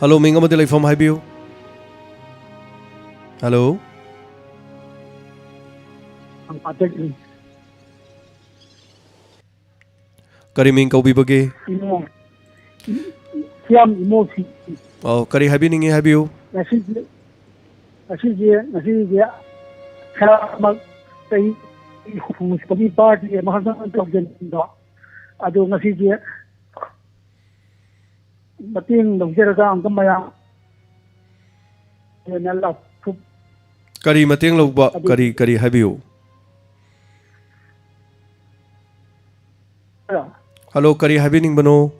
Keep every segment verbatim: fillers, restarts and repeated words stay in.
Hello, ꯃꯤꯡ ꯑꯃꯗꯤ ꯂꯩꯐꯝ ꯍꯥꯏꯕꯤꯌꯨ꯫ ꯍꯜꯂꯣ꯫ ꯀꯔꯤ ꯃꯤꯡ ꯀꯧꯕꯤꯕꯒꯦ? ꯏꯃꯣ꯫ ꯁꯤꯌꯥꯝ ꯏꯃꯣ ꯁꯤ꯫ ꯑꯧ, ꯀꯔꯤ ꯍꯥꯏꯕꯤꯅꯤꯡꯉꯤ ꯍꯥꯏꯕꯤꯌꯨ꯫ ꯉꯁꯤꯁꯦ, ꯉꯁꯤꯁꯦ, ꯉꯁꯤꯁꯦ ꯈꯔꯃꯛ ꯆꯍꯤ ꯍꯨꯝꯐꯨ ꯁꯨꯕꯒꯤ party ꯑꯃꯈꯛꯇꯪ ꯇꯧꯖꯅꯤꯡꯕ꯫ ꯑꯗꯣ ꯉꯁꯤꯁꯦ ꯃꯇꯦꯡ ꯂꯧꯖꯔꯒ ꯑꯝꯇ ꯃꯌꯥꯝ ꯑꯣꯏꯅ ꯂꯥꯎꯊꯣꯛ- ꯀꯔꯤ ꯃꯇꯦꯡ ꯂꯧꯕ? ꯑꯗꯨ ꯀꯔꯤ, ꯀꯔꯤ ꯍꯥꯏꯕꯤꯌꯨ? ꯍꯜꯂꯣ꯫ ꯍꯜꯂꯣ, ꯀꯔꯤ ꯍꯥꯏꯕꯤꯅꯤꯡꯕꯅꯣ?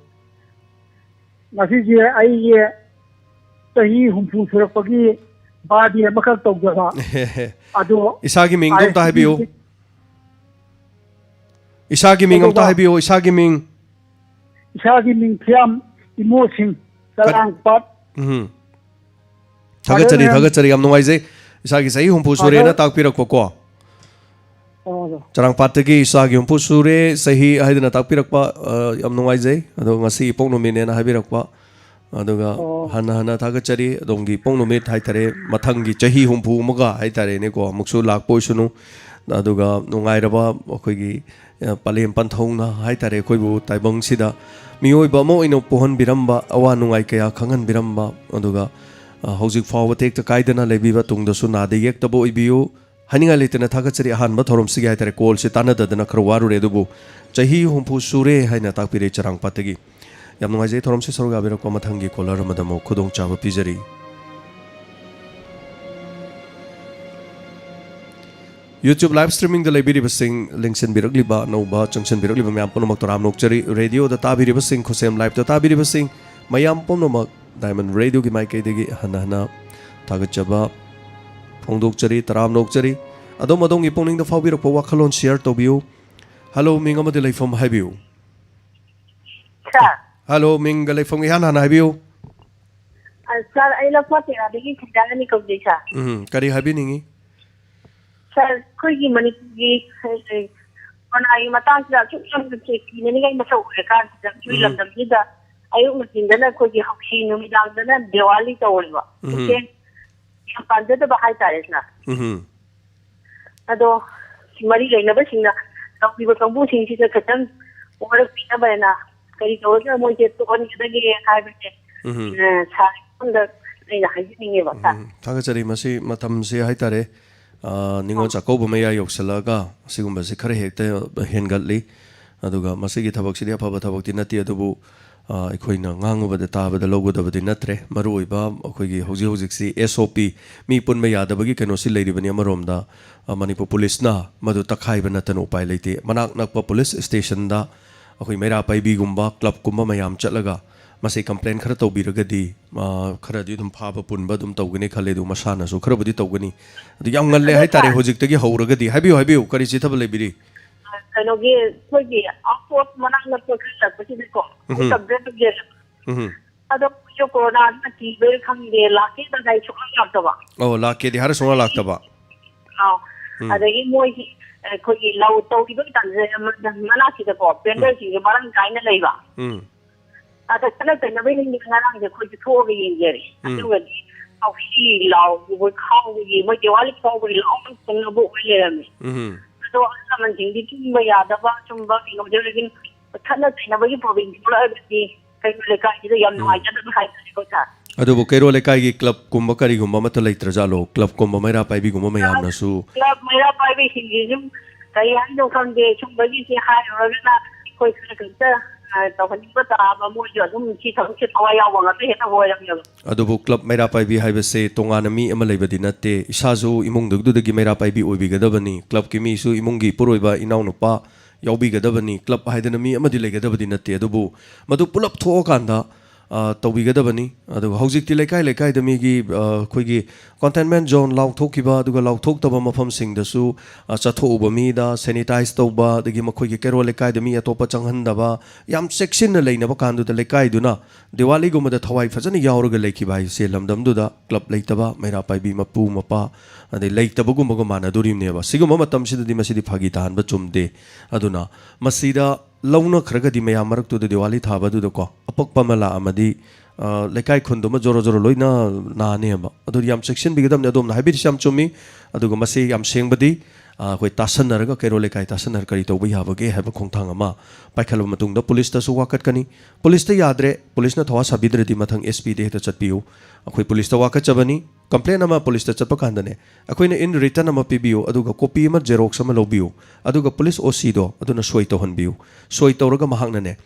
ꯉꯁꯤꯁꯦ ꯑꯩꯒꯤ ꯆꯍꯤ ꯍꯨꯝꯐꯨ ꯁꯨꯔꯛꯄꯒꯤ party ꯑꯃꯈꯛ ꯇꯧꯖꯕ꯫ ꯑꯗꯣ ꯏꯁꯥꯒꯤ ꯃꯤꯡꯗꯣ ꯑꯝꯇ ꯍꯥꯏꯕꯤꯌꯨ꯫ ꯏꯁꯥꯒꯤ ꯃꯤꯡ ꯑꯝꯇ ꯀꯩꯗꯧꯕ? ꯍꯥꯏꯕꯤꯌꯨ, ꯏꯁꯥꯒꯤ ꯃꯤꯡ꯫ ꯏꯁꯥꯒꯤ ꯃꯤꯡ ꯐꯤꯌꯥꯝ ꯏꯃꯣꯁꯤꯡ, ꯀꯠ-, ꯆꯔꯥꯡꯄꯥꯠ꯫ ꯎꯝ꯫ ꯊꯥꯒꯠꯆꯔꯤ, ꯃꯌꯥꯝ꯫ ꯊꯥꯒꯠꯆꯔꯤ, ꯌꯥꯝ ꯅꯨꯡꯉꯥꯏꯖꯩ꯫ ꯏꯁꯥꯒꯤ ꯆꯍꯤ ꯍꯨꯝꯐꯨ ꯁꯨꯔꯦꯅ ꯊꯥꯒꯠ-, ꯇꯥꯛꯄꯤꯔꯛꯄꯀꯣ꯫ ꯑꯣ꯫ ꯆꯔꯥꯡꯄꯥꯠꯇꯒꯤ ꯏꯁꯥꯒꯤ ꯍꯨꯝꯐꯨ ꯁꯨꯔꯦ, ꯆꯍꯤ ꯍꯥꯏꯗꯅ ꯇꯥꯛꯄꯤꯔꯛꯄ, ꯑ, ꯌꯥꯝ ꯅꯨꯡꯉꯥꯏꯖꯩ꯫ ꯑꯗꯣ ꯉꯁꯤ ꯏꯄꯣꯛ ꯅꯨꯃꯤꯠꯅꯦꯅ ꯍꯥꯏꯕꯤꯔꯛꯄ꯫ ꯑꯗꯨꯒ ꯑꯣ꯫ ꯍꯟꯅ ꯍꯟꯅ ꯊꯥꯒꯠꯆꯔꯤ꯫ ꯑꯗꯣꯝꯒꯤ ꯏꯄꯣꯛ ꯅꯨꯃꯤꯠ ꯍꯥꯏꯇꯥꯔꯦ, ꯃꯊꯪꯒꯤ ꯆꯍꯤ ꯍꯨꯝꯐꯨ ꯑꯃꯒ ꯍꯥꯏꯇꯥꯔꯦꯅꯦꯀꯣ, ꯑꯃꯨꯛꯁꯨ ꯂꯥꯛꯄ ꯑꯣꯏꯁꯅꯨ꯫ ꯑꯗꯨꯒ ꯅꯨꯡꯉꯥꯏꯔꯕ ꯑꯩꯈꯣꯏꯒꯤ, ꯑ, ꯄꯂꯦꯝ ꯄꯟꯊꯧꯅ ꯍꯥꯏꯇꯥꯔꯦ, ꯑꯩꯈꯣꯏꯕꯨ ꯇꯥꯏꯕꯪꯁꯤꯗ ꯃꯤꯑꯣꯏꯕ ꯑꯃ ꯑꯣꯏꯅ ꯄꯣꯛꯍꯟꯕꯤꯔꯝꯕ, ꯑꯋꯥ ꯅꯨꯡꯉꯥꯏ ꯀꯌꯥ ꯈꯪꯍꯟꯕꯤꯔꯝꯕ, ꯑꯗꯨꯒ, ꯑ, ꯍꯧꯖꯤꯛ ꯐꯥꯎꯕ ꯇꯦꯛꯇ ꯀꯥꯏꯗꯅ ꯂꯩꯕꯤꯕ, ꯇꯨꯡꯗꯁꯨ ꯅꯥꯗ ꯌꯦꯛꯇꯕ ꯑꯣꯏꯕꯤꯌꯨ꯫ ꯍꯥꯏꯅꯤꯡꯉꯥꯏ ꯂꯩꯇꯅ ꯊꯥꯒꯠꯆꯔꯤ꯫ ꯑꯍꯥꯟꯕ ꯊꯧꯔꯝꯁꯤꯒꯤ ꯍꯥꯏꯇꯥꯔꯦ, callꯁꯦ ꯇꯥꯟꯅꯗꯗꯅ ꯈꯔ ꯋꯥꯔꯨꯔꯦ, ꯑꯗꯨꯕꯨ ꯆꯍꯤ ꯍꯨꯝꯐꯨ ꯁꯨꯔꯦ ꯍꯥꯏꯅ ꯇꯥꯛꯄꯤꯔꯦ ꯆꯔꯥꯡꯄꯥꯠꯇꯒꯤ꯫ ꯌꯥꯝ ꯅꯨꯡꯉꯥꯏꯖꯩ ꯊꯧꯔꯝꯁꯤ ꯁꯔꯨꯛ ꯌꯥꯕꯤꯔꯛꯄ꯫ ꯃꯊꯪꯒꯤ caller ꯑꯃꯗ ꯑꯃꯨꯛ ꯈꯨꯗꯣꯡꯆꯥꯕ ꯄꯤꯖꯔꯤ꯫ YouTube live streamingꯗ ꯂꯩꯕꯤꯔꯤꯕꯁꯤꯡ, ꯂꯦꯡꯁꯤꯟꯕꯤꯔꯛꯂꯤꯕ, ꯑꯅꯧꯕ ꯆꯪꯁꯤꯟꯕꯤꯔꯛꯂꯤꯕ ꯃꯌꯥꯝ ꯄꯨꯝꯅꯃꯛ ꯇꯔꯥꯝꯅ ꯑꯣꯛꯆꯔꯤ꯫ Radioꯗ ꯇꯥꯕꯤꯔꯤꯕꯁꯤꯡ, ꯈꯨꯠꯁꯦꯝ Liveꯇ ꯇꯥꯕꯤꯔꯤꯕꯁꯤꯡ, ꯃꯌꯥꯝ ꯄꯨꯝꯅꯃꯛ Diamond Radioꯒꯤ ꯃꯥꯏꯀꯩꯗꯒꯤ ꯍꯟꯅ ꯍꯟꯅ ꯊꯥꯒꯠꯆꯕ ꯐꯣꯡꯗꯣꯛꯆꯔꯤ, ꯇꯔꯥꯝꯅ ꯑꯣꯛꯆꯔꯤ꯫ ꯑꯗꯣꯝ ꯑꯗꯣꯝꯒꯤ ꯄꯨꯛꯅꯤꯡꯗ ꯐꯥꯎꯕꯤꯔꯛꯄ ꯋꯥꯈꯜꯂꯣꯟ share ꯇꯧꯕꯤꯌꯨ꯫ Hello, ꯃꯤꯡ ꯑꯃꯗꯤ ꯂꯩꯐꯝ ꯍꯥꯏꯕꯤꯌꯨ꯫ Sir꯫ Hello, ꯃꯤꯡꯒ ꯂꯩꯐꯝꯒ ꯏꯍꯥꯟ ꯍꯥꯟꯅ ꯍꯥꯏꯕꯤꯌꯨ꯫ ꯑ, sir, ꯑꯩ ꯂꯧꯁꯥ ꯇꯦꯔꯥꯗꯒꯤ ꯈꯨꯟꯗꯥꯔꯅꯤ ꯀꯧꯖꯩ, sir꯫ ꯎꯝ, ꯀꯔꯤ ꯍꯥꯏꯕꯤꯅꯤꯡꯉꯤ? Sir, ꯑꯩꯈꯣꯏꯒꯤ ꯃꯅꯤꯄꯨꯔꯒꯤ, ꯑ, ꯀꯣꯔꯣꯅꯥꯒꯤ ꯃꯇꯥꯡꯁꯤꯗ ꯑꯁꯨꯛ ꯌꯥꯝꯅ ꯀꯤꯅꯅꯤꯡꯉꯥꯏ ꯃꯁꯛ ꯎꯔꯀꯥꯟꯁꯤꯗ, ꯑꯩꯈꯣꯏ ꯎꯝ꯫ ꯂꯝꯗꯝꯁꯤꯗ ꯑꯌꯨꯛ ꯅꯨꯡꯊꯤꯟꯗꯅ ꯑꯩꯈꯣꯏꯒꯤ ꯍꯧꯁꯤ, ꯅꯨꯃꯤꯗꯥꯡꯗꯅ ꯗꯤꯋꯥꯂꯤ ꯇꯧꯋꯦꯕ꯫ ꯎꯝ꯫ ꯄꯨꯛꯆꯦꯜ ꯌꯥꯝ ꯄꯥꯝꯖꯗꯕ ꯍꯥꯏꯇꯥꯔꯦ ꯁꯤꯅ꯫ ꯎꯝ꯫ ꯑꯗꯣ ꯃꯔꯤ ꯂꯩꯅꯕꯁꯤꯡꯅ ꯇꯧꯔꯤꯕ ꯀꯥꯡꯕꯨꯁꯤꯡꯁꯤꯗ ꯈꯤꯇꯪ ꯋꯥꯔꯛꯄꯤꯅꯕ ꯍꯥꯏꯅ ꯀꯔꯤ ꯇꯧꯔꯒ ꯃꯣꯏꯁꯦ ꯇꯣꯛꯍꯟꯒꯗꯒꯦ ꯍꯥꯏꯕꯁꯦ, ꯎꯝ꯫ ꯑ, ꯁꯥꯔ ꯑꯩꯉꯣꯟꯗ ꯑꯩꯅ ꯍꯥꯏꯖꯅꯤꯡꯉꯦꯕ, ꯁꯥꯔ꯫ ꯎꯝ꯫ ꯊꯥꯒꯠꯆꯔꯤ꯫ ꯃꯁꯤ ꯃꯇꯝꯁꯦ ꯍꯥꯏꯇꯥꯔꯦ, ꯑ, ꯅꯤꯉꯣꯜ ꯑꯥ꯫ ꯆꯥꯛꯀꯧꯕ ꯃꯌꯥ ꯌꯧꯁꯤꯜꯂꯛꯑꯒ ꯑꯁꯤꯒꯨꯝꯕꯁꯦ ꯈꯔ ꯍꯦꯛꯇ ꯍꯦꯟꯒꯠꯂꯤ꯫ ꯑꯗꯨꯒ ꯃꯁꯤꯒꯤ ꯊꯕꯛꯁꯤꯗꯤ ꯑꯐꯕ ꯊꯕꯛꯇꯤ ꯅꯠꯇꯦ, ꯑꯗꯨꯕꯨ, ꯑ, ꯑꯩꯈꯣꯏꯅ ꯉꯥꯡꯉꯨꯕꯗ ꯇꯥꯕꯗ ꯂꯧꯒꯗꯕꯗꯤ ꯅꯠꯇ꯭ꯔꯦ꯫ ꯃꯔꯨꯑꯣꯏꯕ ꯑꯩꯈꯣꯏꯒꯤ ꯍꯧꯖꯤꯛ ꯍꯧꯖꯤꯛꯁꯤ S O P, ꯃꯤ ꯄꯨꯟꯕ ꯌꯥꯗꯕꯒꯤ ꯀꯩꯅꯣꯁꯤ ꯂꯩꯔꯤꯕꯅꯤ꯫ ꯑꯃꯔꯣꯝꯗ, ꯑ, ꯃꯅꯤꯄꯨꯔ ꯄꯨꯂꯤꯁꯅ ꯃꯗꯨ ꯇꯛꯈꯥꯏꯕ ꯅꯠꯇꯅ ꯎꯄꯥꯏ ꯂꯩꯇꯦ꯫ ꯃꯅꯥꯛ ꯅꯛꯄ ꯄꯨꯂꯤꯁ ꯁ꯭ꯇꯦꯁꯟꯗ ꯑꯩꯈꯣꯏ ꯃꯩꯔꯥ ꯄꯥꯏꯕꯤꯒꯨꯝꯕ ꯀ꯭ꯂꯕꯀꯨꯝꯕ ꯃꯌꯥꯝ ꯆꯠꯂꯒ ꯃꯁꯤ ꯀꯝꯄ꯭ꯂꯦꯟ ꯈꯔ ꯇꯧꯕꯤꯔꯒꯗꯤ, ꯑ, ꯈꯔꯗꯤ ꯑꯗꯨꯝ ꯐꯥꯕ ꯄꯨꯟꯕ ꯑꯗꯨꯝ ꯇꯧꯒꯅꯤ ꯈꯜꯂꯦ꯫ ꯑꯗꯨ ꯃꯁꯥꯅꯁꯨ ꯈꯔꯕꯨꯗꯤ ꯇꯧꯒꯅꯤ꯫ ꯑꯗꯨ ꯌꯥꯝ ꯉꯜꯂꯦ ꯑꯗꯣ ꯍꯥꯏꯇꯥꯔꯦ, ꯁꯥꯔ, ꯍꯧꯖꯤꯛꯇꯒꯤ ꯍꯧꯔꯒꯗꯤ꯫ ꯍꯥꯏꯕꯤꯌꯨ, ꯍꯥꯏꯕꯤꯌꯨ, ꯀꯔꯤ ꯆꯤꯊꯕ ꯂꯩꯕꯤꯔꯤ? ꯀꯩꯅꯣꯒꯤ, ꯑꯩꯈꯣꯏꯒꯤ ꯑꯥꯎꯠꯄꯣꯁ ꯃꯅꯥꯛ ꯅꯛꯄ ꯈꯔ ꯅꯛꯄꯁꯤꯗꯀꯣ, ꯎꯝ꯫ ꯇꯧꯖꯗꯕꯁꯦ꯫ ꯎꯝ꯫ ꯑꯗꯣ ꯃꯣꯏꯁꯨ ꯀꯣꯔꯣꯅꯥꯁꯤꯅ ꯀꯤꯕꯩ ꯈꯪꯗꯦ, ꯂꯥꯛꯀꯦ ꯀꯥꯏ ꯁꯨꯡꯂꯥꯛ ꯂꯥꯛꯇꯕ꯫ ꯑꯣ, ꯂꯥꯛꯀꯦꯗꯤ ꯍꯥꯏꯔ ꯁꯨꯡꯂꯥꯛ ꯂꯥꯛꯇꯕ꯫ ꯑꯥꯎ꯫ ꯎꯝ꯫ ꯑꯗꯒꯤ ꯃꯣꯏꯒꯤ, ꯑꯩꯈꯣꯏꯒꯤ ꯂꯧ ꯇꯧꯈꯤꯕ ꯃꯇꯝꯁꯤꯗ ꯃꯅꯥꯛꯁꯤꯗꯀꯣ, ꯎꯝ꯫ ꯚꯦꯟꯗꯔꯁꯤꯡꯁꯨ ꯃꯔꯥꯡ ꯀꯥꯏꯅ ꯂꯩꯕ꯫ ꯎꯝ꯫ ꯑꯗ ꯈꯠꯅ ꯆꯩꯅꯕꯩ ꯅꯤꯡꯗꯤ ꯉꯔꯥꯡꯁꯦ ꯑꯩꯈꯣꯏꯁꯨ ꯊꯣꯛꯑꯒ ꯌꯦꯡꯖꯔꯦ꯫ ꯎꯝ꯫ ꯑꯗꯨꯒꯗꯤ ꯍꯧꯁꯤ ꯂꯥꯎꯕ, ꯈꯥꯎꯕꯒꯤ, ꯃꯣꯏ ꯗꯤꯋꯥꯂꯤ ꯈꯥꯎꯕꯒꯤ ꯂꯥꯎꯅ ꯈꯣꯡꯅꯕ ꯑꯣꯏ ꯂꯩꯔꯝꯃꯦ꯫ ꯎꯝ꯫ ꯑꯗꯣ ꯑꯍꯜ ꯂꯃꯟꯁꯤꯡꯗꯤ ꯇꯨꯝꯕ ꯌꯥꯗꯕ, ꯁꯨꯝꯕ ꯀꯩꯅꯣꯗ ꯈꯠꯅ ꯆꯩꯅꯕꯒꯤ ꯄ꯭ꯔꯣꯕ꯭ꯂꯦꯝ ꯊꯣꯛꯂꯛꯑꯒꯗꯤ ꯀꯩꯅꯣ ꯂꯩꯀꯥꯏꯁꯤꯗ ꯌꯥꯝ ꯎꯝ꯫ ꯅꯨꯡꯉꯥꯏꯖꯗꯕ ꯍꯥꯏꯇꯥꯔꯦꯀꯣ, ꯁꯥꯔ꯫ ꯑꯗꯨꯕꯨ ꯀꯩꯔꯣꯜ ꯂꯩꯀꯥꯏꯒꯤ ꯀ꯭ꯂꯕꯀꯨꯝꯕ ꯀꯔꯤꯒꯨꯝꯕ ꯑꯃꯠꯇ ꯂꯩꯇ꯭ꯔꯖꯥꯠꯂꯣ? ꯀ꯭ꯂꯕꯀꯨꯝꯕ ꯃꯩꯔꯥ ꯄꯥꯏꯕꯤꯒꯨꯝꯕ ꯃꯌꯥꯝꯅꯁꯨ? ꯀ꯭ꯂꯕ ꯃꯩꯔꯥ ꯄꯥꯏꯕꯤꯁꯤꯡꯁꯤ ꯁꯨꯝ ꯀꯔꯤ ꯍꯥꯏꯅꯣ ꯈꯪꯗꯦ, ꯁꯨꯝꯕꯒꯤꯁꯦ ꯍꯥꯏꯔꯨꯔꯒꯅ ꯑꯩꯈꯣꯏ ꯈꯔ ꯈꯛꯇ, ꯑ, ꯇꯧꯍꯟꯅꯤꯡꯕ ꯇꯥꯕ, ꯃꯣꯏꯁꯨ ꯑꯗꯨꯝ ꯁꯤ ꯊꯕꯛꯁꯦ ꯊꯋꯥꯏ ꯌꯥꯎꯕ ꯉꯥꯛꯇ ꯍꯦꯛꯇ ꯑꯣꯏꯔꯝꯃꯦꯕ꯫ ꯑꯗꯨꯕꯨ ꯀ꯭ꯂꯕ ꯃꯩꯔꯥ ꯄꯥꯏꯕꯤ ꯍꯥꯏꯕꯁꯦ ꯇꯣꯉꯥꯟꯅ ꯃꯤ ꯑꯃ ꯂꯩꯕꯗꯤ ꯅꯠꯇꯦ, ꯏꯁꯥꯁꯨ ꯏꯃꯨꯡꯗꯨꯗꯒꯤ ꯃꯩꯔꯥ ꯄꯥꯏꯕꯤ ꯑꯣꯏꯕꯤꯒꯗꯕꯅꯤ, ꯀ꯭ꯂꯕꯀꯤ ꯃꯤꯁꯨ ꯏꯃꯨꯡꯒꯤ ꯏꯄꯨꯔꯣꯏꯕ ꯏꯅꯥꯎꯅꯨꯄꯥ ꯌꯥꯎꯕꯤꯒꯗꯕꯅꯤ, ꯀ꯭ꯂꯕ ꯍꯥꯏꯗꯅ ꯃꯤ ꯑꯃꯗꯤ ꯂꯩꯒꯗꯕꯗꯤ ꯅꯠꯇꯦ꯫ ꯑꯗꯨꯕꯨ ꯃꯗꯨ ꯄꯨꯂꯞ ꯊꯣꯛꯑꯀꯥꯟꯗ, ꯑ, ꯇꯧꯕꯤꯒꯗꯕꯅꯤ꯫ ꯑꯗꯨꯒ ꯍꯧꯖꯤꯛꯇꯤ ꯂꯩꯀꯥꯏ ꯂꯩꯀꯥꯏꯗ ꯃꯤꯒꯤ, ꯑ, ꯑꯩꯈꯣꯏꯒꯤ ꯀꯟꯇꯦꯟꯃꯦꯟ ꯖꯣꯟ ꯂꯥꯎꯊꯣꯛꯈꯤꯕ, ꯑꯗꯨꯒ ꯂꯥꯎꯊꯣꯛꯇꯕ ꯃꯐꯝꯁꯤꯡꯗꯁꯨ, ꯑ, ꯆꯠꯊꯣꯛꯎꯕ ꯃꯤꯗ ꯁꯦꯅꯤꯇꯥꯏꯁ ꯇꯧꯕ, ꯑꯗꯒꯤ ꯃꯈꯣꯏꯒꯤ ꯀꯩꯔꯣꯜ ꯂꯩꯀꯥꯏꯗ ꯃꯤ ꯑꯇꯣꯞꯄ ꯆꯪꯍꯟꯗꯕ, ꯌꯥꯝ ꯆꯦꯛꯁꯤꯟꯅ ꯂꯩꯅꯕ ꯀꯥꯟꯗꯨꯗ ꯂꯩꯀꯥꯏꯗꯨꯅ ꯗꯤꯋꯥꯂꯤꯒꯨꯝꯕꯗ ꯊꯋꯥꯏ ꯐꯖꯅ ꯌꯥꯎꯔꯒ ꯂꯩꯈꯤꯕ ꯍꯥꯏꯁꯦ ꯂꯝꯗꯝꯗꯨꯗ ꯀ꯭ꯂꯕ ꯂꯩꯇꯕ, ꯃꯩꯔꯥ ꯄꯥꯏꯕꯤ ꯃꯄꯨ ꯃꯄꯥ, ꯑꯗꯩ ꯂꯩꯇꯕꯒꯨꯝꯕꯒ ꯃꯥꯟꯅꯗꯣꯔꯤꯕꯅꯦꯕ꯫ ꯁꯤꯒꯨꯝꯕ ꯃꯇꯝꯁꯤꯗꯗꯤ ꯃꯁꯤꯗꯤ ꯐꯥꯒꯤ ꯇꯥꯍꯟꯕ ꯆꯨꯝꯗꯦ꯫ ꯑꯗꯨꯅ ꯃꯁꯤꯗ ꯂꯧꯅꯈ꯭ꯔꯒꯗꯤ ꯃꯌꯥꯝ ꯃꯔꯛꯇꯨꯗ ꯗꯤꯋꯥꯂꯤ ꯊꯥꯕꯗꯨꯗꯀꯣ, ꯑꯄꯛꯄ ꯑꯃ ꯂꯥꯛꯑꯝꯃꯗꯤ, ꯑ, ꯂꯩꯀꯥꯏ ꯈꯨꯟꯗꯨꯃ ꯖꯣꯔꯣ ꯖꯣꯔꯣ ꯂꯣꯏꯅ ꯅꯥꯅꯦꯕ꯫ ꯑꯗꯨꯗꯤ ꯌꯥꯝ ꯆꯦꯛꯁꯤꯟꯕꯤꯒꯗꯕꯅꯤ꯫ ꯑꯗꯣꯝꯅ ꯍꯥꯏꯕꯤꯔꯤꯁꯤ ꯌꯥꯝ ꯆꯨꯝꯃꯤ꯫ ꯑꯗꯨꯒ ꯃꯁꯤ ꯌꯥꯝ ꯁꯦꯡꯕꯗꯤ, ꯑ, ꯑꯩꯈꯣꯏ ꯇꯥꯁꯟꯅꯔꯒ, ꯀꯩꯔꯣꯜ ꯂꯩꯀꯥꯏ ꯇꯥꯁꯟꯅꯔꯒ ꯀꯔꯤ ꯇꯧꯕ ꯌꯥꯕꯒꯦ ꯍꯥꯏꯕ ꯈꯣꯡꯊꯥꯡ ꯑꯃ ꯄꯥꯏꯈꯠꯂꯕ ꯃꯇꯨꯡꯗ ꯄꯨꯂꯤꯁꯇꯁꯨ ꯋꯥꯀꯠꯀꯅꯤ꯫ ꯄꯨꯂꯤꯁꯇ ꯌꯥꯗ꯭ꯔꯦ, ꯄꯨꯂꯤꯁꯅ ꯊꯋꯥ ꯁꯥꯕꯤꯗ꯭ꯔꯗꯤ ꯃꯊꯪ ꯑꯦꯁ ꯄꯤꯗ ꯍꯦꯛꯇ ꯆꯠꯄꯤꯌꯨ꯫ ꯑꯩꯈꯣꯏ ꯄꯨꯂꯤꯁꯇ ꯋꯥꯀꯠꯆꯕꯅꯤ꯫ ꯀꯝꯄ꯭ꯂꯦꯟ ꯑꯃ ꯄꯨꯂꯤꯁꯇ ꯆꯠꯄ ꯀꯥꯟꯗꯅꯦ, ꯑꯩꯈꯣꯏꯅ in written ꯑꯃ ꯄꯤꯕꯤꯌꯨ, ꯑꯗꯨꯒ ꯀꯣꯄꯤ ꯑꯃ ꯖꯦꯔꯣꯛꯁ ꯑꯃ ꯂꯧꯕꯤꯌꯨ, ꯑꯗꯨꯒ ꯄꯨꯂꯤꯁ ꯑꯣ ꯁꯤꯗꯣ ꯑꯗꯨꯅ ꯁꯣꯏ ꯇꯧꯍꯟꯕꯤꯌꯨ꯫ ꯁꯣꯏ ꯇꯧꯔꯒ ꯃꯍꯥꯛꯅꯅꯦ,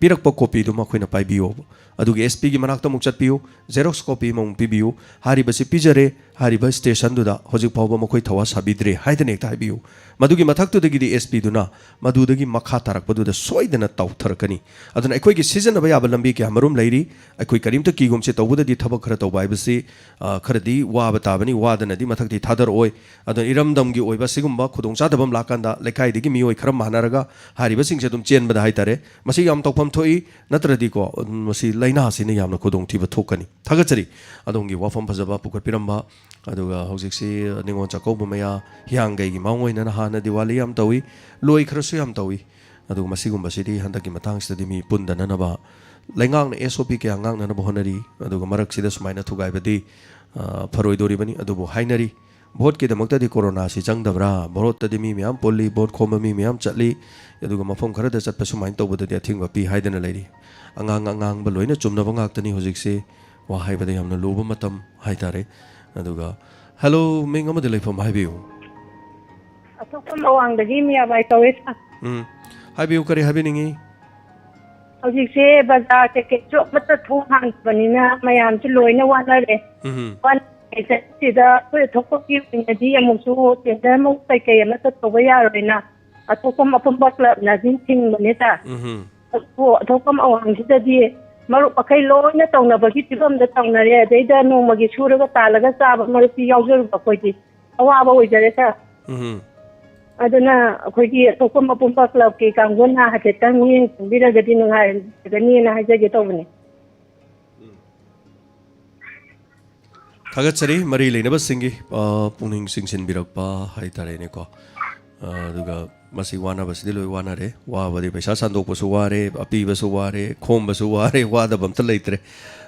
ꯄꯤꯔꯛꯄ ꯀꯣꯄꯤꯗꯨꯃ ꯑꯩꯈꯣꯏꯅ ꯄꯥꯏꯕꯤꯌꯣꯕ꯫ ꯑꯗꯨꯒꯤ ꯑꯦꯁ ꯄꯤꯒꯤ ꯃꯅꯥꯛꯇ ꯑꯃꯨꯛ ꯆꯠꯄꯤꯌꯨ, ꯖꯦꯔꯣꯛꯁ ꯀꯣꯄꯤ ꯑꯃꯃꯨꯛ ꯄꯤꯕꯤꯌꯨ꯫ ꯍꯥꯏꯔꯤꯕꯁꯤ ꯄꯤꯖꯔꯦ, ꯍꯥꯏꯔꯤꯕ ꯁ꯭ꯇꯦꯁꯟꯗꯨꯗ ꯍꯧꯖꯤꯛ ꯐꯥꯎꯕ ꯃꯈꯣꯏ ꯊꯋꯥ ꯁꯥꯕꯤꯗ꯭ꯔꯦ ꯍꯥꯏꯗꯅ ꯍꯦꯛꯇ ꯍꯥꯏꯕꯤꯌꯨ꯫ ꯃꯗꯨꯒꯤ ꯃꯊꯛꯇꯨꯗꯒꯤꯗꯤ ꯑꯦꯁ ꯄꯤꯗꯨꯅ ꯃꯗꯨꯗꯒꯤ ꯃꯈꯥ ꯇꯥꯔꯛꯄꯗꯨꯗ ꯁꯣꯏꯗꯅ ꯇꯧꯊꯔꯛꯀꯅꯤ꯫ ꯑꯗꯨꯅ ꯑꯩꯈꯣꯏꯒꯤ ꯁꯤꯖꯤꯟꯅꯕ ꯌꯥꯕ ꯂꯝꯕꯤ ꯀꯌꯥ ꯃꯔꯨꯝ ꯂꯩꯔꯤ꯫ ꯑꯩꯈꯣꯏ ꯀꯔꯤꯝꯇ ꯀꯤꯒꯨꯝꯁꯦ꯫ ꯇꯧꯕꯗꯗꯤ ꯊꯕꯛ ꯈꯔ ꯇꯧꯕ ꯍꯥꯏꯕꯁꯤ, ꯑ, ꯈꯔꯗꯤ ꯋꯥꯕ ꯇꯥꯕꯅꯤ, ꯋꯥꯗꯅꯗꯤ ꯃꯊꯛꯇꯤ ꯊꯥꯗꯔꯛꯑꯣꯏ꯫ ꯑꯗꯨꯅ ꯏꯔꯝꯗꯝꯒꯤ ꯑꯣꯏꯕ ꯑꯁꯤꯒꯨꯝꯕ ꯈꯨꯗꯣꯡꯆꯥꯗꯕ ꯑꯃ ꯂꯥꯛꯀꯥꯟꯗ ꯂꯩꯀꯥꯏꯗꯒꯤ ꯃꯤꯑꯣꯏ ꯈꯔ ꯃꯥꯟꯅꯔꯒ ꯍꯥꯏꯔꯤꯕꯁꯤꯡꯁꯦ ꯑꯗꯨꯝ ꯆꯦꯟꯕꯗ ꯍꯥꯏꯇꯥꯔꯦ, ꯃꯁꯤ ꯌꯥꯝ ꯇꯧꯐꯝ ꯊꯣꯛꯏ꯫ ꯅꯠꯇ꯭ꯔꯗꯤꯀꯣ, ꯎꯝ, ꯃꯁꯤ ꯂꯥꯏꯅꯥꯁꯤꯅ ꯌꯥꯝꯅ ꯈꯨꯗꯣꯡꯊꯤꯕ ꯊꯣꯛꯀꯅꯤ꯫ ꯊꯥꯒꯠꯆꯔꯤ ꯑꯗꯣꯝꯒꯤ ꯋꯥꯐꯝ ꯐꯖꯕ ꯄꯨꯈꯠꯄꯤꯔꯝꯕ꯫ ꯑꯗꯨꯒ ꯍꯧꯖꯤꯛꯁꯤ ꯅꯤꯉꯣꯜ ꯆꯥꯛꯀꯧꯕ ꯃꯌꯥ, ꯍꯤꯌꯥꯡꯒꯩꯒꯤ ꯃꯑꯣꯡ ꯑꯣꯏꯅꯅ ꯍꯥꯟꯅ ꯗꯤꯋꯥꯂꯤ ꯌꯥꯝ ꯇꯧꯏ, ꯂꯣꯏꯈ꯭ꯔꯁꯨ ꯌꯥꯝ ꯇꯧꯏ꯫ ꯑꯗꯨꯒ ꯃꯁꯤꯒꯨꯝꯕꯁꯤꯗꯤ ꯍꯟꯗꯛꯀꯤ ꯃꯇꯥꯡꯁꯤꯗꯗꯤ ꯃꯤ ꯄꯨꯟꯗꯅꯅꯕ ꯂꯩꯉꯥꯛꯅ ꯑꯦꯁ ꯑꯣ ꯄꯤ ꯀꯌꯥ ꯉꯥꯛꯅꯅꯕ ꯍꯣꯠꯅꯔꯤ꯫ ꯑꯗꯨꯒ ꯃꯔꯛꯁꯤꯗ ꯁꯨꯃꯥꯏꯅ ꯊꯨꯒꯥꯏꯕꯗꯤ, ꯑ, ꯐꯔꯣꯏꯗꯧꯔꯤꯕꯅꯤ꯫ ꯑꯗꯨꯕꯨ ꯍꯥꯏꯅꯔꯤ, ꯚꯣꯠꯀꯤꯗꯃꯛꯇꯗꯤ ꯀꯣꯔꯣꯅꯥꯁꯤ ꯆꯪꯗꯕ꯭ꯔꯥ? ꯚꯣꯠꯇꯗꯤ ꯃꯤ ꯃꯌꯥꯝ ꯄꯨꯜꯂꯤ, ꯚꯣꯠ ꯈꯣꯝꯕ ꯃꯤ ꯃꯌꯥꯝ ꯆꯠꯂꯤ, ꯑꯗꯨꯒ ꯃꯐꯝ ꯈꯔꯗ ꯆꯠꯄ ꯁꯨꯃꯥꯏꯅ ꯇꯧꯕꯗꯗꯤ ꯑꯊꯤꯡꯕ ꯄꯤ ꯍꯥꯏꯗꯅ ꯂꯩꯔꯤ꯫ ꯑꯉꯥꯡ ꯑꯉꯥꯡꯕ ꯂꯣꯏꯅ ꯆꯨꯝꯅꯕ ꯉꯥꯛꯇꯅꯤ ꯍꯧꯖꯤꯛꯁꯤ꯫ ꯋꯥ ꯍꯥꯏꯕꯗ ꯌꯥꯝꯅ ꯂꯨꯕ ꯃꯇꯝ ꯍꯥꯏꯇꯥꯔꯦ꯫ ꯑꯗꯨꯒ, ꯍꯦꯂꯣ, ꯃꯤꯡ ꯑꯃꯗꯤ ꯂꯩꯐꯝ ꯍꯥꯏꯕꯤꯌꯨ꯫ ꯑꯁꯣꯛꯄꯝ ꯑꯋꯥꯡꯗꯒꯤ ꯃꯤꯔꯥꯕꯥꯏ ꯀꯧꯋꯦ, ꯁꯥꯔ꯫ ꯎꯝ, ꯍꯥꯏꯕꯤꯌꯨ, ꯀꯔꯤ ꯍꯥꯏꯕꯤꯅꯤꯡꯉꯤ? ꯍꯧꯖꯤꯛꯁꯦ ꯕꯖꯥꯔ ꯀꯩꯀꯩꯁꯨ ꯑꯃꯠꯇ ꯊꯣꯡ ꯍꯥꯡꯗꯕꯅꯤꯅ ꯃꯌꯥꯝꯁꯨ ꯂꯣꯏꯅ ꯋꯥꯅꯔꯦ꯫ ꯎꯝ꯫ ꯋꯥꯅꯔꯤꯉꯩꯗ ꯁꯤꯗ ꯑꯩꯈꯣꯏ ꯑꯊꯣꯛꯄꯒꯤ ꯑꯣꯏꯅꯗꯤ ꯑꯃꯨꯛꯁꯨ ꯇꯦꯟꯗꯔ ꯑꯃꯨꯛ ꯀꯩꯀꯩ ꯑꯃꯠꯇ ꯇꯧꯕ ꯌꯥꯔꯣꯏꯅ ꯑꯊꯣꯛꯄꯝ ꯑꯄꯨꯟꯕ ꯀ꯭ꯂꯕꯅ ꯑꯗꯨꯝ ꯊꯤꯡꯕꯅꯦ, ꯁꯥꯔ꯫ ꯎꯝ꯫ ꯑꯗꯨꯕꯨ ꯑꯊꯣꯛꯄꯝ ꯑꯋꯥꯡꯁꯤꯗꯗꯤ ꯃꯔꯨꯞ ꯃꯈꯩ ꯂꯣꯏꯅ ꯇꯧꯅꯕꯒꯤ ꯐꯤꯕꯝꯗ ꯇꯧꯅꯔꯦ꯫ ꯑꯗꯩꯗ ꯅꯣꯡꯃꯒꯤ ꯁꯨꯔꯒ ꯇꯥꯜꯂꯒ ꯆꯥꯕ ꯃꯔꯨꯞꯇꯤ ꯌꯥꯎꯖꯔꯨꯕ ꯑꯩꯈꯣꯏꯗꯤ ꯑꯋꯥꯕ ꯑꯣꯏꯖꯔꯦ, ꯁꯥꯔ꯫ ꯎꯝ꯫ ꯑꯗꯨꯅ ꯑꯩꯈꯣꯏꯒꯤ ꯑꯊꯣꯛꯄꯝ ꯑꯄꯨꯟꯕ ꯀ꯭ꯂꯕꯀꯤ ꯀꯥꯡꯕꯨꯅ ꯍꯥꯏꯐꯦꯠꯇꯪ ꯃꯤꯠꯌꯦꯡ ꯆꯪꯕꯤꯔꯒꯗꯤ ꯅꯨꯡꯉꯥꯏꯒꯅꯤꯅ ꯍꯥꯏꯖꯒꯦ ꯇꯧꯕꯅꯦ꯫ ꯊꯥꯒꯠꯆꯔꯤ ꯃꯔꯤ ꯂꯩꯅꯕꯁꯤꯡꯒꯤ, ꯑ, ꯄꯨꯛꯅꯤꯡ ꯆꯤꯡꯁꯤꯟꯕꯤꯔꯛꯄ ꯍꯥꯏꯇꯥꯔꯦꯅꯦꯀꯣ꯫ ꯑ, ꯑꯗꯨꯒ ꯃꯁꯤ ꯋꯥꯅꯕꯁꯤꯗꯤ ꯂꯣꯏ ꯋꯥꯅꯔꯦ꯫ ꯋꯥꯕꯗꯤ ꯄꯩꯁꯥ ꯁꯟꯗꯣꯛꯄꯁꯨ ꯋꯥꯔꯦ, ꯑꯄꯤꯕꯁꯨ ꯋꯥꯔꯦ, ꯈꯣꯝꯕꯁꯨ ꯋꯥꯔꯦ, ꯋꯥꯗꯕ ꯑꯝꯇ ꯂꯩꯇ꯭ꯔꯦ꯫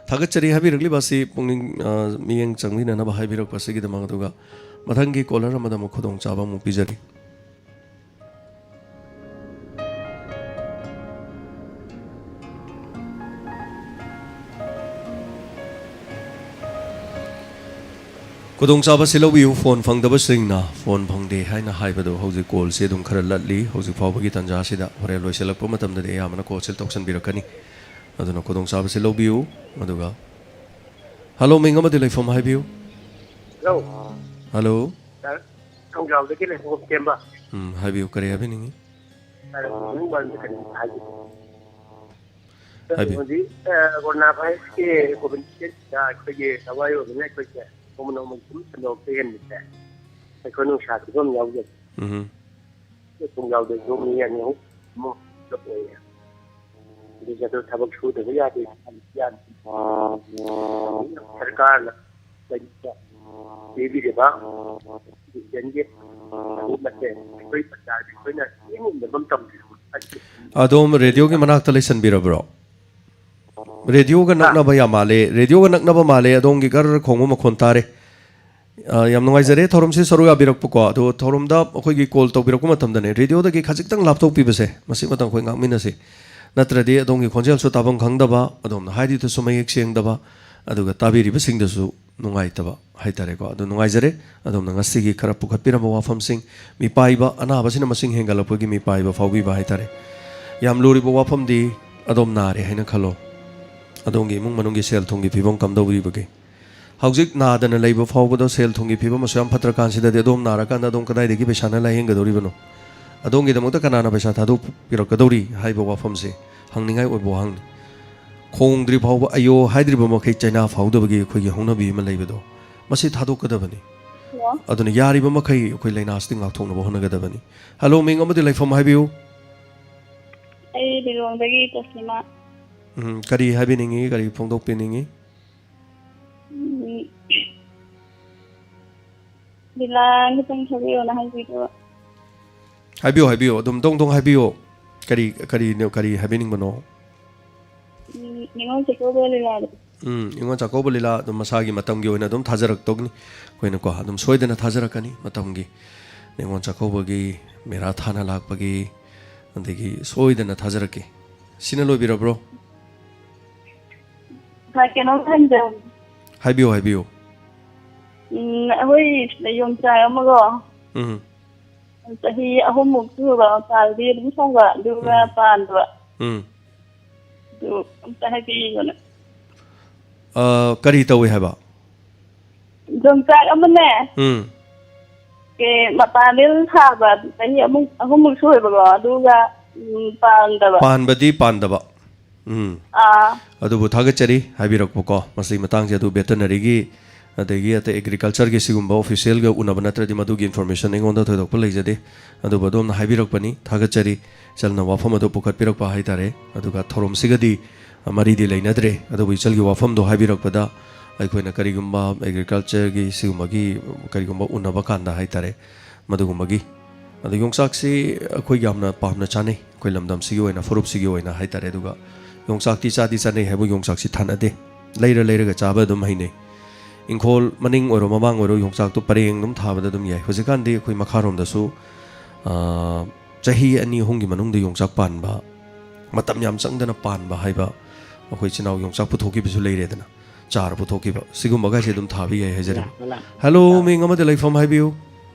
ꯊꯥꯒꯠꯆꯔꯤ ꯍꯥꯏꯕꯤꯔꯛꯂꯤꯕ ꯑꯁꯤ ꯄꯨꯛꯅꯤꯡ, ꯑ, ꯃꯤꯠꯌꯦꯡ ꯆꯪꯕꯤꯅꯅꯕ ꯍꯥꯏꯕꯤꯔꯛꯄ ꯑꯁꯤꯒꯤꯗꯃꯛ꯫ ꯑꯗꯨꯒ ꯃꯊꯪꯒꯤ caller ꯑꯃꯗ ꯑꯃꯨꯛ ꯈꯨꯗꯣꯡꯆꯥꯕ ꯑꯃꯨꯛ ꯄꯤꯖꯔꯤ꯫ ꯈꯨꯗꯣꯡꯆꯥꯕꯁꯤ ꯂꯧꯕꯤꯌꯨ꯫ ꯐꯣꯟ ꯐꯪꯗꯕꯁꯤꯡꯅ ꯐꯣꯟ ꯐꯪꯗꯦ ꯍꯥꯏꯅ ꯍꯥꯏꯕꯗꯣ ꯍꯧꯖꯤꯛ ꯀꯣꯜꯁꯦ ꯑꯗꯨꯝ ꯈꯔ ꯂꯠꯂꯤ꯫ ꯍꯧꯖꯤꯛ ꯐꯥꯎꯕꯒꯤ ꯇꯥꯟꯖꯥꯁꯤꯗ ꯍꯣꯔꯦꯟ ꯂꯣꯏꯁꯤꯜꯂꯛꯄ ꯃꯇꯝꯗꯗꯤ ꯑꯌꯥꯝꯕꯅ ꯀꯣꯜꯁꯦ ꯇꯧꯁꯟꯕꯤꯔꯛꯀꯅꯤ꯫ ꯑꯗꯨꯅ ꯈꯨꯗꯣꯡꯆꯥꯕꯁꯤ ꯂꯧꯕꯤꯌꯨ꯫ ꯑꯗꯨꯒ, ꯍꯜꯂꯣ, ꯃꯤꯡ ꯑꯃꯗꯤ ꯂꯩꯐꯝ ꯍꯥꯏꯕꯤꯌꯨ꯫ ꯍꯜꯂꯣ꯫ ꯍꯜꯂꯣ꯫ ꯁꯥꯔ, ꯊꯣꯡꯖꯥꯎꯗꯒꯤ ꯂꯩꯐꯝ ꯇꯦꯝꯕ꯫ ꯎꯝ, ꯍꯥꯏꯕꯤꯌꯨ, ꯀꯔꯤ ꯍꯥꯏꯕꯤꯅꯤꯡꯉꯤ? ꯁꯥꯔ, ꯃꯅꯨꯡ ꯃꯔꯝꯗ ꯀꯔꯤ ꯍꯥꯏꯒꯦ? ꯍꯥꯏꯕꯤꯌꯨ꯫ ꯍꯧꯖꯤꯛ, ꯑ, ꯀꯣꯔꯣꯅꯥ ꯚꯥꯏꯔꯁꯀꯤ ꯀꯣꯚꯤꯗ ꯅꯥꯏꯟꯇꯤꯟꯗ ꯑꯩꯈꯣꯏꯒꯤ ꯊꯋꯥꯏ ꯑꯣꯏꯕꯅ ꯑꯩꯈꯣꯏꯁꯦ ꯅꯣꯡꯃ ꯅꯣꯡꯃꯒꯤ ꯁꯨꯝ ꯁꯟꯗꯣꯛꯄ ꯍꯦꯟꯕꯁꯦ ꯑꯩꯈꯣꯏ ꯅꯨꯡꯁꯥ ꯐꯤꯕꯝ ꯌꯥꯎꯖꯩ꯫ ꯎꯝ꯫ ꯊꯣꯡꯖꯥꯎꯗꯁꯨ ꯃꯤ ꯑꯅꯤ ꯑꯍꯨꯝ ꯑꯃꯨꯛ ꯄꯨꯂꯞ ꯑꯣꯏꯌꯦ꯫ ꯑꯗꯨꯁꯨ ꯑꯗꯨ ꯊꯕꯛ ꯁꯨꯗꯕ ꯌꯥꯗꯦ, ꯌꯥꯗꯦ꯫ ꯁꯔꯀꯥꯔꯅ ꯀꯩꯅꯣ ꯄꯤꯕꯤꯔꯤꯕ ꯄꯦꯟꯁꯟꯒꯤ ꯃꯇꯦꯡ ꯑꯩꯈꯣꯏ ꯄ꯭ꯔꯖꯥꯒꯤ ꯑꯩꯈꯣꯏꯅ ꯏꯉꯝ ꯉꯝꯕ ꯇꯧꯕꯤꯔꯤꯕ꯫ ꯑꯗꯣꯝ ꯔꯦꯗꯤꯑꯣꯒꯤ ꯃꯅꯥꯛꯇ ꯂꯩꯁꯟꯕꯤꯔꯕ꯭ꯔꯣ? ꯔꯦꯗꯤꯑꯣꯒ ꯍꯥ? ꯅꯛꯅꯕ ꯌꯥꯝ ꯃꯥꯜꯂꯦ, ꯔꯦꯗꯤꯑꯣꯒ ꯅꯛꯅꯕ ꯃꯥꯜꯂꯦ, ꯑꯗꯣꯝꯒꯤ ꯒꯔ ꯈꯣꯡꯕ ꯃꯈꯣꯟ ꯇꯥꯔꯦ꯫ ꯑ, ꯌꯥꯝ ꯅꯨꯡꯉꯥꯏꯖꯔꯦ ꯊꯧꯔꯝꯁꯤ ꯁꯔꯨꯛ ꯌꯥꯕꯤꯔꯛꯄꯀꯣ꯫ ꯑꯗꯣ ꯊꯧꯔꯝꯗ ꯑꯩꯈꯣꯏꯒꯤ ꯀꯣꯜ ꯇꯧꯕꯤꯔꯛꯄ ꯃꯇꯝꯗꯅꯦ, ꯔꯦꯗꯤꯑꯣꯗꯒꯤ ꯈꯖꯤꯛꯇꯪ ꯂꯥꯞꯊꯣꯛꯄꯤꯕꯁꯦ, ꯃꯁꯤꯃꯇꯪ ꯑꯩꯈꯣꯏ ꯉꯥꯛꯃꯤꯟꯅꯁꯤ꯫ ꯅꯠꯇ꯭ꯔꯗꯤ ꯑꯗꯣꯝꯒꯤ ꯈꯣꯟꯖꯦꯜꯁꯨ ꯇꯥꯐꯝ ꯈꯪꯗꯕ, ꯑꯗꯣꯝꯅ ꯍꯥꯏꯔꯤꯗꯨꯁꯨ ꯃꯌꯦꯛ ꯁꯦꯡꯗꯕ, ꯑꯗꯨꯒ ꯇꯥꯕꯤꯔꯤꯕꯁꯤꯡꯗꯁꯨ ꯅꯨꯡꯉꯥꯏꯇꯕ ꯍꯥꯏꯇꯥꯔꯦꯀꯣ꯫ ꯑꯗꯨ ꯅꯨꯡꯉꯥꯏꯖꯔꯦ ꯑꯗꯣꯝꯅ ꯉꯁꯤꯒꯤ ꯈꯔ ꯄꯨꯈꯠꯄꯤꯔꯝꯕ ꯋꯥꯐꯝꯁꯤꯡ, ꯃꯤꯄꯥꯏꯕ, ꯑꯅꯥꯕꯁꯤꯅ ꯃꯁꯤꯡ ꯍꯦꯟꯒꯠꯂꯛꯄꯒꯤ ꯃꯤꯄꯥꯏꯕ ꯐꯥꯎꯕꯤꯕ ꯍꯥꯏꯇꯥꯔꯦ꯫ ꯌꯥꯝ ꯂꯨꯔꯤꯕ ꯋꯥꯐꯝꯗꯤ ꯑꯗꯣꯝ ꯅꯥꯔꯦ ꯍꯥꯏꯅ ꯈꯜꯂꯣ꯫ ꯑꯗꯣꯝꯒꯤ ꯏꯃꯨꯡ ꯃꯅꯨꯡꯒꯤ ꯁꯦꯜ ꯊꯨꯝꯒꯤ ꯐꯤꯕꯝ ꯀꯝꯗꯧꯔꯤꯕꯒꯦ? ꯍꯧꯖꯤꯛ ꯅꯥꯗꯅ ꯂꯩꯕ ꯐꯥꯎꯕꯗ ꯁꯦꯜ ꯊꯨꯝꯒꯤ ꯐꯤꯕꯝ ꯑꯁꯨꯛ ꯌꯥꯝ ꯐꯠꯇ꯭ꯔꯀꯥꯟꯁꯤꯗꯗꯤ ꯑꯗꯣꯝ ꯅꯥꯔꯀꯥꯟꯗ ꯑꯗꯣꯝ ꯀꯗꯥꯏꯗꯒꯤ ꯄꯩꯁꯥꯅ ꯂꯥꯏꯌꯦꯡꯒꯗꯧꯔꯤꯕꯅꯣ? ꯑꯗꯣꯝꯒꯤꯗꯃꯛꯇ ꯀꯅꯥꯅ ꯄꯩꯁꯥ ꯊꯥꯗꯣꯛꯄꯤꯔꯛꯀꯗꯧꯔꯤ ꯍꯥꯏꯕ ꯋꯥꯐꯝꯁꯦ ꯍꯪꯅꯤꯡꯉꯥꯏ ꯑꯣꯏꯕ ꯋꯥꯍꯪꯅꯤ꯫ ꯈꯣꯡꯗ꯭ꯔꯤ ꯐꯥꯎꯕ ꯑꯌꯣ ꯍꯥꯏꯗ꯭ꯔꯤꯕ ꯃꯈꯩ ꯆꯩꯅꯥ ꯐꯥꯎꯗꯕꯒꯤ ꯑꯩꯈꯣꯏꯒꯤ ꯍꯧꯅꯕꯤ ꯑꯃ ꯂꯩꯕꯗꯣ, ꯃꯁꯤ ꯊꯥꯗꯣꯛꯀꯗꯕꯅꯤ꯫ ꯍꯜꯂꯣ꯫ ꯑꯗꯨꯅ ꯌꯥꯔꯤꯕ ꯃꯈꯩ ꯑꯩꯈꯣꯏ ꯂꯥꯏꯅꯥꯁꯤꯗꯤ ꯉꯥꯛꯊꯣꯛꯅꯕ ꯍꯣꯠꯅꯒꯗꯕꯅꯤ꯫ ꯍꯜꯂꯣ, ꯃꯤꯡ ꯑꯃꯗꯤ ꯂꯩꯐꯝ ꯍꯥꯏꯕꯤꯌꯨ꯫ ꯑꯩ ꯂꯤꯂꯣꯡꯗꯒꯤ ꯇꯁꯂꯤꯃꯥ꯫ ꯎꯝ, ꯀꯔꯤ ꯍꯥꯏꯕꯤꯅꯤꯡꯉꯤ, ꯀꯔꯤ ꯐꯣꯡꯗꯣꯛꯄꯤꯅꯤꯡꯉꯤ? ꯎꯝ, ꯕꯤꯂꯥ ꯈꯤꯇꯪ ꯊꯥꯕꯤꯌꯣꯅ ꯍꯥꯏꯕꯤꯗꯣ꯫ ꯍꯥꯏꯕꯤꯌꯨ, ꯍꯥꯏꯕꯤꯌꯨ, ꯑꯗꯨꯝ ꯗꯣꯡ ꯗꯣꯡ ꯍꯥꯏꯕꯤꯌꯨ꯫ ꯀꯔꯤ, ꯀꯔꯤꯅꯣ, ꯀꯔꯤ ꯍꯥꯏꯕꯤꯅꯤꯡꯕꯅꯣ? ꯎꯝ, ꯅꯤꯉꯣꯜ ꯆꯥꯛꯀꯧꯕ ꯂꯤꯂꯥꯗꯣ꯫ ꯎꯝ, ꯅꯤꯉꯣꯜ ꯆꯥꯛꯀꯧꯕ ꯂꯤꯂꯥ ꯑꯗꯨꯝ ꯃꯁꯥꯒꯤ ꯃꯇꯝꯒꯤ ꯑꯣꯏꯅ ꯑꯗꯨꯝ ꯊꯥꯖꯔꯛꯇꯧꯅꯤ ꯑꯩꯈꯣꯏꯅꯀꯣ, ꯑꯗꯨꯝ ꯁꯣꯏꯗꯅ ꯊꯥꯖꯔꯛꯀꯅꯤ ꯃꯇꯝꯒꯤ꯫ ꯅꯤꯉꯣꯜ ꯆꯥꯛꯀꯧꯕꯒꯤ, ꯃꯦꯔꯥ ꯊꯥꯅ ꯂꯥꯛꯄꯒꯤ, ꯑꯗꯒꯤ ꯁꯣꯏꯗꯅ ꯊꯥꯖꯔꯛꯀꯦ꯫ ꯁꯤꯅ ꯂꯣꯏꯕꯤꯔꯕ꯭ꯔꯣ? ꯁꯥꯔ, ꯀꯩꯅꯣꯝ ꯍꯪꯖꯕꯅꯤ꯫ ꯍꯥꯏꯕꯤꯌꯨ, ꯍꯥꯏꯕꯤꯌꯨ꯫ ꯎꯝ, ꯑꯩꯈꯣꯏ ꯁꯤꯗ ꯌꯣꯡꯆꯥꯛ ꯑꯃꯀꯣ, ꯎꯝ꯫ ꯆꯍꯤ ꯑꯍꯨꯝꯃꯨꯛ ꯁꯨꯕ, ꯄꯥꯜꯗꯤ ꯑꯗꯨꯝ ꯁꯥꯕ, ꯑꯗꯨꯒ ꯎꯝ꯫ ꯄꯥꯟꯗꯕ꯫ ꯎꯝ꯫ ꯑꯗꯨ ꯑꯝꯇ ꯍꯥꯏꯕꯤꯌꯨꯅꯦ꯫ ꯑ, ꯀꯔꯤ ꯇꯧꯏ ꯍꯥꯏꯕ? ꯌꯣꯡꯆꯥꯛ ꯑꯃꯅꯦ꯫ ꯎꯝ꯫ ꯑꯦ, ꯃꯄꯥꯟꯗꯤ ꯑꯗꯨꯝ ꯁꯥꯕ, ꯆꯍꯤ ꯑꯃꯨꯛ, ꯑꯍꯨꯝꯃꯨꯛ ꯁꯨꯔꯦꯕꯀꯣ, ꯑꯗꯨꯒ, ꯎꯝ, ꯄꯥꯟꯗꯕ꯫ ꯄꯥꯟꯕꯗꯤ ꯄꯥꯟꯗꯕ꯫ ꯎꯝ꯫ ꯑꯥ꯫ ꯑꯗꯨꯕꯨ ꯊꯥꯒꯠꯆꯔꯤ ꯍꯥꯏꯕꯤꯔꯛꯄꯀꯣ꯫ ꯃꯁꯤꯒꯤ ꯃꯇꯥꯡꯁꯦ ꯑꯗꯨ ꯚꯦꯇꯅꯔꯤꯒꯤ ꯑꯗꯒꯤ ꯑꯇꯩ ꯑꯦꯒ꯭ꯔꯤꯀꯜꯆꯔꯒꯤ ꯁꯤꯒꯨꯝꯕ ꯑꯣꯐꯤꯁꯤꯌꯦꯜꯒ ꯎꯅꯕ ꯅꯠꯇ꯭ꯔꯗꯤ ꯃꯗꯨꯒꯤ ꯏꯟꯐꯣꯔꯃꯦꯁꯟ ꯑꯩꯉꯣꯟꯗ ꯊꯣꯏꯗꯣꯛꯄ ꯂꯩꯖꯗꯦ꯫ ꯑꯗꯨꯕꯨ ꯑꯗꯣꯝꯅ ꯍꯥꯏꯕꯤꯔꯛꯄꯅꯤ, ꯊꯥꯒꯠꯆꯔꯤ꯫ ꯏꯆꯜꯅ ꯋꯥꯐꯝ ꯑꯗꯨ ꯄꯨꯈꯠꯄꯤꯔꯛꯄ ꯍꯥꯏꯇꯥꯔꯦ꯫ ꯑꯗꯨꯒ ꯊꯧꯔꯝꯁꯤꯒꯗꯤ ꯃꯔꯤꯗꯤ ꯂꯩꯅꯗ꯭ꯔꯦ꯫ ꯑꯗꯨꯕꯨ ꯏꯆꯜꯒꯤ ꯋꯥꯐꯝꯗꯣ ꯍꯥꯏꯕꯤꯔꯛꯄꯗ ꯑꯩꯈꯣꯏꯅ ꯀꯔꯤꯒꯨꯝꯕ ꯑꯦꯒ꯭ꯔꯤꯀꯜꯆꯔꯒꯤ ꯁꯤꯒꯨꯝꯕꯒꯤ ꯀꯔꯤꯒꯨꯝꯕ ꯎꯅꯕ ꯀꯥꯟꯗ ꯍꯥꯏꯇꯥꯔꯦ, ꯃꯗꯨꯒꯨꯝꯕꯒꯤ꯫ ꯑꯗꯣ ꯌꯣꯡꯆꯥꯛꯁꯤ ꯑꯩꯈꯣꯏ ꯌꯥꯝꯅ ꯄꯥꯝꯅ ꯆꯥꯅꯩ, ꯑꯩꯈꯣꯏ ꯂꯝꯗꯝꯁꯤꯒꯤ ꯑꯣꯏꯅ, ꯐꯨꯔꯨꯞꯁꯤꯒꯤ ꯑꯣꯏꯅ ꯍꯥꯏꯇꯥꯔꯦ꯫ ꯑꯗꯨꯒ ꯌꯣꯡꯆꯥꯛꯇꯤ ꯆꯥꯗꯤ ꯆꯥꯅꯩ ꯍꯥꯏꯕꯨ ꯌꯣꯡꯆꯥꯛꯁꯤ ꯊꯥꯅꯗꯦ, ꯂꯩꯔ ꯂꯩꯔꯒ ꯆꯥꯕ ꯑꯗꯨꯝ ꯍꯩꯅꯩ꯫ ꯏꯪꯈꯣꯜ ꯃꯅꯤꯡ ꯑꯣꯏꯔꯣ ꯃꯃꯥꯡ ꯑꯣꯏꯔꯣ ꯌꯣꯡꯆꯥꯛꯇꯣ ꯄꯔꯦꯡ ꯑꯗꯨꯝ ꯊꯥꯕꯗ ꯑꯗꯨꯝ ꯌꯥꯏ꯫ ꯍꯧꯖꯤꯛꯀꯥꯟꯗꯤ ꯑꯩꯈꯣꯏ ꯃꯈꯥꯔꯣꯝꯗꯁꯨ, ꯑꯥ, ꯆꯍꯤ ꯑꯅꯤ ꯑꯍꯨꯝꯒꯤ ꯃꯅꯨꯡꯗ ꯌꯣꯡꯆꯥꯛ ꯄꯥꯟꯕ, ꯃꯇꯝ ꯌꯥꯝ ꯆꯪꯗꯅ ꯄꯥꯟꯕ ꯍꯥꯏꯕ, ꯑꯩꯈꯣꯏ ꯏꯆꯤꯟ ꯏꯅꯥꯎ ꯌꯣꯡꯆꯥꯛ ꯄꯨꯊꯣꯛꯈꯤꯕꯁꯨ ꯂꯩꯔꯦꯗꯅ, ꯆꯥꯔ ꯄꯨꯊꯣꯛꯈꯤꯕ, ꯁꯤꯒꯨꯝꯕꯒꯥꯏꯁꯦ ꯑꯗꯨꯝ ꯊꯥꯕ ꯌꯥꯏ ꯍꯥꯏꯖꯔꯤ꯫ ꯂꯥꯛ, ꯂꯥꯛ꯫ ꯍꯜꯂꯣ, ꯃꯤꯡ ꯑꯃꯗ ꯂꯩꯐꯝ ꯍꯥꯏꯕꯤꯌꯨ꯫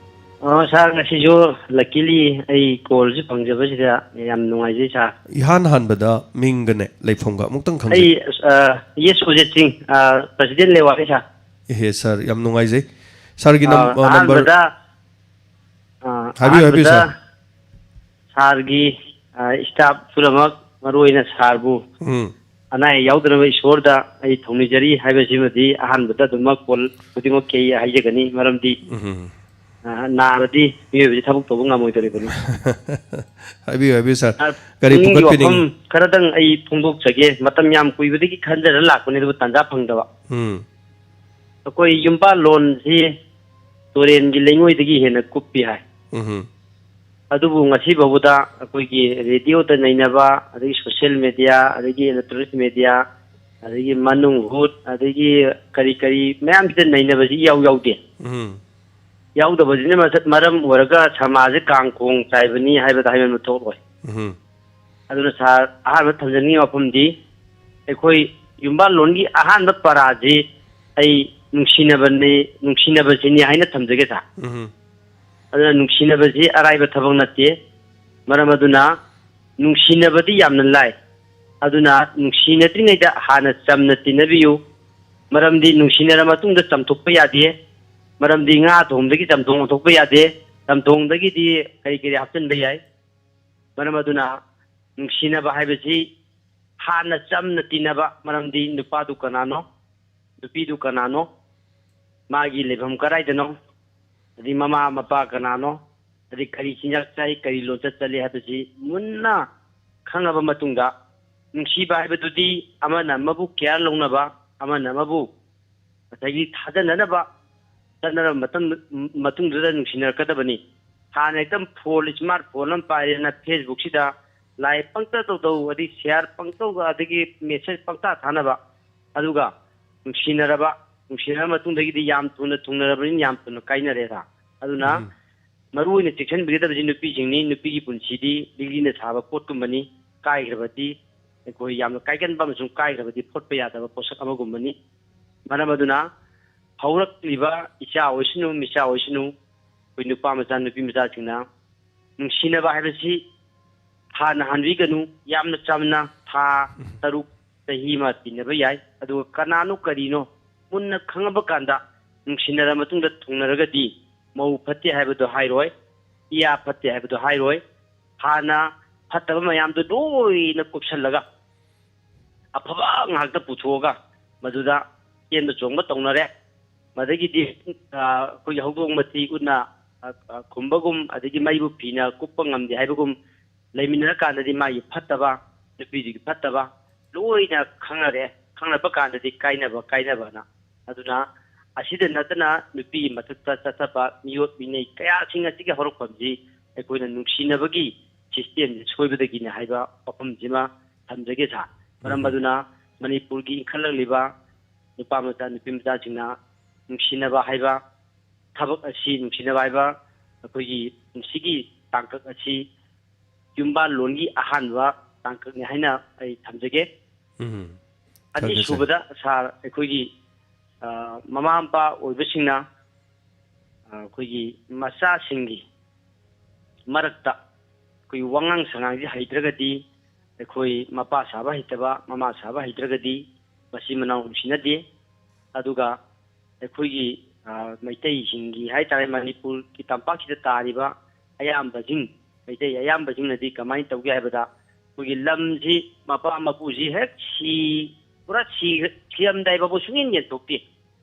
ꯑꯣ, ꯁꯥꯔ, ꯉꯁꯤꯁꯨ ꯂꯛꯀꯤꯂꯤ ꯑꯩ ꯀꯣꯜꯁꯨ ꯐꯪꯖꯕꯁꯤꯗ ꯌꯥꯝ ꯅꯨꯡꯉꯥꯏꯖꯩ, ꯁꯥꯔ꯫ ꯏꯍꯥꯟ ꯍꯥꯟꯕꯗ ꯃꯤꯡꯒꯅꯦ ꯂꯩꯐꯝꯒ ꯑꯃꯨꯛꯇꯪ ꯈꯪꯖꯩ꯫ ꯑꯩ, ꯑ, ꯑꯦꯁ ꯁꯨꯖꯤꯠ ꯁꯤꯡ, ꯑ, ꯄ꯭ꯔꯁꯤꯗꯦꯟ ꯂꯦꯋꯥꯅꯤ, ꯁꯥꯔ꯫ ꯏꯍꯦ, ꯁꯥꯔ, ꯌꯥꯝ ꯅꯨꯡꯉꯥꯏꯖꯩ꯫ ꯁꯥꯔꯒꯤ ꯅꯝ-, ꯑ, ꯑ, ꯅꯝꯕꯔ ꯑꯍꯥꯟꯕꯗ, ꯑ, ꯍꯥꯏꯕꯤꯌꯨ, ꯍꯥꯏꯕꯤꯌꯨ, ꯑꯍꯥꯟꯕꯗ ꯁꯥꯔ꯫ ꯁꯥꯔꯒꯤ, ꯑ, ꯁ꯭ꯇꯥꯐ ꯄꯨꯝꯅꯃꯛ, ꯃꯔꯨ ꯑꯣꯏꯅ ꯁꯥꯔꯕꯨ ꯎꯝ꯫ ꯑꯅꯥ ꯑꯌꯦꯛ ꯌꯥꯎꯗꯅꯕ ꯏꯁꯣꯔꯗ ꯑꯩ ꯊꯧꯅꯤꯖꯔꯤ ꯍꯥꯏꯕꯁꯤꯃꯗꯤ ꯑꯍꯥꯟꯕꯗ ꯑꯗꯨꯃꯛ ꯀꯣꯜ ꯈꯨꯗꯤꯡꯃꯛꯀꯤ ꯑꯩ ꯍꯥꯏꯖꯒꯅꯤ, ꯃꯔꯝꯗꯤ, ꯎꯝ꯫ ꯑ, ꯅꯥꯔꯗꯤ ꯃꯤꯑꯣꯏꯕꯁꯤ ꯊꯕꯛ ꯇꯧꯕ ꯉꯝꯃꯣꯏꯗꯧꯔꯤꯕꯅꯤ꯫ ꯍꯥꯏꯕꯤꯌꯨ, ꯍꯥꯏꯕꯤꯌꯨ, ꯁꯥꯔ꯫ ꯑ, ꯀꯔꯤ ꯄꯨꯛꯅꯤꯡꯒꯤ ꯄꯨꯈꯠꯄꯤꯅꯤꯡꯉꯤ? ꯋꯥꯐꯝ ꯈꯔꯗꯪ ꯑꯩ ꯐꯣꯡꯗꯣꯛꯆꯒꯦ꯫ ꯃꯇꯝ ꯌꯥꯝ ꯀꯨꯏꯕꯗꯒꯤ ꯈꯟꯖꯔ ꯂꯥꯛꯄꯅꯤ, ꯑꯗꯨꯕꯨ ꯇꯥꯟꯖꯥ ꯐꯪꯗꯕ꯫ ꯎꯝ꯫ ꯑꯩꯈꯣꯏ ꯌꯨꯝꯕꯥꯜ ꯂꯣꯟꯁꯤ ꯇꯨꯔꯦꯟꯒꯤ ꯂꯩꯉꯣꯏꯗꯒꯤ ꯍꯦꯟꯅ ꯀꯨꯞꯄꯤ ꯍꯥꯏ꯫ ꯎꯝ꯫ ꯑꯗꯨꯕꯨ ꯉꯁꯤ ꯐꯥꯎꯕꯗ ꯑꯩꯈꯣꯏꯒꯤ ꯔꯦꯗꯤꯑꯣꯗ ꯅꯩꯅꯕ, ꯑꯗꯒꯤ ꯁꯣꯁꯤꯌꯦꯜ ꯃꯦꯗꯤꯌꯥ, ꯑꯗꯒꯤ ꯏꯂꯦꯛꯇ꯭ꯔꯣꯅꯤꯛ ꯃꯦꯗꯤꯌꯥ, ꯑꯗꯒꯤ ꯃꯅꯨꯡ ꯍꯨꯠ, ꯑꯗꯒꯤ ꯀꯔꯤ ꯀꯔꯤ ꯃꯌꯥꯝꯁꯤꯗ ꯅꯩꯅꯕꯁꯤ ꯏꯌꯥꯎ ꯌꯥꯎꯗꯦ꯫ ꯎꯝ꯫ ꯌꯥꯎꯗꯕꯁꯤꯅ ꯃꯁ-, ꯃꯔꯝ ꯑꯣꯏꯔꯒ ꯁꯃꯥꯖꯁꯦ ꯀꯥꯡ ꯈꯣꯡ ꯆꯥꯏꯕꯅꯤ ꯍꯥꯏꯕꯗ ꯍꯥꯏꯃꯟꯕ ꯊꯣꯛꯂꯣꯏ꯫ ꯎꯝ꯫ ꯑꯗꯨꯅ ꯁꯥꯔ, ꯑꯍꯥꯟꯕ ꯊꯝꯖꯅꯤꯡꯉꯤꯕ ꯋꯥꯐꯝꯗꯤ, ꯑꯩꯈꯣꯏ ꯌꯨꯝꯕꯥꯜꯂꯣꯟꯒꯤ ꯑꯍꯥꯟꯕ ꯄꯔꯥꯁꯤ ꯑꯩ ꯅꯨꯡꯁꯤꯅꯕꯅꯤ, ꯅꯨꯡꯁꯤꯅꯕꯁꯤꯅꯤ ꯍꯥꯏꯅ ꯊꯝꯖꯒꯦ, ꯁꯥꯔ꯫ ꯎꯝ꯫ ꯑꯗꯨꯅ ꯅꯨꯡꯁꯤꯅꯕꯁꯤ ꯑꯔꯥꯏꯕ ꯊꯕꯛ ꯅꯠꯇꯦ꯫ ꯃꯔꯝ ꯑꯗꯨꯅ ꯅꯨꯡꯁꯤꯅꯕꯗꯤ ꯌꯥꯝꯅ ꯂꯥꯏ꯫ ꯑꯗꯨꯅ ꯅꯨꯡꯁꯤꯅꯗ꯭ꯔꯤꯉꯩꯗ ꯍꯥꯟꯅ ꯆꯝꯅ ꯇꯤꯟꯅꯕꯤꯌꯨ꯫ ꯃꯔꯝꯗꯤ ꯅꯨꯡꯁꯤꯅꯔ ꯃꯇꯨꯡꯗ ꯆꯝꯊꯣꯛꯄ ꯌꯥꯗꯦ꯫ ꯃꯔꯝꯗꯤ ꯉꯥ ꯊꯣꯡꯕꯗꯒꯤ ꯆꯝꯊꯣꯡ ꯑꯣꯟꯊꯣꯛꯄ ꯌꯥꯗꯦ꯫ ꯆꯝꯊꯣꯡꯗꯒꯤꯗꯤ ꯀꯔꯤ ꯀꯔꯤ ꯍꯥꯞꯆꯤꯟꯕ ꯌꯥꯏ꯫ ꯃꯔꯝ ꯑꯗꯨꯅ ꯅꯨꯡꯁꯤꯅꯕ ꯍꯥꯏꯕꯁꯤ ꯍꯥꯟꯅ ꯆꯝꯅ ꯇꯤꯟꯅꯕ, ꯃꯔꯝꯗꯤ ꯅꯨꯄꯥꯗꯨ ꯀꯅꯥꯅꯣ, ꯅꯨꯄꯤꯗꯨ ꯀꯅꯥꯅꯣ, ꯃꯥꯒꯤ ꯂꯩꯐꯝ ꯀꯗꯥꯏꯗꯅꯣ, ꯑꯗꯩ ꯃꯃꯥ ꯃꯄꯥ ꯀꯅꯥꯅꯣ, ꯑꯗꯩ ꯀꯔꯤ ꯆꯤꯟꯖꯥꯛ ꯆꯥꯏ, ꯀꯔꯤ ꯂꯣꯟꯆꯠ ꯆꯠꯂꯤ ꯍꯥꯏꯕꯁꯤ ꯃꯨꯟꯅ ꯈꯪꯉꯕ ꯃꯇꯨꯡꯗ, ꯅꯨꯡꯁꯤꯕ ꯍꯥꯏꯕꯗꯨꯗꯤ ꯑꯃꯅ ꯑꯃꯕꯨ ꯀꯤꯌꯔ ꯂꯧꯅꯕ, ꯑꯃꯅ ꯑꯃꯕꯨ ꯉꯁꯥꯏꯒꯤ ꯊꯥꯖꯅꯅꯕ ꯆꯠꯅꯔꯕ ꯃꯇꯝ, ꯃꯇꯨꯡꯗꯨꯗ ꯅꯨꯡꯁꯤꯅꯔꯛꯀꯗꯕꯅꯤ꯫ ꯍꯥꯟꯅ ꯍꯦꯛꯇ ꯐꯣꯟ, ꯏꯁꯃꯥꯔꯠ ꯐꯣꯟ ꯑꯃ ꯄꯥꯏꯔꯦꯅ ꯐꯦꯁꯕꯨꯛꯁꯤꯗ ꯂꯥꯏ ꯄꯪꯇꯧ ꯇꯧ, ꯑꯗꯩ ꯁꯤꯌꯥꯔ ꯄꯪꯇꯧ, ꯑꯗꯒꯤ ꯃꯦꯁꯦꯖ ꯄꯪꯊꯥ ꯊꯥꯅꯕ, ꯑꯗꯨꯒ ꯅꯨꯡꯁꯤꯅꯔꯕ, ꯅꯨꯡꯁꯤꯅꯔꯕ ꯃꯇꯨꯡꯗꯒꯤꯗꯤ ꯌꯥꯝ ꯊꯨꯅ ꯊꯨꯡꯅꯔꯕꯅꯤꯅ ꯌꯥꯝ ꯊꯨꯅ ꯀꯥꯏꯅꯔꯦꯗ꯫ ꯑꯗꯨꯅ ꯎꯝ꯫ ꯃꯔꯨ ꯑꯣꯏꯅ ꯆꯦꯛꯁꯤꯟꯕꯤꯒꯗꯕꯁꯤ ꯅꯨꯄꯤꯒꯤ ꯄꯨꯟꯁꯤꯗꯤ ꯂꯤꯛꯂꯤꯅ ꯁꯥꯕ ꯄꯣꯠꯀꯨꯝꯕꯅꯤ꯫ ꯀꯥꯏꯈ꯭ꯔꯕꯗꯤ ꯑꯩꯈꯣꯏ ꯌꯥꯝꯅ ꯀꯥꯏꯒꯟꯕ ꯑꯃꯁꯨꯡ ꯀꯥꯏꯈ꯭ꯔꯕꯗꯤ ꯐꯣꯠꯄ ꯌꯥꯗꯕ ꯄꯣꯠꯁꯛ ꯑꯃꯒꯨꯝꯕꯅꯤ꯫ ꯃꯔꯝ ꯑꯗꯨꯅ ꯍꯧꯔꯛꯂꯤꯕ ꯏꯆꯥ ꯑꯣꯏꯁꯅꯨ, ꯃꯤꯆꯥ ꯑꯣꯏꯁꯅꯨ, ꯑꯩꯈꯣꯏ ꯅꯨꯄꯥ ꯃꯆꯥ, ꯅꯨꯄꯤ ꯃꯆꯥꯁꯤꯡꯅ ꯅꯨꯡꯁꯤꯅꯕ ꯍꯥꯏꯕꯁꯤ ꯍꯥꯟꯅ ꯍꯟꯕꯤꯒꯅꯨ꯫ ꯌꯥꯝꯅ ꯆꯝꯅ ꯊꯥ ꯎꯝ꯫ ꯇꯔꯨꯛ, ꯆꯍꯤ ꯑꯃ ꯇꯤꯟꯅꯕ ꯌꯥꯏ꯫ ꯑꯗꯨꯒ ꯀꯅꯥꯅꯣ ꯀꯔꯤꯅꯣ ꯃꯨꯟꯅ ꯈꯪꯉꯕ ꯀꯥꯟꯗ ꯅꯨꯡꯁꯤꯅꯔ ꯃꯇꯨꯡꯗ ꯊꯨꯡꯅꯔꯒꯗꯤ ꯃꯧ ꯐꯠꯇꯦ ꯍꯥꯏꯕꯗꯣ ꯍꯥꯏꯔꯣꯏ, ꯏꯌꯥ ꯐꯠꯇꯦ ꯍꯥꯏꯕꯗꯣ ꯍꯥꯏꯔꯣꯏ꯫ ꯍꯥꯟꯅ ꯐꯠꯇꯕ ꯃꯌꯥꯝꯗꯣ ꯂꯣꯏꯅ ꯀꯨꯞꯁꯜꯂꯒ ꯑꯐꯕ ꯉꯥꯛꯇ ꯄꯨꯊꯣꯛꯑꯒ ꯃꯗꯨꯗ ꯆꯦꯟꯕ ꯆꯣꯡꯕ ꯇꯧꯅꯔꯦ꯫ ꯃꯗꯒꯤꯗꯤ, ꯑ, ꯑꯩꯈꯣꯏꯒꯤ ꯍꯧꯗꯣꯡ ꯃꯊꯤ ꯎꯠꯅ, ꯑ, ꯑ, ꯈꯨꯝꯕꯒꯨꯝ, ꯑꯗꯒꯤ ꯃꯩꯕꯨ ꯐꯤꯅ ꯀꯨꯞꯄ ꯉꯝꯗꯦ ꯍꯥꯏꯕꯒꯨꯝ, ꯂꯩꯃꯤꯟꯅꯔꯀꯥꯟꯗꯗꯤ ꯃꯥꯒꯤ ꯐꯠꯇꯕ, ꯅꯨꯄꯤꯗꯨꯒꯤ ꯐꯠꯇꯕ ꯂꯣꯏꯅ ꯈꯪꯅꯔꯦ꯫ ꯈꯪꯅꯕ ꯀꯥꯟꯗꯗꯤ ꯀꯥꯏꯅꯕ, ꯀꯥꯏꯅꯕꯅ꯫ ꯑꯗꯨꯅ ꯑꯁꯤꯗ ꯅꯠꯇꯅ ꯅꯨꯄꯤꯒꯤ ꯃꯊꯛꯇ ꯆꯠꯊꯕ ꯃꯤꯑꯣꯠ ꯃꯤꯅꯩ ꯀꯌꯥꯁꯤꯡ ꯑꯁꯤꯒꯤ ꯍꯧꯔꯛꯐꯝꯁꯤ ꯑꯩꯈꯣꯏꯅ ꯅꯨꯡꯁꯤꯅꯕꯒꯤ system ꯁꯦ ꯁꯣꯏꯕꯗꯒꯤꯅꯤ ꯍꯥꯏꯕ ꯋꯥꯐꯝꯁꯤꯃ ꯊꯝꯖꯒꯦ ꯁꯥꯔ꯫ ꯃꯔꯝ ꯎꯝ꯫ ꯑꯗꯨꯅ ꯃꯅꯤꯄꯨꯔꯒꯤ ꯏꯟꯈꯠꯂꯛꯂꯤꯕ ꯅꯨꯄꯥ ꯃꯆꯥ, ꯅꯨꯄꯤ ꯃꯆꯥꯁꯤꯡꯅ ꯅꯨꯡꯁꯤꯅꯕ ꯍꯥꯏꯕ ꯊꯕꯛ ꯑꯁꯤ, ꯅꯨꯡꯁꯤꯅꯕ ꯍꯥꯏꯕ ꯑꯩꯈꯣꯏꯒꯤ ꯄꯨꯟꯁꯤꯒꯤ ꯇꯥꯡꯀꯛ ꯑꯁꯤ ꯌꯨꯝꯕꯥꯜꯂꯣꯟꯒꯤ ꯑꯍꯥꯟꯕ ꯇꯥꯡꯀꯛꯅꯤ ꯍꯥꯏꯅ ꯑꯩ ꯊꯝꯖꯒꯦ꯫ ꯎꯝ꯫ ꯊꯝꯖꯒꯦ, ꯁꯥꯔ꯫ ꯑꯅꯤꯁꯨꯕꯗ ꯁꯥꯔ, ꯑꯩꯈꯣꯏꯒꯤ, ꯑ, ꯃꯃꯥ ꯃꯄꯥ ꯑꯣꯏꯕꯁꯤꯡꯅ, ꯑ, ꯑꯩꯈꯣꯏꯒꯤ ꯃꯆꯥꯁꯤꯡꯒꯤ ꯃꯔꯛꯇ ꯑꯩꯈꯣꯏ ꯋꯥꯉꯥꯡ ꯁꯉꯥꯡꯁꯤ ꯍꯩꯇ꯭ꯔꯒꯗꯤ, ꯑꯩꯈꯣꯏ ꯃꯄꯥ ꯁꯥꯕ ꯍꯩꯇꯕ, ꯃꯃꯥ ꯁꯥꯕ ꯍꯩꯇ꯭ꯔꯒꯗꯤ ꯃꯆꯤꯟ ꯃꯅꯥꯎ ꯅꯨꯡꯁꯤꯅꯗꯦ꯫ ꯑꯗꯨꯒ ꯑꯩꯈꯣꯏꯒꯤ, ꯑ, ꯃꯩꯇꯩꯁꯤꯡꯒꯤ ꯍꯥꯏꯇꯥꯔꯦ, ꯃꯅꯤꯄꯨꯔꯒꯤ ꯇꯝꯄꯥꯛꯁꯤꯗ ꯇꯥꯔꯤꯕ ꯑꯌꯥꯝꯕꯁꯤꯡ, ꯃꯩꯇꯩ ꯑꯌꯥꯝꯕꯁꯤꯡꯅꯗꯤ ꯀꯃꯥꯏꯅ ꯇꯧꯒꯦ ꯍꯥꯏꯕꯗ, ꯑꯩꯈꯣꯏꯒꯤ ꯂꯝꯁꯤ ꯃꯄꯥ ꯃꯄꯨꯁꯤ ꯍꯦꯛ ꯁꯤ-, ꯄꯨꯔꯥ ꯁꯤ-, ꯁꯤꯔꯝꯗꯥꯏ ꯐꯥꯎꯕ ꯁꯨꯡꯌꯦꯡ ꯌꯦꯡꯊꯣꯛꯇꯦ꯫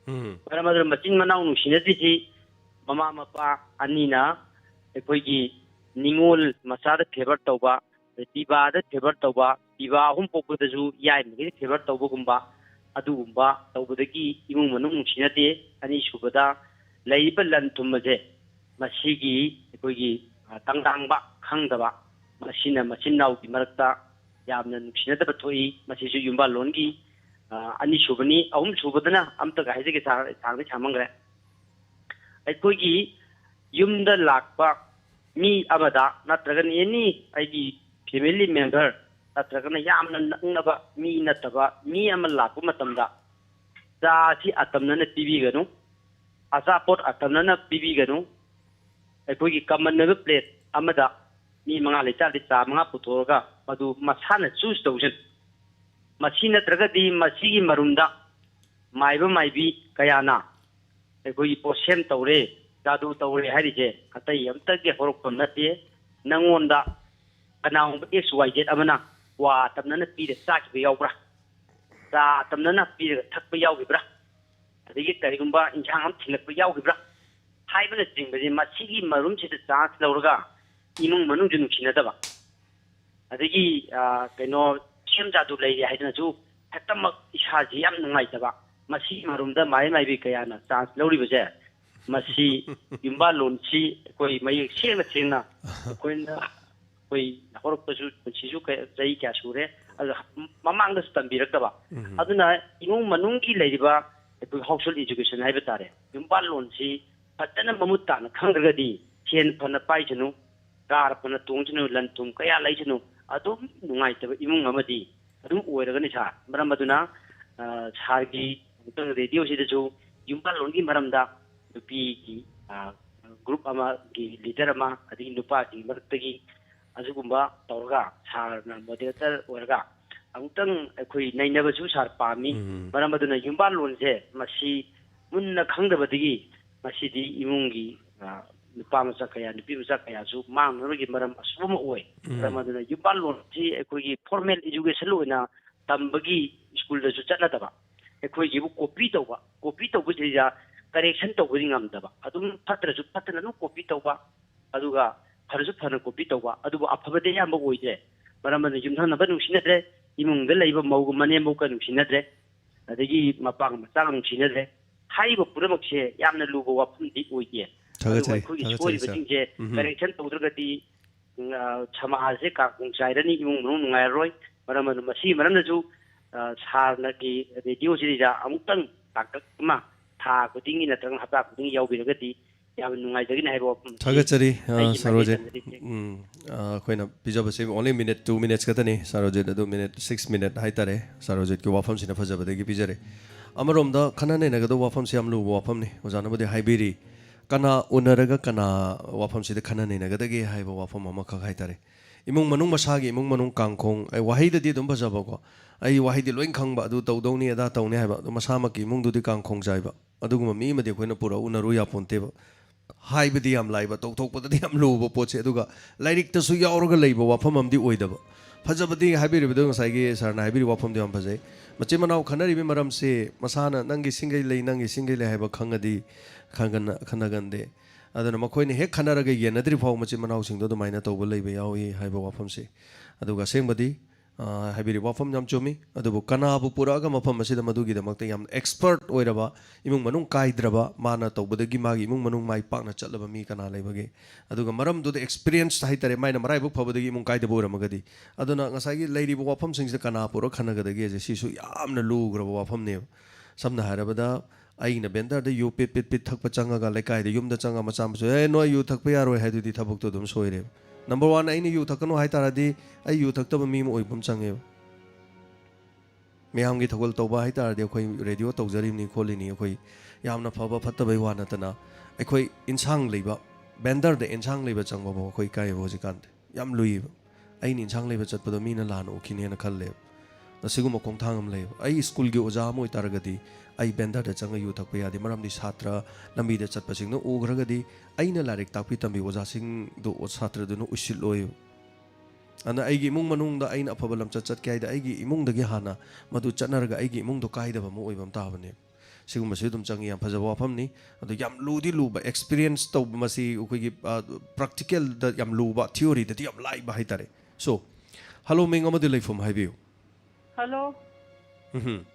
ꯎꯝ꯫ ꯃꯔꯝ ꯑꯗꯨꯅ ꯃꯆꯤꯟ ꯃꯅꯥꯎ ꯅꯨꯡꯁꯤꯅꯗ꯭ꯔꯤꯁꯤ ꯃꯃꯥ ꯃꯄꯥ ꯑꯅꯤꯅ ꯑꯩꯈꯣꯏꯒꯤ ꯅꯤꯉꯣꯜ ꯃꯆꯥꯗ favour ꯇꯧꯕ, ꯑꯗꯩ ꯄꯤꯕꯥꯗ favour ꯇꯧꯕ, ꯄꯤꯕꯥ ꯑꯍꯨꯝ ꯄꯣꯛꯄꯗꯁꯨ ꯌꯥꯏꯃꯒꯤ favour ꯇꯧꯕꯒꯨꯝꯕ, ꯑꯗꯨꯒꯨꯝꯕ ꯇꯧꯕꯗꯒꯤ ꯏꯃꯨꯡ ꯃꯅꯨꯡ ꯅꯨꯡꯁꯤꯅꯗꯦ꯫ ꯑꯅꯤꯁꯨꯕꯗ, ꯂꯩꯔꯤꯕ ꯂꯟ ꯊꯨꯝ ꯑꯁꯦ ꯃꯁꯤꯒꯤ ꯑꯩꯈꯣꯏꯒꯤ, ꯑ, ꯇꯪꯗꯥꯡꯕ ꯈꯪꯗꯕ, ꯃꯁꯤꯅ ꯃꯆꯤꯟ ꯃꯅꯥꯎꯒꯤ ꯃꯔꯛꯇ ꯌꯥꯝꯅ ꯅꯨꯡꯁꯤꯅꯗꯕ ꯊꯣꯛꯏ꯫ ꯃꯁꯤꯁꯨ ꯌꯨꯝꯕꯥꯜꯂꯣꯟꯒꯤ, ꯑ, ꯑꯅꯤꯁꯨꯕꯅꯤ꯫ ꯑꯍꯨꯝꯁꯨꯕꯗꯅ ꯑꯝꯇꯒ ꯍꯥꯏꯖꯒꯦ ꯁꯥꯔ, ꯑꯩ ꯁꯥꯡꯗꯤ ꯁꯥꯡꯃꯟꯈ꯭ꯔꯦ꯫ ꯑꯩꯈꯣꯏꯒꯤ ꯌꯨꯝꯗ ꯂꯥꯛꯄ ꯃꯤ ꯑꯃꯗ, ꯅꯠꯇ꯭ꯔꯒꯅ any ꯑꯩꯒꯤ family member, ꯅꯠꯇ꯭ꯔꯒꯅ ꯌꯥꯝꯅ ꯅꯛꯅꯕ ꯃꯤ ꯅꯠꯇꯕ ꯃꯤ ꯑꯃ ꯂꯥꯛꯄ ꯃꯇꯝꯗ, ꯆꯥꯁꯤ ꯑꯇꯝꯅꯅ ꯄꯤꯕꯤꯒꯅꯨ, ꯑꯆꯥꯄꯣꯠ ꯑꯇꯝꯅꯅ ꯄꯤꯕꯤꯒꯅꯨ꯫ ꯑꯩꯈꯣꯏꯒꯤ common ꯑꯣꯏꯕ plate ꯑꯃꯗ ꯃꯤ ꯃꯉꯥ ꯂꯩꯇꯥꯔꯗꯤ, ꯆꯥ ꯃꯉꯥ ꯄꯨꯊꯣꯛꯑꯒ ꯃꯗꯨ ꯃꯁꯥꯅ choose ꯇꯧꯖꯅꯤ꯫ ꯃꯁꯤ ꯅꯠꯇ꯭ꯔꯒꯗꯤ ꯃꯁꯤꯒꯤ ꯃꯔꯨꯝꯗ ꯃꯥꯏꯕ ꯃꯥꯏꯕꯤ ꯀꯌꯥꯅ ꯑꯩꯈꯣꯏꯒꯤ ꯄꯣꯠꯁꯦꯝ ꯇꯧꯔꯦ, ꯖꯥꯗꯨ ꯇꯧꯔꯦ ꯍꯥꯏꯔꯤꯁꯦ ꯑꯇꯩ ꯑꯝꯇꯒꯤ ꯍꯧꯔꯛꯐꯝ ꯅꯠꯇꯦ꯫ ꯅꯪꯉꯣꯟꯗ ꯀꯅꯥꯒꯨꯝꯕ X Y Z ꯑꯃꯅ ꯀ꯭ꯋꯥ ꯑꯇꯝꯅꯅ ꯄꯤꯔ ꯆꯥꯈꯤꯕ ꯌꯥꯎꯕ꯭ꯔꯥ? ꯆꯥ ꯑꯇꯝꯅꯅ ꯄꯤꯔꯒ ꯊꯛꯄ ꯌꯥꯎꯈꯤꯕ꯭ꯔꯥ? ꯑꯗꯒꯤ ꯀꯔꯤꯒꯨꯝꯕ ꯏꯟꯁꯥꯡ ꯑꯃ ꯊꯤꯜꯂꯛꯄ ꯌꯥꯎꯈꯤꯕ꯭ꯔꯥ? ꯍꯥꯏꯕꯅꯆꯤꯡꯕꯁꯦ, ꯃꯁꯤꯒꯤ ꯃꯔꯨꯝꯁꯤꯗ chance ꯂꯧꯔꯒ ꯏꯃꯨꯡ ꯃꯅꯨꯡꯁꯨ ꯅꯨꯡꯁꯤꯅꯗꯕ, ꯑꯗꯒꯤ, ꯑ, ꯀꯩꯅꯣ, ꯁꯦꯝ ꯖꯥꯗꯨ ꯂꯩꯔꯦ ꯍꯥꯏꯗꯅꯁꯨ ꯍꯦꯛꯇꯃꯛ ꯏꯁꯥꯁꯤ ꯌꯥꯝ ꯅꯨꯡꯉꯥꯏꯇꯕ, ꯃꯁꯤꯒꯤ ꯃꯔꯨꯝꯗ ꯃꯥꯏ ꯃꯥꯏꯕꯤ ꯀꯌꯥꯅ chance ꯂꯧꯔꯤꯕꯁꯦ, ꯃꯁꯤ ꯌꯨꯝꯕꯥꯜꯂꯣꯟꯁꯤ ꯑꯩꯈꯣꯏ ꯃꯌꯦꯛ ꯁꯦꯡꯅ ꯁꯦꯡꯅ ꯑꯩꯈꯣꯏꯅ, ꯑꯩꯈꯣꯏ ꯍꯧꯔꯛꯄꯁꯨ, ꯄꯨꯟꯁꯤꯁꯨ ꯀꯌꯥ, ꯆꯍꯤ ꯀꯌꯥ ꯁꯨꯔꯦ, ꯑꯗꯨ ꯃꯃꯥꯡꯗꯁꯨ ꯇꯝꯕꯤꯔꯛꯇꯕ꯫ ꯑꯗꯨꯅ ꯏꯃꯨꯡ ꯃꯅꯨꯡꯒꯤ ꯂꯩꯔꯤꯕ ꯑꯩꯈꯣꯏ household education ꯍꯥꯏꯕ ꯇꯥꯔꯦ, ꯌꯨꯝꯕꯥꯜꯂꯣꯟꯁꯤ ꯐꯖꯅ ꯃꯃꯨꯠ ꯇꯥꯅ ꯈꯪꯗ꯭ꯔꯒꯗꯤ ꯁꯦꯟ ꯐꯅ ꯄꯥꯏꯁꯅꯨ, ꯀꯥꯔ ꯐꯅ ꯇꯣꯡꯁꯅꯨ, ꯂꯟ ꯊꯨꯝ ꯀꯌꯥ ꯂꯩꯁꯅꯨ, ꯑꯗꯨꯝ ꯅꯨꯡꯉꯥꯏꯇꯕ ꯏꯃꯨꯡ ꯑꯃꯗꯤ ꯑꯗꯨꯝ ꯑꯣꯏꯔꯒꯅꯤ ꯁꯥꯔ꯫ ꯃꯔꯝ ꯑꯗꯨꯅ, ꯑ, ꯁꯥꯔꯒꯤ ꯑꯃꯨꯛꯇꯪ ꯔꯦꯗꯤꯑꯣꯁꯤꯗꯁꯨ ꯌꯨꯝꯕꯥꯜꯂꯣꯟꯒꯤ ꯃꯔꯝꯗ, ꯅꯨꯄꯤꯒꯤ, ꯑ, ꯒ꯭ꯔꯨꯞ ꯑꯃꯒꯤ ꯂꯤꯗꯔ ꯑꯃ, ꯑꯗꯒꯤ ꯅꯨꯄꯥꯒꯤ ꯃꯔꯛꯇꯒꯤ ꯑꯗꯨꯒꯨꯝꯕ ꯇꯧꯔꯒ ꯁꯥꯔꯅ ꯃꯣꯗꯦꯔꯦꯇꯔ ꯑꯣꯏꯔꯒ ꯑꯃꯨꯛꯇꯪ ꯑꯩꯈꯣꯏ ꯅꯩꯅꯕꯁꯨ ꯁꯥꯔ ꯄꯥꯝꯃꯤ꯫ ꯎꯝ꯫ ꯃꯔꯝ ꯑꯗꯨꯅ ꯌꯨꯝꯕꯥꯜꯂꯣꯟꯁꯦ ꯃꯁꯤ ꯃꯨꯟꯅ ꯈꯪꯗꯕꯗꯒꯤ ꯃꯁꯤꯗꯤ ꯏꯃꯨꯡꯒꯤ, ꯑ, ꯅꯨꯄꯥ ꯃꯆꯥ ꯀꯌꯥ, ꯅꯨꯄꯤ ꯃꯆꯥ ꯀꯌꯥꯁꯨ ꯃꯥꯡꯅꯕꯒꯤ ꯃꯔꯝ ꯑꯆꯧꯕ ꯑꯃ ꯑꯣꯏ꯫ ꯎꯝ꯫ ꯃꯔꯝ ꯑꯗꯨꯅ ꯌꯨꯝꯕꯥꯜꯂꯣꯟꯁꯤ ꯑꯩꯈꯣꯏꯒꯤ formal education ꯑꯣꯏꯅ ꯇꯝꯕꯒꯤ ꯁ꯭ꯀꯨꯜꯗꯁꯨ ꯆꯠꯅꯗꯕ, ꯑꯩꯈꯣꯏꯒꯤꯕꯨ copy ꯇꯧꯕ, copy ꯇꯧꯕꯁꯤꯗ correction ꯇꯧꯕꯗꯤ ꯉꯝꯗꯕ, ꯑꯗꯨꯝ ꯐꯠꯇ꯭ꯔꯁꯨ ꯐꯠꯇꯅ ꯑꯗꯨꯝ copy ꯇꯧꯕ, ꯑꯗꯨꯒ ꯐꯔꯁꯨ ꯐꯅ copy ꯇꯧꯕ, ꯑꯗꯨꯕꯨ ꯑꯐꯕꯗꯤ ꯑꯌꯥꯝꯕ ꯑꯣꯏꯗ꯭ꯔꯦ꯫ ꯃꯔꯝ ꯑꯗꯨꯅ ꯌꯨꯝꯊꯪꯅꯕ ꯅꯨꯡꯁꯤꯅꯗ꯭ꯔꯦ, ꯏꯃꯨꯡꯗ ꯂꯩꯕ ꯃꯧꯒ ꯃꯅꯦꯝꯕꯧꯒ ꯅꯨꯡꯁꯤꯅꯗ꯭ꯔꯦ, ꯑꯗꯒꯤ ꯃꯄꯥꯒ ꯃꯆꯥꯒ ꯅꯨꯡꯁꯤꯅꯗ꯭ꯔꯦ꯫ ꯍꯥꯏꯔꯤꯕ ꯄꯨꯝꯅꯃꯛꯁꯦ ꯌꯥꯝꯅ ꯂꯨꯕ ꯋꯥꯐꯝꯗꯤ ꯑꯣꯏꯗꯦ꯫ ꯑꯗꯨꯕꯨ ꯊꯥꯒꯠꯆꯔꯤ, ꯑꯩꯈꯣꯏꯒꯤ ꯊꯥꯒꯠꯆꯔꯤ, ꯁꯥꯔ꯫ ꯁꯣꯏꯔꯤꯕꯁꯤꯡꯁꯦ ꯎꯝ꯫ Correction ꯇꯧꯗ꯭ꯔꯒꯗꯤ, ꯎꯝ, ꯑ, ꯁꯃꯥꯖꯁꯦ ꯀꯥꯡꯈꯣꯡ ꯆꯥꯏꯔꯅꯤ, ꯏꯃꯨꯡ ꯃꯅꯨꯡ ꯅꯨꯡꯉꯥꯏꯔꯔꯣꯏ꯫ ꯃꯔꯝ ꯑꯗꯨꯅ ꯃꯁꯤꯒꯤ ꯃꯔꯝꯗꯁꯨ, ꯑ, ꯁꯥꯔꯅꯒꯤ ꯔꯦꯗꯤꯑꯣꯁꯤꯗ ꯑꯃꯨꯛꯇꯪ ꯇꯥꯡꯀꯛ ꯑꯃ ꯊꯥ ꯈꯨꯗꯤꯡꯒꯤ ꯅꯠꯇ꯭ꯔꯒꯅ ꯍꯞꯇꯥ ꯈꯨꯗꯤꯡꯒꯤ ꯌꯥꯎꯕꯤꯔꯒꯗꯤ ꯌꯥꯝꯅ ꯅꯨꯡꯉꯥꯏꯖꯒꯅꯤ ꯍꯥꯏꯕ ꯋꯥꯐꯝꯁꯤ ꯊꯥꯒꯠꯆꯔꯤ, ꯑ, ꯑꯩꯒꯤ ꯁꯥꯔ ꯔꯣꯖꯤꯠ꯫ ꯃꯥꯏꯀꯩꯗꯒꯤ ꯊꯝꯖꯔꯤ꯫ ꯎꯝ, ꯑ, ꯑꯩꯈꯣꯏꯅ ꯄꯤꯖꯕꯁꯦ only minute, two minutes ꯈꯛꯇꯅꯤ, ꯁꯥꯔ ꯔꯣꯖꯤꯠ꯫ ꯑꯗꯨ minute six minute ꯍꯥꯏꯇꯥꯔꯦ, ꯁꯥꯔ ꯔꯣꯖꯤꯠꯀꯤ ꯋꯥꯐꯝꯁꯤꯅ ꯐꯖꯕꯗꯒꯤ ꯄꯤꯖꯔꯦ꯫ ꯑꯃꯔꯣꯝꯗ ꯈꯟꯅ ꯅꯩꯅꯒꯗꯧꯕ ꯋꯥꯐꯝꯁꯤ ꯌꯥꯝ ꯂꯨꯕ ꯋꯥꯐꯝꯅꯤ, ꯑꯣꯖꯥꯅꯕꯨꯗꯤ ꯍꯥꯏꯕꯤꯔꯤ꯫ ꯀꯅꯥ ꯎꯅꯔꯒ ꯀꯅꯥ ꯋꯥꯐꯝꯁꯤꯗ ꯈꯟꯅ ꯅꯩꯅꯒꯗꯒꯦ ꯍꯥꯏꯕ ꯋꯥꯐꯝ ꯑꯃꯈꯛ ꯍꯥꯏꯇꯥꯔꯦ꯫ ꯏꯃꯨꯡ ꯃꯅꯨꯡ, ꯃꯁꯥꯒꯤ ꯏꯃꯨꯡ ꯃꯅꯨꯡ ꯀꯥꯡꯈꯣꯡ, ꯑꯩ ꯋꯥꯍꯩꯗꯗꯤ ꯑꯗꯨꯝ ꯐꯖꯕꯀꯣ, ꯑꯩ ꯋꯥꯍꯩꯗꯤ ꯂꯣꯏ ꯈꯪꯕ, ꯑꯗꯨ ꯇꯧꯗꯧꯅꯤ, ꯑꯗꯥ ꯇꯧꯅꯤ ꯍꯥꯏꯕ, ꯑꯗꯣ ꯃꯁꯥꯃꯛꯀꯤ ꯏꯃꯨꯡꯗꯨꯗꯤ ꯀꯥꯡꯈꯣꯡ ꯆꯥꯏꯕ꯫ ꯑꯗꯨꯒꯨꯝꯕ ꯃꯤ ꯑꯃꯗꯤ ꯑꯩꯈꯣꯏꯅ ꯄꯨꯔꯛꯑ ꯎꯅꯔꯨ ꯌꯥꯄꯣꯟꯇꯦꯕ꯫ ꯍꯥꯏꯕꯗꯤ ꯌꯥꯝ ꯂꯥꯏꯕ, ꯇꯧꯊꯣꯛꯄꯗꯗꯤ ꯌꯥꯝ ꯂꯨꯕ ꯄꯣꯠꯁꯦ꯫ ꯑꯗꯨꯒ ꯂꯥꯏꯔꯤꯛꯇꯁꯨ ꯌꯥꯎꯔꯒ ꯂꯩꯕ ꯋꯥꯐꯝ ꯑꯃꯗꯤ ꯑꯣꯏꯗꯕ꯫ ꯐꯖꯕꯗꯤ ꯍꯥꯏꯕꯤꯔꯤꯕꯗꯣ ꯉꯁꯥꯏꯒꯤ ꯁꯥꯔꯅ ꯍꯥꯏꯕꯤꯔꯤꯕ ꯋꯥꯐꯝꯗꯣ ꯌꯥꯝ ꯐꯖꯩ꯫ ꯃꯆꯤꯟ ꯃꯅꯥꯎ ꯈꯟꯅꯔꯤꯕ ꯃꯔꯝꯁꯤ ꯃꯁꯥꯅ ꯅꯪꯒꯤ ꯁꯤꯡꯒꯩ ꯂꯩ, ꯅꯪꯒꯤ ꯁꯤꯡꯒꯩ ꯂꯩ ꯍꯥꯏꯕ ꯈꯪꯉꯗꯤ ꯈꯟꯅꯒꯟ-, ꯈꯟꯅꯒꯟꯗꯦ꯫ ꯑꯗꯨꯅ ꯃꯈꯣꯏꯅ ꯍꯦꯛ ꯈꯟꯅꯔꯒ ꯌꯦꯟꯅꯗ꯭ꯔꯤ ꯐꯥꯎ ꯃꯆꯤꯟ ꯃꯅꯥꯎꯁꯤꯡꯗꯣ ꯑꯗꯨꯃꯥꯏꯅ ꯇꯧꯕ ꯂꯩꯕ ꯌꯥꯎꯏ ꯍꯥꯏꯕ ꯋꯥꯐꯝꯁꯤ꯫ ꯑꯗꯨꯒ ꯑꯁꯦꯡꯕꯗꯤ ꯑ, ꯍꯥꯏꯕꯤꯔꯤꯕ ꯋꯥꯐꯝ ꯌꯥꯝ ꯆꯨꯝꯃꯤ꯫ ꯑꯗꯨꯕꯨ ꯀꯅꯥꯕꯨ ꯄꯨꯔꯛꯑꯒ ꯃꯐꯝ ꯑꯁꯤꯗ ꯃꯗꯨꯒꯤꯗꯃꯛꯇ ꯌꯥꯝ expert ꯑꯣꯏꯔꯕ, ꯏꯃꯨꯡ ꯃꯅꯨꯡ ꯀꯥꯏꯗ꯭ꯔꯕ, ꯃꯥꯅ ꯇꯧꯕꯗꯒꯤ ꯃꯥꯒꯤ ꯏꯃꯨꯡ ꯃꯅꯨꯡ ꯃꯥꯏ ꯄꯥꯛꯅ ꯆꯠꯂꯕ ꯃꯤ ꯀꯅꯥ ꯂꯩꯕꯒꯦ? ꯑꯗꯨꯒ ꯃꯔꯝꯗꯨꯗ experience ꯍꯥꯏꯇꯥꯔꯦ, ꯃꯥꯏꯅ ꯃꯔꯥꯏꯕꯛ ꯐꯕꯗꯒꯤ ꯏꯃꯨꯡ ꯀꯥꯏꯗꯕ ꯑꯣꯏꯔꯝꯃꯒꯗꯤ꯫ ꯑꯗꯨꯅ ꯉꯁꯥꯏꯒꯤ ꯂꯩꯔꯤꯕ ꯋꯥꯐꯝꯁꯤꯡꯁꯤꯗ ꯀꯅꯥ ꯄꯨꯔꯛꯑ ꯈꯟꯅꯒꯗꯒꯦꯁꯦ, ꯁꯤꯁꯨ ꯌꯥꯝꯅ ꯂꯨꯈ꯭ꯔꯕ ꯋꯥꯐꯝꯅꯦꯕ꯫ ꯁꯝꯅ ꯍꯥꯏꯔꯕꯗ, ꯑꯩꯅ vendorꯗ ꯌꯨ ꯄꯤꯠ ꯄꯤꯠ ꯄꯤꯠ ꯊꯛꯄ ꯆꯪꯉꯒ, ꯂꯩꯀꯥꯏꯗ ꯌꯨꯝꯗ ꯆꯪꯉꯒ ꯃꯆꯥ ꯃꯁꯨ, "ꯑꯦ, ꯅꯣꯏ ꯌꯨ ꯊꯛꯄ ꯌꯥꯔꯣꯏ" ꯍꯥꯏꯗꯨꯗꯤ ꯊꯕꯛꯇꯣ ꯑꯗꯨꯝ ꯁꯣꯏꯔꯦꯕ꯫ Number one, ꯑꯩꯅ ꯌꯨ ꯊꯛꯀꯅꯨ ꯍꯥꯏ ꯇꯥꯔꯗꯤ, ꯑꯩ ꯌꯨ ꯊꯛꯇꯕ ꯃꯤ ꯑꯃ ꯑꯣꯏꯕ ꯑꯃ ꯆꯪꯉꯦꯕ꯫ ꯃꯌꯥꯝꯒꯤ ꯊꯧꯒꯜ ꯇꯧꯕ ꯍꯥꯏ ꯇꯥꯔꯗꯤ, ꯑꯩꯈꯣꯏ ꯔꯦꯗꯤꯑꯣ ꯇꯧꯖꯔꯤꯕꯅꯤ, ꯈꯣꯠꯂꯤꯅꯤ, ꯑꯩꯈꯣꯏ ꯌꯥꯝꯅ ꯐꯕ ꯐꯠꯇꯕꯩ ꯋꯥ ꯅꯠꯇꯅ, ꯑꯩꯈꯣꯏ ꯏꯟꯁꯥꯡ ꯂꯩꯕ, vendorꯗ ꯏꯟꯁꯥꯡ ꯂꯩꯕ ꯆꯪꯕꯐꯥꯎ ꯑꯩꯈꯣꯏ ꯏꯀꯥꯏꯌꯦꯕ ꯍꯧꯖꯤꯛꯀꯥꯟꯗꯤ꯫ ꯌꯥꯝ ꯂꯨꯏꯌꯦꯕ꯫ ꯑꯩꯅ ꯏꯟꯁꯥꯡ ꯂꯩꯕ ꯆꯠꯄꯗꯣ ꯃꯤꯅ ꯂꯥꯟꯅ ꯎꯈꯤꯅꯦꯅ ꯈꯜꯂꯦꯕ꯫ ꯑꯁꯤꯒꯨꯝꯕ ꯈꯣꯡꯊꯥꯡ ꯑꯃ ꯂꯩꯌꯦꯕ꯫ ꯑꯩ ꯁ꯭ꯀꯨꯜꯒꯤ ꯑꯣꯖꯥ ꯑꯃ ꯑꯣꯏꯇꯥꯔꯒꯗꯤ, ꯑꯩ vendorꯗ ꯆꯪꯉ ꯌꯨ ꯊꯛꯄ ꯌꯥꯗꯦ, ꯃꯔꯝꯗꯤ ꯁꯥꯇ꯭ꯔ ꯂꯝꯕꯤꯗ ꯆꯠꯄꯁꯤꯡꯅ ꯎꯈ꯭ꯔꯒꯗꯤ, ꯑꯩꯅ ꯂꯥꯏꯔꯤꯛ ꯇꯥꯛꯄꯤ ꯇꯝꯕꯤ ꯑꯣꯖꯥꯁꯤꯡꯗꯣ ꯁꯥꯇ꯭ꯔꯗꯨꯅ ꯎꯁꯤꯠꯂꯣꯏꯕ꯫ ꯑꯗꯨꯅ ꯑꯩꯒꯤ ꯏꯃꯨꯡ ꯃꯅꯨꯡꯗ ꯑꯩꯅ ꯑꯐꯕ ꯂꯝꯆꯠ ꯆꯠꯀꯦ ꯍꯥꯏꯗꯤ, ꯑꯩꯒꯤ ꯏꯃꯨꯡꯗꯒꯤ ꯍꯥꯟꯅ ꯃꯗꯨ ꯆꯠꯅꯔꯒ ꯑꯩꯒꯤ ꯏꯃꯨꯡꯗꯣ ꯀꯥꯏꯗꯕ ꯑꯃ ꯑꯣꯏꯕ ꯑꯃ ꯇꯥꯕꯅꯦ꯫ ꯁꯤꯒꯨꯝꯕꯁꯤ ꯑꯗꯨꯝ ꯆꯪꯉꯤ꯫ ꯌꯥꯝ ꯐꯖꯕ ꯋꯥꯐꯝꯅꯤ꯫ ꯑꯗꯣ ꯌꯥꯝ ꯂꯨꯗꯤ ꯂꯨꯕ, experience ꯇꯧꯕ ꯃꯁꯤ ꯑꯩꯈꯣꯏꯒꯤ, ꯑ, practicalꯗ ꯌꯥꯝ ꯂꯨꯕ, theoryꯗꯗꯤ ꯌꯥꯝ ꯂꯥꯏꯕ ꯍꯥꯏꯇꯥꯔꯦ꯫ So, hello, ꯃꯤꯡ ꯑꯃꯗꯤ ꯂꯩꯐꯝ ꯍꯥꯏꯕꯤꯌꯨ꯫ Hello꯫ ꯎꯝꯍꯨꯝ꯫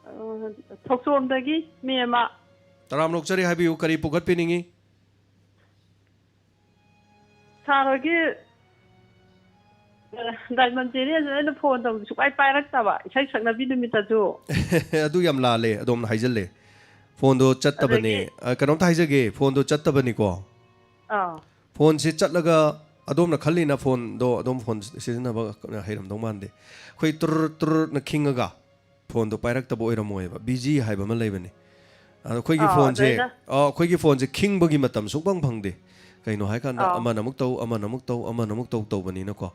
ꯑ, ꯊꯣꯛꯆꯣꯝꯗꯒꯤ ꯃꯦꯝꯃ꯫ ꯇꯔꯥꯝꯅ ꯑꯣꯛꯆꯔꯤ, ꯍꯥꯏꯕꯤꯌꯨ, ꯀꯔꯤ ꯄꯨꯈꯠꯄꯤꯅꯤꯡꯉꯤ? Sir ꯍꯣꯏꯒꯤ, ꯑ, Diamond Channelꯁꯤꯗ ꯑꯩꯅ phone ꯇꯧꯕꯁꯨ ꯁꯨꯡꯄꯥꯏ ꯄꯥꯏꯔꯛꯇꯕ, ꯏꯁꯩ ꯁꯛꯅꯕꯤ ꯅꯨꯃꯤꯠꯇꯁꯨ꯫ ꯑꯗꯨ ꯌꯥꯝ ꯂꯥꯜꯂꯦ, ꯑꯗꯣꯝꯅ ꯍꯥꯏꯖꯜꯂꯦ꯫ Phoneꯗꯣ ꯆꯠꯇꯕꯅꯦ꯫ ꯑꯗꯒꯤ ꯑ, ꯀꯩꯅꯣꯝꯇ ꯍꯥꯏꯖꯒꯦ, phoneꯗꯣ ꯆꯠꯇꯕꯅꯤꯀꯣ꯫ ꯑꯥ꯫ Phoneꯁꯦ ꯆꯠꯂꯒ ꯑꯗꯣꯝꯅ ꯈꯜꯂꯤꯅ phoneꯗꯣ, ꯑꯗꯣꯝ phone ꯁꯤꯖꯤꯟꯅꯕ ꯍꯩꯔꯝꯗꯧ ꯃꯥꯟꯗꯦ꯫ ꯑꯩꯈꯣꯏ ꯇꯨꯔ ꯇꯨꯔꯅ ꯈꯤꯡꯉꯒ phoneꯗꯣ ꯄꯥꯏꯔꯛꯇꯕ ꯑꯣꯏꯔꯝꯃꯣꯏꯕ, busy ꯍꯥꯏꯕ ꯑꯃ ꯂꯩꯕꯅꯤ꯫ ꯑꯗꯣ ꯑꯩꯈꯣꯏꯒꯤ ꯑꯥ, phoneꯁꯦ, ꯑꯗꯩꯗ ꯑ, ꯑꯩꯈꯣꯏꯒꯤ phoneꯁꯦ ꯈꯤꯡꯕꯒꯤ ꯃꯇꯝ ꯁꯨꯡꯐꯪ ꯐꯪꯗꯦ꯫ ꯀꯩꯅꯣ ꯍꯥꯏꯀꯥꯟꯗ ꯑꯥ꯫ ꯑꯃꯅ ꯑꯃꯨꯛ ꯇꯧ, ꯑꯃꯅ ꯑꯃꯨꯛ ꯇꯧ, ꯑꯃꯅ ꯑꯃꯨꯛ ꯇꯧ ꯇꯧꯕꯅꯤꯅꯀꯣ꯫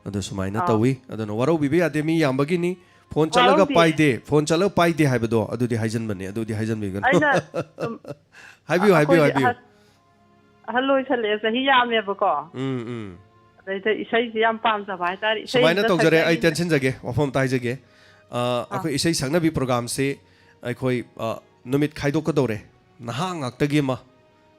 ꯑꯗꯨ ꯁꯨꯃꯥꯏꯅ ꯑꯥ꯫ ꯇꯧꯏ꯫ ꯑꯗꯨꯅ ꯋꯥꯔꯧꯕꯤꯕ ꯌꯥꯗꯦ, ꯃꯤ ꯌꯥꯝꯕꯒꯤꯅꯤ꯫ Phone ꯆꯠꯂꯒ ꯋꯥꯔꯧꯗꯦ꯫ ꯄꯥꯏꯗꯦ, phone ꯆꯠꯂꯒ ꯄꯥꯏꯗꯦ ꯍꯥꯏꯕꯗꯣ ꯑꯗꯨꯗꯤ ꯍꯥꯏꯖꯟꯕꯅꯦ, ꯑꯗꯨꯗꯤ ꯍꯥꯏꯖꯟꯕꯤꯒꯅꯨ꯫ ꯑꯩꯅ ꯁꯨꯝ ꯍꯥꯏꯕꯤꯌꯨ, ꯍꯥꯏꯕꯤꯌꯨ, ꯑꯩꯈꯣꯏꯗꯤ ꯍꯥꯏꯕꯤꯌꯨ꯫ ꯑꯍꯟ, ꯑꯍꯜ ꯑꯣꯏꯁꯜꯂꯛꯑꯦ, ꯆꯍꯤ ꯌꯥꯝꯃꯦꯕꯀꯣ꯫ ꯎꯝ, ꯎꯝ꯫ ꯑꯗꯩꯗ ꯏꯁꯩꯁꯦ ꯌꯥꯝ ꯄꯥꯝꯖꯕ ꯍꯥꯏꯇꯥꯔꯦ꯫ ꯁꯨꯃꯥꯏꯅ ꯏꯁꯩꯁꯤꯗ ꯇꯧꯖꯔꯦ, ꯑꯩ ꯁꯛꯆꯅꯤꯡꯕ꯫ ꯇꯦꯟꯁꯤꯟꯖꯒꯦ, ꯋꯥꯐꯝ ꯑꯝꯇ ꯍꯥꯏꯖꯒꯦ꯫ ꯑ, ꯑꯥ꯫ ꯑꯩꯈꯣꯏ ꯏꯁꯩ ꯁꯛꯅꯕꯤ programꯁꯤ ꯑꯩꯈꯣꯏ, ꯑ, ꯅꯨꯃꯤꯠ ꯈꯥꯏꯗꯣꯛꯀꯗꯧꯔꯦ꯫ ꯅꯍꯥ ꯉꯥꯛꯇꯒꯤ ꯑꯃ,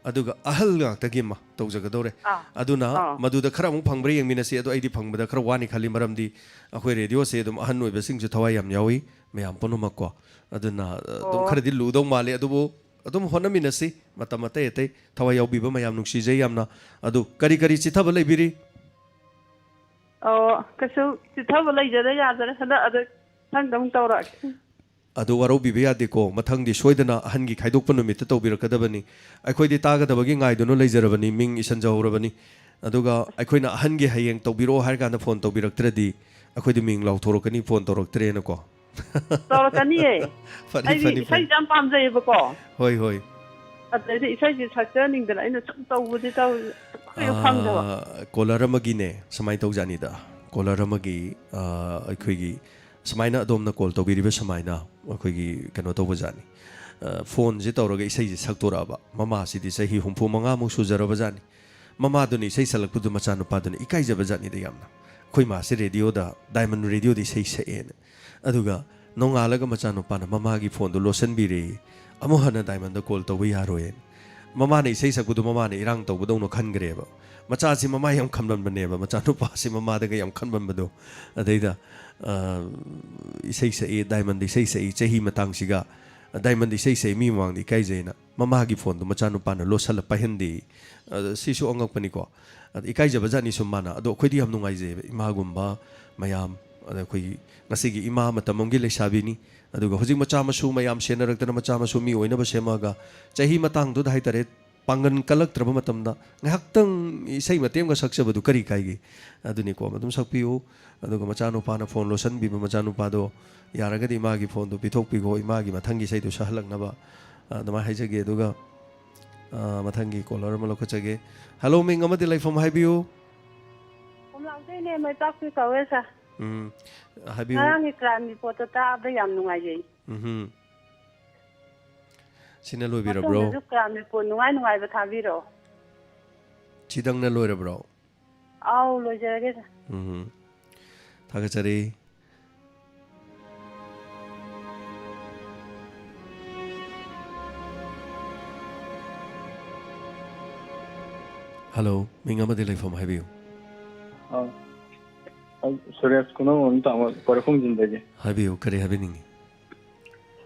ꯑꯗꯨꯒ ꯑꯍꯜ ꯉꯥꯛꯇꯒꯤ ꯑꯃ ꯇꯧꯖꯒꯗꯧꯔꯦ꯫ ꯑꯥ꯫ ꯑꯗꯨꯅ ꯑꯥ꯫ ꯃꯗꯨꯗ ꯈꯔ ꯑꯃꯨꯛ ꯐꯪꯕ꯭ꯔꯥ ꯌꯦꯡꯃꯤꯟꯅꯁꯤ꯫ ꯑꯗꯣ ꯑꯩꯗꯤ ꯐꯪꯕꯗ ꯈꯔ ꯋꯥꯅꯤ ꯈꯜꯂꯤ, ꯃꯔꯝꯗꯤ ꯑꯩꯈꯣꯏ ꯔꯦꯗꯤꯑꯣꯁꯦ ꯑꯗꯨꯝ ꯑꯍꯟ ꯑꯣꯏꯕꯁꯤꯡꯁꯨ ꯊꯋꯥꯏ ꯌꯥꯝ ꯌꯥꯎꯏ, ꯃꯌꯥꯝ ꯄꯨꯝꯅꯃꯛꯀꯣ꯫ ꯑꯗꯨꯅ ꯑꯗꯨꯝ ꯑꯣ꯫ ꯈꯔꯗꯤ ꯂꯨꯗꯧ ꯃꯥꯜꯂꯤ, ꯑꯗꯨꯕꯨ ꯑꯗꯨꯝ ꯍꯣꯠꯅꯃꯤꯟꯅꯁꯤ꯫ ꯃꯇꯝ ꯑꯇꯩ ꯑꯇꯩ ꯊꯋꯥꯏ ꯌꯥꯎꯕꯤꯕ ꯃꯌꯥꯝ ꯅꯨꯡꯁꯤꯖꯩ ꯌꯥꯝꯅ꯫ ꯑꯗꯨ ꯀꯔꯤ ꯀꯔꯤ ꯆꯤꯊꯕ ꯂꯩꯕꯤꯔꯤ? ꯑꯣ, ꯀꯩꯁꯨ ꯆꯤꯊꯕ ꯂꯩꯖꯗ ꯌꯥꯖꯔꯦ꯫ ꯍꯟꯗꯛ ꯑꯗꯨ ꯃꯊꯪꯗ ꯑꯃꯨꯛ ꯇꯧꯔꯛꯑꯒꯦ꯫ ꯑꯗꯨ ꯋꯥꯔꯧꯕꯤꯕ ꯌꯥꯗꯦꯀꯣ, ꯃꯊꯪꯗꯤ ꯁꯣꯏꯗꯅ ꯑꯍꯟꯒꯤ ꯈꯥꯏꯗꯣꯛꯄ ꯅꯨꯃꯤꯠꯇ ꯇꯧꯕꯤꯔꯛꯀꯗꯕꯅꯤ꯫ ꯑꯩꯈꯣꯏꯗꯤ ꯇꯥꯒꯗꯕꯒꯤ ꯉꯥꯏꯗꯨꯅ ꯂꯩꯖꯔꯕꯅꯤ, ꯃꯤꯡ ꯏꯁꯟꯖꯍꯧꯔꯕꯅꯤ꯫ ꯑꯗꯨꯒ ꯑꯩꯈꯣꯏꯅ ꯑꯍꯟꯒꯤ ꯍꯌꯦꯡ ꯇꯧꯕꯤꯔꯛꯑꯣ ꯍꯥꯏꯔ ꯀꯥꯟꯗ ꯐꯣꯟ ꯇꯧꯕꯤꯔꯛꯇ꯭ꯔꯗꯤ ꯑꯩꯈꯣꯏꯗꯤ ꯃꯤꯡ ꯂꯥꯎꯊꯣꯔꯛꯀꯅꯤ, ꯐꯣꯟ ꯇꯧꯔꯛꯇ꯭ꯔꯦꯅꯀꯣ꯫ ꯇꯧꯔꯛꯀꯅꯤꯌꯦ꯫ ꯐꯅꯤ, ꯑꯩꯗꯤ ꯐꯅꯤ, ꯐꯅꯤ꯫ ꯏꯁꯩꯁꯦ ꯌꯥꯝ ꯄꯥꯝꯖꯩꯌꯦꯕꯀꯣ꯫ ꯍꯣꯏ, ꯍꯣꯏ꯫ ꯑꯗꯩꯗꯤ ꯏꯁꯩꯁꯦ ꯁꯛꯆꯅꯤꯡꯗꯅ ꯑꯩꯅ ꯁꯨꯝ ꯇꯧꯕꯗꯤ ꯇꯧ-, ꯁꯨꯡꯐꯪ ꯐꯪꯗꯕ꯫ ꯑꯥ, ꯀꯣꯂꯔ ꯑꯃꯒꯤꯅꯦ, ꯁꯨꯃꯥꯏꯅ ꯇꯧꯖꯥꯠꯅꯤꯗ꯫ ꯀꯣꯂꯔ ꯑꯃꯒꯤ, ꯑꯥ, ꯑꯩꯈꯣꯏꯒꯤ ꯁꯨꯃꯥꯏꯅ ꯑꯗꯣꯝꯅ ꯀꯣꯜ ꯇꯧꯕꯤꯔꯤꯕ ꯁꯨꯃꯥꯏꯅ ꯑꯩꯈꯣꯏꯒꯤ ꯀꯩꯅꯣ ꯇꯧꯕꯖꯥꯠꯅꯤ꯫ ꯑ, ꯐꯣꯟꯁꯦ ꯇꯧꯔꯒ ꯏꯁꯩꯁꯦ ꯁꯛꯇꯣꯔꯛꯑꯕ꯫ ꯃꯃꯥꯁꯤꯗꯤ ꯆꯍꯤ ꯍꯨꯝꯐꯨ ꯃꯉꯥꯃꯨꯛ ꯁꯨꯖꯔꯕꯖꯥꯠꯅꯤ꯫ ꯃꯃꯥꯗꯨꯅ ꯏꯁꯩ ꯁꯛꯂꯛꯄꯗꯨ ꯃꯆꯥꯅꯨꯄꯥꯗꯨꯅ ꯏꯀꯥꯏꯖꯕꯖꯥꯠꯅꯤꯗ ꯌꯥꯝꯅ꯫ "ꯑꯩꯈꯣꯏ ꯃꯥꯁꯦ ꯔꯦꯗꯤꯑꯣꯗ, ꯗꯥꯏꯃꯟ ꯔꯦꯗꯤꯑꯣꯗ ꯏꯁꯩ ꯁꯛꯑꯦꯅ"꯫ ꯑꯗꯨꯒ ꯅꯣꯡꯉꯥꯜꯂꯒ ꯃꯆꯥꯅꯨꯄꯥꯅ ꯃꯃꯥꯒꯤ ꯐꯣꯟꯗꯨ ꯂꯣꯠꯁꯤꯟꯕꯤꯔꯦ꯫ ꯑꯃꯨꯛ ꯍꯟꯅ ꯗꯥꯏꯃꯟꯗ ꯀꯣꯜ ꯇꯧꯕ ꯌꯥꯔꯣꯏꯅ꯫ ꯃꯃꯥꯅ ꯏꯁꯩ ꯁꯛꯄꯗꯨ ꯃꯃꯥꯅ ꯏꯔꯥꯡ ꯇꯧꯕꯗꯧꯅ ꯈꯟꯈ꯭ꯔꯦꯕ꯫ ꯃꯆꯥꯁꯤ ꯃꯃꯥ ꯌꯥꯝ ꯈꯟꯃꯟꯕꯅꯦꯕ, ꯃꯆꯥꯅꯨꯄꯥꯁꯤ ꯃꯃꯥꯗꯒ ꯌꯥꯝ ꯈꯟꯃꯟꯕꯗꯣ꯫ ꯑꯗꯩꯗ, ꯑ, ꯏꯁꯩ ꯁꯛꯏ, ꯗꯥꯏꯃꯟꯗ ꯏꯁꯩ ꯁꯛꯏ, ꯆꯍꯤ ꯃꯇꯥꯡꯁꯤꯒ ꯗꯥꯏꯃꯟꯗ ꯏꯁꯩ ꯁꯛꯏ, ꯃꯤ ꯃꯃꯥꯡꯗ ꯏꯀꯥꯏꯖꯩꯅ ꯃꯃꯥꯒꯤ ꯐꯣꯟꯗꯣ ꯃꯆꯥꯅꯨꯄꯥꯅ ꯂꯣꯠꯁꯜꯂ ꯄꯥꯏꯍꯟꯗꯦ꯫ ꯑꯗ ꯁꯤꯁꯨ ꯑꯉꯛꯄꯅꯤꯀꯣ꯫ ꯑꯗ ꯏꯀꯥꯏꯖꯕ ꯖꯥꯠꯅꯤ ꯁꯨꯝ ꯃꯥꯅ꯫ ꯑꯗꯣ ꯑꯩꯈꯣꯏꯗꯤ ꯌꯥꯝ ꯅꯨꯡꯉꯥꯏꯖꯩꯑꯕ, ꯏꯃꯥꯒꯨꯝꯕ ꯃꯌꯥꯝ꯫ ꯑꯗ ꯑꯩꯈꯣꯏꯒꯤ ꯉꯁꯤꯒꯤ ꯏꯃꯥ ꯃꯇꯝ ꯑꯃꯒꯤ ꯂꯩꯁꯥꯕꯤꯅꯤ꯫ ꯑꯗꯨꯒ ꯍꯧꯖꯤꯛ ꯃꯆꯥ ꯃꯁꯨ ꯃꯌꯥꯝ ꯁꯦꯟꯅꯔꯛꯇꯅ ꯃꯆꯥ ꯃꯁꯨ ꯃꯤ ꯑꯣꯏꯅꯕ ꯁꯦꯝꯃꯛꯑꯒ ꯆꯍꯤ ꯃꯇꯥꯡꯗꯨꯗ ꯍꯥꯏꯇꯥꯔꯦ, ꯄꯥꯡꯒꯜ ꯀꯜꯂꯛꯇ꯭ꯔꯕ ꯃꯇꯝꯗ ꯉꯥꯏꯍꯥꯛꯇꯪ ꯏꯁꯩ ꯃꯇꯦꯛ ꯑꯃꯒ ꯁꯛꯆꯕꯗꯨ ꯀꯔꯤ ꯀꯥꯏꯒꯦ? ꯑꯗꯨꯅꯤꯀꯣ, ꯑꯗꯨꯝ ꯁꯛꯄꯤꯌꯨ꯫ ꯑꯗꯨꯒ ꯃꯆꯥꯅꯨꯄꯥꯅ ꯐꯣꯟ ꯂꯣꯠꯁꯟꯕꯤꯕ ꯃꯆꯥꯅꯨꯄꯥꯗꯣ ꯌꯥꯔꯒꯗꯤ ꯏꯃꯥꯒꯤ ꯐꯣꯟꯗꯣ ꯄꯤꯊꯣꯛꯄꯤꯈꯣ, ꯏꯃꯥꯒꯤ ꯃꯊꯪꯒꯤ ꯏꯁꯩꯗꯨ ꯁꯛꯍꯜꯂꯛꯅꯕ, ꯑ, ꯑꯗꯨꯃꯥꯏꯅ ꯍꯥꯏꯖꯒꯦ꯫ ꯑꯗꯨꯒ, ꯑ, ꯃꯊꯪꯒꯤ ꯀꯣꯂꯔ ꯑꯃ ꯂꯧꯈꯠꯆꯒꯦ꯫ ꯍꯜꯂꯣ, ꯃꯤꯡ ꯑꯃꯗꯤ ꯂꯩꯐꯝ ꯍꯥꯏꯕꯤꯌꯨ꯫ ꯀꯣꯝꯂꯥꯡꯗꯩꯅꯦ, ꯃꯩꯄꯥꯛꯄꯤ ꯀꯧꯋꯦ, ꯁꯥꯔ꯫ ꯎꯝ, ꯍꯥꯏꯕꯤꯌꯨ꯫ ꯉꯔꯥꯡꯒꯤ ꯀ꯭ꯔꯥꯏꯝ ꯔꯤꯄꯣꯔꯠꯇꯣ ꯇꯥꯕꯗ ꯌꯥꯝ ꯅꯨꯡꯉꯥꯏꯖꯩ꯫ ꯎꯝꯍꯨꯝ꯫ ꯁꯤꯅ ꯂꯣꯏꯕꯤꯔꯕ꯭ꯔꯣ? ꯃꯇꯨꯡꯗꯁꯨ ꯀ꯭ꯔꯥꯏꯝ ꯔꯤꯄꯣꯔꯠ ꯅꯨꯡꯉꯥꯏ ꯅꯨꯡꯉꯥꯏꯕ ꯊꯥꯕꯤꯔꯛꯑꯣ꯫ ꯁꯤꯗꯪꯅ ꯂꯣꯏꯔꯕ꯭ꯔꯣ? ꯑꯥꯎ, ꯂꯣꯏꯖꯔꯒꯦ, ꯁꯥꯔ꯫ ꯎꯝ꯫ ꯊꯥꯒꯠꯆꯔꯤ꯫ ꯍꯜꯂꯣ, ꯃꯤꯡ ꯑꯃꯗꯤ ꯂꯩꯐꯝ ꯍꯥꯏꯕꯤꯌꯨ꯫ ꯑꯥ, ꯑꯩ ꯁꯨꯔꯦꯁ ꯈꯨꯅꯧ ꯑꯃ ꯇꯥꯃꯣ, ꯀꯣꯔꯈꯣꯡꯖꯤꯟꯗꯒꯤ꯫ ꯍꯥꯏꯕꯤꯌꯨ, ꯀꯔꯤ ꯍꯥꯏꯕꯤꯅꯤꯡꯉꯤ?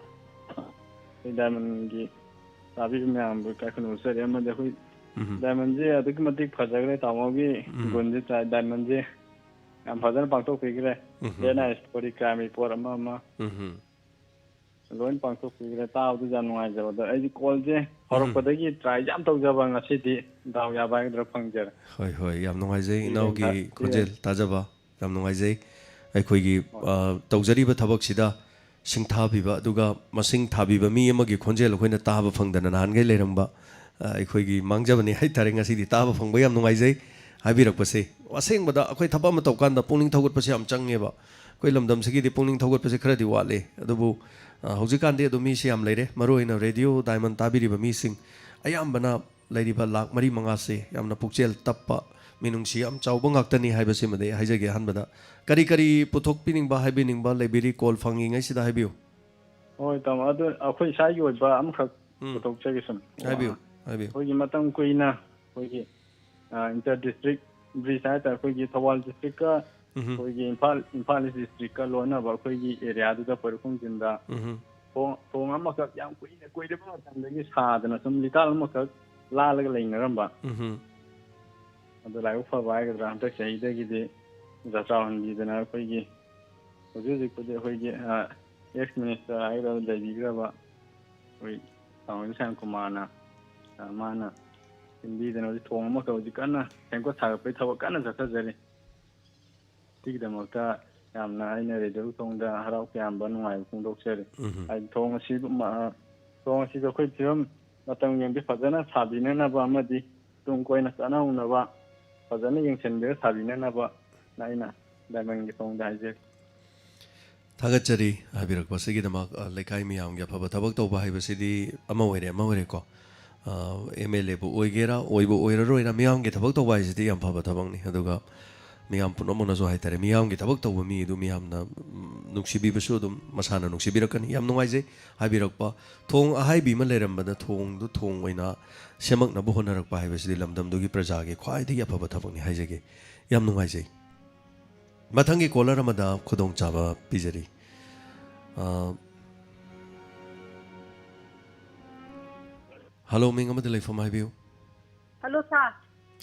ꯑꯩ ꯗꯥꯏꯃꯟꯒꯤ ꯇꯥꯕꯤꯕ ꯃꯌꯥꯝꯕꯨ ꯏꯀꯥꯏ ꯈꯨꯝꯅꯕ ꯎꯠꯆꯔꯤ꯫ ꯑꯃꯗꯤ ꯑꯩꯈꯣꯏ ꯎꯝ꯫ ꯗꯥꯏꯃꯟꯁꯦ ꯑꯗꯨꯛꯀꯤ ꯃꯇꯤꯛ ꯐꯖꯈ꯭ꯔꯦ, ꯇꯥꯃꯣꯒꯤ ꯎꯝ꯫ ꯒꯨꯟꯁꯦ ꯆꯥꯏ꯫ ꯗꯥꯏꯃꯟꯁꯦ ꯌꯥꯝ ꯐꯖꯅ ꯄꯥꯡꯊꯣꯛꯄꯤꯈ꯭ꯔꯦ꯫ ꯎꯝ꯫ ꯂꯦꯟ ꯑꯥꯏꯁ ꯄꯣꯔꯤꯀ꯭ꯔꯥꯝ ꯔꯤꯄꯣꯔꯠ ꯑꯃ ꯑꯃ ꯎꯝ꯫ ꯂꯣꯏꯅ ꯄꯥꯡꯊꯣꯛꯄꯤꯈ꯭ꯔꯦ꯫ ꯇꯥꯕꯗꯁꯨ ꯌꯥꯝ ꯅꯨꯡꯉꯥꯏꯖꯕ꯫ ꯑꯗꯣ ꯑꯩꯗꯤ ꯀꯣꯜꯁꯦ ꯍꯧꯔꯛꯄꯗꯒꯤ ꯇ꯭ꯔꯥꯏ ꯌꯥꯝ ꯇꯧꯖꯕ, ꯉꯁꯤꯗꯤ ꯗꯥꯎ ꯌꯥꯕ ꯍꯥꯏꯒꯗ꯭ꯔꯥ ꯐꯪꯖꯔꯦ꯫ ꯍꯣꯏ, ꯍꯣꯏ, ꯌꯥꯝ ꯅꯨꯡꯉꯥꯏꯖꯩ ꯁꯤꯗꯤ ꯏꯅꯥꯎꯒꯤ ꯌꯥꯝ ꯊꯥ-, ꯈꯣꯟꯖꯦꯜ ꯇꯥꯖꯕ꯫ ꯌꯥꯝ ꯅꯨꯡꯉꯥꯏꯖꯩ꯫ ꯑꯩꯈꯣꯏꯒꯤ, ꯍꯣꯏ꯫ ꯑ, ꯇꯧꯖꯔꯤꯕ ꯊꯕꯛꯁꯤꯗ ꯁꯤꯡꯊꯥꯕꯤꯕ, ꯑꯗꯨꯒ ꯃꯁꯤꯡ ꯊꯥꯕꯤꯕ ꯃꯤ ꯑꯃꯒꯤ ꯈꯣꯟꯖꯦꯜ ꯑꯩꯈꯣꯏꯅ ꯇꯥꯕ ꯐꯪꯗꯅ ꯅꯍꯥꯟꯈꯩ ꯂꯩꯔꯝꯕ, ꯑ, ꯑꯩꯈꯣꯏꯒꯤ ꯃꯥꯡꯖꯕꯅꯤ ꯍꯥꯏꯇꯥꯔꯦ꯫ ꯉꯁꯤꯗꯤ ꯇꯥꯕ ꯐꯪꯕ ꯌꯥꯝ ꯅꯨꯡꯉꯥꯏꯖꯩ ꯍꯥꯏꯕꯤꯔꯛꯄꯁꯦ꯫ ꯑꯁꯦꯡꯕꯗ ꯑꯩꯈꯣꯏ ꯊꯕꯛ ꯑꯃ ꯇꯧꯀꯥꯟꯗ ꯄꯨꯛꯅꯤꯡ ꯊꯧꯒꯠꯄꯁꯦ ꯌꯥꯝ ꯆꯪꯉꯦꯕ꯫ ꯑꯩꯈꯣꯏ ꯂꯝꯗꯝꯁꯤꯒꯤꯗꯤ ꯄꯨꯛꯅꯤꯡ ꯊꯧꯒꯠꯄꯁꯦ ꯈꯔꯗꯤ ꯋꯥꯠꯂꯤ꯫ ꯑꯗꯨꯕꯨ, ꯑ, ꯍꯧꯖꯤꯛꯀꯥꯟꯗꯤ ꯑꯗꯨꯝ ꯃꯤꯁꯦ ꯌꯥꯝ ꯂꯩꯔꯦ꯫ ꯃꯔꯨꯑꯣꯏꯅ ꯔꯦꯗꯤꯑꯣ ꯗꯥꯏꯃꯟ ꯇꯥꯕꯤꯔꯤꯕ ꯃꯤꯁꯤꯡ ꯑꯌꯥꯝꯕꯅ ꯂꯩꯔꯤꯕ ꯂꯥꯛ ꯃꯔꯤ ꯃꯉꯥꯁꯦ ꯌꯥꯝꯅ ꯄꯨꯛꯆꯦꯜ ꯇꯞꯄ, ꯃꯤꯅꯨꯡꯁꯤ ꯌꯥꯝ ꯆꯥꯎꯕ ꯉꯥꯛꯇꯅꯤ ꯍꯥꯏꯕꯁꯤꯃꯗꯤ ꯑꯩ ꯍꯥꯏꯖꯒꯦ꯫ ꯑꯍꯥꯟꯕꯗ ꯀꯔꯤ ꯀꯔꯤ ꯄꯨꯊꯣꯛꯄꯤꯅꯤꯡꯕ, ꯍꯥꯏꯕꯤꯅꯤꯡꯕ ꯂꯩꯕꯤꯔꯤ? ꯀꯣꯜ ꯐꯪꯉꯤꯉꯩꯁꯤꯗ ꯍꯥꯏꯕꯤꯌꯨ꯫ ꯍꯣꯏ ꯇꯥꯃꯣ, ꯑꯗꯨ ꯑꯩꯈꯣꯏ ꯏꯁꯥꯒꯤ ꯑꯣꯏꯕ ꯑꯃꯈꯛ ꯎꯝ꯫ ꯄꯨꯊꯣꯛꯆꯒꯦ ꯁꯨꯝ꯫ ꯍꯥꯏꯕꯤꯌꯨ, ꯍꯥꯏꯕꯤꯌꯨ꯫ ꯑꯩꯈꯣꯏꯒꯤ ꯃꯇꯝ ꯀꯨꯏꯅ ꯑꯩꯈꯣꯏꯒꯤ, ꯑ, ꯏꯟꯇꯔ ꯗꯤꯁꯇ꯭ꯔꯤꯛ ꯕ꯭ꯔꯤꯖ ꯍꯥꯏꯇꯥꯔꯦ, ꯑꯩꯈꯣꯏꯒꯤ ꯊꯧꯕꯥꯜ ꯗꯤꯁꯇ꯭ꯔꯤꯛꯀ ꯎꯝ꯫ ꯑꯩꯈꯣꯏꯒꯤ ꯏꯝꯐꯥꯜ, ꯏꯝꯐꯥꯜ ꯏꯁ ꯗꯤꯁꯇ꯭ꯔꯤꯛꯀ ꯂꯣꯟꯅꯕ ꯑꯩꯈꯣꯏꯒꯤ ꯑꯦꯔꯤꯌꯥꯗꯨꯗ ꯄꯣꯏꯔꯧꯈꯣꯡꯖꯤꯟꯗ ꯎꯝ꯫ ꯊꯣꯡ, ꯊꯣꯡ ꯑꯃꯈꯛ ꯌꯥꯝ ꯀꯨꯏꯅ, ꯀꯨꯏꯔꯕ ꯃꯇꯝꯗꯒꯤ ꯁꯥꯗꯅ ꯁꯨꯝ ꯂꯤꯇꯥꯜ ꯑꯃꯈꯛ ꯂꯥꯜꯂꯒ ꯂꯩꯅꯔꯝꯕ꯫ ꯎꯝ꯫ ꯑꯗꯨ ꯂꯥꯏꯕꯛ ꯐꯕ ꯍꯥꯏꯒꯗ꯭ꯔꯥ, ꯍꯟꯗꯛ ꯆꯍꯤꯗꯒꯤꯗꯤ ꯖꯇ꯭ꯔꯥ ꯍꯣꯟꯕꯤꯗꯅ ꯑꯩꯈꯣꯏꯒꯤ ꯍꯧꯖꯤꯛ ꯍꯧꯖꯤꯛꯄꯨꯗꯤ ꯑꯩꯈꯣꯏꯒꯤ, ꯑ, ꯑꯦꯛꯁ ꯃꯤꯅꯤꯁꯇꯔ ꯍꯥꯏꯒꯗ꯭ꯔꯥ, ꯂꯩꯕꯤꯈ꯭ꯔꯕ ꯑꯩꯈꯣꯏ ꯇꯥꯃꯣ ꯁ꯭ꯌꯥꯝ ꯀꯨꯃꯥꯔꯅ, ꯑ, ꯃꯥꯅ ꯁꯤꯟꯕꯤꯗꯅ ꯍꯧꯖꯤꯛ ꯊꯣꯡ ꯑꯃꯈꯛ ꯍꯧꯖꯤꯛ ꯀꯟꯅ ꯁꯦꯝꯒꯠ ꯁꯥꯒꯠꯄꯒꯤ ꯊꯕꯛ ꯀꯟꯅ ꯆꯠꯊꯖꯔꯤ꯫ ꯁꯤꯒꯤꯗꯃꯛꯇ ꯌꯥꯝꯅ ꯑꯩꯅ ꯔꯦꯗꯤꯑꯣ ꯊꯣꯡꯗ ꯍꯔꯥꯎ ꯇꯌꯥꯝꯕ, ꯅꯨꯡꯉꯥꯏꯕ ꯐꯣꯡꯗꯣꯛꯆꯔꯤ꯫ ꯎꯝ꯫ ꯍꯥꯏꯗꯤ ꯊꯣꯡ ꯑꯁꯤꯕꯨ ꯃ-, ꯊꯣꯡ ꯑꯁꯤꯕꯨ ꯑꯩꯈꯣꯏ ꯐꯤꯕꯝ ꯃꯇꯝ ꯌꯦꯡꯕꯤ ꯐꯖꯅ ꯁꯥꯕꯤꯅꯅꯕ ꯑꯃꯗꯤ ꯇꯨꯡ ꯀꯣꯏꯅ ꯆꯠꯅꯍꯧꯅꯕ ꯐꯖꯅ ꯌꯦꯡꯁꯤꯟꯕꯤꯔ ꯁꯥꯕꯤꯅꯅꯕ ꯑꯩꯅ ꯗꯥꯏꯃꯟꯒꯤ ꯊꯣꯡꯗ ꯍꯥꯏꯖꯔꯤ꯫ ꯊꯥꯒꯠꯆꯔꯤ ꯍꯥꯏꯕꯤꯔꯛꯄꯁꯤꯒꯤꯗꯃꯛ꯫ ꯑ, ꯂꯩꯀꯥꯏ ꯃꯤꯌꯥꯝꯒꯤ ꯑꯐꯕ ꯊꯕꯛ ꯇꯧꯕ ꯍꯥꯏꯕꯁꯤꯗꯤ ꯑꯃ ꯑꯣꯏꯔꯦ, ꯑꯃ ꯑꯣꯏꯔꯦꯀꯣ꯫ ꯑ, ꯑꯦꯝ ꯑꯦꯜ ꯑꯦꯕꯨ ꯑꯣꯏꯒꯦꯔꯥ, ꯑꯣꯏꯕꯨ ꯑꯣꯏꯔꯔꯣꯏꯔꯥ, ꯃꯤꯌꯥꯝꯒꯤ ꯊꯕꯛ ꯇꯧꯕ ꯍꯥꯏꯁꯤꯗꯤ ꯌꯥꯝ ꯐꯕ ꯊꯕꯛꯅꯤ꯫ ꯑꯗꯨꯒ ꯃꯤꯌꯥꯝ ꯄꯨꯝꯅꯃꯛꯅꯁꯨ ꯍꯥꯏꯇꯥꯔꯦ, ꯃꯤꯌꯥꯝꯒꯤ ꯊꯕꯛ ꯇꯧꯕ ꯃꯤ ꯑꯗꯨ ꯃꯤꯌꯥꯝꯅ, ꯎꯝ, ꯅꯨꯡꯁꯤꯕꯤꯕꯁꯨ ꯑꯗꯨꯝ ꯃꯁꯥꯅ ꯅꯨꯡꯁꯤꯕꯤꯔꯛꯀꯅꯤ꯫ ꯌꯥꯝ ꯅꯨꯡꯉꯥꯏꯖꯩ ꯍꯥꯏꯕꯤꯔꯛꯄ꯫ ꯊꯣꯡ ꯑꯍꯥꯏꯕꯤ ꯑꯃ ꯂꯩꯔꯝꯕꯗ ꯊꯣꯡꯗꯨ ꯊꯣꯡ ꯑꯣꯏꯅ ꯁꯦꯝꯃꯛꯅꯕ ꯍꯣꯠꯅꯔꯛꯄ ꯍꯥꯏꯕꯁꯤꯗꯤ ꯂꯝꯗꯝꯗꯨꯒꯤ ꯄ꯭ꯔꯖꯥꯒꯤ ꯈ꯭ꯋꯥꯏꯗꯒꯤ ꯑꯐꯕ ꯊꯕꯛꯅꯤ ꯍꯥꯏꯖꯒꯦ꯫ ꯌꯥꯝ ꯅꯨꯡꯉꯥꯏꯖꯩ꯫ ꯃꯊꯪꯒꯤ caller ꯑꯃꯗ ꯈꯨꯗꯣꯡꯆꯥꯕ ꯄꯤꯖꯔꯤ꯫ ꯑ, hello, ꯃꯤꯡ ꯑꯃꯗꯤ ꯂꯩꯐꯝ ꯍꯥꯏꯕꯤꯌꯨ꯫ Hello, sir꯫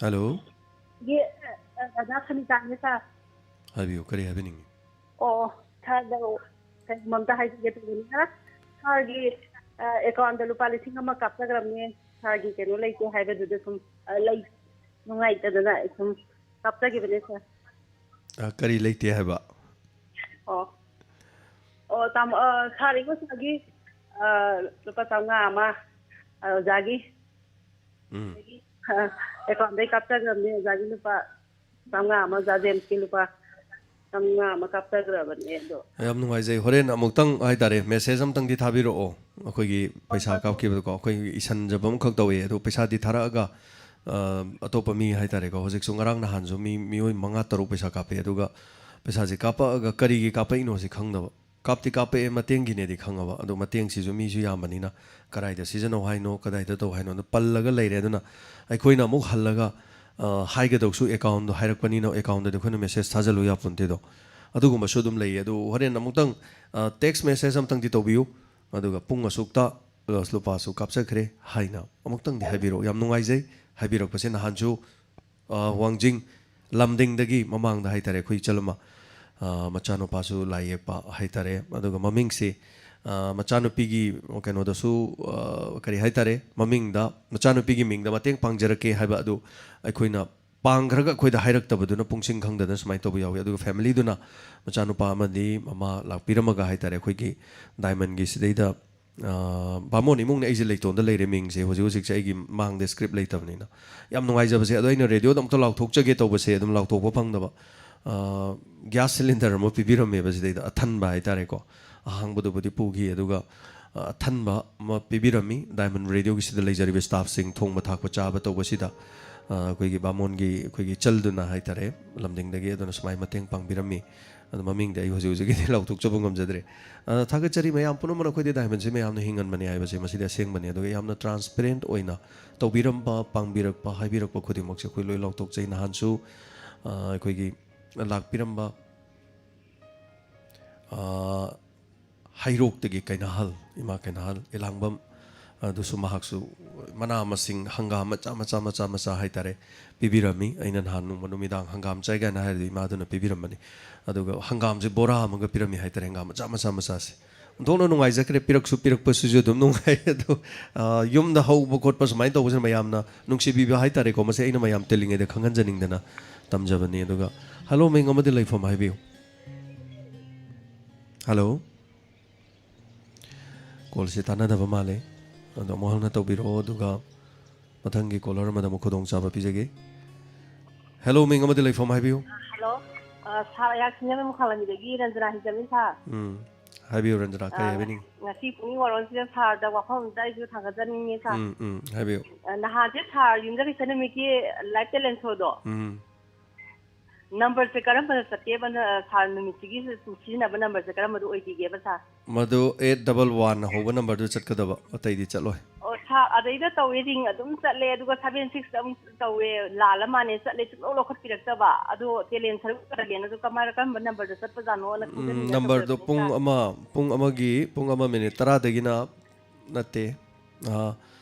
Hello꯫ ꯌꯦ, ꯑ, ꯑꯣꯖꯥ ꯁꯅꯤꯀꯥꯅꯦ, sir꯫ ꯍꯥꯏꯕꯤꯌꯨ, ꯀꯔꯤ ꯍꯥꯏꯕꯤꯅꯤꯡꯉꯤ? ꯑꯣ, sirꯗ ꯀꯩꯅꯣꯝꯇ ꯍꯥꯏꯖꯒꯦ ꯇꯧꯕꯅꯤ꯫ Sirꯒꯤ, ꯑ, accountꯗ ꯂꯨꯄꯥ ꯂꯤꯁꯤꯡ ꯑꯃ ꯀꯥꯞꯆꯈ꯭ꯔꯕꯅꯦ꯫ Sirꯒꯤ ꯀꯩꯅꯣ ꯂꯩꯇꯦ ꯍꯥꯏꯕꯗꯨꯗ ꯁꯨꯝ, ꯑ, ꯂꯩ, ꯅꯨꯡꯉꯥꯏꯇꯗꯅ ꯁꯨꯝ ꯀꯥꯞꯆꯈꯤꯕꯅꯦ, sir꯫ ꯑ, ꯀꯔꯤ ꯂꯩꯇꯦ ꯍꯥꯏꯕ? ꯑꯣ꯫ ꯑꯣ, ꯇꯥꯃꯣ, ꯑ, sir, ꯑꯩ ꯉꯁꯥꯏꯒꯤ, ꯑ, ꯂꯨꯄꯥ ꯆꯥꯝꯃꯉꯥ ꯑꯃ, ꯑ, ꯑꯣꯖꯥꯒꯤ, ꯎꯝ꯫ ꯑ, accountꯗꯩ ꯀꯥꯞꯆꯈ꯭ꯔꯕꯅꯦ, ꯑꯣꯖꯥꯒꯤ ꯂꯨꯄꯥ ꯆꯥꯝꯃꯉꯥ ꯑꯃ, ꯑꯣꯖꯥ ꯖꯦꯝꯁꯀꯤ ꯂꯨꯄꯥ ꯆꯥꯝꯃꯉꯥ ꯑꯃ ꯀꯥꯞꯆꯈ꯭ꯔꯕꯅꯦ ꯑꯗꯣ꯫ ꯌꯥꯝ ꯅꯨꯡꯉꯥꯏꯖꯩ꯫ ꯍꯣꯔꯦꯟ ꯑꯃꯨꯛꯇꯪ ꯍꯥꯏꯇꯥꯔꯦ, message ꯑꯃꯇꯪꯗꯤ ꯊꯥꯕꯤꯔꯛꯑꯣ꯫ ꯑꯩꯈꯣꯏꯒꯤ ꯄꯩꯁꯥ ꯍꯣꯏ, ꯍꯣꯏ꯫ ꯀꯥꯞꯈꯤꯕꯗꯀꯣ, ꯑꯩꯈꯣꯏ ꯏꯁꯟꯖꯕ ꯑꯃꯈꯛ ꯇꯧꯋꯦ, ꯑꯗꯣ ꯄꯩꯁꯥꯗꯤ ꯊꯥꯔꯛꯑꯒ, ꯑ, ꯑꯇꯣꯞꯄ ꯃꯤ ꯍꯥꯏꯇꯥꯔꯦꯀꯣ, ꯍꯧꯖꯤꯛꯁꯨ ꯉꯔꯥꯡ ꯅꯍꯥꯟꯁꯨ ꯃꯤ, ꯃꯤꯑꯣꯏ ꯃꯉꯥ ꯇꯔꯨꯛ ꯄꯩꯁꯥ ꯀꯥꯞꯄꯦ, ꯑꯗꯨꯒ ꯄꯩꯁꯥꯁꯦ ꯀꯥꯞꯄꯛꯑꯒ ꯀꯔꯤꯒꯤ ꯀꯥꯞꯄꯛꯏꯅꯣꯁꯦ ꯈꯪꯗꯕ꯫ ꯀꯥꯞꯇꯤ ꯀꯥꯞꯄꯛꯑꯦ, ꯃꯇꯦꯡꯒꯤꯅꯦꯗꯤ ꯈꯪꯉꯕ, ꯑꯗꯣ ꯃꯇꯦꯡꯁꯤꯁꯨ ꯃꯤꯁꯨ ꯌꯥꯝꯕꯅꯤꯅ ꯀꯗꯥꯏꯗ ꯁꯤꯖꯤꯟꯅꯧ ꯍꯥꯏꯅꯣ, ꯀꯗꯥꯏꯗ ꯇꯧ ꯍꯥꯏꯅꯣ ꯑꯗꯨ ꯄꯜꯂꯒ ꯂꯩꯔꯦ꯫ ꯑꯗꯨꯅ ꯑꯩꯈꯣꯏꯅ ꯑꯃꯨꯛ ꯍꯜꯂꯒ, ꯑ, ꯍꯥꯏꯒꯗꯧꯁꯨ accountꯗꯣ ꯍꯥꯏꯔꯛꯄꯅꯤꯅ accountꯗꯗꯤ ꯑꯩꯈꯣꯏꯅ message ꯊꯥꯖꯤꯜꯂꯨ ꯌꯥꯄꯣꯟꯇꯦꯗꯣ꯫ ꯑꯗꯨꯒꯨꯝꯕꯁꯨ ꯑꯗꯨꯝ ꯂꯩꯌꯦ꯫ ꯑꯗꯨ ꯍꯣꯔꯦꯟ ꯑꯃꯨꯛꯇꯪ, ꯑ, text message ꯑꯃꯇꯪꯗꯤ ꯇꯧꯕꯤꯌꯨ꯫ ꯑꯗꯨꯒ ꯄꯨꯡ ꯑꯁꯨꯛꯇ, ꯑ, ꯂꯨꯄꯥ ꯑꯁꯨꯛ ꯀꯥꯞꯆꯈ꯭ꯔꯦ ꯍꯥꯏꯅ ꯑꯃꯨꯛꯇꯪꯗꯤ ꯍꯥꯏꯕꯤꯔꯛꯑꯣ꯫ ꯌꯥꯝ ꯅꯨꯡꯉꯥꯏꯖꯩ ꯍꯥꯏꯕꯤꯔꯛꯄꯁꯦ꯫ ꯅꯍꯥꯟꯁꯨ, ꯑ, ꯋꯥꯡꯖꯤꯡ ꯂꯝꯗꯤꯡꯗꯒꯤ ꯃꯃꯥꯡꯗ ꯍꯥꯏꯇꯥꯔꯦ, ꯑꯩꯈꯣꯏ ꯏꯆꯜ ꯑꯃ, ꯑ, ꯃꯆꯥꯅꯨꯄꯥꯁꯨ ꯂꯥꯏ ꯌꯦꯛꯄ ꯍꯥꯏꯇꯥꯔꯦ꯫ ꯑꯗꯨꯒ ꯃꯃꯤꯡꯁꯦ, ꯑ, ꯃꯆꯥꯅꯨꯄꯤꯒꯤ ꯀꯩꯅꯣꯗꯁꯨ, ꯑ, ꯀꯔꯤ ꯍꯥꯏꯇꯥꯔꯦ, ꯃꯃꯤꯡꯗ, ꯃꯆꯥꯅꯨꯄꯤꯒꯤ ꯃꯤꯡꯗ ꯃꯇꯦꯡ ꯄꯥꯡꯖꯔꯛꯀꯦ ꯍꯥꯏꯕ ꯑꯗꯨ ꯑꯩꯈꯣꯏꯅ ꯄꯥꯡꯈ꯭ꯔꯒ ꯑꯩꯈꯣꯏꯗ ꯍꯥꯏꯔꯛꯇꯕꯗꯨꯅ ꯄꯨꯡꯁꯤꯡ ꯈꯪꯗꯗꯅ ꯁꯨꯃꯥꯏꯅ ꯇꯧꯕ ꯌꯥꯎꯏ꯫ ꯑꯗꯨꯒ familyꯗꯨꯅ ꯃꯆꯥꯅꯨꯄꯥ ꯑꯃꯗꯤ ꯃꯃꯥ ꯂꯥꯛꯄꯤꯔꯝꯃꯒ ꯍꯥꯏꯇꯥꯔꯦ, ꯑꯩꯈꯣꯏꯒꯤ diamondꯒꯤ ꯁꯤꯗꯩꯗ, ꯑ, ꯕꯥꯃꯣꯟ ꯏꯃꯨꯡꯅꯦ, ꯑꯩꯁꯦ ꯂꯩꯇꯣꯟꯗ ꯂꯩꯔꯦ, ꯃꯤꯡꯁꯦ ꯍꯧꯖꯤꯛ ꯍꯧꯖꯤꯛꯁꯦ ꯑꯩꯒꯤ ꯃꯥꯡꯗ script ꯂꯩꯇꯕꯅꯤꯅ꯫ ꯌꯥꯝ ꯅꯨꯡꯉꯥꯏꯖꯕꯁꯦ꯫ ꯑꯗꯣ ꯑꯩꯅ radioꯗ ꯑꯃꯨꯛꯇ ꯂꯥꯎꯊꯣꯛꯆꯒꯦ ꯇꯧꯕꯁꯦ ꯑꯗꯨꯝ ꯂꯥꯎꯊꯣꯛꯄ ꯐꯪꯗꯕ꯫ ꯑ, gas cylinder ꯑꯃ ꯄꯤꯕꯤꯔꯝꯃꯦꯕ ꯁꯤꯗꯩꯗ, ꯑꯊꯟꯕ ꯍꯥꯏꯇꯥꯔꯦꯀꯣ꯫ ꯑꯍꯥꯡꯕꯗꯨꯕꯨꯗꯤ ꯄꯨꯈꯤ, ꯑꯗꯨꯒ, ꯑ, ꯑꯊꯟꯕ ꯑꯃ ꯄꯤꯕꯤꯔꯝꯃꯤ diamond radioꯒꯤ ꯁꯤꯗ ꯂꯩꯖꯔꯤꯕ staffꯁꯤꯡ, ꯊꯣꯡꯕ ꯊꯥꯛꯄ ꯆꯥꯕ ꯇꯧꯕꯁꯤꯗ꯫ ꯑ, ꯑꯩꯈꯣꯏꯒꯤ ꯕꯥꯃꯣꯟꯒꯤ ꯑꯩꯈꯣꯏꯒꯤ ꯆꯜꯗꯨꯅ ꯍꯥꯏꯇꯥꯔꯦ, ꯂꯝꯗꯤꯡꯗꯒꯤ, ꯑꯗꯨꯅ ꯁꯨꯃꯥꯏꯅ ꯃꯇꯦꯡ ꯄꯥꯡꯕꯤꯔꯝꯃꯤ꯫ ꯑꯗꯣ ꯃꯃꯤꯡꯗꯤ ꯑꯩ ꯍꯧꯖꯤꯛ ꯍꯧꯖꯤꯛꯀꯤꯗꯤ ꯂꯥꯎꯊꯣꯛꯆꯕ ꯉꯝꯖꯗ꯭ꯔꯦ꯫ ꯑ, ꯊꯥꯒꯠꯆꯔꯤ ꯃꯌꯥꯝ ꯄꯨꯝꯅꯃꯛꯅ꯫ ꯑꯩꯈꯣꯏꯗꯤ ꯗꯥꯏꯃꯟꯁꯦ ꯃꯌꯥꯝꯅ ꯍꯤꯡꯍꯟꯕꯅꯤ ꯍꯥꯏꯕꯁꯦ ꯃꯁꯤꯗꯤ ꯑꯁꯦꯡꯕꯅꯤ꯫ ꯑꯗꯨꯒ ꯌꯥꯝꯅ transparent ꯑꯣꯏꯅ ꯇꯧꯕꯤꯔꯝꯕ, ꯄꯥꯡꯕꯤꯔꯛꯄ, ꯍꯥꯏꯕꯤꯔꯛꯄ ꯈꯨꯗꯤꯡꯃꯛꯁꯦ ꯑꯩꯈꯣꯏ ꯂꯣꯏ ꯂꯥꯎꯊꯣꯛꯆꯩ꯫ ꯅꯍꯥꯟꯁꯨ, ꯑ, ꯑꯩꯈꯣꯏꯒꯤ ꯂꯥꯛꯄꯤꯔꯝꯕ, ꯑ, ꯍꯩꯔꯣꯛꯇꯒꯤ ꯀꯩꯅꯥꯍꯜ, ꯏꯃꯥ ꯀꯩꯅꯥꯍꯜ ꯏꯂꯥꯡꯕꯝ, ꯑꯗꯨꯁꯨ ꯃꯍꯥꯛꯁꯨ ꯃꯅꯥ ꯃꯁꯤꯡ, ꯍꯪꯒꯥꯝ ꯃꯆꯥ ꯃꯆꯥ ꯃꯆꯥ ꯃꯆꯥ ꯍꯥꯏꯇꯥꯔꯦ, ꯄꯤꯕꯤꯔꯝꯃꯤ꯫ ꯑꯩꯅ ꯅꯍꯥꯟ ꯅꯣꯡꯃ ꯅꯨꯃꯤꯗꯥꯡ ꯍꯪꯒꯥꯝ ꯆꯥꯏ ꯀꯥꯏꯅ ꯍꯥꯏꯔꯗꯤ ꯏꯃꯥꯗꯨꯅ ꯄꯤꯕꯤꯔꯝꯕꯅꯤ꯫ ꯑꯗꯨꯒ ꯍꯪꯒꯥꯝꯁꯦ ꯕꯣꯔꯥ ꯑꯃꯒ ꯄꯤꯔꯝꯃꯤ ꯍꯥꯏꯇꯥꯔꯦ, ꯍꯪꯒꯥꯝ ꯃꯆꯥ ꯃꯆꯥ ꯃꯆꯥꯁꯦ꯫ ꯑꯣꯟꯊꯣꯛꯅ ꯅꯨꯡꯉꯥꯏꯖꯈ꯭ꯔꯦ꯫ ꯄꯤꯔꯛꯁꯨ ꯄꯤꯔꯛꯄꯁꯤꯁꯨ ꯑꯗꯨꯝ ꯅꯨꯡꯉꯥꯏ꯫ ꯑꯗꯣ, ꯑ, ꯌꯨꯝꯗ ꯍꯧꯕ ꯈꯣꯠꯄ ꯁꯨꯃꯥꯏꯅ ꯇꯧꯕꯁꯤꯅ ꯃꯌꯥꯝꯅ ꯅꯨꯡꯁꯤꯕꯤꯕ ꯍꯥꯏꯇꯥꯔꯦꯀꯣ꯫ ꯃꯁꯤ ꯑꯩꯅ ꯃꯌꯥꯝ ꯇꯤꯜꯂꯤꯉꯩꯗ ꯈꯪꯍꯟꯖꯅꯤꯡꯗꯅ ꯇꯝꯖꯕꯅꯤ꯫ ꯑꯗꯨꯒ, ꯍꯜꯂꯣ, ꯃꯤꯡ ꯑꯃꯗꯤ ꯂꯩꯐꯝ ꯍꯥꯏꯕꯤꯌꯨ꯫ ꯍꯜꯂꯣ꯫ ꯀꯣꯜꯁꯦ ꯇꯥꯟꯅꯗꯕ ꯃꯥꯜꯂꯦ꯫ ꯑꯗꯣ ꯑꯃꯨꯛ ꯍꯟꯅ ꯇꯧꯕꯤꯔꯛꯑꯣ, ꯑꯗꯨꯒ ꯃꯊꯪꯒꯤ ꯀꯣꯂꯔ ꯑꯃꯗ ꯑꯃꯨꯛ ꯈꯨꯗꯣꯡꯆꯥꯕ ꯄꯤꯖꯒꯦ꯫ ꯍꯦꯜꯂꯣ, ꯃꯤꯡ ꯑꯃꯗꯤ ꯂꯩꯐꯝ ꯍꯥꯏꯕꯤꯌꯨ꯫ ꯍꯜꯂꯣ꯫ ꯑ, ꯁꯥꯔ, ꯑꯩꯍꯥꯛ ꯁꯤꯡꯖꯃꯩ ꯃꯈꯥꯂꯝꯕꯤꯗꯒꯤ ꯔꯟꯖꯅꯥ ꯍꯤꯡꯆꯥꯕꯤꯅꯤ, ꯁꯥꯔ꯫ ꯎꯝ, ꯍꯥꯏꯕꯤꯌꯨ ꯔꯟꯖꯅꯥ, ꯀꯔꯤ ꯑ, ꯍꯥꯏꯕꯤꯅꯤꯡꯉꯤ? ꯉꯁꯤ ꯄꯨꯛꯅꯤꯡ ꯋꯥꯔꯣꯜꯁꯤꯗ ꯁꯥꯔꯗ ꯋꯥꯐꯝ ꯑꯝꯇ ꯑꯩꯁꯨ ꯊꯥꯡꯒꯠꯆꯅꯤꯡꯉꯤ, ꯁꯥꯔ꯫ ꯎꯝ, ꯎꯝ, ꯍꯥꯏꯕꯤꯌꯨ꯫ ꯑ, ꯅꯍꯥꯟꯁꯦ ꯁꯥꯔ ꯌꯨꯝꯖꯀꯩꯁ ꯅꯨꯃꯤꯠꯀꯤ live talent showꯗꯣ꯫ ꯎꯝ꯫ ꯅꯝꯕꯔꯁꯦ ꯀꯔꯝꯕꯗ ꯆꯠꯀꯦꯕ, ꯁꯥꯔ, ꯅꯨꯃꯤꯠꯁꯤꯒꯤ ꯁꯤꯖꯤꯟꯅꯕ ꯅꯝꯕꯔꯁꯦ ꯀꯔꯝꯕꯗ ꯑꯣꯏꯕꯤꯒꯦꯕ, ꯁꯥꯔ? ꯃꯗꯨ eight double one ꯍꯧꯕ ꯅꯝꯕꯔꯗꯨ ꯆꯠꯀꯗꯕ, ꯑꯇꯩꯗꯤ ꯆꯠꯂꯣꯏ꯫ ꯑꯣ, ꯁꯥꯔ, ꯑꯗꯩꯗ ꯇꯧꯋꯦ, ring ꯑꯗꯨꯝ ꯆꯠꯂꯦ, ꯑꯗꯨꯒ seven six ꯑꯃꯨꯛ ꯇꯧꯋꯦ, ꯂꯥꯜꯂ ꯃꯥꯅꯦ, ꯆꯠꯂꯦ, ꯁꯨꯡꯂꯧ ꯂꯧꯈꯠꯄꯤꯔꯛꯇꯕ꯫ ꯑꯗꯣ talent ꯁꯔꯨꯛ ꯇꯧꯔꯒꯦꯅ, ꯑꯗꯣ ꯀꯃꯥꯏꯅ, ꯀꯔꯝꯕ ꯅꯝꯕꯔꯗ ꯆꯠꯄꯖꯥꯠꯅꯣꯅ ꯎꯝ, ꯈꯪꯖꯅꯤꯡꯗꯅ ꯅꯝꯕꯔꯗꯣ ꯇꯧꯖꯔꯛꯄꯅꯦ, ꯄꯨꯡ ꯁꯥꯔ꯫ ꯑꯃ, ꯄꯨꯡ ꯑꯃꯒꯤ, ꯄꯨꯡ ꯑꯃ ꯃꯤꯅꯤꯠ ꯇꯔꯥꯗꯒꯤꯅ ꯅꯠꯇꯦ꯫ ꯑꯥ,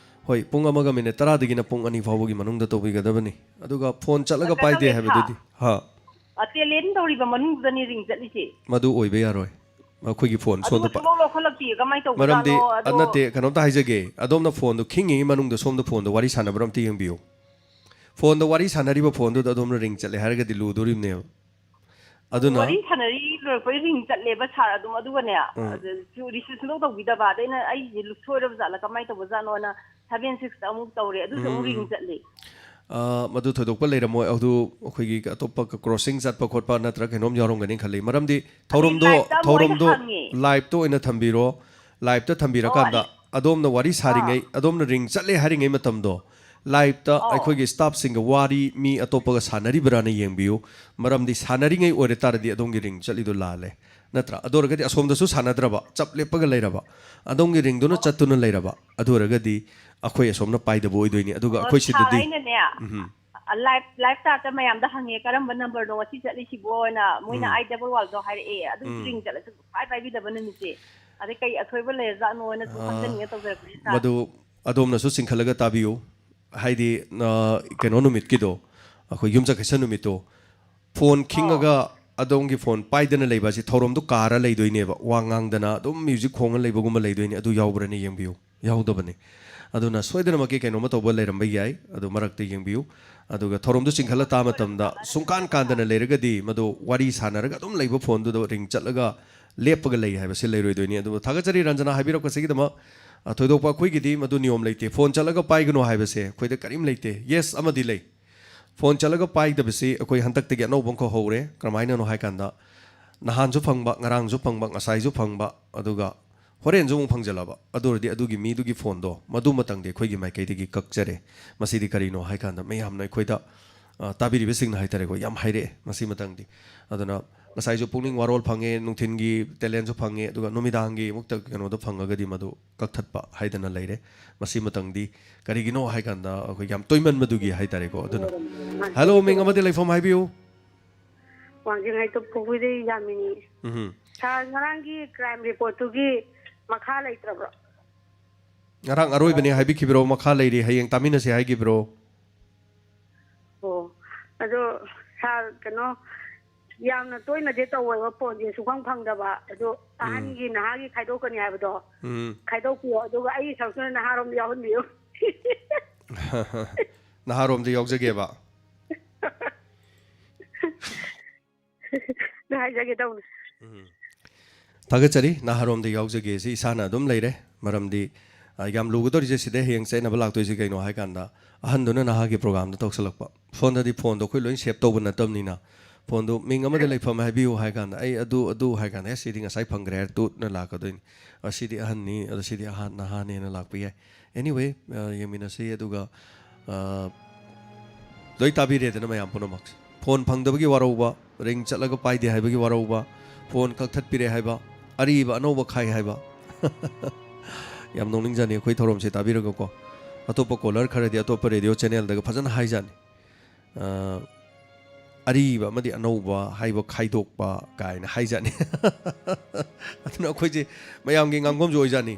ꯍꯣꯏ, ꯄꯨꯡ ꯑꯃꯒ ꯃꯤꯅꯤꯠ ꯇꯔꯥꯗꯒꯤꯅ ꯄꯨꯡ ꯑꯅꯤ ꯐꯥꯎꯕꯒꯤ ꯃꯅꯨꯡꯗ ꯇꯧꯕꯤꯒꯗꯕꯅꯤ꯫ ꯑꯗꯨꯒ ꯐꯣꯟ ꯆꯠꯂꯒ ꯄꯥꯏꯗꯦ ꯀꯩꯗꯧꯒꯦ, ꯍꯥꯏꯕꯗꯨꯗꯤ? ꯁꯥꯔ? ꯍꯥ? ꯑ, talent ꯇꯧꯔꯤꯕ ꯃꯅꯨꯡꯗꯨꯗꯅꯤ ring ꯆꯠꯂꯤꯁꯦ꯫ ꯃꯗꯨ ꯑꯣꯏꯕ ꯌꯥꯔꯣꯏ꯫ ꯑꯩꯈꯣꯏꯒꯤ ꯐꯣꯟ ꯑꯗꯨꯒ ꯁꯣꯝꯗ ꯄ-, ꯁꯨꯡꯂꯧ ꯂꯧꯈꯠꯂꯛꯇꯦ, ꯀꯃꯥꯏꯅ ꯇꯧꯕꯖꯥꯠꯅꯣ? ꯃꯔꯝꯗꯤ, ꯑ, ꯑꯗꯣ ꯅꯠꯇꯦ, ꯀꯩꯅꯣꯝꯇ ꯍꯥꯏꯖꯒꯦ꯫ ꯑꯗꯣꯝꯅ ꯐꯣꯟꯗꯣ ꯈꯤꯡꯉꯤꯉꯩ ꯃꯅꯨꯡꯗ ꯁꯣꯝꯗ ꯐꯣꯟꯗꯣ ꯋꯥꯔꯤ ꯁꯥꯟꯅꯕ꯭ꯔꯥ ꯑꯝꯇ ꯌꯦꯡꯕꯤꯌꯨ꯫ ꯐꯣꯟꯗ ꯋꯥꯔꯤ ꯁꯥꯟꯅꯔꯤꯕ ꯐꯣꯟꯗꯨꯗ ꯑꯗꯣꯝꯅ ring ꯆꯠꯂꯦ ꯍꯥꯏꯔꯒꯗꯤ ꯂꯨꯗꯣꯔꯤꯕꯅꯦꯕ꯫ ꯑꯗꯨꯅ ꯋꯥꯔꯤ ꯁꯥꯟꯅꯔꯤ ꯂꯣꯏꯔꯛꯄꯩ ring ꯆꯠꯂꯦꯕ, ꯁꯥꯔ, ꯑꯗꯨꯝ꯫ ꯑꯗꯨꯒꯅꯦ, ꯎꯝ꯫ ꯑꯗ ꯁꯨ-, receive ꯁꯨꯡꯇꯧ ꯇꯧꯕꯤꯗꯕ꯫ ꯑꯗꯩ ꯑꯩꯅ, "ꯑꯩꯁꯦ ꯁꯣꯏꯔꯕ ꯖꯥꯠꯂ, ꯀꯃꯥꯏꯅ ꯇꯧꯕ ꯖꯥꯠꯅꯣꯅ" seven six ꯑꯃꯨꯛ ꯇꯧꯔꯦ, ꯑꯗꯨꯁꯨ ꯑꯃꯨꯛ ring ꯎꯝ꯫ ꯆꯠꯂꯤ꯫ ꯑ, ꯃꯗꯨ ꯊꯣꯏꯗꯣꯛꯄ ꯂꯩꯔꯝꯃꯣꯏ꯫ ꯑꯗꯨ ꯑꯩꯈꯣꯏꯒꯤ ꯑꯇꯣꯞꯄ ꯀ-, crossing ꯆꯠꯄ ꯈꯣꯠꯄ ꯅꯠꯇ꯭ꯔꯒ ꯀꯩꯅꯣꯝ ꯌꯥꯎꯔꯝꯒꯅꯤ ꯈꯜꯂꯤ꯫ ꯃꯔꯝꯗꯤ ꯑꯩ ꯊꯧꯔꯝꯗꯣ, liveꯇ ꯑꯃꯨꯛ ꯑꯩꯅ ꯊꯧꯔꯝꯗꯣ ꯍꯪꯉꯦ꯫ Liveꯇ ꯑꯣꯏꯅ ꯊꯝꯕꯤꯔꯣ꯫ Liveꯇ ꯊꯝꯕꯤꯔꯀꯥꯟꯗ ꯑꯣ, ꯑꯩ ꯑꯗꯣꯝꯅ ꯋꯥꯔꯤ ꯑꯥ꯫ ꯁꯥꯔꯤꯉꯩ, ꯑꯗꯣꯝꯅ ring ꯆꯠꯂꯦ ꯍꯥꯏꯔꯤꯉꯩ ꯃꯇꯝꯗꯣ, ꯂꯥꯏꯞꯇ ꯑꯩꯈꯣꯏꯒꯤ ꯁ꯭ꯇꯥꯐꯁꯤꯡꯒ ꯋꯥꯔꯤ ꯃꯤ ꯑꯇꯣꯞꯄꯒ ꯁꯥꯟꯅꯔꯤꯕ꯭ꯔꯥꯅ ꯌꯦꯡꯕꯤꯌꯨ꯫ ꯃꯔꯝꯗꯤ ꯁꯥꯟꯅꯔꯤꯉꯩ ꯑꯣꯏꯔ ꯇꯥꯔꯗꯤ ꯑꯗꯣꯝꯒꯤ ꯔꯤꯡ ꯆꯠꯂꯤꯗꯣ ꯂꯥꯜꯂꯦ, ꯅꯠꯇ꯭ꯔꯥ? ꯑꯗꯨ ꯑꯣꯏꯔꯒꯗꯤ ꯑꯁꯣꯝꯗꯁꯨ ꯁꯥꯟꯅꯗ꯭ꯔꯕ, ꯆꯞ ꯂꯦꯞꯄꯒ ꯂꯩꯔꯕ, ꯑꯗꯣꯝꯒꯤ ꯔꯤꯡꯗꯨꯅ ꯆꯠꯇꯨꯅ ꯂꯩꯔꯕ, ꯑꯗꯨ ꯑꯣꯏꯔꯒꯗꯤ ꯑꯩꯈꯣꯏ ꯑꯁꯣꯝꯅ ꯄꯥꯏꯗꯕ ꯑꯣꯏꯗꯣꯏꯅꯤ꯫ ꯑꯗꯨꯒ ꯑꯩꯈꯣꯏ ꯁꯤꯗꯗꯤ ꯑꯩꯅꯅꯦ, ꯎꯝ꯫ ꯂꯥꯏꯞ ꯂꯥꯏꯞ ꯆꯥꯠꯇ ꯃꯌꯥꯝꯗ ꯍꯪꯉꯦ, ꯀꯔꯝꯕ ꯅꯝꯕꯔꯅꯣ ꯉꯁꯤ ꯆꯠꯂꯤꯁꯤꯕꯣꯅ꯫ ꯃꯣꯏꯅ ꯎꯝ꯫ ꯑꯥꯏꯠ ꯗꯕꯜ ꯋꯥꯟꯗꯣ ꯍꯥꯏꯔꯛꯑꯦ, ꯑꯗꯨ ꯎꯝ꯫ ꯔꯤꯡ ꯆꯠꯂꯁꯨ ꯁꯨꯡꯄꯥꯏ ꯄꯥꯏꯕꯤꯗꯕ ꯅꯨꯃꯤꯠꯁꯦ꯫ ꯑꯗꯩ ꯀꯩ ꯑꯁꯣꯏꯕ ꯂꯩꯔꯖꯥꯠꯅꯣꯅ ꯁꯨꯝ ꯑꯥ, ꯈꯟꯖꯅꯤꯡꯉ ꯇꯧꯖꯔꯛꯄꯅꯤ, ꯁꯥꯔ꯫ ꯃꯗꯨ ꯑꯗꯣꯝꯅꯁꯨ ꯆꯤꯡꯈꯠꯂꯒ ꯇꯥꯕꯤꯌꯨ꯫ ꯍꯥꯏꯗꯤ, ꯑ, ꯀꯩꯅꯣ ꯅꯨꯃꯤꯠꯀꯤꯗꯣ, ꯑꯩꯈꯣꯏ ꯌꯨꯝꯁꯀꯩꯁ ꯅꯨꯃꯤꯠꯇꯣ, ꯐꯣꯟ ꯑꯧ꯫ ꯈꯤꯡꯉꯒ ꯑꯗꯣꯝꯒꯤ ꯐꯣꯟ ꯄꯥꯏꯗꯅ ꯂꯩꯕ ꯑꯁꯤ ꯊꯧꯔꯝꯗꯣ ꯀꯥꯔ ꯂꯩꯗꯣꯏꯅꯦꯕ꯫ ꯋꯥ ꯉꯥꯡꯗꯅ ꯑꯗꯨꯝ ꯃ꯭ꯌꯨꯖꯤꯛ ꯈꯣꯡꯉ ꯂꯩꯕꯒꯨꯝꯕ ꯂꯩꯗꯣꯏꯅꯦ꯫ ꯑꯗꯨ ꯌꯥꯎꯕ꯭ꯔꯅ ꯌꯦꯡꯕꯤꯌꯨ꯫ ꯌꯥꯎꯗꯕꯅꯤ꯫ ꯑꯗꯨꯅ ꯁꯣꯏꯗꯅꯃꯛꯀꯤ ꯀꯩꯅꯣꯝꯃ ꯇꯧꯕ ꯂꯩꯔꯝꯕ ꯌꯥꯏ꯫ ꯑꯗꯨ ꯃꯔꯛꯇ ꯌꯦꯡꯕꯤꯌꯨ꯫ ꯑꯗꯨꯒ ꯊꯧꯔꯝꯗꯨ ꯆꯤꯡꯈꯠꯂ ꯇꯥ ꯃꯇꯝꯗ ꯁꯨꯡꯀꯥꯟ ꯀꯥꯟꯗꯅ ꯂꯩꯔꯒꯗꯤ ꯃꯗꯨ ꯋꯥꯔꯤ ꯁꯥꯟꯅꯔꯒ ꯑꯗꯨꯝ ꯂꯩꯕ ꯐꯣꯟꯗꯨꯗ ꯔꯤꯡ ꯆꯠꯂꯒ ꯂꯦꯞꯄꯒ ꯂꯩ ꯍꯥꯏꯕꯁꯤ ꯂꯩꯔꯣꯏꯗꯣꯏꯅꯤ꯫ ꯑꯗꯨꯕꯨ ꯊꯥꯒꯠꯆꯔꯤ ꯔꯟꯖꯅꯥ ꯍꯥꯏꯕꯤꯔꯛꯄꯁꯤꯒꯤꯗꯃꯛ꯫ ꯑ, ꯊꯣꯏꯗꯣꯛꯄ ꯑꯩꯈꯣꯏꯒꯤꯗꯤ ꯃꯗꯨ ꯅꯤꯌꯣꯝ ꯂꯩꯇꯦ꯫ ꯐꯣꯟ ꯆꯠꯂꯒ ꯄꯥꯏꯒꯅꯨ ꯍꯥꯏꯕꯁꯦ ꯑꯩꯈꯣꯏꯗ ꯀꯔꯤꯝ ꯂꯩꯇꯦ꯫ ꯌꯦꯁ ꯑꯃꯗꯤ ꯂꯩ꯫ ꯐꯣꯟ ꯆꯠꯂꯒ ꯄꯥꯏꯗꯕꯁꯤ ꯑꯩꯈꯣꯏ ꯍꯟꯗꯛꯇꯒꯤ ꯑꯅꯧꯕ ꯑꯃꯈꯛ ꯍꯧꯔꯦ꯫ ꯀꯔꯝꯍꯥꯏꯅꯅꯣ ꯍꯥꯏ ꯀꯥꯟꯗ, ꯅꯍꯥꯟꯁꯨ ꯐꯪꯕ, ꯉꯔꯥꯡꯁꯨ ꯐꯪꯕ, ꯉꯁꯥꯏꯁꯨ ꯐꯪꯕ, ꯑꯗꯨꯒ ꯍꯣꯔꯦꯟꯁꯨ ꯑꯃꯨꯛ ꯐꯪꯖꯜꯂꯕ, ꯑꯗꯨ ꯑꯣꯏꯔꯗꯤ ꯑꯗꯨꯒꯤ ꯃꯤꯗꯨꯒꯤ ꯐꯣꯟꯗꯣ ꯃꯗꯨꯃꯇꯪꯗꯤ ꯑꯩꯈꯣꯏꯒꯤ ꯃꯥꯏꯀꯩꯗꯒꯤ ꯀꯛꯆꯔꯦ꯫ ꯃꯁꯤꯗꯤ ꯀꯔꯤꯅꯣ ꯍꯥꯏ ꯀꯥꯟꯗ, ꯃꯌꯥꯝꯅ ꯑꯩꯈꯣꯏꯗ, ꯑ, ꯇꯥꯕꯤꯔꯤꯕꯁꯤꯡꯅ ꯍꯥꯏ ꯇꯥꯔꯦꯀꯣ, ꯌꯥꯝ ꯍꯥꯏꯔꯛꯑꯦ ꯃꯁꯤꯃꯇꯪꯗꯤ꯫ ꯑꯗꯨꯅ ꯉꯁꯥꯏꯁꯨ ꯄꯨꯛꯅꯤꯡ ꯋꯥꯔꯣꯜ ꯐꯪꯉꯦ, ꯅꯨꯡꯊꯤꯟꯒꯤ ꯇꯦꯂꯦꯟꯁꯨ ꯐꯪꯉꯦ, ꯑꯗꯨꯒ ꯅꯨꯃꯤꯗꯥꯡꯒꯤ ꯑꯃꯨꯛꯇ ꯀꯩꯅꯣꯗꯣ ꯐꯪꯉꯒꯗꯤ ꯃꯗꯨ ꯀꯛꯊꯠꯄ ꯍꯥꯏꯗꯅ ꯂꯩꯔꯦ꯫ ꯃꯁꯤꯃꯇꯪꯗꯤ ꯀꯔꯤꯒꯤꯅꯣ ꯍꯥꯏ ꯀꯥꯟꯗ, ꯑꯩꯈꯣꯏ ꯌꯥꯝ ꯇꯣꯏꯃꯟꯕꯗꯨꯒꯤ ꯍꯥꯏ ꯇꯥꯔꯦꯀꯣ꯫ ꯑꯗꯨꯅ, ꯍꯦꯜꯂꯣ, ꯃꯤꯡ ꯑꯃꯗꯤ ꯂꯩꯐꯝ ꯍꯥꯏꯕꯤꯌꯨ꯫ ꯋꯥꯡꯖꯤꯡ ꯍꯥꯏꯇꯣꯞ ꯄꯣꯛꯄꯤꯗꯩ ꯌꯥꯃꯤꯅꯤ꯫ ꯎꯝ꯫ ꯁꯥꯔ, ꯉꯔꯥꯡꯒꯤ ꯀ꯭ꯔꯥꯏꯝ ꯔꯤꯄꯣꯔꯠꯇꯨꯒꯤ ꯃꯈꯥ ꯂꯩꯇ꯭ꯔꯕ꯭ꯔꯣ? ꯉꯔꯥꯡ ꯑꯔꯣꯏꯕꯅꯤ ꯍꯥꯏꯕꯤꯈꯤꯕ꯭ꯔꯣ? ꯃꯈꯥ ꯂꯩꯔꯤ, ꯍꯌꯦꯡ ꯇꯥꯃꯤꯟꯅꯁꯤ ꯍꯥꯏꯈꯤꯕ꯭ꯔꯣ? ꯑꯣ, ꯑꯗꯣ ꯁꯥꯔ, ꯀꯩꯅꯣ, ꯌꯥꯝꯅ ꯇꯣꯏꯅꯗꯤ ꯇꯧꯋꯦꯕ ꯐꯣꯟꯁꯦ ꯁꯨꯡꯐꯪ ꯐꯪꯗꯕ꯫ ꯑꯗꯣ ꯎꯝ꯫ ꯑꯍꯟꯒꯤ, ꯅꯍꯥꯒꯤ ꯈꯥꯏꯗꯣꯛꯀꯅꯤ ꯍꯥꯏꯕꯗꯣ ꯎꯝ꯫ ꯈꯥꯏꯗꯣꯛꯄꯤꯌꯣ, ꯑꯗꯨꯒ ꯑꯩꯒꯤ ꯁꯔꯨꯛꯇꯨꯅ ꯅꯍꯥꯔꯣꯝꯗ ꯌꯥꯎꯍꯟꯕꯤꯌꯨ꯫ ꯅꯍꯥꯔꯣꯝꯗ ꯌꯥꯎꯖꯒꯦꯕ? ꯑꯗꯨ ꯍꯥꯏꯖꯒꯦ ꯇꯧꯅꯤ꯫ ꯎꯝ꯫ ꯊꯥꯒꯠꯆꯔꯤ꯫ ꯅꯍꯥꯔꯣꯝꯗ ꯌꯥꯎꯖꯒꯦ ꯁꯤ ꯏꯁꯥꯅ ꯑꯗꯨꯝ ꯂꯩꯔꯦ꯫ ꯃꯔꯝꯗꯤ, ꯑ, ꯌꯥꯝ ꯂꯨꯒꯗꯧꯔꯤꯁꯦ ꯁꯤꯗꯩ ꯍꯌꯦꯡ ꯆꯠꯅꯕ ꯂꯥꯛꯇꯣꯏꯁꯦ ꯀꯩꯅꯣ ꯍꯥꯏ ꯀꯥꯟꯗ, ꯑꯍꯟꯗꯨꯅ ꯅꯍꯥꯒꯤ ꯄ꯭ꯔꯣꯒ꯭ꯔꯥꯝꯗ ꯇꯧꯁꯜꯂꯛꯄ꯫ ꯐꯣꯟꯗꯗꯤ ꯐꯣꯟꯗꯣ ꯑꯩꯈꯣꯏ ꯂꯣꯏ ꯁꯦꯞ ꯇꯧꯕ ꯅꯠꯇꯕꯅꯤꯅ, ꯐꯣꯟꯗꯣ ꯃꯤꯡ ꯑꯃꯗ ꯂꯩꯐꯝ ꯍꯥꯏꯕꯤꯌꯨ ꯍꯥꯏ ꯀꯥꯟꯗ, ꯑꯩ ꯑꯗꯨ, ꯑꯗꯨ ꯍꯥꯏ ꯀꯥꯟꯗ, "ꯑꯦ, ꯁꯤꯗꯤ ꯉꯁꯥꯏ ꯐꯪꯈ꯭ꯔꯦ" ꯍꯥꯏꯔ ꯇꯨꯠꯅ ꯂꯥꯛꯀꯗꯣꯏꯅꯤ꯫ ꯑ, ꯁꯤꯗꯤ ꯑꯍꯟꯅꯤ, ꯑꯗꯣ ꯁꯤꯗꯤ ꯑꯍꯥꯟ-, ꯅꯍꯥꯅꯦꯅ ꯂꯥꯛꯄ ꯌꯥꯏ꯫ Anyway, ꯑ, ꯌꯦꯡꯃꯤꯟꯅꯁꯤ꯫ ꯑꯗꯨꯒ ꯑ, ꯂꯣꯏ ꯇꯥꯕꯤꯔꯦꯗꯅ ꯃꯌꯥꯝ ꯄꯨꯝꯅꯃꯛ꯫ ꯐꯣꯟ ꯐꯪꯗꯕꯒꯤ ꯋꯥꯔꯧꯕ, ꯔꯤꯡ ꯆꯠꯂꯒ ꯄꯥꯏꯗꯦ ꯍꯥꯏꯕꯒꯤ ꯋꯥꯔꯧꯕ, ꯐꯣꯟ ꯀꯛꯊꯠꯄꯤꯔꯦ ꯍꯥꯏꯕ, ꯑꯔꯤꯕ ꯑꯅꯧꯕ ꯈꯥꯏ ꯍꯥꯏꯕ꯫ ꯌꯥꯝ ꯅꯣꯛꯅꯤꯡꯖꯥꯅꯤ ꯑꯩꯈꯣꯏ ꯊꯧꯔꯝꯁꯦ ꯇꯥꯕꯤꯔꯒꯀꯣ꯫ ꯑꯇꯣꯞꯄ ꯀꯣꯂꯔ ꯈꯔꯗꯤ ꯑꯇꯣꯞꯄ ꯔꯦꯗꯤꯑꯣ ꯆꯦꯅꯦꯜꯗꯒ ꯐꯖꯅ ꯍꯥꯏꯖꯥꯅꯤ꯫ ꯑ, ꯑꯔꯤꯕ ꯑꯃꯗꯤ ꯑꯅꯧꯕ ꯍꯥꯏꯕ ꯈꯥꯏꯗꯣꯛꯄ ꯀꯥꯏꯅ ꯍꯥꯏꯖꯥꯠꯅꯤ꯫ ꯑꯗꯨꯅ ꯑꯩꯈꯣꯏꯁꯦ ꯃꯌꯥꯝꯒꯤ ꯉꯥꯡꯐꯝꯁꯨ ꯑꯣꯏꯖꯥꯠꯅꯤ꯫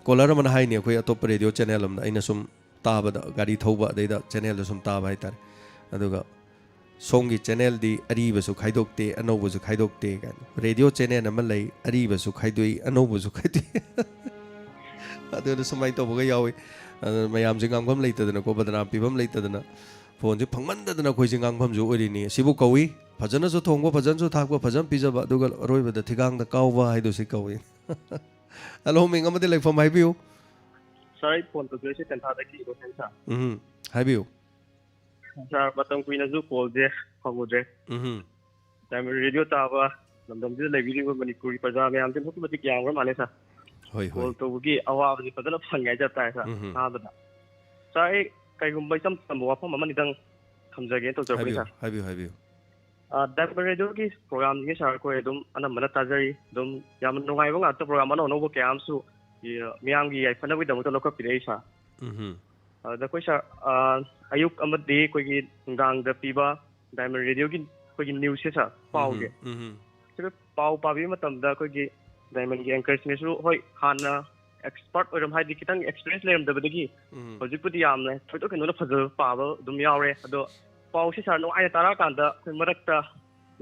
ꯀꯣꯂꯔ ꯑꯃꯅ ꯍꯥꯏꯅꯤ, ꯑꯩꯈꯣꯏ ꯑꯇꯣꯞꯄ ꯔꯦꯗꯤꯑꯣ ꯆꯦꯅꯦꯜ ꯑꯃꯗ ꯑꯩꯅ ꯁꯨꯝ ꯇꯥꯕꯗ, ꯒꯥꯔꯤ ꯊꯧꯕ ꯑꯗꯩꯗ ꯆꯦꯅꯦꯜꯗ ꯁꯨꯝ ꯇꯥꯕ ꯍꯥꯏꯇꯥꯔꯦ꯫ ꯑꯗꯨꯒ "ꯁꯣꯝꯒꯤ ꯆꯦꯅꯦꯜꯗꯤ ꯑꯔꯤꯕꯁꯨ ꯈꯥꯏꯗꯣꯛꯇꯦ, ꯑꯅꯧꯕꯁꯨ ꯈꯥꯏꯗꯣꯛꯇꯦ" ꯀꯥꯏꯅ꯫ ꯔꯦꯗꯤꯑꯣ ꯆꯦꯅꯦꯜ ꯑꯃ ꯂꯩ, ꯑꯔꯤꯕꯁꯨ ꯈꯥꯏꯗꯣꯛꯏ, ꯑꯅꯧꯕꯁꯨ ꯈꯥꯏꯗꯣꯛꯏ꯫ ꯑꯗꯨꯅ ꯁꯨꯃꯥꯏꯅ ꯇꯧꯕꯒ ꯌꯥꯎꯏ꯫ ꯑꯗꯨꯅ ꯃꯌꯥꯝꯁꯦ ꯉꯥꯡꯐꯝ ꯂꯩꯇꯗꯅꯀꯣ, ꯕꯗꯅꯥꯝ ꯄꯤꯐꯝ ꯂꯩꯇꯗꯅ, ꯐꯣꯟꯁꯦ ꯐꯪꯃꯟꯗꯗꯅ ꯑꯩꯈꯣꯏꯁꯦ ꯉꯥꯡꯐꯝꯁꯨ ꯑꯣꯏꯔꯤꯅꯤ꯫ ꯁꯤꯕꯨ ꯀꯧꯏ, ꯐꯖꯅꯁꯨ ꯊꯣꯡꯕ, ꯐꯖꯅꯁꯨ ꯊꯥꯛꯄ, ꯐꯖꯅ ꯄꯤꯖꯕ, ꯑꯗꯨꯒ ꯑꯔꯣꯏꯕꯗ ꯊꯤꯒꯥꯡꯗ ꯀꯥꯎꯕ ꯍꯥꯏꯗꯨ ꯁꯤ ꯀꯧꯏ꯫ ꯍꯜꯂꯣ, ꯃꯤꯡ ꯑꯃꯗꯤ ꯂꯩꯐꯝ ꯍꯥꯏꯕꯤꯌꯨ꯫ ꯁꯥꯔ, ꯑꯩ ꯐꯣꯟ ꯇꯧꯖꯔꯤꯁꯦ ꯇꯦꯟꯊꯥꯗꯒꯤ ꯏꯅꯣꯁꯦꯟ ꯁꯥꯔ꯫ ꯎꯝ, ꯍꯥꯏꯕꯤꯌꯨ꯫ ꯁꯥꯔ, ꯃꯇꯝ ꯀꯨꯏꯅꯁꯨ ꯀꯣꯜꯁꯦ ꯐꯪꯉꯨꯗ꯭ꯔꯦ꯫ ꯎꯝ꯫ ꯗꯥꯏꯃꯟ ꯔꯦꯗꯤꯑꯣ ꯇꯥꯕ ꯂꯝꯗꯝꯁꯤꯗ ꯂꯩꯕꯤꯔꯤꯕ ꯃꯅꯤꯄꯨꯔꯒꯤ ꯄ꯭ꯔꯖꯥ ꯃꯌꯥꯝꯁꯦ ꯑꯗꯨꯛꯀꯤ ꯃꯇꯤꯛ ꯌꯥꯝꯈ꯭ꯔ ꯃꯥꯜꯂꯦ ꯁꯥꯔ꯫ ꯍꯣꯏ, ꯍꯣꯏ꯫ ꯀꯣꯜ ꯇꯧꯕꯒꯤ ꯑꯋꯥꯕꯁꯤ ꯐꯖꯅ ꯐꯪꯉꯦ ꯍꯥꯏꯖꯕ ꯇꯥꯔꯦ ꯁꯥꯔ, ꯎꯝ꯫ ꯇꯥꯕꯗ꯫ ꯁꯥꯔ, ꯑꯩ ꯀꯩꯒꯨꯝꯕ ꯏꯆꯝ ꯆꯝꯕ ꯋꯥꯐꯝ ꯑꯃꯅꯤꯗꯪ ꯊꯝꯖꯒꯦꯅ ꯇꯧꯖꯔꯛꯄꯅꯤ ꯍꯥꯏꯕꯤꯌꯨ, ꯁꯥꯔ꯫ ꯍꯥꯏꯕꯤꯌꯨ, ꯍꯥꯏꯕꯤꯌꯨ꯫ ꯑ, ꯗꯥꯏꯃꯟ ꯔꯦꯗꯤꯑꯣꯒꯤ ꯄ꯭ꯔꯣꯒ꯭ꯔꯥꯝꯁꯤꯡꯁꯦ ꯁꯥꯔ ꯑꯩꯈꯣꯏ ꯑꯗꯨꯝ ꯑꯅꯝꯕꯅ ꯇꯥꯖꯔꯤ꯫ ꯑꯗꯨꯝ ꯌꯥꯝꯅ ꯅꯨꯡꯉꯥꯏꯕ ꯉꯥꯛꯇ, ꯄ꯭ꯔꯣꯒ꯭ꯔꯥꯝ ꯑꯅꯧ ꯑꯅꯧꯕ ꯀꯌꯥ ꯑꯃꯁꯨ, ꯏ, ꯃꯤꯌꯥꯝꯒꯤ ꯌꯥꯏꯐꯅꯕꯒꯤꯗꯃꯛꯇ ꯂꯧꯈꯠꯄꯤꯔꯛꯏ ꯁꯥꯔ꯫ ꯎꯝꯍꯨꯝ꯫ ꯑꯗꯨꯗ ꯑꯩꯈꯣꯏ ꯁꯥꯔ, ꯑ, ꯑꯌꯨꯛ ꯑꯃꯗꯤ ꯑꯩꯈꯣꯏꯒꯤ ꯅꯨꯡꯗꯥꯡꯗ ꯄꯤꯕ ꯗꯥꯏꯃꯟ ꯔꯦꯗꯤꯑꯣꯒꯤ ꯑꯩꯈꯣꯏꯒꯤ ꯅ꯭ꯌꯨꯁꯁꯦ ꯁꯥꯔ, ꯄꯥꯎꯁꯦ꯫ ꯎꯝꯍꯨꯝ, ꯎꯝꯍꯨꯝ꯫ ꯁꯤꯗ ꯄꯥꯎ ꯄꯥꯕꯤꯕ ꯃꯇꯝꯗ ꯑꯩꯈꯣꯏꯒꯤ ꯗꯥꯏꯃꯟꯒꯤ ꯑꯦꯡꯀꯔꯁꯤꯡꯅꯁꯨ, ꯍꯣꯏ, ꯍꯥꯟꯅ ꯑꯦꯛꯁꯄꯔꯠ ꯑꯣꯏꯔꯝ, ꯍꯥꯏꯗꯤ ꯈꯤꯇꯪ ꯑꯦꯛꯁꯄꯤꯔꯤꯌꯦꯟꯁ ꯂꯩꯔꯝꯗꯕꯗꯒꯤ ꯎꯝ꯫ ꯍꯧꯖꯤꯛꯄꯨꯗꯤ ꯌꯥꯝꯅ ꯊꯣꯏꯗꯣꯛ ꯍꯦꯟꯗꯣꯛꯅ ꯐꯖꯕ ꯄꯥꯕ ꯑꯗꯨꯝ ꯌꯥꯎꯔꯦ꯫ ꯑꯗꯣ ꯄꯥꯎꯁꯦ ꯁꯥꯔ ꯅꯨꯡꯉꯥꯏꯅ ꯇꯥꯔꯛꯑꯀꯥꯟꯗ ꯑꯩꯈꯣꯏ ꯃꯔꯛꯇ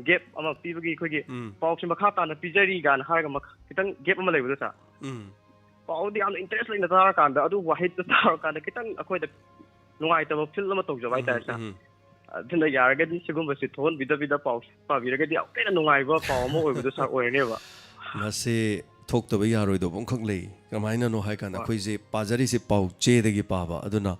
ꯒꯦꯞ ꯑꯃ ꯄꯤꯕꯒꯤ ꯑꯩꯈꯣꯏꯒꯤ ꯎꯝ꯫ ꯄꯥꯎꯁꯦ ꯃꯈꯥ ꯇꯥꯅ ꯄꯤꯖꯔꯤ ꯀꯥꯏꯅ ꯍꯥꯏꯔꯒ ꯃꯈ-, ꯈꯤꯇꯪ ꯒꯦꯞ ꯑꯃ ꯂꯩꯕꯗꯣ ꯁꯥꯔ꯫ ꯎꯝ꯫ ꯄꯥꯎꯗꯤ ꯌꯥꯝꯅ ꯏꯟꯇꯔꯦꯁ ꯂꯩꯅ ꯇꯥꯔꯀꯥꯟꯗ ꯑꯗꯨ ꯋꯥꯍꯩꯗꯨ ꯇꯥꯔꯀꯥꯟꯗ ꯈꯤꯇꯪ ꯑꯩꯈꯣꯏꯗ ꯅꯨꯡꯉꯥꯏꯇꯕ ꯐꯤꯜ ꯑꯃ ꯇꯧꯖꯕ ꯍꯥꯏꯇꯥꯔꯦ ꯎꯝ, ꯁꯥꯔ꯫ ꯎꯝ꯫ ꯑꯗꯨꯅ ꯌꯥꯔꯒꯗꯤ ꯁꯤꯒꯨꯝꯕꯁꯤ ꯊꯣꯛꯍꯟꯕꯤꯗꯕꯤꯗ ꯄꯥꯎ ꯄꯥꯕꯤꯔꯒꯗꯤ ꯌꯥꯝ ꯍꯦꯟꯅ ꯅꯨꯡꯉꯥꯏꯕ ꯄꯥꯎ ꯑꯃ ꯑꯣꯏꯕꯗꯣ ꯁꯥꯔ ꯑꯣꯏꯔꯅꯦꯕ꯫ ꯃꯁꯤ ꯊꯣꯛꯇꯕ ꯌꯥꯔꯣꯏꯗꯧꯕ ꯑꯃꯈꯛ ꯂꯩ꯫ ꯀꯃꯥꯏꯅꯅꯣ ꯍꯥꯏ ꯀꯥꯟꯗ ꯍꯣꯏ꯫ ꯑꯩꯈꯣꯏꯁꯦ ꯄꯥꯖꯔꯤꯁꯦ ꯄꯥꯎ ꯆꯦꯗꯒꯤ ꯄꯥꯕ, ꯑꯗꯨꯅ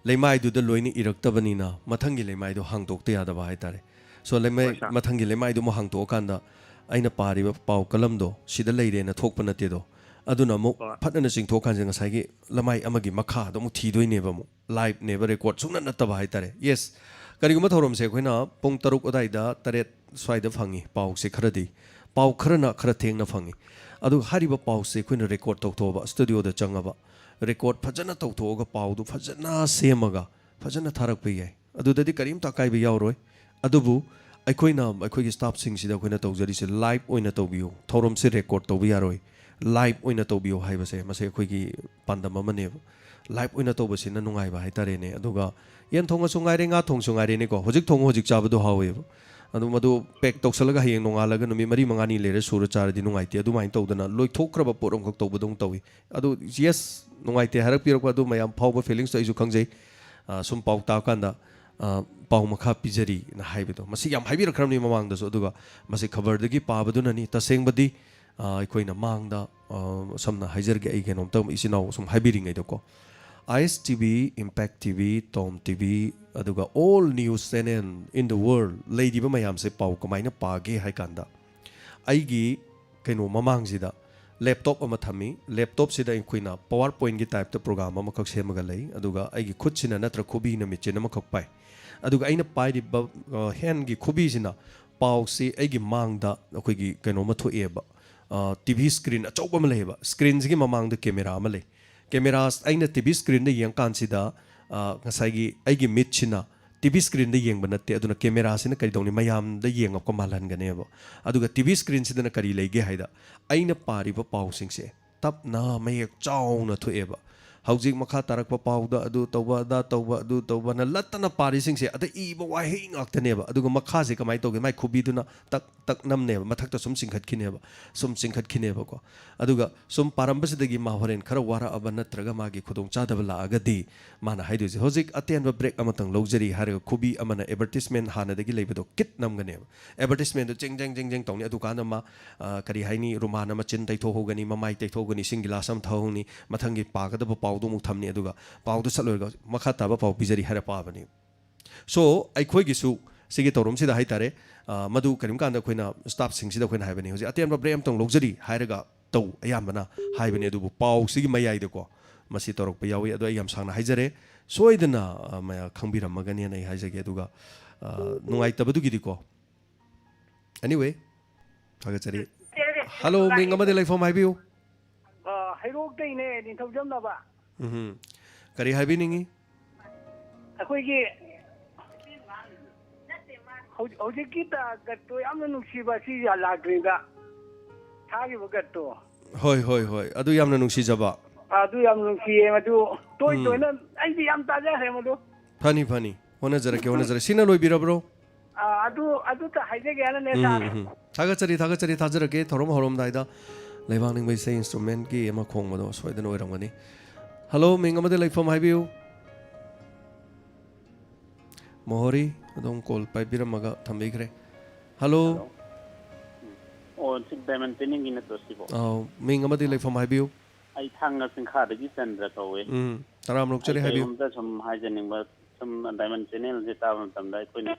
ꯂꯩꯃꯥꯏꯗꯨꯗ ꯂꯣꯏꯅ ꯏꯔꯛꯇꯕꯅꯤꯅ ꯃꯊꯪꯒꯤ ꯂꯩꯃꯥꯏꯗꯣ ꯍꯥꯡꯗꯣꯛꯇ ꯌꯥꯗꯕ ꯍꯥꯏꯇꯥꯔꯦ꯫ ꯁꯣ ꯂꯩꯃꯥꯏ-, ꯍꯣꯏ, ꯁꯥꯔ꯫ ꯃꯊꯪꯒꯤ ꯂꯩꯃꯥꯏꯗꯨ ꯑꯃꯨꯛ ꯍꯥꯡꯗꯣꯛꯑꯀꯥꯟꯗ ꯑꯩꯅ ꯄꯥꯔꯤꯕ ꯄꯥꯎ ꯀꯂꯝꯗꯣ ꯁꯤꯗ ꯂꯩꯔꯦꯅ ꯊꯣꯛꯄ ꯅꯠꯇꯦꯗꯣ꯫ ꯑꯗꯨꯅ ꯑꯃꯨꯛ ꯍꯣꯏ꯫ ꯐꯠꯅꯅ ꯆꯤꯡꯊꯣꯛꯑꯀꯥꯟꯁꯤꯗ ꯉꯁꯥꯏꯒꯤ ꯂꯃꯥꯏ ꯑꯃꯒꯤ ꯃꯈꯥꯗꯣ ꯑꯃꯨꯛ ꯊꯤꯗꯣꯏꯅꯦꯕ꯫ ꯑꯃꯨꯛ ꯂꯥꯏꯞꯅꯦꯕ, ꯔꯦꯀꯣꯔꯠ ꯁꯨꯡꯅ ꯅꯠꯇꯕ ꯍꯥꯏꯇꯥꯔꯦ꯫ ꯌꯦꯁ, ꯀꯔꯤꯒꯨꯝꯕ ꯊꯧꯔꯝꯁꯦ ꯑꯩꯈꯣꯏꯅ ꯄꯨꯡ ꯇꯔꯨꯛ ꯑꯗꯥꯏꯗ, ꯇꯔꯦꯠ ꯁ꯭ꯋꯥꯏꯗ ꯐꯪꯉꯤ ꯄꯥꯎꯁꯦ ꯈꯔꯗꯤ, ꯄꯥꯎ ꯈꯔꯅ ꯈꯔ ꯊꯦꯡꯅ ꯐꯪꯉꯤ꯫ ꯑꯗꯨꯒ ꯍꯥꯏꯔꯤꯕ ꯄꯥꯎꯁꯦ ꯑꯩꯈꯣꯏꯅ ꯔꯦꯀꯣꯔꯠ ꯇꯧꯊꯣꯛꯑꯕ, ꯁ꯭ꯇꯨꯗꯤꯑꯣꯗ ꯆꯪꯉꯕ, ꯔꯦꯀꯣꯔꯠ ꯐꯖꯅ ꯇꯧꯊꯣꯛꯑꯒ, ꯄꯥꯎꯗꯨ ꯐꯖꯅ ꯁꯦꯝꯃꯒ ꯐꯖꯅ ꯊꯥꯔꯛꯄ ꯌꯥꯏ꯫ ꯑꯗꯨꯗꯗꯤ ꯀꯔꯤꯝꯇ ꯑꯀꯥꯏꯕ ꯌꯥꯎꯔꯣꯏ꯫ ꯑꯗꯨꯕꯨ ꯑꯩꯈꯣꯏꯅ, ꯑꯩꯈꯣꯏꯒꯤ ꯁ꯭ꯇꯥꯐꯁꯤꯡꯁꯤꯗ ꯑꯩꯈꯣꯏꯅ ꯇꯧꯖꯔꯤꯁꯦ, ꯂꯥꯏꯚ ꯑꯣꯏꯅ ꯇꯧꯕꯤꯌꯨ, ꯊꯧꯔꯝꯁꯦ ꯔꯦꯀꯣꯔꯠ ꯇꯧꯕ ꯌꯥꯔꯣꯏ, ꯂꯥꯏꯚ ꯑꯣꯏꯅ ꯇꯧꯕꯤꯌꯨ ꯍꯥꯏꯕꯁꯦ, ꯃꯁꯤ ꯑꯩꯈꯣꯏꯒꯤ ꯄꯥꯟꯗꯝ ꯑꯃꯅꯦꯕ꯫ ꯂꯥꯏꯚ ꯑꯣꯏꯅ ꯇꯧꯕꯁꯤꯅ ꯅꯨꯡꯉꯥꯏꯕ ꯍꯥꯏꯇꯥꯔꯦꯅꯦ꯫ ꯑꯗꯨꯒ ꯌꯦꯟ ꯊꯣꯡꯉꯁꯨ ꯉꯥꯏꯔꯦ, ꯉꯥ ꯊꯣꯡꯁꯨ ꯉꯥꯏꯔꯦꯅꯦꯀꯣ, ꯍꯧꯖꯤꯛ ꯊꯣꯡꯉꯨ ꯍꯧꯖꯤꯛ ꯆꯥꯕꯗꯣ ꯍꯥꯎꯋꯦꯕ꯫ ꯑꯗꯨ ꯃꯗꯨ ꯄꯦꯛ ꯇꯧꯁꯜꯂꯒ ꯍꯌꯦꯡ ꯅꯣꯡꯉꯥꯜꯂꯒ ꯅꯨꯃꯤꯠ ꯃꯔꯤ ꯃꯉꯥꯅꯤ ꯂꯩꯔ ꯁꯨꯔ ꯆꯥꯔꯗꯤ ꯅꯨꯡꯉꯥꯏꯇꯦ꯫ ꯑꯗꯨꯃꯥꯏꯅ ꯇꯧꯗꯅ ꯂꯣꯏꯊꯣꯛꯈ꯭ꯔꯕ ꯄꯣꯠ ꯑꯃꯈꯛ ꯇꯧꯕꯗꯧꯅ ꯇꯧꯏ꯫ ꯑꯗꯨ ꯌꯦꯁ, ꯅꯨꯡꯉꯥꯏꯇꯦ ꯍꯥꯏꯔꯛꯄꯤꯔꯛꯄ ꯑꯗꯨ ꯃꯌꯥꯝ ꯐꯥꯎꯕ ꯐꯤꯂꯤꯡꯁꯇꯣ ꯑꯩꯁꯨ ꯈꯪꯖꯩ꯫ ꯑ, ꯁꯨꯝ ꯄꯥꯎ ꯇꯥꯕ ꯀꯥꯟꯗ, ꯑ, "ꯄꯥꯎ ꯃꯈꯥ ꯄꯤꯖꯔꯤꯅ" ꯍꯥꯏꯕꯗꯣ, ꯃꯁꯤ ꯌꯥꯝ ꯍꯥꯏꯕꯤꯔꯛꯈ꯭ꯔꯕꯅꯤ ꯃꯃꯥꯡꯗꯁꯨ꯫ ꯑꯗꯨꯒ ꯃꯁꯤ ꯈꯕꯔꯗꯒꯤ ꯄꯥꯕꯗꯨꯅꯅꯤ꯫ ꯇꯁꯦꯡꯕꯗꯤ, ꯑ, ꯑꯩꯈꯣꯏꯅ ꯃꯥꯡꯗ, ꯑ, ꯁꯝꯅ ꯍꯥꯏꯖꯔꯒꯦ, ꯑꯩ ꯀꯩꯅꯣꯝꯇ ꯏꯆꯤꯟ ꯏꯅꯥꯎ ꯁꯨꯝ ꯍꯥꯏꯕꯤꯔꯤꯉꯩꯗꯀꯣ, I S T V, impact T V, Tom T V, ꯑꯗꯨꯒ all news channel in the world ꯂꯩꯔꯤꯕ ꯃꯌꯥꯝꯁꯦ ꯄꯥꯎ ꯀꯃꯥꯏꯅ ꯄꯥꯒꯦ ꯍꯥꯏ ꯀꯥꯟꯗ, ꯑꯩꯒꯤ ꯀꯩꯅꯣ ꯃꯃꯥꯡꯁꯤꯗ ꯂꯦꯞꯇꯣꯞ ꯑꯃ ꯊꯝꯃꯤ꯫ ꯂꯦꯞꯇꯣꯞꯁꯤꯗ ꯑꯩꯈꯣꯏꯅ ꯄꯋꯥꯔ ꯄꯣꯏꯟꯒꯤ ꯇꯥꯏꯞꯇ ꯄ꯭ꯔꯣꯒ꯭ꯔꯥꯝ ꯑꯃꯈꯛ ꯁꯦꯝꯃꯒ ꯂꯩ꯫ ꯑꯗꯨꯒ ꯑꯩꯒꯤ ꯈꯨꯠꯁꯤꯅ ꯅꯠꯇ꯭ꯔ ꯈꯨꯕꯤꯅ ꯃꯦꯆꯤꯟ ꯑꯃꯈꯛ ꯄꯥꯏ꯫ ꯑꯗꯨꯒ ꯑꯩꯅ ꯄꯥꯏꯔꯤꯕ, ꯑ, ꯍꯦꯟꯒꯤ ꯈꯨꯕꯤꯁꯤꯅ ꯄꯥꯎꯁꯤ ꯑꯩꯒꯤ ꯃꯥꯡꯗ ꯑꯩꯈꯣꯏꯒꯤ ꯀꯩꯅꯣꯝꯃ ꯊꯣꯛꯑꯦꯕ, ꯇꯤ ꯚꯤ ꯁ꯭ꯀ꯭ꯔꯤꯟ ꯑꯆꯧꯕ ꯑꯃ ꯂꯩꯌꯦꯕ꯫ ꯁ꯭ꯀ꯭ꯔꯤꯟꯁꯤꯒꯤ ꯃꯃꯥꯡꯗ ꯀꯦꯃꯦꯔꯥ ꯑꯃ ꯂꯩ꯫ ꯀꯦꯃꯦꯔꯥ, ꯑꯩꯅ ꯇꯤ ꯚꯤ ꯁ꯭ꯀ꯭ꯔꯤꯟꯗ ꯌꯦꯡꯀꯥꯟꯁꯤꯗ, ꯑ, ꯉꯁꯥꯏꯒꯤ ꯑꯩꯒꯤ ꯃꯤꯠꯁꯤꯅ ꯇꯤ ꯚꯤ ꯁ꯭ꯀ꯭ꯔꯤꯟꯗ ꯌꯦꯡꯕ ꯅꯠꯇꯦ, ꯑꯗꯨꯅ ꯀꯦꯃꯦꯔꯥꯁꯤꯅ ꯀꯔꯤ ꯇꯧꯅꯤ, ꯃꯌꯥꯝꯗ ꯌꯦꯡꯉꯛꯄ ꯃꯥꯜꯍꯟꯒꯅꯦꯕ꯫ ꯑꯗꯨꯒ ꯇꯤ ꯚꯤ ꯁ꯭ꯀ꯭ꯔꯤꯟꯁꯤꯗꯅ ꯀꯔꯤ ꯂꯩꯒꯦ ꯍꯥꯏꯗ, ꯑꯩꯅ ꯄꯥꯔꯤꯕ ꯄꯥꯎꯁꯤꯡꯁꯦ ꯇꯞꯅ ꯃꯌꯦꯛ ꯆꯥꯎꯅ ꯊꯣꯛꯑꯦꯕ꯫ ꯍꯧꯖꯤꯛ ꯃꯈꯥ ꯇꯥꯔꯛꯄ ꯄꯥꯎꯗ ꯑꯗꯨ ꯇꯧꯕ, ꯑꯗꯥ ꯇꯧꯕ, ꯑꯗꯨ ꯇꯧꯕꯅ ꯂꯠꯇꯅ ꯄꯥꯔꯤꯁꯤꯡꯁꯦ, ꯑꯗ ꯏꯕ ꯋꯥꯍꯩ ꯉꯥꯛꯇꯅꯦꯕ꯫ ꯑꯗꯨꯒ ꯃꯈꯥꯁꯦ ꯀꯃꯥꯏꯅ ꯇꯧꯒꯦ? ꯃꯥꯏ ꯈꯨꯕꯤꯗꯨꯅ ꯇꯛ ꯇꯛ ꯅꯝꯅꯦꯕ, ꯃꯊꯛꯇ ꯁꯨꯝ ꯆꯤꯡꯈꯠꯈꯤꯅꯦꯕ, ꯁꯨꯝ ꯆꯤꯡꯈꯠꯈꯤꯅꯦꯕꯀꯣ꯫ ꯑꯗꯨꯒ ꯁꯨꯝ ꯄꯥꯔꯝꯕꯁꯤꯗꯒꯤ ꯃꯥ ꯍꯣꯔꯦꯟ ꯈꯔ ꯋꯥꯔꯛꯑꯕ ꯅꯠꯇ꯭ꯔꯒ ꯃꯥꯒꯤ ꯈꯨꯗꯣꯡꯆꯥꯗꯕ ꯂꯥꯛꯑꯒꯗꯤ, ꯃꯥꯅ ꯍꯥꯏꯗꯣꯏꯁꯦ, "ꯍꯧꯖꯤꯛ ꯑꯇꯦꯟꯕ ꯕ꯭ꯔꯦꯛ ꯑꯃꯇꯪ ꯂꯧꯖꯔꯤ" ꯍꯥꯏꯔꯒ ꯈꯨꯕꯤ ꯑꯃꯅ ꯑꯦꯗꯚꯔꯇꯤꯁꯃꯦꯟ ꯍꯥꯟꯅꯗꯒꯤ ꯂꯩꯕꯗꯣ ꯀꯤꯠ ꯅꯝꯒꯅꯦꯕ꯫ ꯑꯦꯗꯚꯔꯇꯤꯁꯃꯦꯟꯗꯣ ꯆꯦꯡ ꯆꯦꯡ ꯆꯦꯡ ꯆꯦꯡ ꯇꯧꯅꯤ꯫ ꯑꯗꯨꯀꯥꯟꯗ ꯃꯥ, ꯑ, ꯀꯔꯤ ꯍꯥꯏꯅꯤ, ꯔꯨꯃꯥꯟ ꯑꯃ ꯆꯤꯟ ꯇꯩꯊꯣꯛꯍꯧꯒꯅꯤ, ꯃꯃꯥꯏ ꯇꯩꯊꯣꯛꯍꯧꯒꯅꯤ, ꯏꯁꯤꯡ ꯒꯤꯂꯥꯁ ꯑꯃ ꯊꯛꯍꯧꯅꯤ, ꯃꯊꯪꯒꯤ ꯄꯥꯒꯗꯕ ꯄꯥꯎꯗꯣ ꯑꯃꯨꯛ ꯊꯝꯅꯤ꯫ ꯑꯗꯨꯒ ꯄꯥꯎꯗꯣ ꯁꯠ ꯂꯣꯏꯔꯒ ꯃꯈꯥ ꯇꯥꯕ ꯄꯥꯎ ꯄꯤꯖꯔꯤ ꯍꯥꯏꯔ ꯄꯥꯕꯅꯤ꯫ ꯁꯣ ꯑꯩꯈꯣꯏꯒꯤꯁꯨ ꯁꯤꯒꯤ ꯊꯧꯔꯝꯁꯤꯗ ꯍꯥꯏꯇꯥꯔꯦ, ꯑ, ꯃꯗꯨ ꯀꯔꯤꯒꯨꯝꯕ ꯀꯥꯟꯗ ꯑꯩꯈꯣꯏꯅ ꯁ꯭ꯇꯥꯐꯁꯤꯡꯁꯤꯗ ꯑꯩꯈꯣꯏꯅ ꯍꯥꯏꯕꯅꯤ, "ꯍꯧꯖꯤꯛ ꯑꯇꯦꯟꯕ ꯕ꯭ꯔꯦꯛ ꯑꯃꯇꯪ ꯂꯧꯖꯔꯤ" ꯍꯥꯏꯔꯒ ꯇꯧ ꯑꯌꯥꯝꯕꯅ ꯍꯥꯏꯕꯅꯦ꯫ ꯑꯗꯨꯕꯨ ꯄꯥꯎꯁꯤꯒꯤ ꯃꯌꯥꯏꯗꯀꯣ ꯃꯁꯤ ꯇꯧꯔꯛꯄ ꯌꯥꯎꯏ꯫ ꯑꯗꯣ ꯑꯩ ꯌꯥꯝ ꯁꯥꯡꯅ ꯍꯥꯏꯖꯔꯦ, ꯁꯣꯏꯗꯅ ꯑ, ꯃꯌꯥ-, ꯈꯪꯕꯤꯔꯝꯃꯒꯅꯦꯅ ꯑꯩ ꯍꯥꯏꯖꯒꯦ꯫ ꯑꯗꯨꯒ ꯑ, ꯅꯨꯡꯉꯥꯏꯇꯕꯗꯨꯒꯤꯗꯤꯀꯣ, anyway, ꯊꯥꯒꯠꯆꯔꯤ꯫ ꯍꯜꯂꯣ, ꯃꯤꯡ ꯑꯃꯗꯤ ꯂꯩꯐꯝ ꯍꯥꯏꯕꯤꯌꯨ꯫ ꯑ, ꯍꯩꯔꯣꯛꯇꯩꯅꯦ, ꯅꯤꯡꯊꯧꯖꯝ ꯅꯕ꯫ ꯎꯝ꯫ ꯀꯔꯤ ꯍꯥꯏꯕꯤꯅꯤꯡꯉꯤ? ꯑꯩꯈꯣꯏꯒꯤ ꯍꯧ-, ꯍꯧꯖꯤꯛꯀꯤ ꯇ-, ꯒꯠꯇꯣ ꯌꯥꯝꯅ ꯅꯨꯡꯁꯤꯕ, ꯑꯁꯤ ꯂꯥꯛꯇ꯭ꯔꯤꯉꯩꯗ ꯊꯥꯈꯤꯕ ꯒꯠꯇꯣ꯫ ꯍꯣꯏ, ꯍꯣꯏ, ꯍꯣꯏ꯫ ꯑꯗꯨ ꯌꯥꯝꯅ ꯅꯨꯡꯁꯤꯖꯕ꯫ ꯑꯗꯨ ꯌꯥꯝ ꯅꯨꯡꯁꯤꯌꯦ, ꯃꯗꯨ ꯇꯣꯏ ꯎꯝ꯫ ꯇꯣꯏꯅ ꯑꯩꯗꯤ ꯌꯥꯝ ꯇꯥꯖꯈ꯭ꯔꯦ ꯃꯗꯨ꯫ ꯐꯅꯤ, ꯐꯅꯤ꯫ ꯍꯣꯠꯅꯖꯔꯛꯀꯦ, ꯍꯣꯠꯅꯖꯔꯛꯀꯦ꯫ ꯁꯤꯅ ꯂꯣꯏꯕꯤꯔꯕ꯭ꯔꯣ? ꯑ, ꯑꯗꯨ, ꯑꯗꯨꯇ ꯍꯥꯏꯖꯒꯦ ꯍꯥꯏꯅꯅꯦ, ꯎꯝ, ꯁꯥꯔ꯫ ꯎꯝ꯫ ꯊꯥꯒꯠꯆꯔꯤ, ꯊꯥꯒꯠꯆꯔꯤ, ꯊꯥꯖꯔꯛꯀꯦ꯫ ꯊꯧꯔꯝ ꯍꯧꯔꯝꯗꯥꯏꯗ ꯂꯩꯕꯥꯛ ꯅꯤꯡꯕ ꯏꯁꯩ instrumentꯀꯤ ꯑꯃ ꯈꯣꯡꯕꯗꯣ ꯁꯣꯏꯗꯅ ꯑꯣꯏꯔꯝꯒꯅꯤ꯫ ꯍꯜꯂꯣ, ꯃꯤꯡ ꯑꯃꯗꯤ ꯂꯩꯐꯝ ꯍꯥꯏꯕꯤꯌꯨ꯫ ꯃꯣꯍꯣꯔꯤ, ꯑꯗꯣꯝ call ꯄꯥꯏꯕꯤꯔꯝꯃꯒ ꯊꯝꯕꯤꯈ꯭ꯔꯦ꯫ ꯍꯜꯂꯣ꯫ ꯍꯜꯂꯣ꯫ ꯎꯝ꯫ ꯑꯣ, ꯁꯤ ꯗꯥꯏꯃꯟ ꯆꯦꯅꯦꯜꯒꯤ ꯅꯠꯇ꯭ꯔꯣ ꯁꯤꯕꯣ? ꯑꯥꯎ, ꯃꯤꯡ ꯑꯃꯗꯤ ꯂꯩꯐꯝ ꯍꯥꯏꯕꯤꯌꯨ꯫ ꯑꯩ ꯊꯥꯡꯒ ꯆꯤꯡꯈꯥꯗꯒꯤ ꯆꯟꯗ꯭ꯔ ꯀꯧꯋꯦ꯫ ꯎꯝ, ꯇꯔꯥꯝꯅ ꯑꯩ ꯑꯣꯛꯆꯔꯤ, ꯍꯥꯏꯕꯤꯌꯨ꯫ ꯀꯔꯤꯒꯨꯝꯕ ꯁꯨꯝ ꯍꯥꯏꯖꯅꯤꯡꯕ, ꯁꯨꯝ ꯗꯥꯏꯃꯟ ꯆꯦꯅꯦꯜꯁꯦ ꯇꯥꯕ ꯃꯇꯝꯗ ꯑꯩꯈꯣꯏꯅ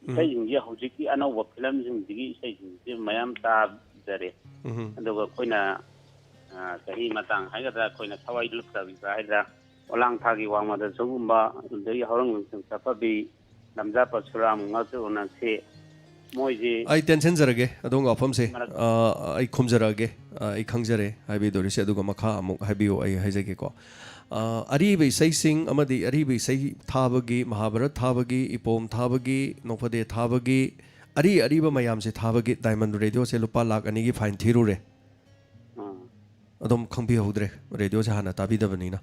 ꯎꯝ꯫ ꯏꯁꯩꯁꯤꯡꯁꯦ, ꯍꯧꯖꯤꯛꯀꯤ ꯑꯅꯧꯕ ꯐꯤꯂꯝꯁꯤꯡꯁꯤꯒꯤ ꯏꯁꯩꯁꯤꯡꯁꯦ ꯃꯌꯥꯝ ꯇꯥꯖꯔꯦ꯫ ꯎꯝ꯫ ꯑꯗꯨꯒ ꯑꯩꯈꯣꯏꯅ, ꯑ, ꯆꯍꯤ ꯃꯇꯥꯡ ꯍꯥꯏꯒꯗ꯭ꯔꯥ, ꯑꯩꯈꯣꯏꯅ ꯊꯋꯥꯏ ꯂꯨꯞꯇꯕꯤꯕ ꯍꯥꯏꯒꯗ꯭ꯔꯥ, ꯑꯣꯂꯥꯡ ꯊꯥꯒꯤ ꯋꯥꯡꯃꯗ ꯁꯤꯒꯨꯝꯕ, ꯑꯗꯒꯤ ꯍꯧꯔꯪ ꯂꯪꯁꯪ ꯆꯠꯄꯕꯤ, ꯂꯝꯖꯥ ꯄꯔꯁꯨꯔꯥꯝ ꯉꯥꯛꯇ ꯎꯅꯁꯤ꯫ ꯃꯣꯏꯁꯤ ꯑꯩ ꯇꯦꯟꯁꯤꯟꯖꯔꯒꯦ ꯑꯗꯣꯝꯒꯤ ꯋꯥꯐꯝꯁꯦ꯫ ꯃꯔꯛ- ꯑ, ꯑꯩ ꯈꯨꯝꯖꯔꯛꯑꯒꯦ꯫ ꯑ, ꯑꯩ ꯈꯪꯖꯔꯦ ꯍꯥꯏꯕꯤꯗꯣꯔꯤꯁꯦ꯫ ꯑꯗꯨꯒ ꯃꯈꯥ ꯑꯃꯨꯛ ꯍꯥꯏꯕꯤꯌꯨ, ꯑꯩ ꯍꯥꯏꯖꯒꯦꯀꯣ꯫ ꯑ, ꯑꯔꯤꯕ ꯏꯁꯩꯁꯤꯡ ꯑꯃꯗꯤ ꯑꯔꯤꯕ ꯏꯁꯩ ꯊꯥꯕꯒꯤ, ꯃꯍꯥꯚꯥꯔꯠ ꯊꯥꯕꯒꯤ, ꯏꯄꯣꯝ ꯊꯥꯕꯒꯤ, ꯅꯣꯡꯐꯗꯦ ꯊꯥꯕꯒꯤ, ꯑꯔꯤ ꯑꯔꯤꯕ ꯃꯌꯥꯝꯁꯦ ꯊꯥꯕꯒꯤ ꯗꯥꯏꯃꯟ ꯔꯦꯗꯤꯑꯣꯁꯦ ꯂꯨꯄꯥ ꯂꯥꯈ ꯑꯅꯤꯒꯤ fine ꯊꯤꯔꯨꯔꯦ꯫ ꯎꯝ꯫ ꯑꯗꯨꯝ ꯈꯪꯕꯤꯍꯧꯗ꯭ꯔꯦ, ꯔꯦꯗꯤꯑꯣꯁꯦ ꯍꯥꯟꯅ ꯇꯥꯕꯤꯗꯕꯅꯤꯅ꯫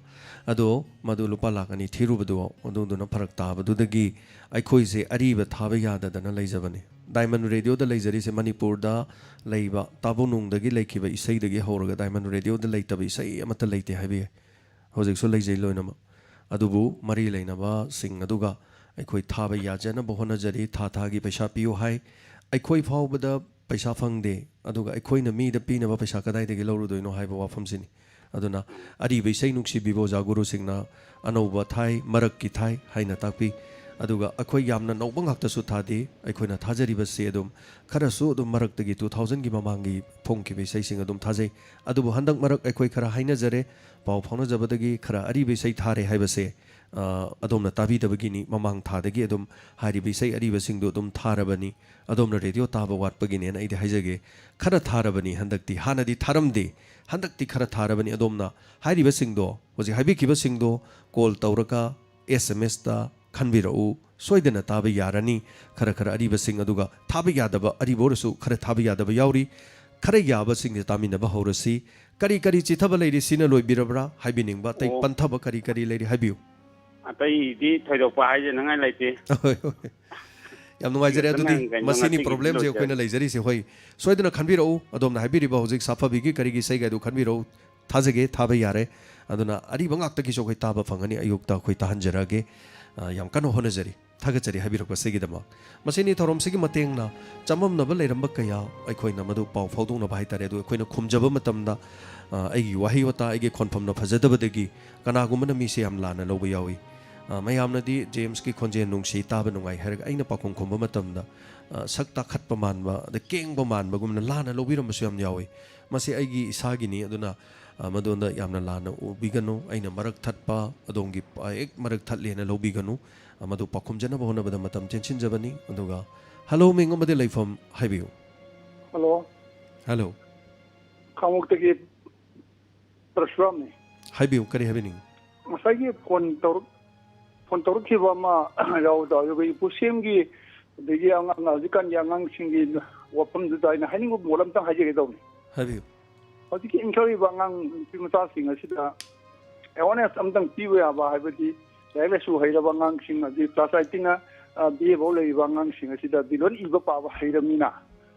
ꯑꯗꯣ ꯃꯗꯨ ꯂꯨꯄꯥ ꯂꯥꯈ ꯑꯅꯤ ꯊꯤꯔꯨꯕꯗꯣ, ꯑꯗꯨꯗꯨꯅ ꯐꯔꯛ ꯇꯥꯕꯗꯨꯗꯒꯤ ꯑꯩꯈꯣꯏꯁꯦ ꯑꯔꯤꯕ ꯊꯥꯕ ꯌꯥꯗꯗꯅ ꯂꯩꯖꯕꯅꯤ꯫ ꯗꯥꯏꯃꯟ ꯔꯦꯗꯤꯑꯣꯗ ꯂꯩꯖꯔꯤꯁꯦ ꯃꯅꯤꯄꯨꯔꯗ ꯂꯩꯕ ꯇꯥꯕꯨ ꯅꯨꯡꯗꯒꯤ ꯂꯩꯈꯤꯕ ꯏꯁꯩꯗꯒꯤ ꯍꯧꯔꯒ ꯗꯥꯏꯃꯟ ꯔꯦꯗꯤꯑꯣꯗ ꯂꯩꯇꯕ ꯏꯁꯩ ꯑꯃꯠꯇ ꯂꯩꯇꯦ ꯍꯥꯏꯕ ꯌꯥꯏ꯫ ꯍꯧꯖꯤꯛꯁꯨ ꯂꯩꯖꯩ ꯂꯣꯏꯅꯃꯛ꯫ ꯑꯗꯨꯕꯨ ꯃꯔꯤ ꯂꯩꯅꯕꯁꯤꯡ ꯑꯗꯨꯒ ꯑꯩꯈꯣꯏ ꯊꯥꯕ ꯌꯥꯖꯅꯕ ꯍꯣꯠꯅꯖꯔꯤ꯫ ꯊꯥ ꯊꯥꯒꯤ ꯄꯩꯁꯥ ꯄꯤꯌꯨ ꯍꯥꯏ, ꯑꯩꯈꯣꯏ ꯐꯥꯎꯕꯗ ꯄꯩꯁꯥ ꯐꯪꯗꯦ, ꯑꯗꯨꯒ ꯑꯩꯈꯣꯏꯅ ꯃꯤꯗ ꯄꯤꯅꯕ ꯄꯩꯁꯥ ꯀꯗꯥꯏꯗꯒꯤ ꯂꯧꯔꯨꯗꯣꯏꯅꯣ ꯍꯥꯏꯕ ꯋꯥꯐꯝꯁꯤꯅꯤ꯫ ꯑꯗꯨꯅ ꯑꯔꯤꯕ ꯏꯁꯩ ꯅꯨꯡꯁꯤꯕꯤꯕ ꯑꯣꯖꯥ ꯒꯨꯔꯨꯁꯤꯡꯅ ꯑꯅꯧꯕ ꯊꯥꯏ, ꯃꯔꯛꯀꯤ ꯊꯥꯏ ꯍꯥꯏꯅ ꯇꯥꯛꯄꯤ꯫ ꯑꯗꯨꯒ ꯑꯩꯈꯣꯏ ꯌꯥꯝꯅ ꯅꯧꯕ ꯉꯥꯛꯇꯁꯨ ꯊꯥꯗꯦ꯫ ꯑꯩꯈꯣꯏꯅ ꯊꯥꯖꯔꯤꯕꯁꯤ ꯑꯗꯨꯝ ꯈꯔꯁꯨ ꯑꯗꯨꯝ ꯃꯔꯛꯇꯒꯤ two thousandꯒꯤ ꯃꯃꯥꯡꯒꯤ ꯐꯣꯡꯈꯤꯕ ꯏꯁꯩꯁꯤꯡ ꯑꯗꯨꯝ ꯊꯥꯖꯩ꯫ ꯑꯗꯨꯕꯨ ꯍꯟꯗꯛ ꯃꯔꯛ ꯑꯩꯈꯣꯏ ꯈꯔ ꯍꯥꯏꯅꯖꯔꯦ, ꯄꯥꯎ ꯐꯥꯎꯅꯖꯕꯗꯒꯤ ꯈꯔ ꯑꯔꯤꯕ ꯏꯁꯩ ꯊꯥꯔꯦ ꯍꯥꯏꯕꯁꯦ, ꯑ, ꯑꯗꯣꯝꯅ ꯇꯥꯕꯤꯗꯕꯒꯤꯅꯤ꯫ ꯃꯃꯥꯡ ꯊꯥꯗꯒꯤ ꯑꯗꯨꯝ ꯍꯥꯏꯔꯤꯕ ꯏꯁꯩ ꯑꯔꯤꯕꯁꯤꯡꯗꯨ ꯑꯗꯨꯝ ꯊꯥꯔꯕꯅꯤ꯫ ꯑꯗꯣꯝꯅ ꯔꯦꯗꯤꯑꯣ ꯇꯥꯕ ꯋꯥꯠꯄꯒꯤꯅꯦꯅ ꯑꯩꯗꯤ ꯍꯥꯏꯖꯒꯦ꯫ ꯈꯔ ꯊꯥꯔꯕꯅꯤ ꯍꯟꯗꯛꯇꯤ, ꯍꯥꯟꯅꯗꯤ ꯊꯥꯔꯝꯗꯦ, ꯍꯟꯗꯛꯇꯤ ꯈꯔ ꯊꯥꯔꯕꯅꯤ꯫ ꯑꯗꯣꯝꯅ ꯍꯥꯏꯔꯤꯕꯁꯤꯡꯗꯣ, ꯍꯧꯖꯤꯛ ꯍꯥꯏꯕꯤꯈꯤꯕꯁꯤꯡꯗꯣ ꯀꯣꯜ ꯇꯧꯔꯒ, ꯑꯦꯁ ꯑꯦꯝ ꯑꯦꯁꯇ ꯈꯟꯕꯤꯔꯛꯎ, ꯁꯣꯏꯗꯅ ꯇꯥꯕ ꯌꯥꯔꯅꯤ꯫ ꯈꯔ ꯈꯔ ꯑꯔꯤꯕꯁꯤꯡ, ꯑꯗꯨꯒ ꯊꯥꯕ ꯌꯥꯗꯕ, ꯑꯔꯤꯕ ꯑꯣꯏꯔꯁꯨ ꯈꯔ ꯊꯥꯕ ꯌꯥꯗꯕ ꯌꯥꯎꯔꯤ꯫ ꯈꯔ ꯌꯥꯕꯁꯤꯡꯁꯦ ꯇꯥꯃꯤꯟꯅꯕ ꯍꯧꯔꯁꯤ꯫ ꯀꯔꯤ ꯀꯔꯤ ꯆꯤꯊꯕ ꯂꯩꯔꯤ, ꯁꯤꯅ ꯂꯣꯏꯕꯤꯔꯕ꯭ꯔꯥ? ꯍꯥꯏꯕꯤꯅꯤꯡꯕ ꯑꯇꯩ ꯑꯣ꯫ ꯄꯟꯊꯕ ꯀꯔꯤ ꯀꯔꯤ ꯂꯩꯔꯤ, ꯍꯥꯏꯕꯤꯌꯨ꯫ ꯑꯇꯩꯗꯤ ꯊꯣꯏꯗꯣꯛꯄ ꯍꯥꯏꯖꯅꯤꯡꯉꯥꯏ ꯂꯩꯇꯦ꯫ ꯍꯣꯏ, ꯍꯣꯏ꯫ ꯌꯥꯝ ꯅꯨꯡꯉꯥꯏꯖꯔꯦ꯫ ꯁꯤꯈꯛꯇꯅ ꯑꯗꯨꯗꯤ ꯀꯩꯅꯣ ꯃꯁꯤꯅꯤ ꯉꯁꯤꯒꯤꯗꯤ ꯄ꯭ꯔꯣꯕ꯭ꯂꯦꯝꯁꯦ ꯂꯣꯏꯖꯔꯦ꯫ ꯑꯩꯈꯣꯏꯅ ꯂꯩꯖꯔꯤꯁꯦ꯫ ꯍꯣꯏ, ꯁꯣꯏꯗꯅ ꯈꯟꯕꯤꯔꯛꯎ꯫ ꯑꯗꯣꯝꯅ ꯍꯥꯏꯕꯤꯔꯤꯕ ꯍꯧꯖꯤꯛ ꯁꯥꯐꯕꯤꯒꯤ ꯀꯔꯤꯒꯤ ꯏꯁꯩꯒ ꯑꯗꯨ ꯈꯟꯕꯤꯔꯛꯎ꯫ ꯊꯥꯖꯒꯦ, ꯊꯥꯕ ꯌꯥꯔꯦ꯫ ꯑꯗꯨꯅ ꯑꯔꯤꯕ ꯉꯥꯛꯇꯒꯤꯁꯨ ꯑꯩꯈꯣꯏ ꯇꯥꯕ ꯐꯪꯒꯅꯤ꯫ ꯑꯌꯨꯛꯇ ꯑꯩꯈꯣꯏ ꯇꯥꯍꯟꯖꯔꯛꯑꯒꯦ꯫ ꯑ, ꯌꯥꯝ ꯀꯟꯅ ꯍꯣꯠꯅꯖꯔꯤ꯫ ꯊꯥꯒꯠꯆꯔꯤ ꯍꯥꯏꯕꯤꯔꯛꯄꯁꯤꯒꯤꯗꯃꯛ꯫ ꯃꯁꯤꯅꯤ ꯊꯧꯔꯝꯁꯤꯒꯤ ꯃꯇꯦꯡꯅ ꯆꯃꯝꯅꯕ ꯂꯩꯔꯝꯕ ꯀꯌꯥ ꯑꯩꯈꯣꯏꯅ ꯃꯗꯨ ꯄꯥꯎ ꯐꯥꯎꯗꯣꯛꯅꯕ ꯍꯥꯏꯇꯥꯔꯦ꯫ ꯑꯗꯨ ꯑꯩꯈꯣꯏꯅ ꯈꯨꯝꯖꯕ ꯃꯇꯝꯗ, ꯑ, ꯑꯩꯒꯤ ꯋꯥꯍꯩ ꯋꯥꯇꯥ, ꯑꯩꯒꯤ ꯈꯣꯟꯐꯝꯅ ꯐꯖꯗꯕꯗꯒꯤ ꯀꯅꯥꯒꯨꯝꯕꯅ ꯃꯤꯁꯦ ꯌꯥꯝ ꯂꯥꯟꯅ ꯂꯧꯕ ꯌꯥꯎꯏ꯫ ꯑ, ꯃꯌꯥꯝꯅꯗꯤ ꯖꯦꯝꯁꯀꯤ ꯈꯣꯟꯖꯦꯜ ꯅꯨꯡꯁꯤ, ꯇꯥꯕ ꯅꯨꯡꯉꯥꯏ ꯍꯥꯏꯔꯒ ꯑꯩꯅ ꯄꯥꯎꯈꯨꯝ ꯈꯨꯝꯕ ꯃꯇꯝꯗ, ꯑ, ꯁꯛ ꯇꯥꯈꯠꯄ ꯃꯥꯟꯕ, ꯑꯗ ꯀꯦꯡꯕ ꯃꯥꯟꯕꯒꯨꯝꯅ ꯂꯥꯟꯅ ꯂꯧꯕꯤꯔꯝꯕꯁꯨ ꯌꯥꯝ ꯌꯥꯎꯏ꯫ ꯃꯁꯤ ꯑꯩꯒꯤ ꯏꯁꯥꯒꯤꯅꯤ, ꯑꯗꯨꯅ, ꯑ, ꯃꯗꯣꯝꯗ ꯌꯥꯝꯅ ꯂꯥꯟꯅ ꯎꯕꯤꯒꯅꯨ꯫ ꯑꯩꯅ ꯃꯔꯛ ꯊꯠꯄ, ꯑꯗꯣꯝꯒꯤ ꯍꯦꯛ ꯃꯔꯛ ꯊꯠꯂꯦꯅ ꯂꯧꯕꯤꯒꯅꯨ꯫ ꯑ, ꯃꯗꯨ ꯄꯥꯎꯈꯨꯝꯖꯅꯕ ꯍꯣꯠꯅꯕꯗ ꯃꯇꯝ ꯆꯦꯟꯁꯤꯟꯖꯕꯅꯤ꯫ ꯑꯗꯨꯒ, ꯍꯜꯂꯣ, ꯃꯤꯡ ꯑꯃꯗꯤ ꯂꯩꯐꯝ ꯍꯥꯏꯕꯤꯌꯨ꯫ ꯍꯜꯂꯣ꯫ ꯍꯜꯂꯣ꯫ ꯈꯥꯉꯕꯣꯛꯇꯒꯤ ꯄꯔꯁꯨꯔꯥꯝꯅꯤ꯫ ꯍꯥꯏꯕꯤꯌꯨ, ꯀꯔꯤ ꯍꯥꯏꯕꯤꯅꯤꯡꯉꯤ? ꯉꯁꯥꯏꯒꯤ ꯐꯣꯟ ꯇꯧꯔꯛ-, ꯐꯣꯟ ꯇꯧꯔꯛꯈꯤꯕ ꯑꯃ ꯌꯥꯎꯕꯗꯣ, ꯑꯗꯨꯒ ꯏꯄꯨꯁꯦꯝꯒꯤ, ꯑꯗꯒꯤ ꯑꯉꯥꯡ, ꯍꯧꯖꯤꯛꯀꯥꯟꯒꯤ ꯑꯉꯥꯡꯁꯤꯡꯒꯤ ꯋꯥꯐꯝꯗꯨꯗ ꯑꯩꯅ ꯍꯥꯏꯅꯤꯡꯕ ꯃꯣꯠ ꯑꯝꯇꯪ ꯍꯥꯏꯖꯒꯦ ꯇꯧꯕꯅꯤ꯫ ꯍꯥꯏꯕꯤꯌꯨ꯫ ꯍꯧꯖꯤꯛꯀꯤ ꯏꯟꯈꯠꯂꯛꯏꯕ ꯑꯉꯥꯡ ꯅꯨꯄꯤ ꯃꯆꯥꯁꯤꯡ ꯑꯁꯤꯗ awareness ꯑꯝꯇꯪ ꯄꯤꯕ ꯌꯥꯕ, ꯍꯥꯏꯕꯗꯤ ꯂꯥꯏꯔꯤꯛ ꯂꯥꯏꯁꯨ ꯍꯩꯔꯕ ꯑꯉꯥꯡꯁꯤꯡ, ꯑꯗꯩ class eight ꯇꯩꯅ, ꯑ, B A ꯐꯥꯎ ꯂꯩꯔꯤꯕ ꯑꯉꯥꯡꯁꯤꯡ ꯑꯁꯤꯗ ꯕꯤꯂꯣꯟ ꯏꯕ ꯄꯥꯕ ꯍꯩꯔꯕꯅꯤꯅ,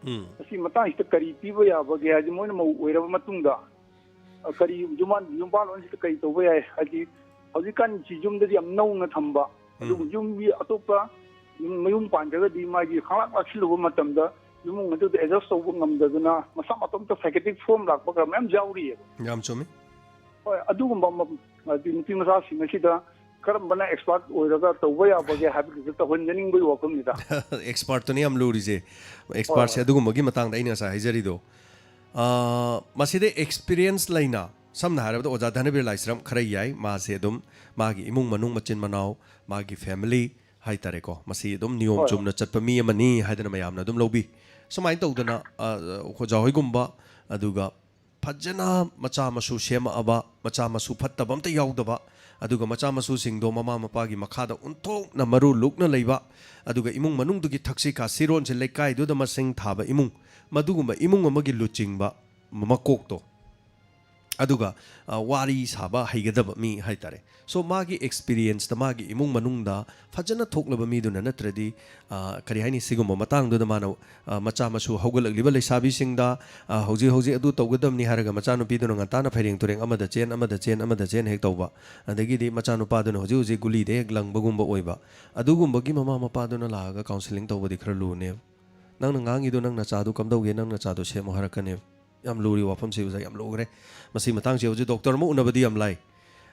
ꯎꯝ꯫ ꯑꯁꯤ ꯃꯇꯥꯡꯁꯤꯗ ꯀꯔꯤ ꯄꯤꯕ ꯌꯥꯕꯒꯦ? ꯍꯥꯏꯗꯤ ꯃꯣꯏꯅ ꯃꯧ ꯑꯣꯏꯔꯕ ꯃꯇꯨꯡꯗ, ꯑ, ꯀꯔꯤ ꯌꯨꯝꯕꯥꯟ-, ꯌꯨꯝꯕꯥꯜꯂꯣꯟꯁꯤꯗ ꯀꯔꯤ ꯇꯧꯕ ꯌꯥꯏ? ꯍꯥꯏꯗꯤ ꯍꯧꯖꯤꯛꯀꯥꯟꯁꯤ ꯌꯨꯝꯗꯗꯤ ꯌꯥꯝ ꯅꯧꯅ ꯊꯝꯕ, ꯑꯗꯨꯕꯨ ꯎꯝ꯫ ꯌꯨꯝꯒꯤ ꯑꯇꯣꯞꯄ ꯌꯨꯝ, ꯃꯌꯨꯝ ꯄꯥꯟꯈ꯭ꯔꯒꯗꯤ ꯃꯥꯒꯤ ꯈꯥꯡꯂꯥꯛ ꯂꯥꯛꯁꯤꯜꯂꯨꯕ ꯃꯇꯝꯗ ꯏꯃꯨꯡ ꯑꯗꯨꯗ adjust ꯇꯧꯕ ꯉꯝꯗꯗꯅ ꯃꯁꯥ ꯃꯇꯣꯝꯇ psychotic form ꯂꯥꯛꯄ ꯈꯔ ꯃꯌꯥꯝ ꯌꯥꯎꯔꯤꯑꯕ꯫ ꯌꯥꯝ ꯆꯨꯝꯃꯤ꯫ ꯍꯣꯏ, ꯑꯗꯨꯒꯨꯝꯕ ꯑꯃ, ꯍꯥꯏꯗꯤ ꯅꯨꯄꯤ ꯃꯆꯥꯁꯤꯡ ꯑꯁꯤꯗ ꯀꯔꯝꯕꯅ ꯑꯦꯛꯁꯄꯥꯔꯠ ꯑꯣꯏꯔꯒ ꯇꯧꯕ ꯌꯥꯕꯒꯦ ꯍꯥꯏꯕꯗꯨꯁꯨ ꯇꯧꯍꯟꯖꯅꯤꯡꯕꯒꯤ ꯋꯥꯐꯝꯅꯤꯗ꯫ ꯑꯦꯛꯁꯄꯥꯔꯠꯇꯨꯅꯤ ꯌꯥꯝ ꯂꯨꯔꯤꯁꯦ꯫ ꯑꯦꯛꯁꯄꯥꯔꯠꯁꯦ ꯍꯣꯏ꯫ ꯑꯗꯨꯒꯨꯝꯕꯒꯤ ꯃꯇꯥꯡꯗ ꯑꯩꯅ ꯉꯁꯥꯏ ꯍꯥꯏꯖꯔꯤꯗꯣ꯫ ꯑꯥ, ꯃꯁꯤꯗ ꯑꯦꯛꯁꯄꯤꯔꯤꯌꯦꯟꯁ ꯂꯩꯅ, ꯁꯝꯅ ꯍꯥꯏꯔꯕꯗ ꯑꯣꯖꯥ ꯙꯅꯕꯤꯔ ꯂꯥꯏꯁ꯭ꯔꯝ ꯈꯔ ꯌꯥꯏ꯫ ꯃꯥꯁꯦ ꯑꯗꯨꯝ ꯃꯥꯒꯤ ꯏꯃꯨꯡ ꯃꯅꯨꯡ, ꯃꯆꯤꯟ ꯃꯅꯥꯎ, ꯃꯥꯒꯤ ꯐꯦꯃꯤꯂꯤ ꯍꯥꯏꯇꯥꯔꯦꯀꯣ, ꯃꯁꯤ ꯑꯗꯨꯝ ꯅꯤꯌꯣꯝ ꯍꯣꯏ꯫ ꯆꯨꯝꯅ ꯆꯠꯄ ꯃꯤ ꯑꯃꯅꯤ ꯍꯥꯏꯗꯅ ꯃꯌꯥꯝꯅ ꯑꯗꯨꯝ ꯂꯧꯕꯤ꯫ ꯁꯨꯃꯥꯏꯅ ꯇꯧꯗꯅ, ꯑꯥ, ꯑꯣꯖꯥ ꯍꯣꯏꯒꯨꯝꯕ, ꯑꯗꯨꯒ ꯐꯖꯅ ꯃꯆꯥ ꯃꯁꯨ ꯁꯦꯝꯃꯛꯑꯕ, ꯃꯆꯥ ꯃꯁꯨ ꯐꯠꯇꯕ ꯑꯝꯇ ꯌꯥꯎꯗꯕ, ꯑꯗꯨꯒ ꯃꯆꯥ ꯃꯁꯨꯁꯤꯡꯗꯣ ꯃꯃꯥ ꯃꯄꯥꯒꯤ ꯃꯈꯥꯗ ꯑꯣꯟꯊꯣꯛꯅ ꯃꯔꯨ ꯂꯨꯛꯅ ꯂꯩꯕ, ꯑꯗꯨꯒ ꯏꯃꯨꯡ ꯃꯅꯨꯡꯗꯨꯒꯤ ꯊꯛꯁꯤ ꯈꯥꯁꯤꯔꯣꯟꯁꯦ ꯂꯩꯀꯥꯏꯗꯨꯗ ꯃꯁꯤꯡ ꯊꯥꯕ ꯏꯃꯨꯡ, ꯃꯗꯨꯒꯨꯝꯕ ꯏꯃꯨꯡ ꯑꯃꯒꯤ ꯂꯨꯆꯤꯡꯕ ꯃꯀꯣꯛꯇꯣ, ꯑꯗꯨꯒ, ꯑ, ꯋꯥꯔꯤ ꯁꯥꯕ ꯍꯩꯒꯗꯕ ꯃꯤ ꯍꯥꯏꯇꯥꯔꯦ꯫ ꯁꯣ ꯃꯥꯒꯤ ꯑꯦꯛꯁꯄꯤꯔꯤꯌꯦꯟꯁꯇ, ꯃꯥꯒꯤ ꯏꯃꯨꯡ ꯃꯅꯨꯡꯗ ꯐꯖꯅ ꯊꯣꯛꯂꯕ ꯃꯤꯗꯨꯅ ꯅꯠꯇ꯭ꯔꯗꯤ, ꯑ, ꯀꯔꯤ ꯍꯥꯏꯅꯤ, ꯁꯤꯒꯨꯝꯕ ꯃꯇꯥꯡꯗꯨꯗ ꯃꯥꯅ, ꯑ, ꯃꯆꯥ ꯃꯁꯨ ꯍꯧꯒꯠꯂꯛꯂꯤꯕ ꯂꯩꯁꯥꯕꯤꯁꯤꯡꯗ, ꯑ, ꯍꯧꯖꯤꯛ ꯍꯧꯖꯤꯛ ꯑꯗꯨ ꯇꯧꯒꯗꯕꯅꯤ ꯍꯥꯏꯔꯒ ꯃꯆꯥꯅꯨꯄꯤꯗꯨꯅ ꯉꯟꯇꯥꯅ ꯐꯩꯔꯦꯡ ꯇꯨꯔꯦꯡ ꯑꯃꯗ ꯆꯦꯟ, ꯑꯃꯗ ꯆꯦꯟ, ꯑꯃꯗ ꯆꯦꯟ ꯍꯦꯛ ꯇꯧꯕ, ꯑꯗꯒꯤꯗꯤ ꯃꯆꯥꯅꯨꯄꯥꯗꯨꯅ ꯍꯧꯖꯤꯛ ꯍꯧꯖꯤꯛ ꯒꯨꯂꯤꯗ ꯍꯦꯛ ꯂꯪꯕꯒꯨꯝꯕ ꯑꯣꯏꯕ, ꯑꯗꯨꯒꯨꯝꯕꯒꯤ ꯃꯃꯥ ꯃꯄꯥꯗꯨꯅ ꯂꯥꯛꯑꯒ ꯀꯥꯎꯟꯁꯤꯂꯤꯡ ꯇꯧꯕꯗꯤ ꯈꯔ ꯂꯨꯅꯦꯕ꯫ "ꯅꯪꯅ ꯉꯥꯡꯉꯤꯗꯣ ꯅꯪ ꯅꯆꯥꯗꯣ ꯀꯝꯗꯧꯒꯦ? ꯅꯪ ꯅꯆꯥꯗꯣ ꯁꯦꯝꯃꯣ" ꯍꯥꯏꯔꯛꯀꯅꯦꯕ꯫ ꯌꯥꯝ ꯂꯨꯔꯤ ꯋꯥꯐꯝꯁꯦ ꯑꯣꯖꯥ, ꯌꯥꯝ ꯂꯨꯈ꯭ꯔꯦ꯫ ꯃꯁꯤ ꯃꯇꯥꯡꯁꯦ ꯍꯧꯖꯤꯛ ꯗꯣꯛꯇꯔ ꯑꯃ ꯎꯅꯕꯗꯤ ꯌꯥꯝ ꯂꯥꯏ,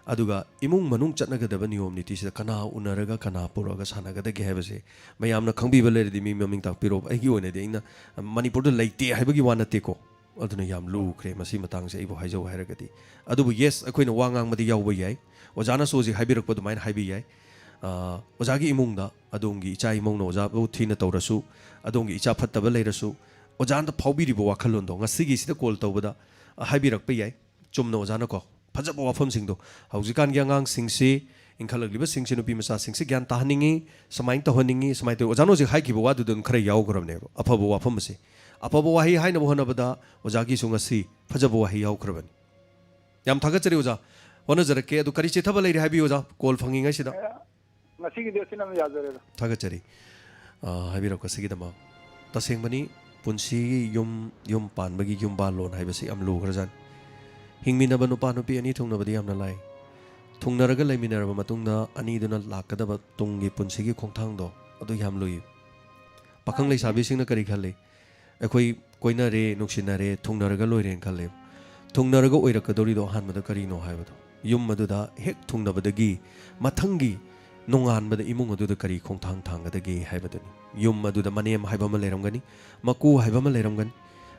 ꯑꯗꯨꯒ ꯏꯃꯨꯡ ꯃꯅꯨꯡ ꯆꯠꯅꯒꯗꯕ ꯅꯤꯌꯣꯝ ꯅꯤꯇꯤꯁꯤꯗ ꯀꯅꯥ ꯎꯅꯔꯒ ꯀꯅꯥ ꯄꯨꯔꯛꯑꯒ ꯁꯥꯟꯅꯒꯗꯒꯦ ꯍꯥꯏꯕꯁꯦ ꯃꯌꯥꯝꯅ ꯈꯪꯕꯤꯕ ꯂꯩꯔꯗꯤ ꯃꯤ ꯃꯃꯤꯡ ꯇꯥꯛꯄꯤꯔꯣ꯫ ꯑꯩꯒꯤ ꯑꯣꯏꯅꯗꯤ ꯑꯩꯅ ꯃꯅꯤꯄꯨꯔꯗ ꯂꯩꯇꯦ ꯍꯥꯏꯕꯒꯤ ꯋꯥ ꯅꯠꯇꯦꯀꯣ, ꯑꯗꯨꯅ ꯌꯥꯝ ꯂꯨꯈ꯭ꯔꯦ ꯃꯁꯤ ꯃꯇꯥꯡꯁꯦ ꯑꯩꯕꯨ ꯍꯥꯏꯖꯧ ꯍꯥꯏꯔꯒꯗꯤ꯫ ꯑꯗꯨꯕꯨ ꯌꯦꯁ, ꯑꯩꯈꯣꯏꯅ ꯋꯥ ꯉꯥꯡꯕꯗꯤ ꯌꯥꯎꯕ ꯌꯥꯏ꯫ ꯑꯣꯖꯥꯅꯁꯨ ꯍꯧꯖꯤꯛ ꯍꯥꯏꯕꯤꯔꯛꯄ ꯑꯗꯨꯃꯥꯏꯅ ꯍꯥꯏꯕ ꯌꯥꯏ꯫ ꯑ, ꯑꯣꯖꯥꯒꯤ ꯏꯃꯨꯡꯗ ꯑꯗꯣꯝꯒꯤ ꯏꯆꯥ ꯏꯃꯧꯅ ꯑꯣꯖꯥꯕꯨ ꯊꯤꯅ ꯇꯧꯔꯁꯨ, ꯑꯗꯣꯝꯒꯤ ꯏꯆꯥ ꯐꯠꯇꯕ ꯂꯩꯔꯁꯨ, ꯑꯣꯖꯥꯅ ꯐꯥꯎꯕꯤꯔꯤꯕ ꯋꯥꯈꯜꯂꯣꯟꯗꯣ ꯉꯁꯤꯒꯤꯁꯤꯗ ꯀꯣꯜ ꯇꯧꯕꯗ, ꯑ, ꯍꯥꯏꯕꯤꯔꯛꯄ ꯌꯥꯏ꯫ ꯆꯨꯝꯅ ꯑꯣꯖꯥꯅꯀꯣ, ꯐꯖꯕ ꯋꯥꯐꯝꯁꯤꯡꯗꯣ, ꯍꯧꯖꯤꯛꯀꯥꯟꯒꯤ ꯑꯉꯥꯡꯁꯤꯡꯁꯤ, ꯏꯟꯈꯠꯂꯛꯂꯤꯕꯁꯤꯡꯁꯤ, ꯅꯨꯄꯤ ꯃꯆꯥꯁꯤꯡꯁꯤ ꯒ꯭ꯌꯥꯟ ꯇꯥꯍꯟꯅꯤꯡꯉꯤ, ꯁꯨꯃꯥꯏꯅ ꯇꯧꯍꯟꯅꯤꯡꯉꯤ, ꯁꯨꯃꯥꯏꯅ ꯇꯧꯋꯤ꯫ ꯑꯣꯖꯥꯅ ꯍꯧꯖꯤꯛ ꯍꯥꯏꯈꯤꯕ ꯋꯥꯗꯨꯗ ꯑꯗꯨꯝ ꯈꯔ ꯌꯥꯎꯈ꯭ꯔꯕꯅꯦꯕ ꯑꯐꯕ ꯋꯥꯐꯝ ꯑꯁꯦ꯫ ꯑꯐꯕ ꯋꯥꯍꯩ ꯍꯥꯏꯅꯕ ꯍꯣꯠꯅꯕꯗ ꯑꯣꯖꯥꯒꯤꯁꯨ ꯉꯁꯤ ꯐꯖꯕ ꯋꯥꯍꯩ ꯌꯥꯎꯈ꯭ꯔꯕꯅꯤ꯫ ꯌꯥꯝ ꯊꯥꯒꯠꯆꯔꯤ ꯑꯣꯖꯥ, ꯍꯣꯠꯅꯖꯔꯛꯀꯦ꯫ ꯑꯗꯨ ꯀꯔꯤ ꯆꯤꯊꯕ ꯂꯩꯔꯤ ꯍꯥꯏꯕꯤꯌꯨ ꯑꯣꯖꯥ, ꯀꯣꯜ ꯐꯪꯉꯤꯉꯩꯁꯤꯗ꯫ ꯉꯁꯤꯒꯤꯗꯤ ꯑꯁꯤꯅ ꯑꯗꯨꯝ ꯌꯥꯖꯔꯦꯗ꯫ ꯊꯥꯒꯠꯆꯔꯤ, ꯑ, ꯍꯥꯏꯕꯤꯔꯛꯄꯁꯤꯒꯤꯗꯃꯛ꯫ ꯇꯁꯦꯡꯕꯅꯤ, ꯄꯨꯟꯁꯤꯒꯤ ꯌꯨꯝ, ꯌꯨꯝ ꯄꯥꯟꯕꯒꯤ ꯌꯨꯝꯕꯥꯜꯂꯣꯟ ꯍꯥꯏꯕꯁꯤ ꯌꯥꯝ ꯂꯨꯈ꯭ꯔꯖꯥꯠꯅꯤ꯫ ꯍꯤꯡꯃꯤꯟꯅꯕ ꯅꯨꯄꯥ ꯅꯨꯄꯤ ꯑꯅꯤ ꯊꯨꯡꯅꯕꯗꯤ ꯌꯥꯝꯅ ꯂꯥꯏ꯫ ꯊꯨꯡꯅꯔꯒ ꯂꯩꯃꯤꯟꯅꯔꯕ ꯃꯇꯨꯡꯗ ꯑꯅꯤꯗꯨꯅ ꯂꯥꯛꯀꯗꯕ ꯇꯨꯡꯒꯤ ꯄꯨꯟꯁꯤꯒꯤ ꯈꯣꯡꯊꯥꯡꯗꯣ, ꯑꯗꯨ ꯌꯥꯝ ꯂꯨꯏ꯫ ꯄꯥꯈꯪ ꯂꯩꯁꯥꯕꯤꯁꯤꯡꯅ ꯀꯔꯤ ꯈꯜꯂꯤ? ꯑꯩꯈꯣꯏ ꯀꯣꯏꯅꯔꯦ, ꯅꯨꯡꯁꯤꯅꯔꯦ, ꯊꯨꯡꯅꯔꯒ ꯂꯣꯏꯔꯦꯅ ꯈꯜꯂꯦ꯫ ꯊꯨꯡꯅꯔꯒ ꯑꯣꯏꯔꯛꯀꯗꯧꯔꯤꯗꯣ ꯑꯍꯥꯟꯕꯗ ꯀꯔꯤꯅꯣ ꯍꯥꯏꯕꯗꯣ, ꯌꯨꯝ ꯑꯗꯨꯗ ꯍꯦꯛ ꯊꯨꯡꯅꯕꯗꯒꯤ ꯃꯊꯪꯒꯤ ꯅꯣꯡꯉꯥꯟꯕꯗ ꯏꯃꯨꯡ ꯑꯗꯨꯗ ꯀꯔꯤ ꯈꯣꯡꯊꯥꯡ ꯊꯥꯡꯒꯗꯒꯦ ꯍꯥꯏꯕꯗꯨꯅꯤ꯫ ꯌꯨꯝ ꯑꯗꯨꯗ ꯃꯅꯦꯝ ꯍꯥꯏꯕ ꯑꯃ ꯂꯩꯔꯝꯒꯅꯤ, ꯃꯀꯨ ꯍꯥꯏꯕ ꯑꯃ ꯂꯩꯔꯝꯒꯅꯤ,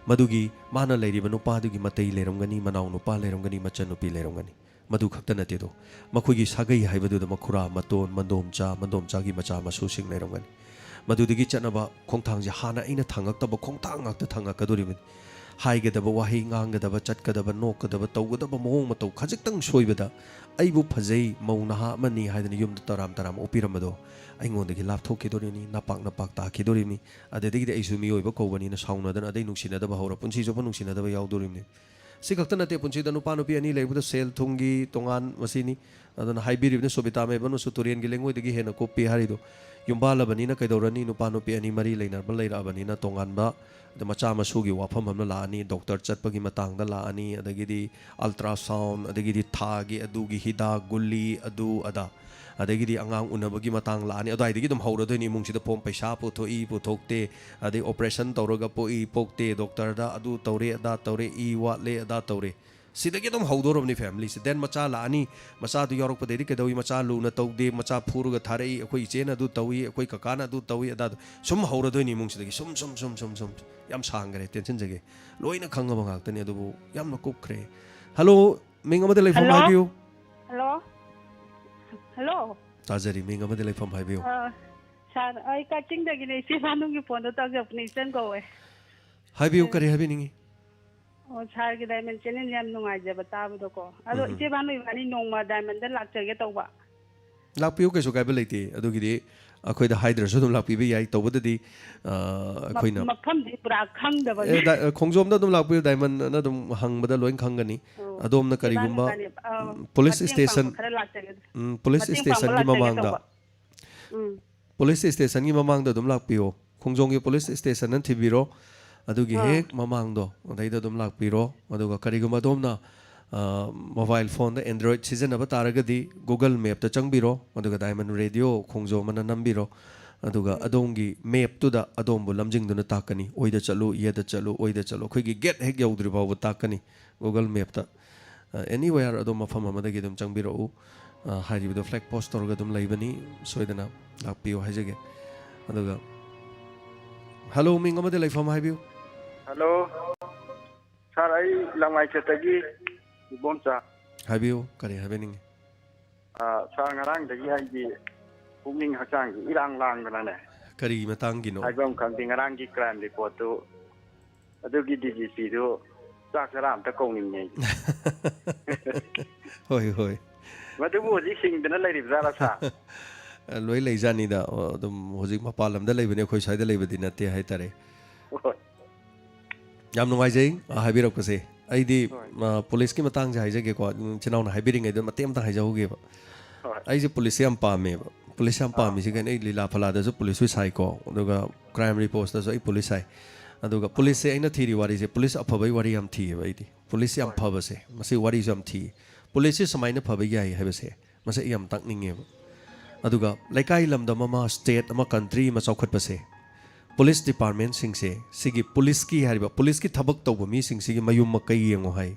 ꯃꯗꯨꯒꯤ ꯃꯥꯅ ꯂꯩꯔꯤꯕ ꯅꯨꯄꯥꯗꯨꯒꯤ ꯃꯇꯩ ꯂꯩꯔꯝꯒꯅꯤ, ꯃꯅꯥꯎ ꯅꯨꯄꯥ ꯂꯩꯔꯝꯒꯅꯤ, ꯃꯆꯟꯅꯨꯄꯤ ꯂꯩꯔꯝꯒꯅꯤ꯫ ꯃꯗꯨ ꯈꯛꯇ ꯅꯠꯇꯦꯗꯣ, ꯃꯈꯣꯏꯒꯤ ꯁꯥꯒꯩ ꯍꯥꯏꯕꯗꯨꯗ ꯃꯈꯨꯔꯥ, ꯃꯇꯣꯟ, ꯃꯟꯗꯣꯝꯆꯥ, ꯃꯟꯗꯣꯝꯆꯥꯒꯤ ꯃꯆꯥ ꯃꯁꯨꯁꯤꯡ ꯂꯩꯔꯝꯒꯅꯤ꯫ ꯃꯗꯨꯗꯒꯤ ꯆꯠꯅꯕ ꯈꯣꯡꯊꯥꯡꯁꯦ ꯍꯥꯟꯅ ꯑꯩꯅ ꯊꯥꯡꯉꯛꯇꯕ ꯈꯣꯡꯊꯥꯡ ꯉꯥꯛꯇ ꯊꯥꯡꯉꯛꯀꯗꯣꯔꯤꯕꯅꯤ꯫ ꯍꯥꯏꯒꯗꯕ ꯋꯥꯍꯩ, ꯉꯥꯡꯒꯗꯕ, ꯆꯠꯀꯗꯕ, ꯅꯣꯛꯀꯗꯕ, ꯇꯧꯒꯗꯕ ꯃꯑꯣꯡ ꯃꯇꯧ ꯈꯖꯤꯛꯇꯪ ꯁꯣꯏꯕꯗ ꯑꯩꯕꯨ ꯐꯖꯩ, ꯃꯧ ꯅꯍꯥ ꯑꯃꯅꯤ ꯍꯥꯏꯗꯅ ꯌꯨꯝꯗ ꯇꯔꯥꯝ ꯇꯔꯥꯝ ꯑꯣꯛꯄꯤꯔꯝꯕꯗꯣ ꯑꯩꯉꯣꯟꯗꯒꯤ ꯂꯥꯞꯊꯣꯛꯈꯤꯗꯣꯔꯤꯕꯅꯤ, ꯅꯄꯥꯛ ꯅꯄꯥꯛ ꯇꯥꯈꯤꯗꯣꯔꯤꯕꯅꯤ꯫ ꯑꯗꯨꯗꯒꯤꯗꯤ ꯑꯩꯁꯨ ꯃꯤꯑꯣꯏꯕ ꯀꯧꯕꯅꯤꯅ ꯁꯥꯎꯅꯗꯅ ꯑꯗꯩ ꯅꯨꯡꯁꯤꯅꯗꯕ ꯍꯧꯔ ꯄꯨꯟꯁꯤ ꯆꯨꯞꯄ ꯅꯨꯡꯁꯤꯅꯗꯕ ꯌꯥꯎꯗꯣꯔꯤꯕꯅꯤ꯫ ꯁꯤ ꯈꯛꯇ ꯅꯠꯇꯦ, ꯄꯨꯟꯁꯤꯗ ꯅꯨꯄꯥ ꯅꯨꯄꯤ ꯑꯅꯤ ꯂꯩꯕꯗ ꯁꯦꯜ ꯊꯨꯝꯒꯤ ꯇꯣꯉꯥꯟ ꯃꯁꯤꯅꯤ꯫ ꯑꯗꯨꯅ ꯍꯥꯏꯕꯤꯔꯤꯕꯅꯤ, ꯁꯣꯕꯤꯇꯥ ꯃꯦꯝ ꯑꯃꯁꯨ ꯇꯨꯔꯦꯟꯒꯤ ꯂꯩꯉꯣꯏꯗꯒꯤ ꯍꯦꯟꯅ ꯀꯨꯞꯄꯤ ꯍꯥꯏꯔꯤꯗꯣ꯫ ꯌꯨꯝꯕꯥꯜꯂꯕꯅꯤꯅ ꯀꯩꯗꯧꯔꯅꯤ? ꯅꯨꯄꯥ ꯅꯨꯄꯤ ꯑꯅꯤ ꯃꯔꯤ ꯂꯩꯅꯕ ꯂꯩꯔꯛꯑꯕꯅꯤꯅ ꯇꯣꯉꯥꯟꯕ, ꯑꯗ ꯃꯆꯥ ꯃꯁꯨꯒꯤ ꯋꯥꯐꯝ ꯑꯃ ꯂꯥꯛꯑꯅꯤ, ꯗꯣꯛꯇꯔ ꯆꯠꯄꯒꯤ ꯃꯇꯥꯡꯗ ꯂꯥꯛꯑꯅꯤ, ꯑꯗꯒꯤꯗꯤ ultrasound, ꯑꯗꯒꯤꯗꯤ ꯊꯥꯒꯤ ꯑꯗꯨꯒꯤ ꯍꯤꯗꯥꯛ ꯒꯨꯂꯤ ꯑꯗꯨ ꯑꯗꯥ, ꯑꯗꯒꯤꯗꯤ ꯑꯉꯥꯡ ꯎꯅꯕꯒꯤ ꯃꯇꯥꯡ ꯂꯥꯛꯑꯅꯤ꯫ ꯑꯗꯨꯋꯥꯏꯗꯒꯤ ꯑꯗꯨꯝ ꯍꯧꯔꯗꯣꯏꯅꯤ ꯏꯃꯨꯡꯁꯤꯗ ꯐꯣꯝ, ꯄꯩꯁꯥ ꯄꯨꯊꯣꯛꯏ ꯄꯨꯊꯣꯛꯇꯦ, ꯑꯗꯩ operation ꯇꯧꯔꯒ ꯄꯣꯛꯏ ꯄꯣꯛꯇꯦ, ꯗꯣꯛꯇꯔꯗ ꯑꯗꯨ ꯇꯧꯔꯦ ꯑꯗꯥ ꯇꯧꯔꯦ, ꯏ ꯋꯥꯠꯂꯦ ꯑꯗꯥ ꯇꯧꯔꯦ꯫ ꯁꯤꯗꯒꯤ ꯑꯗꯨꯝ ꯍꯧꯗꯣꯔꯕꯅꯤ family ꯁꯦ꯫ Then ꯃꯆꯥ ꯂꯥꯛꯑꯅꯤ, ꯃꯆꯥꯗꯨ ꯌꯥꯎꯔꯛꯄꯗꯩꯗꯤ ꯀꯩꯗꯧꯏ? ꯃꯆꯥ ꯂꯨꯅ ꯇꯧꯗꯦ, ꯃꯆꯥ ꯐꯨꯔꯒ ꯊꯥꯔꯛꯏ, ꯑꯩꯈꯣꯏ ꯏꯆꯦꯅ ꯑꯗꯨ ꯇꯧꯏ, ꯑꯩꯈꯣꯏ ꯀꯀꯥꯅ ꯑꯗꯨ ꯇꯧꯏ, ꯑꯗꯥꯗꯨ ꯁꯨꯝ ꯍꯧꯔꯗꯣꯏꯅꯤ ꯏꯃꯨꯡꯁꯤꯗꯒꯤ꯫ ꯁꯨꯝ, ꯁꯨꯝ, ꯁꯨꯝ, ꯁꯨꯝ, ꯁꯨꯝ꯫ ꯌꯥꯝ ꯁꯥꯡꯈ꯭ꯔꯦ, ꯇꯦꯟꯁꯤꯟꯖꯒꯦ꯫ ꯂꯣꯏꯅ ꯈꯪꯉꯕ ꯉꯥꯛꯇꯅꯤ, ꯑꯗꯨꯕꯨ ꯌꯥꯝꯅ ꯀꯨꯞꯈ꯭ꯔꯦ꯫ Hello, ꯃꯤꯡ ꯑꯃꯗ ꯂꯩꯐꯝ Hello? ꯍꯥꯏꯕꯤꯌꯨ꯫ Hello? Hello? ꯇꯥꯖꯔꯤ, ꯃꯤꯡ ꯑꯃꯗ ꯂꯩꯐꯝ ꯍꯥꯏꯕꯤꯌꯨ꯫ ꯑ, sir, ꯑꯩ ꯀꯛꯆꯤꯡꯗꯒꯤꯅꯦ, ꯏꯆꯦ ꯚꯥꯅꯨꯒꯤ ꯐꯣꯟꯗꯣ ꯇꯧꯖꯔꯛꯄꯅꯦ, ꯏꯆꯟ ꯀꯧꯋꯦ꯫ ꯍꯥꯏꯕꯤꯌꯨ, ꯎꯝ꯫ ꯀꯔꯤ ꯍꯥꯏꯕꯤꯅꯤꯡꯉꯤ? ꯑꯣ, sir ꯒꯤ Diamond Channel ꯌꯥꯝ ꯅꯨꯡꯉꯥꯏꯖꯕ ꯇꯥꯕꯗꯣꯀꯣ꯫ ꯑꯗꯣ ꯎꯝ꯫ ꯏꯆꯦ ꯚꯥꯅꯨ ꯏꯕꯥꯅꯤ ꯅꯣꯡꯃ Diamond ꯗ ꯂꯥꯛꯆꯒꯦ ꯇꯧꯕ꯫ ꯂꯥꯛꯄꯤꯌꯨ, ꯀꯩꯁꯨ ꯀꯥꯏꯕ ꯂꯩꯇꯦ꯫ ꯑꯗꯨꯒꯤꯗꯤ ꯑꯩꯈꯣꯏꯗ ꯍꯥꯏꯗ꯭ꯔꯁꯨ ꯑꯗꯨꯝ ꯂꯥꯛꯄꯤꯕ ꯌꯥꯏ꯫ ꯇꯧꯕꯗꯗꯤ, ꯑ, ꯃ-, ꯑꯩꯈꯣꯏꯅ ꯃꯐꯝꯗꯤ ꯄꯨꯔꯥ ꯈꯪꯗꯕꯒꯤ꯫ ꯑꯦ, ꯗꯥ-, ꯈꯣꯡꯖꯣꯝꯗ ꯑꯗꯨꯝ ꯂꯥꯛꯄꯤꯌꯨ, Diamond ꯅ ꯑꯗꯨꯝ ꯍꯪꯕꯗ ꯂꯣꯏ ꯈꯪꯒꯅꯤ꯫ ꯑꯣ, ꯑꯗꯣꯝꯅ ꯏꯕꯥꯅꯤ ꯀꯔꯤꯒꯨꯝꯕ, ꯏꯕꯥꯅꯤ, ꯑ, ꯎꯝ, police ꯃꯇꯦꯡ ꯄꯥꯡꯕ station, ꯈꯔ ꯂꯥꯛꯆꯒꯦ꯫ ꯎꯝ, police ꯃꯇꯦꯡ ꯄꯥꯡꯕ station ꯒꯤ ꯂꯥꯛꯆꯒꯦ ꯃꯃꯥꯡꯗ꯫ ꯇꯧꯕ꯫ ꯎꯝ꯫ Police station ꯒꯤ ꯃꯃꯥꯡꯗ ꯑꯗꯨꯝ ꯂꯥꯛꯄꯤꯌꯣ꯫ ꯈꯣꯡꯖꯣꯝꯒꯤ police station ꯅ ꯊꯤꯟꯕꯤꯔꯣ꯫ ꯑꯗꯨꯒꯤ ꯑꯥ꯫ ꯍꯦꯛ ꯃꯃꯥꯡꯗꯣ, ꯑꯗꯩꯗ ꯑꯗꯨꯝ ꯂꯥꯛꯄꯤꯔꯣ꯫ ꯑꯗꯨꯒ ꯀꯔꯤꯒꯨꯝꯕ ꯑꯗꯣꯝꯅ, ꯑ, mobile phone ꯗ Android ꯁꯤꯖꯤꯟꯅꯕ ꯇꯥꯔꯒꯗꯤ, Google Map ꯇ ꯆꯪꯕꯤꯔꯣ꯫ ꯑꯗꯨꯒ Diamond Radio ꯈꯣꯡꯖꯣꯝ ꯑꯅ ꯅꯝꯕꯤꯔꯣ꯫ ꯑꯗꯨꯒ ꯎꯝ꯫ ꯑꯗꯣꯝꯒꯤ map ꯇꯨꯗ ꯑꯗꯣꯝꯕꯨ ꯂꯝꯖꯤꯡꯗꯨꯅ ꯇꯥꯛꯀꯅꯤ꯫ ꯑꯣꯏꯗ ꯆꯠꯂꯨ, ꯌꯦꯗ ꯆꯠꯂꯨ, ꯑꯣꯏꯗ ꯆꯠꯂꯨ꯫ ꯑꯩꯈꯣꯏꯒꯤ gate ꯍꯦꯛ ꯌꯧꯗ꯭ꯔꯤ ꯐꯥꯎꯕ ꯇꯥꯛꯀꯅꯤ Google Map ꯇ꯫ ꯑꯦꯅꯤꯋꯦꯌꯔ ꯑꯗꯨꯝ ꯃꯐꯝ ꯑꯃꯗꯒꯤ ꯑꯗꯨꯝ ꯆꯪꯕꯤꯔꯛꯎ꯫ ꯑ, ꯍꯥꯏꯔꯤꯕꯗꯣ ꯐ꯭ꯂꯦꯛ ꯄꯣꯁ ꯇꯧꯔꯒ ꯑꯗꯨꯝ ꯂꯩꯕꯅꯤ, ꯁꯣꯏꯗꯅ ꯂꯥꯛꯄꯤꯌꯨ ꯍꯥꯏꯖꯒꯦ꯫ ꯑꯗꯨꯒ ꯍꯂꯣ, ꯃꯤꯡ ꯑꯃꯗꯤ ꯂꯩꯐꯝ ꯍꯥꯏꯕꯤꯌꯨ꯫ ꯍꯜꯂꯣ, ꯁꯥꯔ, ꯑꯩ ꯂꯝꯉꯥꯏꯆꯠꯇꯒꯤ ꯏꯕꯣꯝꯆꯥ꯫ ꯍꯥꯏꯕꯤꯌꯨ, ꯀꯔꯤ ꯍꯥꯏꯕꯤꯅꯤꯡꯉꯤ? ꯑ, ꯁꯥꯔ, ꯉꯔꯥꯡꯗꯒꯤ ꯑꯩꯒꯤ ꯄꯨꯛꯅꯤꯡ ꯍꯛꯆꯥꯡꯁꯤ ꯏꯔꯥꯡ ꯂꯥꯡꯗꯅꯅꯦ, ꯀꯔꯤ ꯃꯇꯥꯡꯒꯤꯅꯣ? ꯍꯥꯏꯐꯝ ꯈꯪꯗꯦ꯫ ꯉꯔꯥꯡꯒꯤ ꯀ꯭ꯔꯥꯏꯝ ꯔꯤꯄꯣꯔꯠꯇꯨ, ꯑꯗꯨꯒꯤ ꯗꯤ ꯖꯤ ꯄꯤꯗꯨ ꯆꯥꯛ ꯆꯔꯥ ꯑꯝꯇ ꯀꯧꯅꯤꯡꯉꯦ꯫ ꯍꯣꯏ, ꯍꯣꯏ꯫ ꯃꯗꯨꯕꯨ ꯍꯧꯖꯤꯛ ꯍꯤꯡꯗꯅ ꯂꯩꯔꯤꯕ ꯖꯥꯠꯂꯥ, ꯁꯥꯔ? ꯂꯣꯏ ꯂꯩꯖꯥꯠꯅꯤꯗ꯫ ꯑꯗꯨꯝ ꯍꯧꯖꯤꯛ ꯃꯄꯥꯟ ꯂꯝꯗ ꯂꯩꯕꯅꯦ, ꯑꯩꯈꯣꯏ ꯁ꯭ꯋꯥꯏꯗ ꯂꯩꯕꯗꯤ ꯅꯠꯇꯦ ꯍꯥꯏꯇꯥꯔꯦ꯫ ꯍꯣꯏ꯫ ꯌꯥꯝ ꯅꯨꯡꯉꯥꯏꯖꯩ, ꯑ, ꯍꯥꯏꯕꯤꯔꯛꯄꯁꯦ꯫ ꯑꯩꯗꯤ, ꯍꯣꯏ꯫ ꯑ, ꯄꯨꯂꯤꯁꯀꯤ ꯃꯇꯥꯡꯁꯦ ꯍꯥꯏꯖꯒꯦꯀꯣ, ꯎꯝ, ꯏꯆꯤꯟ ꯏꯅꯥꯎꯅ ꯍꯥꯏꯕꯤꯔꯤꯉꯩꯗ ꯃꯇꯦꯛ ꯑꯃꯇꯪ ꯍꯥꯏꯖꯍꯧꯒꯦꯕ꯫ ꯍꯣꯏ꯫ ꯑꯩꯁꯦ ꯄꯨꯂꯤꯁꯁꯦ ꯌꯥꯝ ꯄꯥꯝꯃꯦꯕ꯫ ꯄꯨꯂꯤꯁ ꯌꯥꯝ ꯑꯥ꯫ ꯄꯥꯝꯃꯤꯁꯦ ꯀꯩꯅꯣ, ꯑꯩ ꯂꯤꯂꯥ ꯐꯂꯥꯗꯁꯨ ꯄꯨꯂꯤꯁ ꯑꯣꯏ ꯁꯥꯏꯀꯣ, ꯑꯗꯨꯒ ꯀ꯭ꯔꯥꯏꯝ ꯔꯤꯄꯣꯔꯠꯁꯇꯁꯨ ꯑꯩ ꯄꯨꯂꯤꯁ ꯁꯥꯏ꯫ ꯑꯗꯨꯒ ꯄꯨꯂꯤꯁꯁꯦ ꯑꯩꯅ ꯊꯤꯔꯤ ꯋꯥꯔꯤꯁꯦ, ꯄꯨꯂꯤꯁ ꯑꯐꯕꯒꯤ ꯋꯥꯔꯤ ꯌꯥꯝ ꯊꯤꯌꯦꯕ ꯑꯩꯗꯤ꯫ ꯄꯨꯂꯤꯁ ꯌꯥꯝ ꯍꯣꯏ꯫ ꯐꯕꯁꯦ, ꯃꯁꯤ ꯋꯥꯔꯤꯁꯨ ꯌꯥꯝ ꯊꯤꯌꯦ꯫ ꯄꯨꯂꯤꯁꯁꯦ ꯁꯨꯃꯥꯏꯅ ꯐꯕ ꯌꯥꯏ ꯍꯥꯏꯕꯁꯦ, ꯃꯁꯤ ꯑꯩ ꯌꯥꯝ ꯇꯥꯛꯅꯤꯡꯉꯦꯕ꯫ ꯑꯗꯨꯒ ꯂꯩꯀꯥꯏ ꯂꯝꯗꯝ ꯑꯃ, ꯁ꯭ꯇꯦꯠ ꯑꯃ, ꯀꯟꯇ꯭ꯔꯤ ꯑꯃ ꯆꯥꯎꯈꯠꯄꯁꯦ, ꯄꯨꯂꯤꯁ ꯗꯤꯄꯥꯔꯠꯃꯦꯟꯁꯤꯡꯁꯦ, ꯁꯤꯒꯤ ꯄꯨꯂꯤꯁꯀꯤ ꯍꯥꯏꯔꯤꯕ, ꯄꯨꯂꯤꯁꯀꯤ ꯊꯕꯛ ꯇꯧꯕ ꯃꯤꯁꯤꯡꯁꯤꯒꯤ ꯃꯌꯨꯝ ꯃꯀꯩ ꯌꯦꯡꯉꯣ ꯍꯥꯏ꯫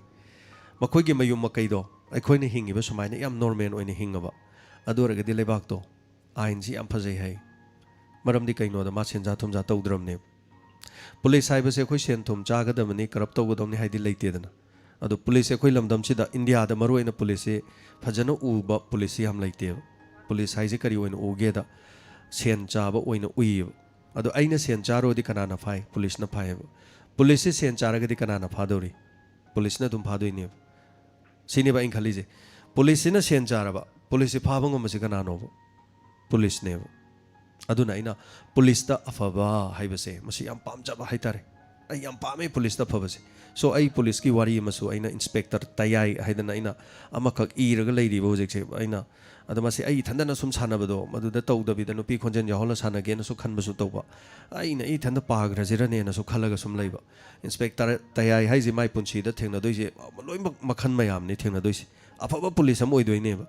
ꯃꯈꯣꯏꯒꯤ ꯃꯌꯨꯝ ꯃꯀꯩꯗꯣ ꯑꯩꯈꯣꯏꯅ ꯍꯤꯡꯉꯤꯕ ꯁꯨꯃꯥꯏꯅ ꯌꯥꯝ ꯅꯣꯔꯃꯦꯜ ꯑꯣꯏꯅ ꯍꯤꯡꯉꯕ, ꯑꯗꯨ ꯑꯣꯏꯔꯒꯗꯤ ꯂꯩꯕꯥꯛꯇꯣ, ꯑꯥꯏꯟꯁꯤ ꯌꯥꯝ ꯐꯖꯩ ꯍꯥꯏ꯫ ꯃꯔꯝꯗꯤ ꯀꯩꯅꯣꯗ, ꯃꯥ ꯁꯦꯟꯖꯥ ꯊꯨꯝꯖꯥ ꯇꯧꯗ꯭ꯔꯕꯅꯦꯕ꯫ ꯄꯨꯂꯤꯁ ꯍꯥꯏꯕꯁꯦ ꯑꯩꯈꯣꯏ ꯁꯦꯟ ꯊꯨꯝ ꯆꯥꯒꯗꯕꯅꯤ, ꯀꯔꯞ ꯇꯧꯒꯗꯕꯅꯤ ꯍꯥꯏꯗꯤ ꯂꯩꯇꯦꯗꯅ꯫ ꯑꯗꯣ ꯄꯨꯂꯤꯁꯁꯦ ꯑꯩꯈꯣꯏ ꯂꯝꯗꯝꯁꯤꯗ, ꯏꯟꯗꯤꯌꯥꯗ ꯃꯔꯨꯑꯣꯏꯅ ꯄꯨꯂꯤꯁꯁꯤ ꯐꯖꯅ ꯎꯕ ꯄꯨꯂꯤꯁꯁꯤ ꯌꯥꯝ ꯂꯩꯇꯦꯕ꯫ ꯄꯨꯂꯤꯁ ꯍꯥꯏꯁꯦ ꯀꯔꯤ ꯑꯣꯏꯅ ꯎꯒꯦꯗ, ꯁꯦꯟ ꯆꯥꯕ ꯑꯣꯏꯅ ꯎꯏꯌꯦꯕ꯫ ꯑꯗꯣ ꯑꯩꯅ ꯁꯦꯟ ꯆꯥꯔꯨꯔꯗꯤ ꯀꯅꯥꯅ ꯐꯥꯏ? ꯄꯨꯂꯤꯁꯅ ꯐꯥꯏꯌꯦꯕ꯫ ꯄꯨꯂꯤꯁꯁꯦ ꯁꯦꯟ ꯆꯥꯔꯒꯗꯤ ꯀꯅꯥꯅ ꯐꯥꯗꯧꯔꯤ? ꯄꯨꯂꯤꯁꯅ ꯑꯗꯨꯝ ꯐꯥꯗꯣꯏꯅꯦꯕ꯫ ꯁꯤꯅꯦꯕ ꯑꯩꯅ ꯈꯜꯂꯤꯁꯦ꯫ ꯄꯨꯂꯤꯁꯁꯤꯅ ꯁꯦꯟ ꯆꯥꯔꯕ, ꯄꯨꯂꯤꯁꯁꯤ ꯐꯥꯕ ꯉꯝꯕꯁꯤ ꯀꯅꯥꯅꯣꯕ? ꯄꯨꯂꯤꯁꯅꯦꯕ꯫ ꯑꯗꯨꯅ ꯑꯩꯅ ꯄꯨꯂꯤꯁꯇ ꯑꯐꯕ ꯍꯥꯏꯕꯁꯦ, ꯃꯁꯤ ꯌꯥꯝ ꯄꯥꯝꯖꯕ ꯍꯥꯏꯇꯥꯔꯦ꯫ ꯑꯩ ꯌꯥꯝ ꯄꯥꯝꯃꯦ ꯄꯨꯂꯤꯁꯇ ꯑꯐꯕꯁꯦ꯫ So, ꯑꯩ ꯄꯨꯂꯤꯁꯀꯤ ꯋꯥꯔꯤ ꯑꯃꯁꯨ, ꯑꯩꯅ ꯏꯟꯁꯄꯦꯛꯇꯔ ꯇꯌꯥꯏ ꯍꯥꯏꯗꯅ ꯑꯩꯅ ꯑꯃꯈꯛ ꯏꯔꯒ ꯂꯩꯔꯤꯕ ꯍꯧꯖꯤꯛꯁꯦ꯫ ꯑꯩꯅ, ꯑꯗꯣ ꯃꯁꯤ ꯑꯩ ꯏꯊꯟꯗꯅ ꯁꯨꯝ ꯁꯥꯟꯅꯕꯗꯣ, ꯃꯗꯨꯗ ꯇꯧꯗꯕꯤꯗ ꯅꯨꯄꯤ ꯈꯣꯟꯖꯦꯜ ꯌꯥꯎꯍꯜꯂ ꯁꯥꯟꯅꯒꯦꯅꯁꯨ ꯈꯟꯕꯁꯨ ꯇꯧꯕ꯫ ꯑꯩꯅ ꯑꯩ ꯏꯊꯟꯗ ꯄꯥꯈ꯭ꯔꯁꯤꯔꯅꯦꯅꯁꯨ ꯈꯜꯂꯒ ꯁꯨꯝ ꯂꯩꯕ꯫ ꯏꯟꯁꯄꯦꯛꯇꯔ ꯇꯌꯥꯏ ꯍꯥꯏꯁꯦ ꯃꯥꯏ ꯄꯨꯟꯁꯤꯗ ꯊꯦꯡꯅꯗꯣꯏꯁꯦ ꯂꯣꯏꯅꯃꯛ ꯃꯈꯜ ꯃꯌꯥꯝꯅꯤ ꯊꯦꯡꯅꯗꯣꯏꯁꯦ꯫ ꯑꯐꯕ ꯄꯨꯂꯤꯁ ꯑꯃ ꯑꯣꯏꯗꯣꯏꯅꯦꯕ꯫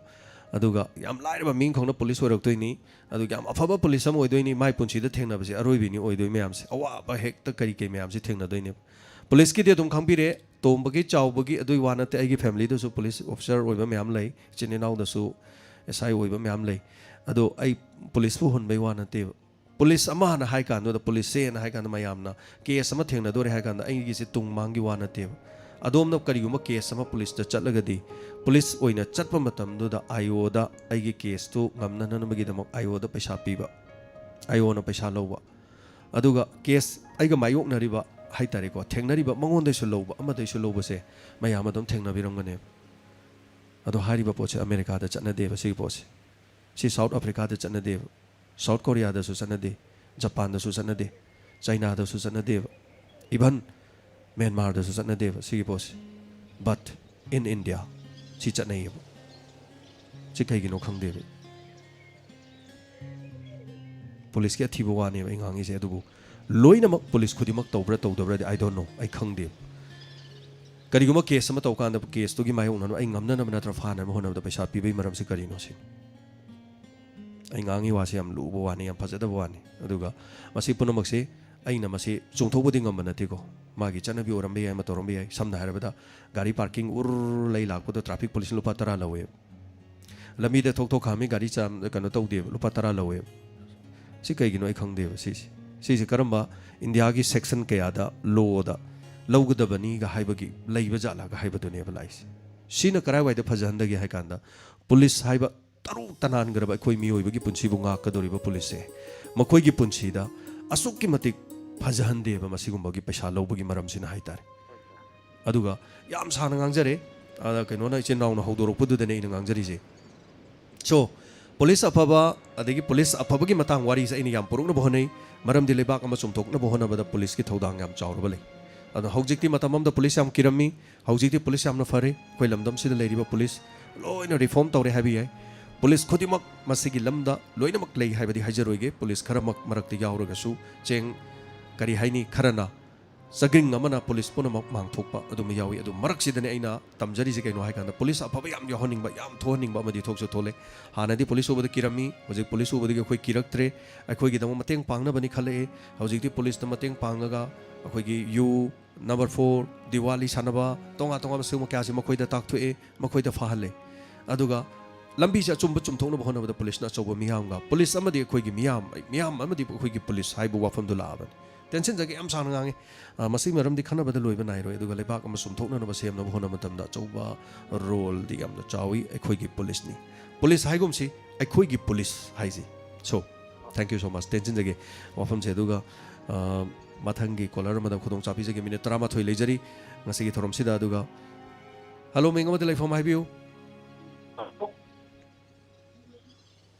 ꯑꯗꯨꯒ ꯌꯥꯝ ꯂꯥꯏꯔꯕ ꯃꯤ ꯑꯃꯈꯛꯅ ꯄꯨꯂꯤꯁ ꯑꯣꯏꯔꯛꯇꯣꯏꯅꯤ꯫ ꯑꯗꯨꯒ ꯌꯥꯝ ꯑꯐꯕ ꯄꯨꯂꯤꯁ ꯑꯃ ꯑꯣꯏꯗꯣꯏꯅꯤ꯫ ꯃꯥꯏ ꯄꯨꯟꯁꯤꯗ ꯊꯦꯡꯅꯕꯁꯦ ꯑꯔꯣꯏꯕꯤꯅꯤ ꯑꯣꯏꯗꯣꯏ ꯃꯌꯥꯝꯁꯦ꯫ ꯑꯋꯥꯕ ꯍꯦꯛꯇ ꯀꯔꯤ ꯀꯔꯤ ꯃꯌꯥꯝꯁꯦ ꯊꯦꯡꯅꯗꯣꯏꯅꯦꯕ꯫ ꯄꯨꯂꯤꯁꯀꯤꯗꯤ ꯑꯗꯨꯝ ꯈꯪꯕꯤꯔꯦ꯫ ꯇꯣꯝꯕꯒꯤ ꯆꯥꯎꯕꯒꯤ ꯑꯗꯨꯒꯤ ꯋꯥ ꯅꯠꯇꯦ꯫ ꯑꯩꯒꯤ ꯐꯦꯃꯤꯂꯤꯗꯁꯨ ꯄꯨꯂꯤꯁ ꯑꯣꯐꯤꯁꯥꯔ ꯑꯣꯏꯕ ꯃꯌꯥꯝ ꯂꯩ, ꯏꯆꯤꯟ ꯏꯅꯥꯎꯗꯁꯨ ꯑꯦꯁ ꯑꯥꯏ ꯑꯣꯏꯕ ꯃꯌꯥꯝ ꯂꯩ꯫ ꯑꯗꯣ ꯑꯩ ꯄꯨꯂꯤꯁꯄꯨ ꯍꯨꯟꯕꯩ ꯋꯥ ꯅꯠꯇꯦꯕ꯫ ꯄꯨꯂꯤꯁ ꯑꯃ ꯍꯥꯟꯅ ꯍꯥꯏ ꯀꯥꯟꯗꯨꯗ, ꯄꯨꯂꯤꯁꯁꯦꯅ ꯍꯥꯏ ꯀꯥꯟꯗ ꯃꯌꯥꯝꯅ ꯀꯦꯁ ꯑꯃ ꯊꯦꯡꯅꯗꯣꯔꯦ ꯍꯥꯏ ꯀꯥꯟꯗ ꯑꯩꯒꯤꯁꯦ ꯇꯨꯡ ꯃꯥꯡꯒꯤ ꯋꯥ ꯅꯠꯇꯦꯕ꯫ ꯑꯗꯣꯝꯅ ꯀꯔꯤꯒꯨꯝꯕ ꯀꯦꯁ ꯑꯃ ꯄꯨꯂꯤꯁꯇ ꯆꯠꯂꯒꯗꯤ, ꯄꯨꯂꯤꯁ ꯑꯣꯏꯅ ꯆꯠꯄ ꯃꯇꯝꯗꯨꯗ ꯑꯥꯏ ꯑꯣꯗ ꯑꯩꯒꯤ ꯀꯦꯁꯇꯨ ꯉꯝꯅꯅꯕꯒꯤꯗꯃꯛ ꯑꯥꯏ ꯑꯣꯗ ꯄꯩꯁꯥ ꯄꯤꯕ, ꯑꯥꯏ ꯑꯣꯅ ꯄꯩꯁꯥ ꯂꯧꯕ, ꯑꯗꯨꯒ ꯀꯦꯁ ꯑꯩꯒ ꯃꯥꯌꯣꯛꯅꯔꯤꯕ ꯍꯥꯏ ꯇꯥꯔꯦꯀꯣ, ꯊꯦꯡꯅꯔꯤꯕ ꯃꯉꯣꯟꯗꯩꯁꯨ ꯂꯧꯕ, ꯑꯃꯗꯩꯁꯨ ꯂꯧꯕꯁꯦ ꯃꯌꯥꯝ ꯑꯗꯨꯝ ꯊꯦꯡꯅꯕꯤꯔꯝꯒꯅꯦꯕ꯫ ꯑꯗꯣ ꯍꯥꯏꯔꯤꯕ ꯄꯣꯠꯁꯦ ꯑꯃꯦꯔꯤꯀꯥꯗ ꯆꯠꯅꯗꯦꯕ, ꯁꯤꯒꯤ ꯄꯣꯠꯁꯦ꯫ ꯁꯤ ꯁꯥꯎꯠ ꯑꯐ꯭ꯔꯤꯀꯥꯗ ꯆꯠꯅꯗꯦꯕ, ꯁꯥꯎꯠ ꯀꯣꯔꯤꯌꯥꯗꯁꯨ ꯆꯠꯅꯗꯦ, ꯖꯄꯥꯟꯗꯁꯨ ꯆꯠꯅꯗꯦ, ꯆꯩꯅꯥꯗꯁꯨ ꯆꯠꯅꯗꯦꯕ, ꯏꯚꯟ ꯃ꯭ꯌꯥꯟꯃꯥꯔꯗꯁꯨ ꯆꯠꯅꯗꯦꯕ ꯁꯤꯒꯤ ꯄꯣꯠꯁꯦ꯫ But in India ꯁꯤ ꯆꯠꯅꯩꯌꯦꯕ꯫ ꯁꯤ ꯀꯩꯒꯤꯅꯣ ꯈꯪꯗꯦꯕ꯫ ꯄꯨꯂꯤꯁꯀꯤ ꯑꯊꯤꯕ ꯋꯥꯅꯦꯕ ꯑꯩ ꯉꯥꯡꯉꯤꯁꯦ, ꯑꯗꯨꯕꯨ ꯂꯣꯏꯅꯃꯛ ꯄꯨꯂꯤꯁ ꯈꯨꯗꯤꯡꯃꯛ ꯇꯧꯕ꯭ꯔꯥ ꯇꯧꯗꯕ꯭ꯔꯥꯗꯤ I don't know, ꯑꯩ ꯈꯪꯗꯦꯕ꯫ ꯀꯔꯤꯒꯨꯝꯕ ꯀꯦꯁ ꯑꯃ ꯇꯧꯀꯥꯟꯗ ꯀꯦꯁꯇꯨꯒꯤ ꯃꯥꯌꯣꯛꯅꯅꯕ ꯑꯩ ꯉꯝꯅꯅꯕ ꯅꯠꯇ꯭ꯔ ꯐꯥꯅꯕ ꯍꯣꯠꯅꯕꯗ ꯄꯩꯁꯥ ꯄꯤꯕꯒꯤ ꯃꯔꯝꯁꯤ ꯀꯔꯤꯅꯣ ꯁꯤꯅꯤ꯫ ꯑꯩ ꯉꯥꯡꯉꯤ ꯋꯥꯁꯦ ꯌꯥꯝ ꯂꯨꯕ ꯋꯥꯅꯤ, ꯌꯥꯝ ꯐꯖꯗꯕ ꯋꯥꯅꯤ꯫ ꯑꯗꯨꯒ ꯃꯁꯤ ꯄꯨꯝꯅꯃꯛꯁꯤ ꯑꯩꯅ ꯃꯁꯤ ꯆꯨꯝꯊꯣꯛꯄꯗꯤ ꯉꯝꯕ ꯅꯠꯇꯦꯀꯣ꯫ ꯃꯥꯒꯤ ꯆꯠꯅꯕꯤ ꯑꯣꯏꯔꯝꯕ ꯌꯥꯏ, ꯑꯃ ꯇꯧꯔꯝꯕ ꯌꯥꯏ꯫ ꯁꯝꯅ ꯍꯥꯏꯔꯕꯗ ꯒꯥꯔꯤ ꯄꯥꯔꯀꯤꯡ ꯎꯔ ꯂꯩ ꯂꯥꯛꯄꯗ ꯇ꯭ꯔꯥꯐꯤꯛ ꯄꯨꯂꯤꯁꯅ ꯂꯨꯄꯥ ꯇꯔꯥ ꯂꯧꯋꯦꯕ꯫ ꯂꯝꯕꯤꯗ ꯊꯣꯛ ꯊꯣꯛ ꯈꯥꯝꯃꯤ, ꯒꯥꯔꯤ ꯆꯥꯝ-, ꯀꯩꯅꯣ ꯇꯧꯗꯦꯕ, ꯂꯨꯄꯥ ꯇꯔꯥ ꯂꯧꯋꯦꯕ꯫ ꯁꯤ ꯀꯩꯒꯤꯅꯣ ꯑꯩ ꯈꯪꯗꯦꯕ ꯁꯤꯁꯦ꯫ ꯁꯤꯁꯦ ꯀꯔꯝꯕ ꯏꯟꯗꯤꯌꯥꯒꯤ ꯁꯦꯛꯁꯟ ꯀꯌꯥꯗ, ꯂꯣꯗ ꯂꯧꯒꯗꯕꯅꯤꯒ ꯍꯥꯏꯕꯒꯤ ꯂꯩꯕ ꯖꯥꯠꯂꯥꯒ ꯍꯥꯏꯕꯗꯨꯅꯦꯕ ꯂꯥꯛꯏꯁꯦ꯫ ꯁꯤꯅ ꯀꯔꯥꯏꯋꯥꯏꯗ ꯐꯖꯍꯟꯗꯒꯦ ꯍꯥꯏ ꯀꯥꯟꯗ, ꯄꯨꯂꯤꯁ ꯍꯥꯏꯕ ꯇꯔꯨ ꯇꯅꯥꯟꯈ꯭ꯔꯕ ꯑꯩꯈꯣꯏ ꯃꯤꯑꯣꯏꯕꯒꯤ ꯄꯨꯟꯁꯤꯕꯨ ꯉꯥꯛꯀꯗꯧꯔꯤꯕ ꯄꯨꯂꯤꯁꯁꯦ, ꯃꯈꯣꯏꯒꯤ ꯄꯨꯟꯁꯤꯗ ꯑꯁꯨꯛꯀꯤ ꯃꯇꯤꯛ ꯐꯖꯍꯟꯗꯦꯕ ꯃꯁꯤꯒꯨꯝꯕꯒꯤ ꯄꯩꯁꯥ ꯂꯧꯕꯒꯤ ꯃꯔꯝꯁꯤꯅ ꯍꯥꯏꯇꯥꯔꯦ꯫ ꯑꯗꯨꯒ ꯌꯥꯝ ꯁꯥꯡꯅ ꯉꯥꯡꯖꯔꯦ꯫ ꯑꯗ ꯀꯩꯅꯣꯅ, ꯏꯆꯤꯟ ꯏꯅꯥꯎꯅ ꯍꯧꯗꯣꯔꯛꯄꯗꯨꯗꯅꯦ ꯑꯩꯅ ꯉꯥꯡꯖꯔꯤꯁꯦ꯫ So, ꯄꯨꯂꯤꯁ ꯑꯐꯕ, ꯑꯗꯒꯤ ꯄꯨꯂꯤꯁ ꯑꯐꯕꯒꯤ ꯃꯇꯥꯡ ꯋꯥꯔꯤꯁꯦ ꯑꯩꯅ ꯌꯥꯝ ꯄꯨꯔꯛꯅꯕ ꯍꯣꯠꯅꯩ, ꯃꯔꯝꯗꯤ ꯂꯩꯕꯥꯛ ꯑꯃ ꯆꯨꯝꯊꯣꯛꯅꯕ ꯍꯣꯠꯅꯕꯗ ꯄꯨꯂꯤꯁꯀꯤ ꯊꯧꯗꯥꯡ ꯌꯥꯝ ꯆꯥꯎꯔꯕ ꯂꯩ꯫ ꯑꯗꯣ ꯍꯧꯖꯤꯛꯇꯤ, ꯃꯇꯝ ꯑꯃꯗ ꯄꯨꯂꯤꯁ ꯌꯥꯝ ꯀꯤꯔꯝꯃꯤ, ꯍꯧꯖꯤꯛꯇꯤ ꯄꯨꯂꯤꯁ ꯌꯥꯝꯅ ꯐꯔꯦ꯫ ꯑꯩꯈꯣꯏ ꯂꯝꯗꯝꯁꯤꯗ ꯂꯩꯔꯤꯕ ꯄꯨꯂꯤꯁ ꯂꯣꯏꯅ ꯔꯤꯐꯣꯔꯝ ꯇꯧꯔꯦ ꯍꯥꯏꯕ ꯌꯥꯏ꯫ ꯄꯨꯂꯤꯁ ꯈꯨꯗꯤꯡꯃꯛ ꯃꯁꯤꯒꯤ ꯂꯝꯗ ꯂꯣꯏꯅꯃꯛ ꯂꯩ ꯍꯥꯏꯕꯗꯤ ꯍꯥꯏꯖꯔꯣꯏꯒꯦ, ꯄꯨꯂꯤꯁ ꯈꯔꯃꯛ ꯃꯔꯛꯇ ꯌꯥꯎꯔꯒꯁꯨ, ꯆꯦꯡ, ꯀꯔꯤ ꯍꯥꯏꯅꯤ, ꯈꯔꯅ ꯆꯒ꯭ꯔꯤꯡ ꯑꯃꯅ ꯄꯨꯂꯤꯁ ꯄꯨꯝꯅꯃꯛ ꯃꯥꯡꯊꯣꯛꯄ ꯑꯗꯨꯝꯕ ꯌꯥꯎꯏ꯫ ꯑꯗꯨ ꯃꯔꯛꯁꯤꯗꯅꯦ ꯑꯩꯅ ꯇꯝꯖꯔꯤꯁꯦ ꯀꯩꯅꯣ ꯍꯥꯏ ꯀꯥꯟꯗ, ꯄꯨꯂꯤꯁ ꯑꯐꯕ ꯌꯥꯝ ꯌꯥꯎꯍꯟꯅꯤꯡꯕ, ꯌꯥꯝ ꯊꯣꯛꯍꯟꯅꯤꯡꯕ ꯑꯃꯗꯤ ꯊꯣꯛꯁꯨ ꯊꯣꯛꯂꯦ꯫ ꯍꯥꯟꯅꯗꯤ ꯄꯨꯂꯤꯁ ꯎꯕꯗ ꯀꯤꯔꯝꯃꯤ, ꯍꯧꯖꯤꯛ ꯄꯨꯂꯤꯁ ꯎꯕꯗꯒꯤ ꯑꯩꯈꯣꯏ ꯀꯤꯔꯛꯇ꯭ꯔꯦ꯫ ꯑꯩꯈꯣꯏꯒꯤꯗꯃꯛ ꯃꯇꯦꯡ ꯄꯥꯡꯅꯕꯅꯤ ꯈꯜꯂꯛꯑꯦ꯫ ꯍꯧꯖꯤꯛꯇꯤ ꯄꯨꯂꯤꯁꯅ ꯃꯇꯦꯡ ꯄꯥꯡꯉꯒ ꯑꯩꯈꯣꯏꯒꯤ ꯌꯨ, ꯅꯝꯕꯔ ꯐꯣꯔ, ꯗꯤꯋꯥꯂꯤ ꯁꯥꯟꯅꯕ, ꯇꯣꯉꯥꯟ ꯇꯣꯉꯥꯟꯕ ꯁꯤꯒꯨꯝꯕ ꯀꯌꯥꯁꯤ ꯃꯈꯣꯏꯗ ꯇꯥꯛꯊꯣꯛꯑꯦ, ꯃꯈꯣꯏꯗ ꯐꯍꯜꯂꯦ꯫ ꯑꯗꯨꯒ ꯂꯝꯕꯤꯁꯦ ꯑꯆꯨꯝꯕ ꯆꯨꯝꯊꯣꯛꯅꯕ ꯍꯣꯠꯅꯕꯗ ꯄꯨꯂꯤꯁꯅ ꯑꯆꯧꯕ ꯃꯤꯌꯥꯝꯒ, ꯄꯨꯂꯤꯁ ꯑꯃꯗꯤ ꯑꯩꯈꯣꯏꯒꯤ ꯃꯤꯌꯥꯝ, ꯃꯤꯌꯥꯝ ꯑꯃꯗꯤ ꯑꯩꯈꯣꯏꯒꯤ ꯄꯨꯂꯤꯁ ꯍꯥꯏꯕ ꯋꯥꯐꯝꯗꯨ ꯂꯥꯛꯑꯕꯅꯤ꯫ ꯇꯦꯟꯁꯤꯟꯖꯒꯦ, ꯌꯥꯝ ꯁꯥꯡꯅ ꯉꯥꯡꯉꯦ꯫ ꯑ, ꯃꯁꯤꯒꯤ ꯃꯔꯝꯗꯤ ꯈꯟꯅꯕꯗ ꯂꯣꯏꯕ ꯅꯥꯏꯔꯣꯏ꯫ ꯑꯗꯨꯒ ꯂꯩꯕꯥꯛ ꯑꯃ ꯆꯨꯝꯊꯣꯛꯅꯅꯕ ꯁꯦꯝꯅꯕ ꯍꯣꯠꯅꯕ ꯃꯇꯝꯗ ꯑꯆꯧꯕ ꯔꯣꯜꯗꯤ ꯌꯥꯝꯅ ꯆꯥꯎꯏ ꯑꯩꯈꯣꯏꯒꯤ ꯄꯨꯂꯤꯁꯅꯤ꯫ ꯄꯨꯂꯤꯁ ꯍꯥꯏꯒꯨꯝꯁꯤ ꯑꯩꯈꯣꯏꯒꯤ ꯄꯨꯂꯤꯁ ꯍꯥꯏꯁꯤ꯫ So, thank you so much꯫ ꯇꯦꯟꯁꯤꯟꯖꯒꯦ ꯋꯥꯐꯝꯁꯦ꯫ ꯑꯗꯨꯒ, ꯑ, ꯃꯊꯪꯒꯤ ꯀꯣꯂꯔ ꯑꯃꯗ ꯈꯨꯗꯣꯡ ꯆꯥꯕꯤꯖꯒꯦ꯫ ꯃꯤꯅꯤꯠ ꯇꯔꯥꯃꯥꯊꯣꯏ ꯂꯩꯖꯔꯤ ꯉꯁꯤꯒꯤ ꯊꯧꯔꯝꯁꯤꯗ꯫ ꯑꯗꯨꯒ, ꯍꯜꯂꯣ, ꯃꯤꯡ ꯑꯃꯗꯤ ꯂꯩꯐꯝ ꯍꯥꯏꯕꯤꯌꯨ꯫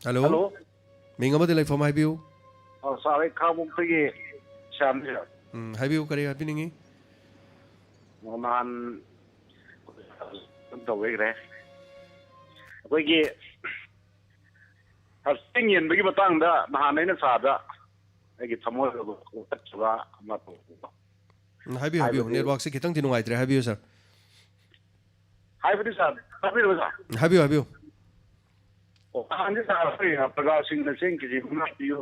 ꯍꯜꯂꯣ꯫ ꯍꯜꯂꯣ꯫ ꯃꯤꯡ ꯑꯃꯗꯤ ꯂꯩꯐꯝ ꯍꯥꯏꯕꯤꯌꯨ꯫ ꯑ, ꯁꯥꯔ, ꯑꯩ ꯈꯥꯉꯕꯣꯛꯇꯒꯤ ꯁ꯭ꯌꯥꯝꯅꯤ, ꯁꯥꯔ꯫ ꯎꯝ, ꯍꯥꯏꯕꯤꯌꯨ, ꯀꯔꯤ ꯍꯥꯏꯕꯤꯅꯤꯡꯉꯤ? ꯑꯣ, ꯅꯍꯥꯟ ꯇꯧꯕꯤꯈ꯭ꯔꯦ꯫ ꯑꯩꯈꯣꯏꯒꯤ ꯍꯛꯆꯥꯡ ꯌꯦꯟꯕꯒꯤ ꯃꯇꯥꯡꯗ ꯅꯍꯥꯟ ꯑꯩꯅ ꯁꯥꯔꯗ ꯑꯩꯒꯤ ꯊꯃꯣꯏ ꯀꯠꯈꯤꯕ ꯑꯃ ꯇꯧꯕ꯫ ꯎꯝ, ꯍꯥꯏꯕꯤꯌꯨ, ꯍꯥꯏꯕꯤꯌꯨ꯫ ꯍꯥꯏꯕꯗꯤ ꯅꯦꯠꯋꯥꯛꯁꯦ ꯈꯤꯇꯪꯗꯤ ꯅꯨꯡꯉꯥꯏꯇ꯭ꯔꯦ꯫ ꯍꯥꯏꯕꯤꯌꯨ, ꯁꯥꯔ꯫ ꯍꯥꯏꯕꯗꯤ, ꯁꯥꯔ, ꯇꯥꯕꯤꯔꯕ, ꯁꯥꯔ? ꯍꯥꯏꯕꯤꯌꯨ, ꯍꯥꯏꯕꯤꯌꯨ꯫ ꯑꯣ, ꯅꯍꯥꯟꯗꯤ, ꯁꯥꯔ, ꯑꯩꯈꯣꯏ ꯄ꯭ꯔꯖꯥꯁꯤꯡꯅ ꯆꯦꯡ ꯀꯦꯖꯤ ꯃꯉꯥ ꯄꯤꯌꯨ꯫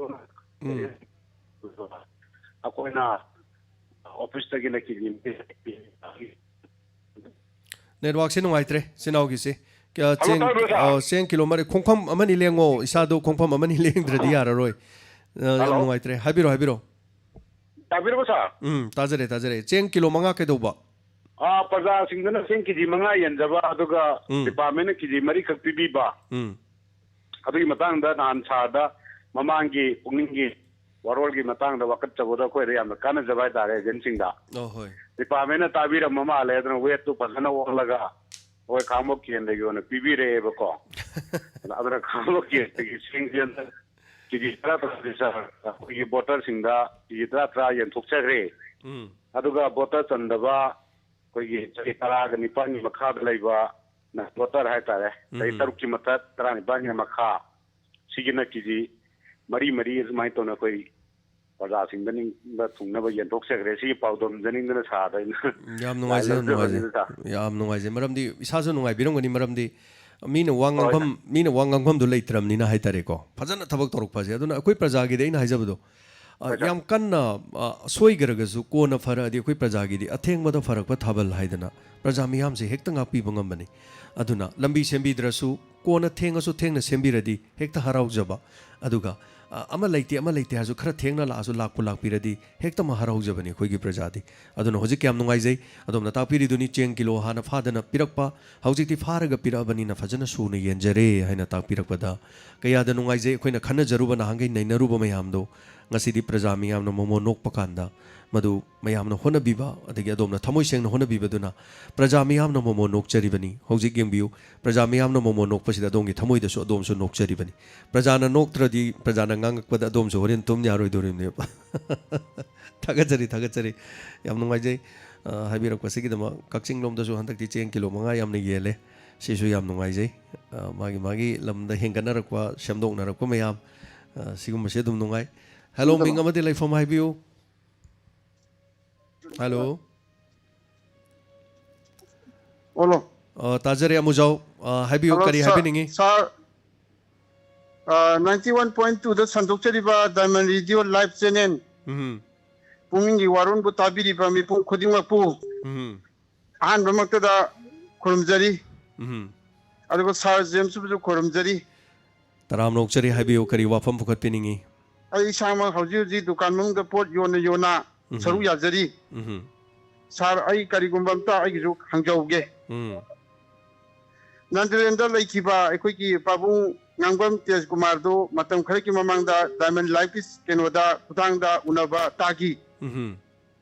ꯎꯝ꯫ ꯑꯩꯈꯣꯏꯅ ꯑꯣꯐꯤꯁꯇꯒꯤꯅ ꯀꯦꯖꯤ ꯃꯔꯤ ꯄꯤ꯫ ꯅꯦꯠꯋꯥꯛꯁꯦ ꯅꯨꯡꯉꯥꯏꯇ꯭ꯔꯦ, ꯏꯆꯤꯟ ꯏꯅꯥꯎꯒꯤꯁꯦ꯫ ꯀꯌꯥ ꯍꯜꯂꯣ, ꯆꯦꯡ, ꯇꯥꯕ꯭ꯔꯣ, ꯁꯥꯔ? ꯑ, ꯆꯦꯡ ꯀꯤꯂꯣ ꯃꯔꯤ, ꯈꯣꯡꯐꯝ ꯑꯃꯅꯤ ꯂꯦꯡꯉꯣ, ꯏꯁꯥꯗꯣ ꯈꯣꯡꯐꯝ ꯑꯃꯅꯤ ꯂꯦꯡꯗ꯭ꯔꯗꯤ ꯌꯥꯔꯔꯣꯏ꯫ ꯑ, ꯌꯥꯝ ꯍꯜꯂꯣ? ꯅꯨꯡꯉꯥꯏꯇ꯭ꯔꯦ꯫ ꯍꯥꯏꯕꯤꯔꯣ, ꯍꯥꯏꯕꯤꯔꯣ꯫ ꯇꯥꯕꯤꯔꯕꯣ, ꯁꯥꯔ? ꯎꯝ, ꯇꯥꯖꯔꯦ, ꯇꯥꯖꯔꯦ꯫ ꯆꯦꯡ ꯀꯤꯂꯣ ꯃꯉꯥ ꯀꯩꯗꯧꯕ? ꯑꯥ, ꯄ꯭ꯔꯖꯥꯁꯤꯡꯗꯨꯅ ꯆꯦꯡ ꯀꯦꯖꯤ ꯃꯉꯥ ꯌꯦꯟꯖꯕ, ꯑꯗꯨꯒ ꯎꯝ꯫ ꯗꯤꯄꯥꯔꯠꯃꯦꯟꯅ ꯀꯦꯖꯤ ꯃꯔꯤꯈꯛ ꯄꯤꯕꯤꯕ꯫ ꯎꯝ꯫ ꯑꯗꯨꯒꯤ ꯃꯇꯥꯡꯗ ꯅꯍꯥꯟ ꯁꯥꯔꯗ ꯃꯃꯥꯡꯒꯤ ꯄꯨꯛꯅꯤꯡꯒꯤ ꯋꯥꯔꯣꯜꯒꯤ ꯃꯇꯥꯡꯗ ꯋꯥꯀꯠꯆꯕꯗꯣ ꯑꯩꯈꯣꯏꯗ ꯌꯥꯝꯅ ꯀꯥꯟꯅꯖꯕ ꯍꯥꯏꯇꯥꯔꯦ, ꯑꯦꯖꯦꯟꯁꯤꯡꯗ꯫ ꯑꯣ, ꯍꯣꯏ꯫ ꯗꯤꯄꯥꯔꯠꯃꯦꯟꯅ ꯇꯥꯕꯤꯔꯝꯕ ꯃꯥꯜꯂꯦ, ꯑꯗꯨꯅ ꯋꯦꯠꯇꯨ ꯐꯖꯅ ꯑꯣꯜꯂꯒ ꯑꯩꯈꯣꯏ ꯈꯥꯡꯕꯣꯛ ꯀꯦꯟꯗꯒꯤ ꯑꯣꯏꯅ ꯄꯤꯕꯤꯔꯛꯑꯦꯕꯀꯣ꯫ ꯑꯗꯨꯅ ꯈꯥꯡꯕꯣꯛ ꯀꯦꯟꯗꯒꯤ ꯆꯦꯡꯁꯦ ꯍꯟꯗꯛ ꯀꯦꯖꯤ ꯇꯔꯥ ꯇꯔꯥꯗꯤ, ꯁꯥꯔ, ꯑꯩꯈꯣꯏꯒꯤ ꯚꯣꯇꯔꯁꯤꯡꯗ ꯀꯦꯖꯤ ꯇꯔꯥ ꯇꯔꯥ ꯌꯦꯟꯊꯣꯛꯆꯈ꯭ꯔꯦ꯫ ꯎꯝ꯫ ꯑꯗꯨꯒ ꯚꯣꯇꯔ ꯆꯟꯗꯕ ꯑꯩꯈꯣꯏꯒꯤ ꯆꯍꯤ ꯇꯔꯥꯒ ꯅꯤꯄꯥꯟꯒꯤ ꯃꯈꯥꯗ ꯂꯩꯕ ꯅꯟ ꯚꯣꯇꯔ ꯍꯥꯏꯇꯥꯔꯦ, ꯆꯍꯤ ꯎꯝ꯫ ꯇꯔꯨꯛꯀꯤ ꯃꯊꯛ, ꯇꯔꯥꯅꯤꯄꯥꯟꯒꯤ ꯃꯈꯥ, ꯁꯤꯒꯤꯅ ꯀꯦꯖꯤ ꯃꯔꯤ ꯃꯔꯤ ꯑꯗꯨꯃꯥꯏꯅ ꯇꯧꯅ ꯑꯩꯈꯣꯏ ꯄ꯭ꯔꯖꯥꯁꯤꯡꯗ ꯅꯤꯡꯕ ꯊꯨꯡꯅꯕ ꯌꯦꯟꯊꯣꯛꯆꯈ꯭ꯔꯦ꯫ ꯁꯤꯒꯤ ꯄꯥꯎꯗꯝꯖꯅꯤꯡꯗꯅ ꯁꯥꯔꯗ ꯑꯩꯅ ꯌꯥꯝ ꯅꯨꯡꯉꯥꯏꯖꯩ, ꯌꯥꯝ ꯅꯨꯡꯉꯥꯏꯖꯩ꯫ ꯂꯥꯏꯖꯧꯖꯕꯅꯤꯗ, ꯁꯥꯔ꯫ ꯌꯥꯝ ꯅꯨꯡꯉꯥꯏꯖꯩ꯫ ꯃꯔꯝꯗꯤ ꯏꯁꯥꯁꯨ ꯅꯨꯡꯉꯥꯏꯕꯤꯔꯝꯒꯅꯤ, ꯃꯔꯝꯗꯤ ꯃꯤꯅ ꯋꯥ ꯍꯣꯏ, ꯉꯥꯡꯐꯝ, ꯃꯤꯅ ꯋꯥ ꯉꯥꯡꯐꯝꯗꯨ ꯂꯩꯇ꯭ꯔꯕꯅꯤꯅ ꯍꯥꯏꯇꯥꯔꯦꯀꯣ, ꯐꯖꯅ ꯊꯕꯛ ꯇꯧꯔꯛꯄꯁꯦ꯫ ꯑꯗꯨꯅ ꯑꯩꯈꯣꯏ ꯄ꯭ꯔꯖꯥꯒꯤꯗꯤ ꯑꯩꯅ ꯍꯥꯏꯖꯕꯗꯣ, ꯑ, ꯍꯣꯏ, ꯁꯥꯔ꯫ ꯌꯥꯝ ꯀꯟꯅ, ꯑ, ꯁꯣꯏꯈ꯭ꯔꯒꯁꯨ ꯀꯣꯟꯅ ꯐꯔꯛꯑꯗꯤ ꯑꯩꯈꯣꯏ ꯄ꯭ꯔꯖꯥꯒꯤꯗꯤ ꯑꯊꯦꯡꯕꯗ ꯐꯔꯛꯄ ꯊꯥꯕꯜ ꯍꯥꯏꯗꯅ ꯄ꯭ꯔꯖꯥ ꯃꯤꯌꯥꯝꯁꯦ ꯍꯦꯛꯇ ꯉꯥꯛꯄꯤꯕ ꯉꯝꯕꯅꯤ꯫ ꯑꯗꯨꯅ ꯂꯝꯕꯤ ꯁꯦꯝꯕꯤꯗ꯭ꯔꯁꯨ ꯀꯣꯟꯅ ꯊꯦꯡꯉꯁꯨ ꯊꯦꯡꯅ ꯁꯦꯝꯕꯤꯔꯗꯤ ꯍꯦꯛꯇ ꯍꯔꯥꯎꯖꯕ, ꯑꯗꯨꯒ, ꯑ, ꯑꯃ ꯂꯩꯇꯦ, ꯑꯃ ꯂꯩꯇꯦ ꯍꯥꯏꯔꯁꯨ ꯈꯔ ꯊꯦꯡꯅ ꯂꯥꯛꯑꯁꯨ ꯂꯥꯛꯄꯨ ꯂꯥꯛꯄꯤꯔꯗꯤ ꯍꯦꯛꯇꯃꯛ ꯍꯔꯥꯎꯖꯕꯅꯤ ꯑꯩꯈꯣꯏꯒꯤ ꯄ꯭ꯔꯖꯥꯗꯤ꯫ ꯑꯗꯨꯅ ꯍꯧꯖꯤꯛ ꯌꯥꯝ ꯅꯨꯡꯉꯥꯏꯖꯩ꯫ ꯑꯗꯣꯝꯅ ꯇꯥꯛꯄꯤꯔꯤꯗꯨꯅꯤ, ꯆꯦꯡ ꯀꯤꯂꯣ ꯍꯥꯟꯅ ꯐꯥꯗꯅ ꯄꯤꯔꯛꯄ, ꯍꯧꯖꯤꯛꯇꯤ ꯐꯥꯔꯒ ꯄꯤꯔꯛꯑꯕꯅꯤꯅ ꯐꯖꯅ ꯁꯨꯅ ꯌꯦꯟꯖꯔꯦ ꯍꯥꯏꯅ ꯇꯥꯛꯄꯤꯔꯛꯄꯗ ꯀꯌꯥꯗ ꯅꯨꯡꯉꯥꯏꯖꯩ꯫ ꯑꯩꯈꯣꯏꯅ ꯈꯟꯅꯖꯔꯨꯕ, ꯅꯍꯥꯟꯈꯩ ꯅꯩꯅꯔꯨꯕ ꯃꯌꯥꯝꯗꯣ ꯉꯁꯤꯗꯤ ꯄ꯭ꯔꯖꯥ ꯃꯤꯌꯥꯝꯅ ꯃꯣꯃꯣꯟ ꯅꯣꯛꯄ ꯀꯥꯟꯗ ꯃꯗꯨ ꯃꯌꯥꯝꯅ ꯍꯣꯠꯅꯕꯤꯕ, ꯑꯗꯒꯤ ꯑꯗꯣꯝꯅ ꯊꯃꯣꯏ ꯁꯦꯡꯅ ꯍꯣꯠꯅꯕꯤꯕꯗꯨꯅ ꯄ꯭ꯔꯖꯥ ꯃꯤꯌꯥꯝꯅ ꯃꯣꯃꯣꯟ ꯅꯣꯛꯆꯔꯤꯕꯅꯤ꯫ ꯍꯧꯖꯤꯛ ꯌꯦꯡꯕꯤꯌꯨ, ꯄ꯭ꯔꯖꯥ ꯃꯤꯌꯥꯝꯅ ꯃꯣꯃꯣꯟ ꯅꯣꯛꯄꯁꯤꯗ ꯑꯗꯣꯝꯒꯤ ꯊꯃꯣꯏꯗꯁꯨ ꯑꯗꯣꯝꯁꯨ ꯅꯣꯛꯆꯔꯤꯕꯅꯤ꯫ ꯄ꯭ꯔꯖꯥꯅ ꯅꯣꯛꯇ꯭ꯔꯗꯤ, ꯄ꯭ꯔꯖꯥꯅ ꯉꯥꯡꯉꯛꯄꯗ ꯑꯗꯣꯝꯁꯨ ꯍꯣꯔꯦꯟ ꯇꯨꯝ ꯌꯥꯔꯣꯏꯗꯣꯔꯤꯕꯅꯦꯕ꯫ ꯊꯥꯒꯠꯆꯔꯤ, ꯊꯥꯒꯠꯆꯔꯤ꯫ ꯌꯥꯝ ꯅꯨꯡꯉꯥꯏꯖꯩ, ꯑ, ꯍꯥꯏꯕꯤꯔꯛꯄꯁꯤꯒꯤꯗꯃꯛ꯫ ꯀꯛꯆꯤꯡ ꯂꯣꯝꯗꯁꯨ ꯍꯟꯗꯛꯇꯤ ꯆꯦꯡ ꯀꯤꯂꯣ ꯃꯉꯥ ꯌꯥꯝꯅ ꯌꯦꯜꯂꯦ꯫ ꯁꯤꯁꯨ ꯌꯥꯝ ꯅꯨꯡꯉꯥꯏꯖꯩ꯫ ꯑ, ꯃꯥꯒꯤ, ꯃꯥꯒꯤ ꯂꯝꯗ ꯍꯦꯟꯒꯠꯅꯔꯛꯄ, ꯁꯦꯝꯗꯣꯛꯅꯔꯛꯄ ꯃꯌꯥꯝ, ꯑ, ꯁꯤꯒꯨꯝꯕꯁꯦ ꯑꯗꯨꯝ ꯅꯨꯡꯉꯥꯏ꯫ ꯍꯦꯂꯣ, ꯃꯤꯡ ꯑꯃꯗꯤ ꯂꯩꯐꯝ ꯍꯥꯏꯕꯤꯌꯨ꯫ ꯍꯦꯂꯣ꯫ ꯍꯜꯂꯣ꯫ ꯑ, ꯇꯥꯖꯔꯦ ꯑꯃꯨꯖꯥꯎ꯫ ꯑ, ꯍꯥꯏꯕꯤꯌꯨ, ꯍꯜꯂꯣ, ꯀꯔꯤ ꯁꯥꯔ, ꯍꯥꯏꯕꯤꯅꯤꯡꯉꯤ? ꯁꯥꯔ, ꯑ, ninety one point two ꯗ ꯁꯟꯗꯣꯛꯆꯔꯤꯕ Diamond Radio Live Channel, ꯎꯝ, ꯄꯨꯛꯅꯤꯡꯒꯤ ꯋꯥꯔꯣꯜꯕꯨ ꯇꯥꯕꯤꯔꯤꯕ ꯃꯤꯄꯨꯝ ꯈꯨꯗꯤꯡꯃꯛꯄꯨ ꯎꯝ, ꯑꯍꯥꯟꯕꯃꯛꯇꯗ ꯈꯨꯔꯨꯝꯖꯔꯤ꯫ ꯎꯝ꯫ ꯑꯗꯨꯒ ꯁꯥꯔ ꯖꯦꯝꯁꯕꯨꯁꯨ ꯈꯨꯔꯨꯝꯖꯔꯤ꯫ ꯇꯔꯥꯝꯅ ꯑꯣꯛꯆꯔꯤ, ꯍꯥꯏꯕꯤꯌꯨ, ꯀꯔꯤ ꯋꯥꯐꯝ ꯄꯨꯈꯠꯄꯤꯅꯤꯡꯉꯤ? ꯑꯩ ꯏꯁꯥꯃꯛ ꯍꯧꯖꯤꯛ ꯍꯧꯖꯤꯛ ꯗꯨꯀꯥꯟ ꯃꯅꯨꯡꯗ ꯄꯣꯠ ꯌꯣꯟꯅ ꯌꯣꯟꯅ ꯎꯝ꯫ ꯁꯔꯨꯛ ꯌꯥꯖꯔꯤ꯫ ꯎꯝ꯫ ꯁꯥꯔ, ꯑꯩ ꯀꯔꯤꯒꯨꯝꯕ ꯑꯝꯇ ꯑꯩꯒꯤꯁꯨ ꯍꯪꯖꯍꯧꯒꯦ꯫ ꯎꯝ꯫ ꯅꯥꯒꯥꯂꯦꯟꯗ ꯂꯩꯈꯤꯕ ꯑꯩꯈꯣꯏꯒꯤ ꯄꯥꯕꯨꯡ ꯉꯥꯡꯕꯝ ꯇꯦꯖꯀꯨꯃꯥꯔꯗꯨ ꯃꯇꯝ ꯈꯔꯒꯤ ꯃꯃꯥꯡꯗ Diamond Life ꯀꯤ ꯀꯩꯅꯣꯗ, ꯈꯨꯊꯥꯡꯗ ꯎꯅꯕ ꯇꯥꯈꯤ꯫ ꯎꯝ꯫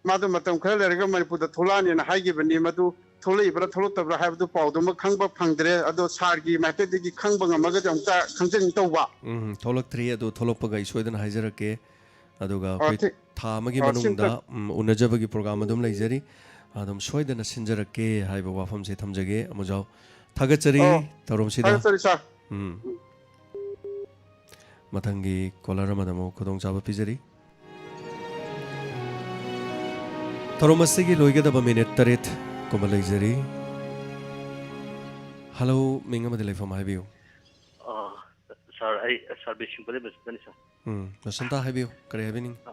ꯃꯥꯗꯣ ꯃꯇꯝ ꯈꯔ ꯂꯩꯔꯒ ꯃꯅꯤꯄꯨꯔꯗ ꯊꯣꯛꯂꯛꯑꯅꯤꯅ ꯍꯥꯏꯈꯤꯕꯅꯤ꯫ ꯃꯗꯨ ꯊꯣꯛꯂꯛꯏꯕ꯭ꯔꯥ ꯊꯣꯛꯂꯛꯇꯕ꯭ꯔꯥ ꯍꯥꯏꯕꯗꯨ ꯄꯥꯎꯗꯨꯃꯛ ꯈꯪꯕ ꯐꯪꯗ꯭ꯔꯦ꯫ ꯑꯗꯣ ꯁꯥꯔꯒꯤ ꯃꯥꯏꯀꯩꯗꯒꯤ ꯈꯪꯕ ꯉꯝꯃꯒꯗꯤ ꯑꯃꯨꯛꯇ ꯈꯪꯖꯅꯤꯡ ꯇꯧꯕ꯫ ꯎꯝ, ꯊꯣꯛꯂꯛꯇ꯭ꯔꯤ, ꯑꯗꯨ ꯊꯣꯛꯂꯛꯄꯒ ꯑꯩ ꯁꯣꯏꯗꯅ ꯍꯥꯏꯖꯔꯛꯀꯦ꯫ ꯑꯗꯨꯒ ꯑꯣ, ꯑꯩꯈꯣꯏ ꯊꯤ-, ꯊꯥ ꯑꯃꯒꯤ ꯑꯣ, ꯃꯅꯨꯡꯗ, ꯁꯤꯝꯇ- ꯎꯝ, ꯎꯅꯖꯕꯒꯤ ꯄ꯭ꯔꯣꯒ꯭ꯔꯥꯝ ꯑꯗꯨꯝ ꯂꯩꯖꯔꯤ꯫ ꯑꯗꯨꯝ ꯁꯣꯏꯗꯅ ꯁꯤꯟꯖꯔꯛꯀꯦ ꯍꯥꯏꯕ ꯋꯥꯐꯝꯁꯦ ꯊꯝꯖꯒꯦ꯫ ꯑꯃꯨꯖꯥꯎ, ꯊꯥꯒꯠꯆꯔꯤ꯫ ꯑꯣ, ꯇꯧꯔꯝꯁꯤꯗ꯫ ꯊꯥꯒꯠꯆꯔꯤ, ꯁꯥꯔ꯫ ꯎꯝ꯫ ꯃꯊꯪꯒꯤ ꯀꯣꯂꯔ ꯑꯃꯗ ꯑꯃꯨꯛ ꯈꯨꯗꯣꯡꯆꯥꯕ ꯄꯤꯖꯔꯤ꯫ ꯊꯧꯔꯝ ꯑꯁꯤꯒꯤ ꯂꯣꯏꯒꯗꯕ ꯃꯤꯅꯤꯠ ꯇꯔꯦꯠ ꯀꯨꯝꯕ ꯂꯩꯖꯔꯤ꯫ ꯍꯜꯂꯣ, ꯃꯤꯡ ꯑꯃꯗꯤ ꯂꯩꯐꯝ ꯍꯥꯏꯕꯤꯌꯨ꯫ ꯑ, ꯁꯥꯔ, ꯑꯩ ꯁꯥꯔ ꯕꯤꯁꯅꯨꯄꯨꯔꯗꯩ ꯕꯁꯟꯇꯅꯤ, ꯁꯥꯔ꯫ ꯎꯝ, ꯕꯁꯟꯇ ꯍꯥꯏꯕꯤꯌꯨ, ꯀꯔꯤ ꯍꯥꯏꯕꯤꯅꯤꯡ? ꯑ,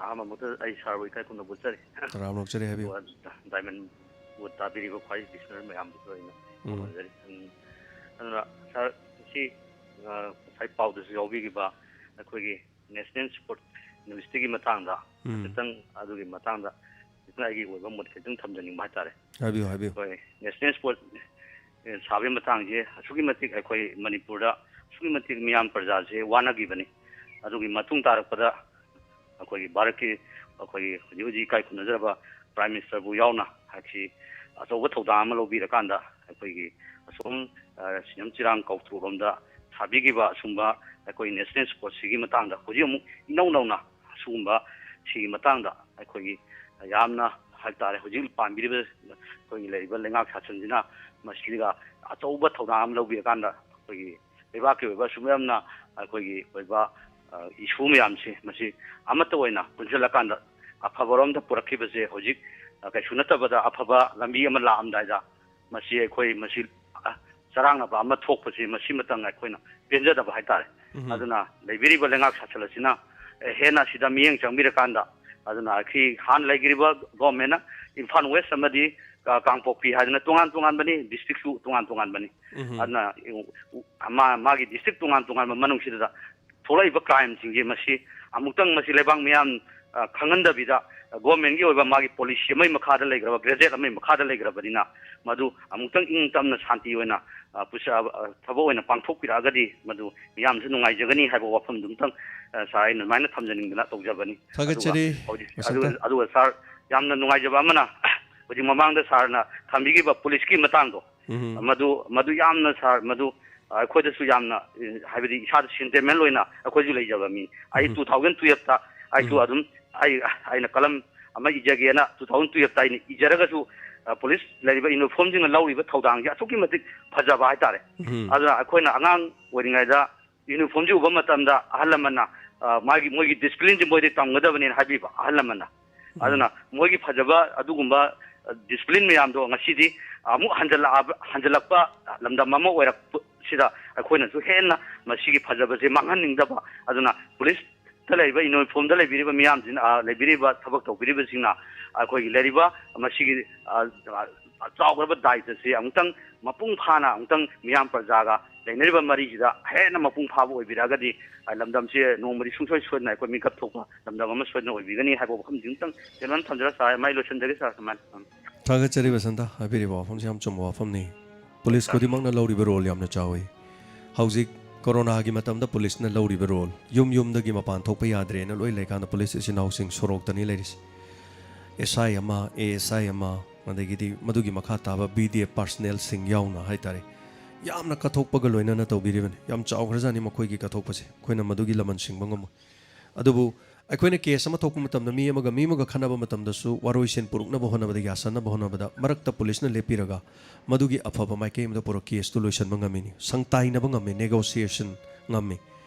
ꯑꯍꯥꯟꯕ ꯃꯛꯇꯗ ꯑꯩ ꯁꯥꯔꯕꯨ ꯏꯀꯥꯏ ꯈꯨꯝꯅꯕ ꯎꯠꯆꯔꯤ꯫ ꯇꯔꯥꯝꯅ ꯑꯣꯛꯆꯔꯤ, ꯍꯥꯏꯕꯤꯌꯨ꯫ ꯑꯗꯨꯒ ꯗꯥꯏꯃꯟꯕꯨ ꯇꯥꯕꯤꯔꯤꯕ ꯈ꯭ꯋꯥꯏ listener ꯃꯌꯥꯝꯗꯁꯨ ꯑꯩꯅ ꯎꯝ꯫ ꯈꯨꯔꯨꯝꯖꯔꯤ꯫ ꯎꯝ, ꯑꯗꯨꯅ ꯁꯥꯔ, ꯉꯁꯤ, ꯑ, ꯉꯁꯥꯏ ꯄꯥꯎꯗꯁꯨ ꯌꯥꯎꯕꯤꯈꯤꯕ ꯑꯩꯈꯣꯏꯒꯤ National Sport Universityꯒꯤ ꯃꯇꯥꯡꯗ ꯎꯝ꯫ ꯈꯤꯇꯪ ꯑꯗꯨꯒꯤ ꯃꯇꯥꯡꯗ ꯈꯤꯇꯪ ꯑꯩꯒꯤ ꯑꯣꯏꯕ ꯃꯣꯠ ꯈꯤꯇꯪ ꯊꯝꯖꯅꯤꯡꯕ ꯍꯥꯏꯇꯥꯔꯦ꯫ ꯍꯥꯏꯕꯤꯌꯨ, ꯍꯥꯏꯕꯤꯌꯨ꯫ ꯑꯩꯈꯣꯏ National Sport, ꯑꯦ, ꯁꯥꯕꯒꯤ ꯃꯇꯥꯡꯁꯦ ꯑꯁꯨꯛꯀꯤ ꯃꯇꯤꯛ ꯑꯩꯈꯣꯏ ꯃꯅꯤꯄꯨꯔꯗ ꯑꯁꯨꯛꯀꯤ ꯃꯇꯤꯛ ꯃꯤꯌꯥꯝ ꯄ꯭ꯔꯖꯥꯁꯦ ꯋꯥꯅꯈꯤꯕꯅꯤ꯫ ꯑꯗꯨꯒꯤ ꯃꯇꯨꯡ ꯇꯥꯔꯛꯄꯗ ꯑꯩꯈꯣꯏꯒꯤ ꯚꯥꯔꯠꯀꯤ ꯑꯩꯈꯣꯏꯒꯤ ꯍꯧꯖꯤꯛ ꯍꯧꯖꯤꯛ ꯏꯀꯥꯏ ꯈꯨꯝꯅꯖꯔꯕ Prime Ministerꯕꯨ ꯌꯥꯎꯅ ꯍꯥꯏꯁꯤ ꯑꯆꯧꯕ ꯊꯧꯗꯥꯡ ꯑꯃ ꯂꯧꯕꯤꯔꯀꯥꯟꯗ ꯑꯩꯈꯣꯏꯒꯤ ꯑꯁꯣꯝ, ꯑ, ꯁꯤꯡꯖꯃꯩ ꯆꯤꯔꯥꯡ ꯀꯧꯇ꯭ꯔꯨꯔꯣꯝꯗ ꯁꯥꯕꯤꯈꯤꯕ ꯑꯁꯨꯝꯕ ꯑꯩꯈꯣꯏ National Sportꯁꯤꯒꯤ ꯃꯇꯥꯡꯗ ꯍꯧꯖꯤꯛ ꯑꯃꯨꯛ ꯏꯅꯧ ꯅꯧꯅ ꯑꯁꯤꯒꯨꯝꯕ ꯁꯤꯒꯤ ꯃꯇꯥꯡꯗ ꯑꯩꯈꯣꯏꯒꯤ ꯌꯥꯝꯅ ꯍꯥꯏꯇꯥꯔꯦ, ꯍꯧꯖꯤꯛ ꯄꯥꯟꯕꯤꯔꯤꯕ ꯑꯩꯈꯣꯏꯒꯤ ꯂꯩꯔꯤꯕ ꯂꯩꯉꯥꯛ ꯁꯥꯁꯟꯁꯤꯅ ꯃꯁꯤꯒ ꯑꯆꯧꯕ ꯊꯧꯗꯥꯡ ꯑꯃ ꯂꯧꯕꯤꯔꯀꯥꯟꯗ ꯑꯩꯈꯣꯏꯒꯤ ꯂꯩꯕꯥꯛꯀꯤ ꯑꯣꯏꯕ ꯑꯁꯨꯝ ꯌꯥꯝꯅ ꯑꯩꯈꯣꯏꯒꯤ ꯑꯣꯏꯕ, ꯑ, issue ꯃꯌꯥꯝꯁꯦ ꯃꯁꯤ ꯑꯃꯠꯇ ꯑꯣꯏꯅ ꯄꯨꯟꯁꯤꯜꯂꯀꯥꯟꯗ ꯑꯐꯕꯔꯣꯝꯗ ꯄꯨꯔꯛꯈꯤꯕꯁꯦ ꯍꯧꯖꯤꯛ, ꯑ, ꯀꯩꯁꯨ ꯅꯠꯇꯕꯗ ꯑꯐꯕ ꯂꯝꯕꯤ ꯑꯃ ꯂꯥꯛꯑꯝꯗꯥꯏꯗ ꯃꯁꯤ ꯑꯩꯈꯣꯏ ꯃꯁꯤ, ꯑ, ꯆꯔꯥꯡꯅꯕ ꯑꯃ ꯊꯣꯛꯄꯁꯤ ꯃꯁꯤꯃꯇꯪ ꯑꯩꯈꯣꯏꯅ ꯄꯦꯟꯖꯗꯕ ꯍꯥꯏꯇꯥꯔꯦ꯫ ꯎꯝ꯫ ꯑꯗꯨꯅ ꯂꯩꯕꯤꯔꯤꯕ ꯂꯩꯉꯥꯛ ꯁꯥꯁꯜ ꯑꯁꯤꯅ, ꯑ, ꯍꯦꯟꯅ ꯑꯁꯤꯗ ꯃꯤꯠꯌꯦꯡ ꯆꯪꯕꯤꯔꯀꯥꯟꯗ, ꯑꯗꯨꯅ ꯑꯩꯈꯣꯏ ꯍꯥꯟꯅ ꯂꯩꯈꯤꯕ governmentꯅ ꯏꯝꯐꯥꯜ West ꯑꯃꯗꯤ, ꯑ, ꯀꯥꯡꯄꯣꯛꯄꯤ ꯍꯥꯏꯗꯅ ꯇꯣꯉꯥꯟ ꯇꯣꯉꯥꯟꯕꯅꯤ, districtꯁꯨ ꯇꯣꯉꯥꯟ ꯇꯣꯉꯥꯟꯕꯅꯤ꯫ ꯎꯝ꯫ ꯑꯗꯨꯅ, ꯎ, ꯎ, ꯃꯥ-, ꯃꯥꯒꯤ district ꯇꯣꯉꯥꯟ ꯇꯣꯉꯥꯟꯕ ꯃꯅꯨꯡꯁꯤꯗ ꯊꯣꯛꯂꯛꯏꯕ crimeꯁꯤꯡꯁꯦ ꯃꯁꯤ ꯑꯃꯨꯛꯇꯪ ꯃꯁꯤ ꯂꯩꯕꯥꯛ ꯃꯤꯌꯥꯝ, ꯑ, ꯈꯪꯍꯟꯗꯕꯤꯗ, ꯑ, governmentꯀꯤ ꯑꯣꯏꯕ ꯃꯥꯒꯤ policy ꯑꯃꯒꯤ ꯃꯈꯥꯗ ꯂꯩꯈ꯭ꯔꯕ, gazette ꯑꯃꯒꯤ ꯃꯈꯥꯗ ꯂꯩꯈ꯭ꯔꯕꯅꯤꯅ ꯃꯗꯨ ꯑꯃꯨꯛꯇꯪ ꯏꯪ ꯇꯞꯅ ꯁꯥꯟꯇꯤ ꯑꯣꯏꯅ, ꯑ, ꯄꯨꯁ-, ꯑ, ꯑ, ꯊꯕꯛ ꯑꯣꯏꯅ ꯄꯥꯡꯊꯣꯛꯄꯤꯔꯛꯑꯒꯗꯤ ꯃꯗꯨ ꯃꯤꯌꯥꯝꯁꯨ ꯅꯨꯡꯉꯥꯏꯖꯒꯅꯤ ꯍꯥꯏꯕ ꯋꯥꯐꯝꯗꯨꯝꯇꯪ, ꯑ, ꯁꯥꯔ, ꯑꯩꯅ ꯑꯗꯨꯃꯥꯏꯅ ꯊꯝꯖꯅꯤꯡꯗꯅ ꯇꯧꯖꯕꯅꯤ꯫ ꯊꯥꯒꯠꯆꯔꯤ, ꯑꯗꯨꯒ ꯍꯧꯖꯤꯛ, ꯑꯗꯨ, ꯕꯁꯟꯇ꯫ ꯑꯗꯨꯒ ꯁꯥꯔ, ꯌꯥꯝꯅ ꯅꯨꯡꯉꯥꯏꯖꯕ ꯑꯃꯅ ꯍꯧꯖꯤꯛ ꯃꯃꯥꯡꯗ ꯁꯥꯔꯅ ꯊꯝꯕꯤꯈꯤꯕ policeꯀꯤ ꯃꯇꯥꯡꯗꯣ, ꯎꯝ꯫ ꯃꯗꯨ, ꯃꯗꯨ ꯌꯥꯝꯅ ꯁꯥꯔ, ꯃꯗꯨ ꯑꯩꯈꯣꯏꯗꯁꯨ ꯌꯥꯝꯅ, ꯑꯦ, ꯍꯥꯏꯕꯗꯤ ꯏꯁꯥꯗ sentimental ꯑꯣꯏꯅ ꯑꯩꯈꯣꯏꯁꯨ ꯂꯩꯖꯕ ꯃꯤ꯫ ꯑꯩ ꯎꯝ꯫ Two thousand twelveꯇ ꯑꯩꯁꯨ ꯎꯝ꯫ ꯑꯗꯨꯝ ꯑꯩ, ꯑꯩꯅ ꯀꯂꯝ ꯑꯃ ꯏꯖꯒꯦꯅ two thousand twelveꯇ ꯑꯩꯅ ꯏꯖꯔꯒꯁꯨ, ꯑ, police ꯂꯩꯔꯤꯕ uniformꯁꯤꯡꯅ ꯂꯧꯔꯤꯕ ꯊꯧꯗꯥꯡꯁꯦ ꯑꯁꯨꯛꯀꯤ ꯃꯇꯤꯛ ꯐꯖꯕ ꯍꯥꯏꯇꯥꯔꯦ꯫ ꯎꯝ꯫ ꯑꯗꯨꯅ ꯑꯩꯈꯣꯏꯅ ꯑꯉꯥꯡ ꯑꯣꯏꯔꯤꯉꯩꯗ uniformꯁꯤ ꯎꯕ ꯃꯇꯝꯗ ꯑꯍꯜ ꯂꯃꯟꯅ, ꯑ, ꯃꯥꯒꯤ, ꯃꯣꯏꯒꯤ disciplineꯁꯤ ꯃꯣꯏꯗꯤ ꯇꯝꯒꯗꯕꯅꯦꯅ ꯍꯥꯏꯕꯤꯕ ꯑꯍꯜ ꯂꯃꯟꯅ꯫ ꯑꯗꯨꯅ ꯃꯣꯏꯒꯤ ꯐꯖꯕ ꯑꯗꯨꯒꯨꯝꯕ ꯗꯤꯁꯤꯄ꯭ꯂꯤꯟ ꯃꯌꯥꯝꯗꯣ ꯉꯁꯤꯗꯤ ꯑꯃꯨꯛ ꯍꯟꯖꯜꯂꯛꯑꯕ ꯍꯟꯖꯜꯂꯛꯄ ꯂꯝꯗꯝ ꯑꯃ ꯑꯣꯏꯔꯛꯄꯁꯤꯗ ꯑꯩꯈꯣꯏꯅꯁꯨ ꯍꯦꯟꯅ ꯃꯁꯤꯒꯤ ꯐꯖꯕꯁꯦ ꯃꯥꯡꯍꯟꯅꯤꯡꯗꯕ, ꯑꯗꯨꯅ ꯄꯨꯂꯤꯁꯇ ꯂꯩꯔꯤꯕ ꯌꯨꯅꯤꯐꯣꯔꯝꯗ ꯂꯩꯕꯤꯔꯤꯕ ꯃꯤꯌꯥꯝꯁꯤꯅ, ꯑ, ꯂꯩꯕꯤꯔꯤꯕ ꯊꯕꯛ ꯇꯧꯕꯤꯔꯤꯕꯁꯤꯡꯅ ꯑꯩꯈꯣꯏꯒꯤ ꯂꯩꯔꯤꯕ ꯃꯁꯤꯒꯤ, ꯑ, ꯑ, ꯆꯥꯎꯈ꯭ꯔꯕ ꯗꯥꯏꯇꯁꯤ ꯑꯃꯨꯛꯇꯪ ꯃꯄꯨꯡ ꯐꯥꯅ ꯑꯃꯨꯛꯇꯪ ꯃꯤꯌꯥꯝ ꯄ꯭ꯔꯖꯥꯒ ꯂꯩꯅꯔꯤꯕ ꯃꯔꯤꯁꯤꯗ ꯍꯦꯟꯅ ꯃꯄꯨꯡ ꯐꯥꯕ ꯑꯣꯏꯕꯤꯔꯛꯑꯒꯗꯤ, ꯑ, ꯂꯝꯗꯝꯁꯤ ꯅꯣꯡꯃꯗꯤ ꯁꯨꯡꯁꯣꯏ ꯁꯣꯏꯗꯅ ꯑꯩꯈꯣꯏ ꯃꯤꯀꯞ ꯊꯣꯛꯄ ꯂꯝꯗꯝ ꯑꯃ ꯁꯣꯏꯗꯅ ꯑꯣꯏꯕꯤꯒꯅꯤ ꯍꯥꯏꯕ ꯋꯥꯐꯝꯁꯤꯃꯇꯪ ꯇꯦꯟꯇꯛꯅ ꯊꯝꯖꯔ ꯁꯥꯔ, ꯃꯥꯏ ꯂꯣꯏꯁꯤꯟꯖꯒꯦ ꯁꯥꯔ, ꯁꯨꯃꯥꯏꯅ꯫ ꯊꯥꯒꯠꯆꯔꯤ ꯕꯁꯟꯇ, ꯍꯥꯏꯕꯤꯔꯤꯕ ꯋꯥꯐꯝꯁꯤ ꯌꯥꯝ ꯆꯨꯝꯕ ꯋꯥꯐꯝꯅꯤ꯫ ꯄꯨꯂꯤꯁ ꯈꯨꯗꯤꯡꯃꯛꯅ ꯂꯧꯔꯤꯕ ꯔꯣꯜ ꯌꯥꯝꯅ ꯆꯥꯎꯏ꯫ ꯍꯧꯖꯤꯛ ꯀꯣꯔꯣꯅꯥꯒꯤ ꯃꯇꯝꯗ ꯄꯨꯂꯤꯁꯅ ꯂꯧꯔꯤꯕ ꯔꯣꯜ, ꯌꯨꯝ ꯌꯨꯝꯗꯒꯤ ꯃꯄꯥꯟ ꯊꯣꯛꯄ ꯌꯥꯗ꯭ꯔꯦꯅ ꯂꯣꯏ ꯂꯩꯀꯥꯟꯗ ꯄꯨꯂꯤꯁ ꯏꯆꯤꯟ ꯏꯅꯥꯎꯁꯤꯡ ꯁꯣꯔꯣꯛꯇꯅꯤ ꯂꯩꯔꯤꯁꯦ꯫ ꯑꯦꯁ ꯑꯥꯏ ꯑꯃ, ꯑꯦ ꯑꯦꯁ ꯑꯥꯏ ꯑꯃ, ꯑꯗꯒꯤꯗꯤ ꯃꯗꯨꯒꯤ ꯃꯈꯥ ꯇꯥꯕ ꯕꯤ ꯗꯤ ꯑꯦꯐ ꯄꯥꯔꯁꯅꯦꯜꯁꯤꯡ ꯌꯥꯎꯅ ꯍꯥꯏꯇꯥꯔꯦ, ꯌꯥꯝꯅ ꯀꯠꯊꯣꯛꯄꯒ ꯂꯣꯏꯅꯅ ꯇꯧꯕꯤꯔꯤꯕꯅꯤ꯫ ꯌꯥꯝ ꯆꯥꯎꯈ꯭ꯔꯖꯥꯠꯅꯤ ꯃꯈꯣꯏꯒꯤ ꯀꯠꯊꯣꯛꯄꯁꯦ, ꯑꯩꯈꯣꯏꯅ ꯃꯗꯨꯒꯤ ꯂꯃꯟ ꯁꯤꯡꯕ ꯉꯝꯃꯣꯏ꯫ ꯑꯗꯨꯕꯨ ꯑꯩꯈꯣꯏꯅ ꯀꯦꯁ ꯑꯃ ꯊꯣꯛꯄ ꯃꯇꯝꯗ ꯃꯤ ꯑꯃꯒ ꯃꯤ ꯑꯃꯒ ꯈꯠꯅꯕ ꯃꯇꯝꯗꯁꯨ ꯋꯥꯔꯣꯏꯁꯤꯟ ꯄꯨꯔꯛꯅꯕ ꯍꯣꯠꯅꯕꯗ, ꯌꯥꯁꯟꯅꯕ ꯍꯣꯠꯅꯕꯗ ꯃꯔꯛꯇ ꯄꯨꯂꯤꯁꯅ ꯂꯦꯞꯄꯤꯔꯒ ꯃꯗꯨꯒꯤ ꯑꯐꯕ ꯃꯥꯏꯀꯩ ꯑꯃꯗ ꯄꯨꯔꯛ ꯀꯦꯁꯇꯨ ꯂꯣꯏꯁꯤꯟꯕ ꯉꯝꯃꯤꯅꯤ, ꯁꯪꯇꯥꯏꯅꯕ ꯉꯝꯃꯤ, ꯅꯦꯒꯣꯁꯤꯌꯦꯁꯟ ꯉꯝꯃꯤ꯫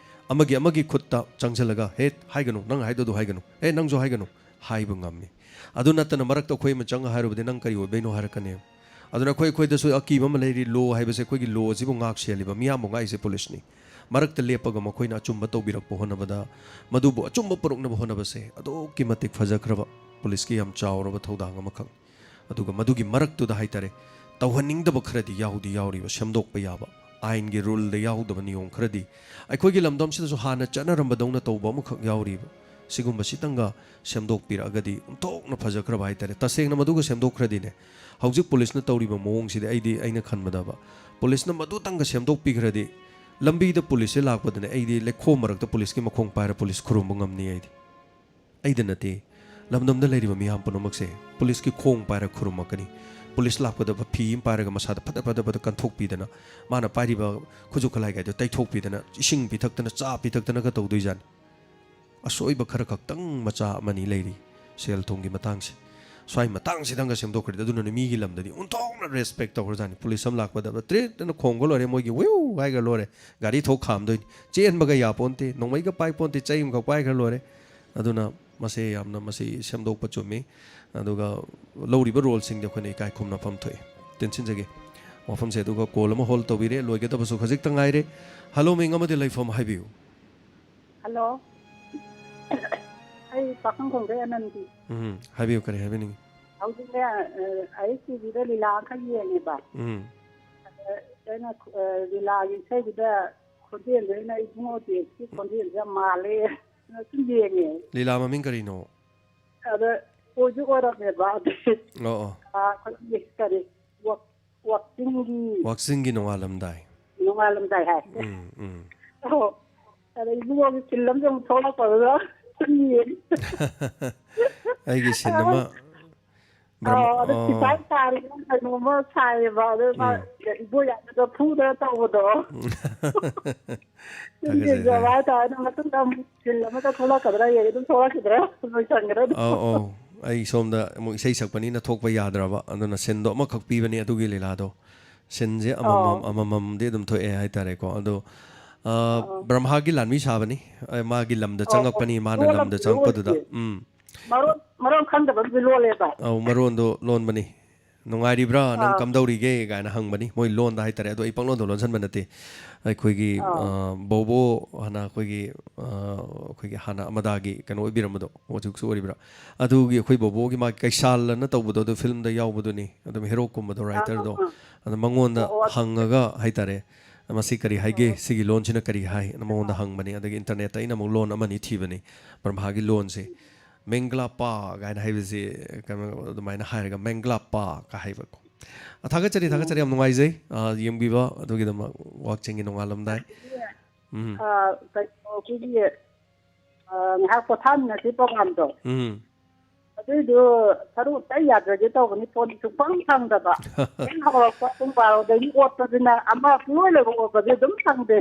ꯑꯃꯒꯤ ꯑꯃꯒꯤ ꯈꯨꯠꯇ ꯆꯪꯁꯤꯜꯂꯒ, "ꯍꯦ, ꯍꯥꯏꯒꯅꯨ, ꯅꯪ ꯍꯥꯏꯗꯣ ꯑꯗꯨ ꯍꯥꯏꯒꯅꯨ, ꯑꯦ, ꯅꯪꯁꯨ ꯍꯥꯏꯒꯅꯨ" ꯍꯥꯏꯕ ꯉꯝꯃꯤ꯫ ꯑꯗꯨ ꯅꯠꯇꯅ ꯃꯔꯛꯇ ꯑꯩꯈꯣꯏ ꯑꯃ ꯆꯪꯉ ꯍꯥꯏꯔꯨꯕꯗꯤ ꯅꯪ ꯀꯔꯤ ꯑꯣꯏꯕꯩꯅꯣ ꯍꯥꯏꯔꯛꯀꯅꯤ꯫ ꯑꯗꯨꯅ ꯑꯩꯈꯣꯏ ꯑꯩꯈꯣꯏꯗꯁꯨ ꯑꯀꯤꯕ ꯑꯃ ꯂꯩꯔꯤ꯫ ꯂꯣ ꯍꯥꯏꯕꯁꯦ, ꯑꯩꯈꯣꯏꯒꯤ ꯂꯣ ꯑꯁꯤꯕꯨ ꯉꯥꯛ ꯁꯦꯜꯂꯤꯕ, ꯃꯤꯌꯥꯝꯕꯨ ꯉꯥꯛꯏꯁꯦ ꯄꯨꯂꯤꯁꯅꯤ꯫ ꯃꯔꯛꯇ ꯂꯦꯞꯄꯒ ꯃꯈꯣꯏꯅ ꯑꯆꯨꯝꯕ ꯇꯧꯕꯤꯔꯛꯄ ꯍꯣꯠꯅꯕꯗ, ꯃꯗꯨꯕꯨ ꯑꯆꯨꯝꯕ ꯄꯨꯔꯛꯅꯕ ꯍꯣꯠꯅꯕꯁꯦ ꯑꯗꯨꯛꯀꯤ ꯃꯇꯤꯛ ꯐꯖꯈ꯭ꯔꯕ, ꯄꯨꯂꯤꯁꯀꯤ ꯌꯥꯝ ꯆꯥꯎꯔꯕ ꯊꯧꯗꯥꯡ ꯑꯃꯈꯛꯅꯤ꯫ ꯑꯗꯨꯒ ꯃꯗꯨꯒꯤ ꯃꯔꯛꯇꯨꯗ ꯍꯥꯏꯇꯥꯔꯦ, ꯇꯧꯍꯟꯅꯤꯡꯗꯕ ꯈꯔꯗꯤ ꯌꯥꯎꯗꯤ ꯌꯥꯎꯔꯤꯕ, ꯁꯦꯝꯗꯣꯛꯄ ꯌꯥꯕ, ꯑꯥꯏꯟꯒꯤ ꯔꯨꯜꯗ ꯌꯥꯎꯗꯕ ꯅꯤꯌꯣꯝ ꯈꯔꯗꯤ ꯑꯩꯈꯣꯏꯒꯤ ꯂꯝꯗꯝꯁꯤꯗꯁꯨ ꯍꯥꯟꯅ ꯆꯠꯅꯔꯝꯕꯗꯧꯅ ꯇꯧꯕ ꯑꯃꯈꯛ ꯌꯥꯎꯔꯤꯕ꯫ ꯁꯤꯒꯨꯝꯕꯁꯤꯇꯪꯒ ꯁꯦꯝꯗꯣꯛꯄꯤꯔꯛꯑꯒꯗꯤ ꯑꯣꯟꯊꯣꯛꯅ ꯐꯖꯈ꯭ꯔꯕ ꯍꯥꯏꯇꯥꯔꯦ꯫ ꯇꯁꯦꯡꯅ ꯃꯗꯨꯒ ꯁꯦꯝꯗꯣꯛꯈ꯭ꯔꯗꯤꯅꯦ, ꯍꯧꯖꯤꯛ ꯄꯨꯂꯤꯁꯅ ꯇꯧꯔꯤꯕ ꯃꯑꯣꯡꯁꯤꯗꯤ ꯑꯩꯗꯤ, ꯑꯩꯅ ꯈꯟꯕꯗꯕ, ꯄꯨꯂꯤꯁꯅ ꯃꯗꯨꯇꯪꯒ ꯁꯦꯝꯗꯣꯛꯄꯤꯈ꯭ꯔꯗꯤ, ꯂꯝꯕꯤꯗ ꯄꯨꯂꯤꯁꯁꯦ ꯂꯥꯛꯄꯗꯅꯦ, ꯑꯩꯗꯤ ꯂꯩꯈꯣꯝ ꯃꯔꯛꯇ ꯄꯨꯂꯤꯁꯀꯤ ꯃꯈꯣꯡ ꯄꯥꯏꯔ ꯄꯨꯂꯤꯁ ꯈꯨꯔꯨꯝꯕ ꯉꯝꯅꯤ ꯑꯩꯗꯤ꯫ ꯑꯩꯗ ꯅꯠꯇꯦ, ꯂꯝꯗꯝꯗ ꯂꯩꯔꯤꯕ ꯃꯤꯌꯥꯝ ꯄꯨꯝꯅꯃꯛꯁꯦ ꯄꯨꯂꯤꯁꯀꯤ ꯈꯣꯡ ꯄꯥꯏꯔ ꯈꯨꯔꯨꯝꯃꯛꯀꯅꯤ꯫ ꯄꯨꯂꯤꯁ ꯂꯥꯛꯄꯗ ꯐꯤ ꯑꯃ ꯄꯥꯏꯔꯒ ꯃꯁꯥꯗ ꯐꯠꯇ ꯐꯠꯇ ꯐꯠꯇ ꯀꯟꯊꯣꯛꯄꯤꯗꯅ, ꯃꯥꯅ ꯄꯥꯏꯔꯤꯕ ꯈꯨꯠꯁꯨ ꯈꯨꯠꯂꯥꯏ ꯀꯥꯏꯗꯣ ꯇꯩꯊꯣꯛꯄꯤꯗꯅ, ꯏꯁꯤꯡ ꯄꯤꯊꯛꯇꯅ, ꯆꯥ ꯄꯤꯊꯛꯇꯅꯒ ꯇꯧꯗꯣꯏꯖꯥꯠꯅꯤ꯫ ꯑꯁꯣꯏꯕ ꯈꯔ ꯈꯛꯇꯪ ꯃꯆꯥ ꯑꯃꯅꯤ ꯂꯩꯔꯤ ꯁꯦꯜ ꯊꯨꯝꯒꯤ ꯃꯇꯥꯡꯁꯦ꯫ ꯁ꯭ꯋꯥꯏ ꯃꯇꯥꯡꯁꯤꯗꯪꯒ ꯁꯦꯝꯗꯣꯛꯈ꯭ꯔꯗꯤ, ꯑꯗꯨꯅꯅꯦ ꯃꯤꯒꯤ ꯂꯝꯗꯗꯤ ꯑꯣꯟꯊꯣꯛꯅ ꯔꯦꯁꯄꯦꯛ ꯇꯧꯈ꯭ꯔꯖꯥꯠꯅꯤ꯫ ꯄꯨꯂꯤꯁ ꯑꯃ ꯂꯥꯛꯄꯗ ꯇ꯭ꯔꯤꯠ ꯑꯅ ꯈꯣꯡꯒ ꯂꯣꯏꯔꯦ, ꯃꯣꯏꯒꯤ ꯋꯤꯎ ꯍꯥꯏꯒ ꯂꯣꯏꯔꯦ, ꯒꯥꯔꯤ ꯊꯧ ꯈꯥꯝꯗꯣꯏꯅꯤ꯫ ꯆꯦꯟꯕꯒ ꯌꯥꯄꯣꯟꯇꯦ, ꯅꯣꯡꯃꯩꯒ ꯄꯥꯏ ꯄꯣꯟꯇꯦ, ꯆꯩ ꯑꯃꯈꯛ ꯄꯥꯏꯈ꯭ꯔ ꯂꯣꯏꯔꯦ꯫ ꯑꯗꯨꯅ ꯃꯁꯦ ꯌꯥꯝꯅ, ꯃꯁꯤ ꯁꯦꯝꯗꯣꯛꯄ ꯆꯨꯝꯃꯤ꯫ ꯑꯗꯨꯒ ꯂꯧꯔꯤꯕ ꯔꯣꯜꯁꯤꯡꯗꯤ ꯑꯩꯈꯣꯏꯅ ꯏꯀꯥꯏ ꯈꯨꯝꯅꯐꯝ ꯊꯣꯛꯏ꯫ ꯇꯦꯟꯁꯤꯟꯖꯒꯦ꯫ ꯋꯥꯐꯝꯁꯦ ꯑꯗꯨꯒ ꯀꯣꯜ ꯑꯃ ꯍꯣꯜ ꯇꯧꯕꯤꯔꯦ, ꯂꯣꯏꯒꯗꯕꯁꯨ ꯈꯖꯤꯛꯇ ꯉꯥꯏꯔꯦ꯫ ꯍꯜꯂꯣ, ꯃꯤꯡ ꯑꯃꯗꯤ ꯂꯩꯐꯝ ꯍꯥꯏꯕꯤꯌꯨ꯫ ꯍꯜꯂꯣ꯫ ꯑꯩ ꯄꯥꯈꯪꯈꯣꯡꯗꯩ ꯑꯅꯟꯗꯤ꯫ ꯎꯝ, ꯍꯥꯏꯕꯤꯌꯨ, ꯀꯔꯤ ꯍꯥꯏꯕꯤꯅꯤꯡꯉꯤ? ꯍꯧꯖꯤꯛꯅꯦ, ꯑ, ꯑꯩ ꯇꯤꯚꯤꯗ ꯂꯤꯂꯥ ꯑꯃꯈꯛ ꯌꯦꯡꯉꯦꯕ꯫ ꯎꯝ꯫ ꯑꯗ ꯑꯩꯅ, ꯑ, ꯂꯤꯂꯥꯒꯤ ꯏꯁꯩꯗꯨꯗ ꯈꯣꯟꯖꯦꯜꯗꯣ ꯑꯩꯅ ꯏꯕꯨꯡꯉꯣ ꯇꯦꯛꯁꯀꯤ ꯈꯣꯟꯖꯦꯜꯁꯦ ꯌꯥꯝ ꯃꯥꯜꯂꯦ꯫ ꯁꯨꯝ ꯌꯦꯡꯉꯦ꯫ ꯂꯤꯂꯥ ꯃꯃꯤꯡ ꯀꯔꯤꯅꯣ? ꯑꯗ ꯑꯣꯏꯁꯨ ꯑꯣꯏꯔꯝꯃꯦꯕ꯫ ꯑꯗꯨ, ꯑꯣ, ꯑꯣ꯫ ꯑ, ꯑꯩꯈꯣꯏꯒꯤ ꯀꯔꯤ, ꯋꯥꯛ-, ꯋꯥꯛꯆꯤꯡꯒꯤ ꯋꯥꯛꯆꯤꯡꯒꯤ ꯅꯣꯡꯉꯥꯜꯂꯝꯗꯥꯏ꯫ ꯅꯣꯡꯉꯥꯜꯂꯝꯗꯥꯏ ꯍꯥꯏ꯫ ꯎꯝ, ꯎꯝ꯫ ꯑꯣ꯫ ꯑꯗ ꯏꯕꯨꯡꯉꯣꯒꯤ ꯐꯤꯜ ꯑꯃꯁꯨ ꯑꯃꯨꯛ ꯊꯣꯛꯂꯛꯄꯗꯨꯗ ꯁꯨꯝ ꯌꯦꯡꯉꯤ꯫ ꯑꯩꯒꯤ ꯁꯤꯟ ꯑꯃ ꯕ꯭ꯔꯍ꯭ꯃ-, ꯑꯧ, ꯑꯗ ꯑꯣ꯫ ꯁꯤꯐꯥꯏ ꯇꯥꯔꯤꯕ ꯀꯩꯅꯣꯝꯃ ꯁꯥꯏꯌꯦꯕ꯫ ꯑꯗꯨ ꯃꯥ ꯎꯝ꯫ ꯏꯕꯣ ꯌꯥꯝꯅꯒ ꯐꯨꯗꯅ ꯇꯧꯕꯗꯣ꯫ ꯎꯝ꯫ ꯁꯨꯝ ꯊꯥꯒꯠꯆꯔꯤ, ꯌꯦꯡꯖꯕ ꯊꯥꯒꯠꯆꯔꯤ꯫ ꯍꯥꯏꯇꯥꯔꯦ꯫ ꯑꯗꯨ ꯃꯇꯨꯡꯗ ꯑꯃꯨꯛ ꯐꯤꯜ ꯑꯃꯗ ꯊꯣꯛꯂꯛꯀꯗ꯭ꯔꯥ ꯌꯦꯡꯉꯦ꯫ ꯑꯗꯨꯝ ꯊꯣꯛꯂꯛꯈꯤꯗ꯭ꯔꯥ? ꯂꯣꯏꯁꯟꯈ꯭ꯔꯦ ꯑꯗꯨꯝ꯫ ꯑꯧ, ꯑꯧ꯫ ꯑꯩ ꯁꯣꯝꯗ ꯑꯃꯨꯛ ꯏꯁꯩ ꯁꯛꯄꯅꯤꯅ ꯊꯣꯛꯄ ꯌꯥꯗ꯭ꯔꯕ꯫ ꯑꯗꯨꯅ ꯁꯤꯟꯗꯣ ꯑꯃꯈꯛ ꯄꯤꯕꯅꯤ ꯑꯗꯨꯒꯤ ꯂꯤꯂꯥꯗꯣ꯫ ꯁꯤꯟꯁꯦ ꯑꯃꯃꯝ, ꯑꯧ꯫ ꯑꯃꯃꯝꯗꯤ ꯑꯗꯨꯝ ꯊꯣꯛꯑꯦ ꯍꯥꯏꯇꯥꯔꯦꯀꯣ꯫ ꯑꯗꯣ, ꯑ, ꯑꯧ꯫ ꯕ꯭ꯔꯍ꯭ꯃꯥꯒꯤ ꯂꯥꯟꯃꯤ ꯁꯥꯕꯅꯤ꯫ ꯑ, ꯃꯥꯒꯤ ꯂꯝꯗ ꯑꯧ, ꯑꯧ꯫ ꯆꯪꯉꯛꯄꯅꯤ, ꯃꯥꯅ ꯂꯣꯜꯂꯝ-, ꯂꯝꯗ ꯆꯪꯉꯛꯄꯗꯨꯗ꯫ ꯂꯣꯜꯂꯤꯁꯦ꯫ ꯎꯝ꯫ ꯃꯔꯣꯟ, ꯃꯔꯣꯟ ꯈꯪꯗꯕ ꯑꯃꯁꯨ ꯂꯣꯜꯂꯦꯕ꯫ ꯑꯧ, ꯃꯔꯣꯟꯗꯣ ꯂꯣꯟꯕꯅꯤ꯫ "ꯅꯨꯡꯉꯥꯏꯔꯤꯕ꯭ꯔꯥ? ꯅꯪ ꯑꯥ꯫ ꯀꯝꯗꯧꯔꯤꯒꯦ?" ꯀꯥꯏꯅ ꯍꯪꯕꯅꯤ꯫ ꯃꯣꯏ ꯂꯣꯟꯗ ꯍꯥꯏꯇꯥꯔꯦ꯫ ꯑꯗꯣ ꯑꯩ ꯄꯪꯂꯣꯟꯗ ꯂꯣꯟꯁꯟꯕ ꯅꯠꯇꯦ꯫ ꯑꯩꯈꯣꯏꯒꯤ, ꯑꯥ꯫ ꯑ, ꯕꯣꯕꯣ ꯍꯥꯟꯅ ꯑꯩꯈꯣꯏꯒꯤ, ꯑ, ꯑꯩꯈꯣꯏꯒꯤ ꯍꯥꯟꯅ ꯑꯃꯗꯥꯒꯤ ꯀꯩꯅꯣ ꯑꯣꯏꯕꯤꯔꯝꯕꯗꯣ, ꯍꯧꯖꯤꯛꯁꯨ ꯑꯣꯏꯔꯤꯕ꯭ꯔꯥ? ꯑꯗꯨꯒꯤ ꯑꯩꯈꯣꯏ ꯕꯣꯕꯣꯒꯤ ꯃꯥꯒꯤ ꯀꯩꯁꯥꯜ ꯑꯅ ꯇꯧꯕꯗꯣ, ꯑꯗꯨ ꯐꯤꯂꯝꯗ ꯌꯥꯎꯕꯗꯨꯅꯤ꯫ ꯑꯗꯨꯝ ꯍꯦꯔꯣ ꯀꯨꯝꯕꯗꯣ, ꯑꯥ, ꯑꯥ, ꯔꯥꯏꯇꯔꯗꯣ꯫ ꯑꯥ꯫ ꯑꯗꯣ ꯃꯉꯣꯟꯗ ꯑꯣ, ꯑꯣ, ꯑꯗꯨ ꯍꯪꯉꯒ ꯍꯥꯏꯇꯥꯔꯦ, "ꯃꯁꯤ ꯀꯔꯤ ꯍꯥꯏꯒꯦ? ꯑꯣ꯫ ꯁꯤꯒꯤ ꯂꯣꯟꯁꯤꯅ ꯀꯔꯤ ꯍꯥꯏ?" ꯑꯅ ꯃꯉꯣꯟꯗ ꯑꯥ꯫ ꯍꯪꯕꯅꯤ꯫ ꯑꯗꯒꯤ ꯏꯟꯇꯔꯅꯦꯠꯇ ꯑꯩꯅ ꯑꯃꯨꯛ ꯂꯣꯟ ꯑꯃꯅꯤ ꯊꯤꯕꯅꯤ꯫ ꯕ꯭ꯔꯍ꯭ꯃꯥꯒꯤ ꯂꯣꯟꯁꯦ꯫ ꯃꯦꯡꯒ꯭ꯂꯥꯄꯥ ꯀꯥꯏꯅ ꯍꯥꯏꯕꯁꯤ ꯀꯩꯅꯣ ꯑꯗꯨꯃꯥꯏꯅ ꯍꯥꯏꯔꯒ ꯃꯦꯡꯒ꯭ꯂꯥꯄꯥ ꯀ ꯍꯥꯏꯕꯀꯣ꯫ ꯑ, ꯊꯥꯒꯠꯆꯔꯤ, ꯎꯝ꯫ ꯊꯥꯒꯠꯆꯔꯤ, ꯌꯥꯝ ꯅꯨꯡꯉꯥꯏꯖꯩ, ꯑ, ꯌꯦꯡꯕꯤꯕ ꯑꯗꯨꯒꯤꯗꯃꯛ, ꯋꯥꯛꯆꯤꯡꯒꯤ ꯅꯣꯡꯉꯥꯜꯂꯝꯗꯥꯏ꯫ ꯑꯗꯒꯤ, ꯎꯝ꯫ ꯑ, ꯀꯩꯅꯣ, ꯑꯩꯈꯣꯏꯒꯤ, ꯑ, ꯉꯥꯏꯍꯥꯛ ꯄꯣꯊꯥꯃꯤꯟꯅꯁꯤ ꯄ꯭ꯔꯣꯒ꯭ꯔꯥꯝꯗꯣ꯫ ꯎꯝ꯫ ꯑꯗꯨꯏꯗꯨ ꯁꯔꯨ ꯑꯝꯇ ꯌꯥꯖꯒꯦ ꯇꯧꯕꯅꯤ, ꯐꯣꯟ ꯁꯨꯡꯐꯪ ꯐꯪꯗꯕ꯫ ꯍꯦꯛ ꯍꯧꯔꯛꯄ ꯄꯨꯡ ꯕꯥꯔꯣꯗꯒꯤ ꯑꯣꯠꯄꯁꯤꯅ ꯑꯃ ꯄꯨꯡꯂꯣꯏ ꯂꯣꯏꯕ ꯑꯣꯠꯄꯁꯦ ꯑꯗꯨꯝ ꯐꯪꯗꯦ꯫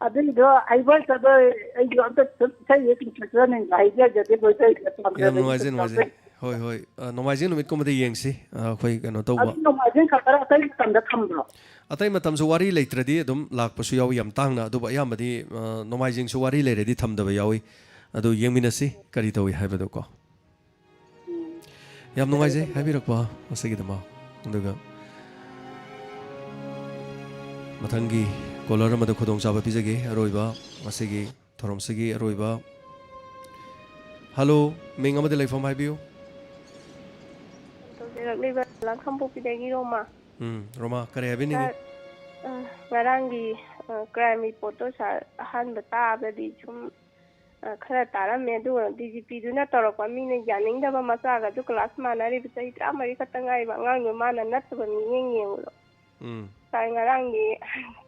ꯑꯗꯨꯒꯤꯗꯣ ꯍꯩꯕꯣꯏ ꯆꯠꯂꯣꯏ, ꯑꯩꯁꯨ ꯑꯝꯇ ꯁꯨꯝ ꯏꯁꯩꯁꯦ ꯁꯨꯝ ꯁꯛꯆꯅꯤꯡꯕ, ꯍꯩꯖꯗꯦ, ꯍꯩꯖꯗꯦ, ꯂꯣꯏ ꯍꯩꯖꯗꯦ, ꯌꯥꯝ ꯄꯥꯝꯖꯕ ꯅꯨꯡꯉꯥꯏꯖꯩ, ꯏꯁꯩ ꯅꯨꯡꯉꯥꯏꯖꯩ꯫ ꯇꯧꯖꯩ꯫ ꯍꯣꯏ, ꯍꯣꯏ꯫ ꯑ, ꯅꯣꯡꯃꯥꯏꯖꯤꯡ ꯅꯨꯃꯤꯠꯀꯨꯝꯕꯗ ꯌꯦꯡꯁꯤ꯫ ꯑ, ꯑꯩꯈꯣꯏ ꯀꯩꯅꯣ ꯇꯧꯕ꯫ ꯑꯗꯨ ꯅꯣꯡꯃꯥꯏꯖꯤꯡ ꯈꯛꯇꯔ, ꯑꯇꯩ ꯃꯇꯝꯗ ꯊꯝꯕ꯭ꯔꯣ? ꯑꯇꯩ ꯃꯇꯝꯁꯨ ꯋꯥꯔꯤ ꯂꯩꯇ꯭ꯔꯗꯤ ꯑꯗꯨꯝ ꯂꯥꯛꯄꯁꯨ ꯌꯥꯎꯏ, ꯌꯥꯝ ꯇꯥꯡꯅ꯫ ꯑꯗꯨꯕꯨ ꯑꯌꯥꯝꯕꯗꯤ, ꯑ, ꯅꯣꯡꯃꯥꯏꯖꯤꯡꯁꯨ ꯋꯥꯔꯤ ꯂꯩꯔꯗꯤ ꯊꯝꯗꯕ ꯌꯥꯎꯏ꯫ ꯑꯗꯨ ꯌꯦꯡꯃꯤꯟꯅꯁꯤ ꯀꯔꯤ ꯇꯧꯏ ꯍꯥꯏꯕꯗꯨꯀꯣ꯫ ꯌꯥꯝ ꯅꯨꯡꯉꯥꯏꯖꯩ ꯍꯥꯏꯕꯤꯔꯛꯄ ꯑꯁꯤꯒꯤꯗꯃꯛ꯫ ꯑꯗꯨꯒ ꯃꯊꯪꯒꯤ ꯀꯣꯂꯔ ꯑꯃꯗ ꯈꯨꯗꯣꯡꯆꯥꯕ ꯄꯤꯖꯒꯦ꯫ ꯑꯔꯣꯏꯕ, ꯉꯁꯤꯒꯤ ꯊꯧꯔꯝꯁꯤꯒꯤ ꯑꯔꯣꯏꯕ꯫ ꯍꯜꯂꯣ, ꯃꯤꯡ ꯑꯃꯗꯤ ꯂꯩꯐꯝ ꯍꯥꯏꯕꯤꯌꯨ꯫ ꯇꯧꯖꯔꯛꯂꯤꯕ ꯂꯥꯡꯈꯥꯡꯄꯣꯛꯄꯤꯗꯒꯤ ꯔꯣꯃꯥ꯫ ꯎꯝ, ꯔꯣꯃꯥ, ꯀꯔꯤ ꯍꯥꯏꯕꯤꯅꯤꯡꯉꯤ? ꯁꯥꯔ, ꯑ, ꯉꯔꯥꯡꯒꯤ, ꯑ, ꯀ꯭ꯔꯥꯏꯝ ꯔꯤꯄꯣꯔꯠꯇꯣ ꯁꯥꯔ ꯑꯍꯥꯟꯕ ꯇꯥꯕꯗꯗꯤ ꯁꯨꯝ, ꯑ, ꯈꯔ ꯇꯥꯔꯝꯃꯦ, ꯑꯗꯨꯒ ꯗꯤ ꯖꯤ ꯄꯤꯗꯨꯅ ꯇꯧꯔꯛꯄ ꯃꯤꯅ ꯌꯥꯅꯤꯡꯗꯕ ꯃꯆꯥꯒ ꯑꯗꯨ ꯀ꯭ꯂꯥꯁ ꯃꯥꯟꯅꯔꯤꯕ ꯆꯍꯤ ꯇꯔꯥꯃꯔꯤ ꯈꯛꯇ ꯉꯥꯏꯔꯤꯕ ꯑꯉꯥꯡꯗꯣ ꯃꯥꯅ ꯅꯠꯇꯕ ꯃꯤꯠꯌꯦꯡ ꯌꯦꯡꯕꯗꯣ꯫ ꯎꯝ꯫ ꯁꯥꯔ, ꯉꯔꯥꯡꯒꯤ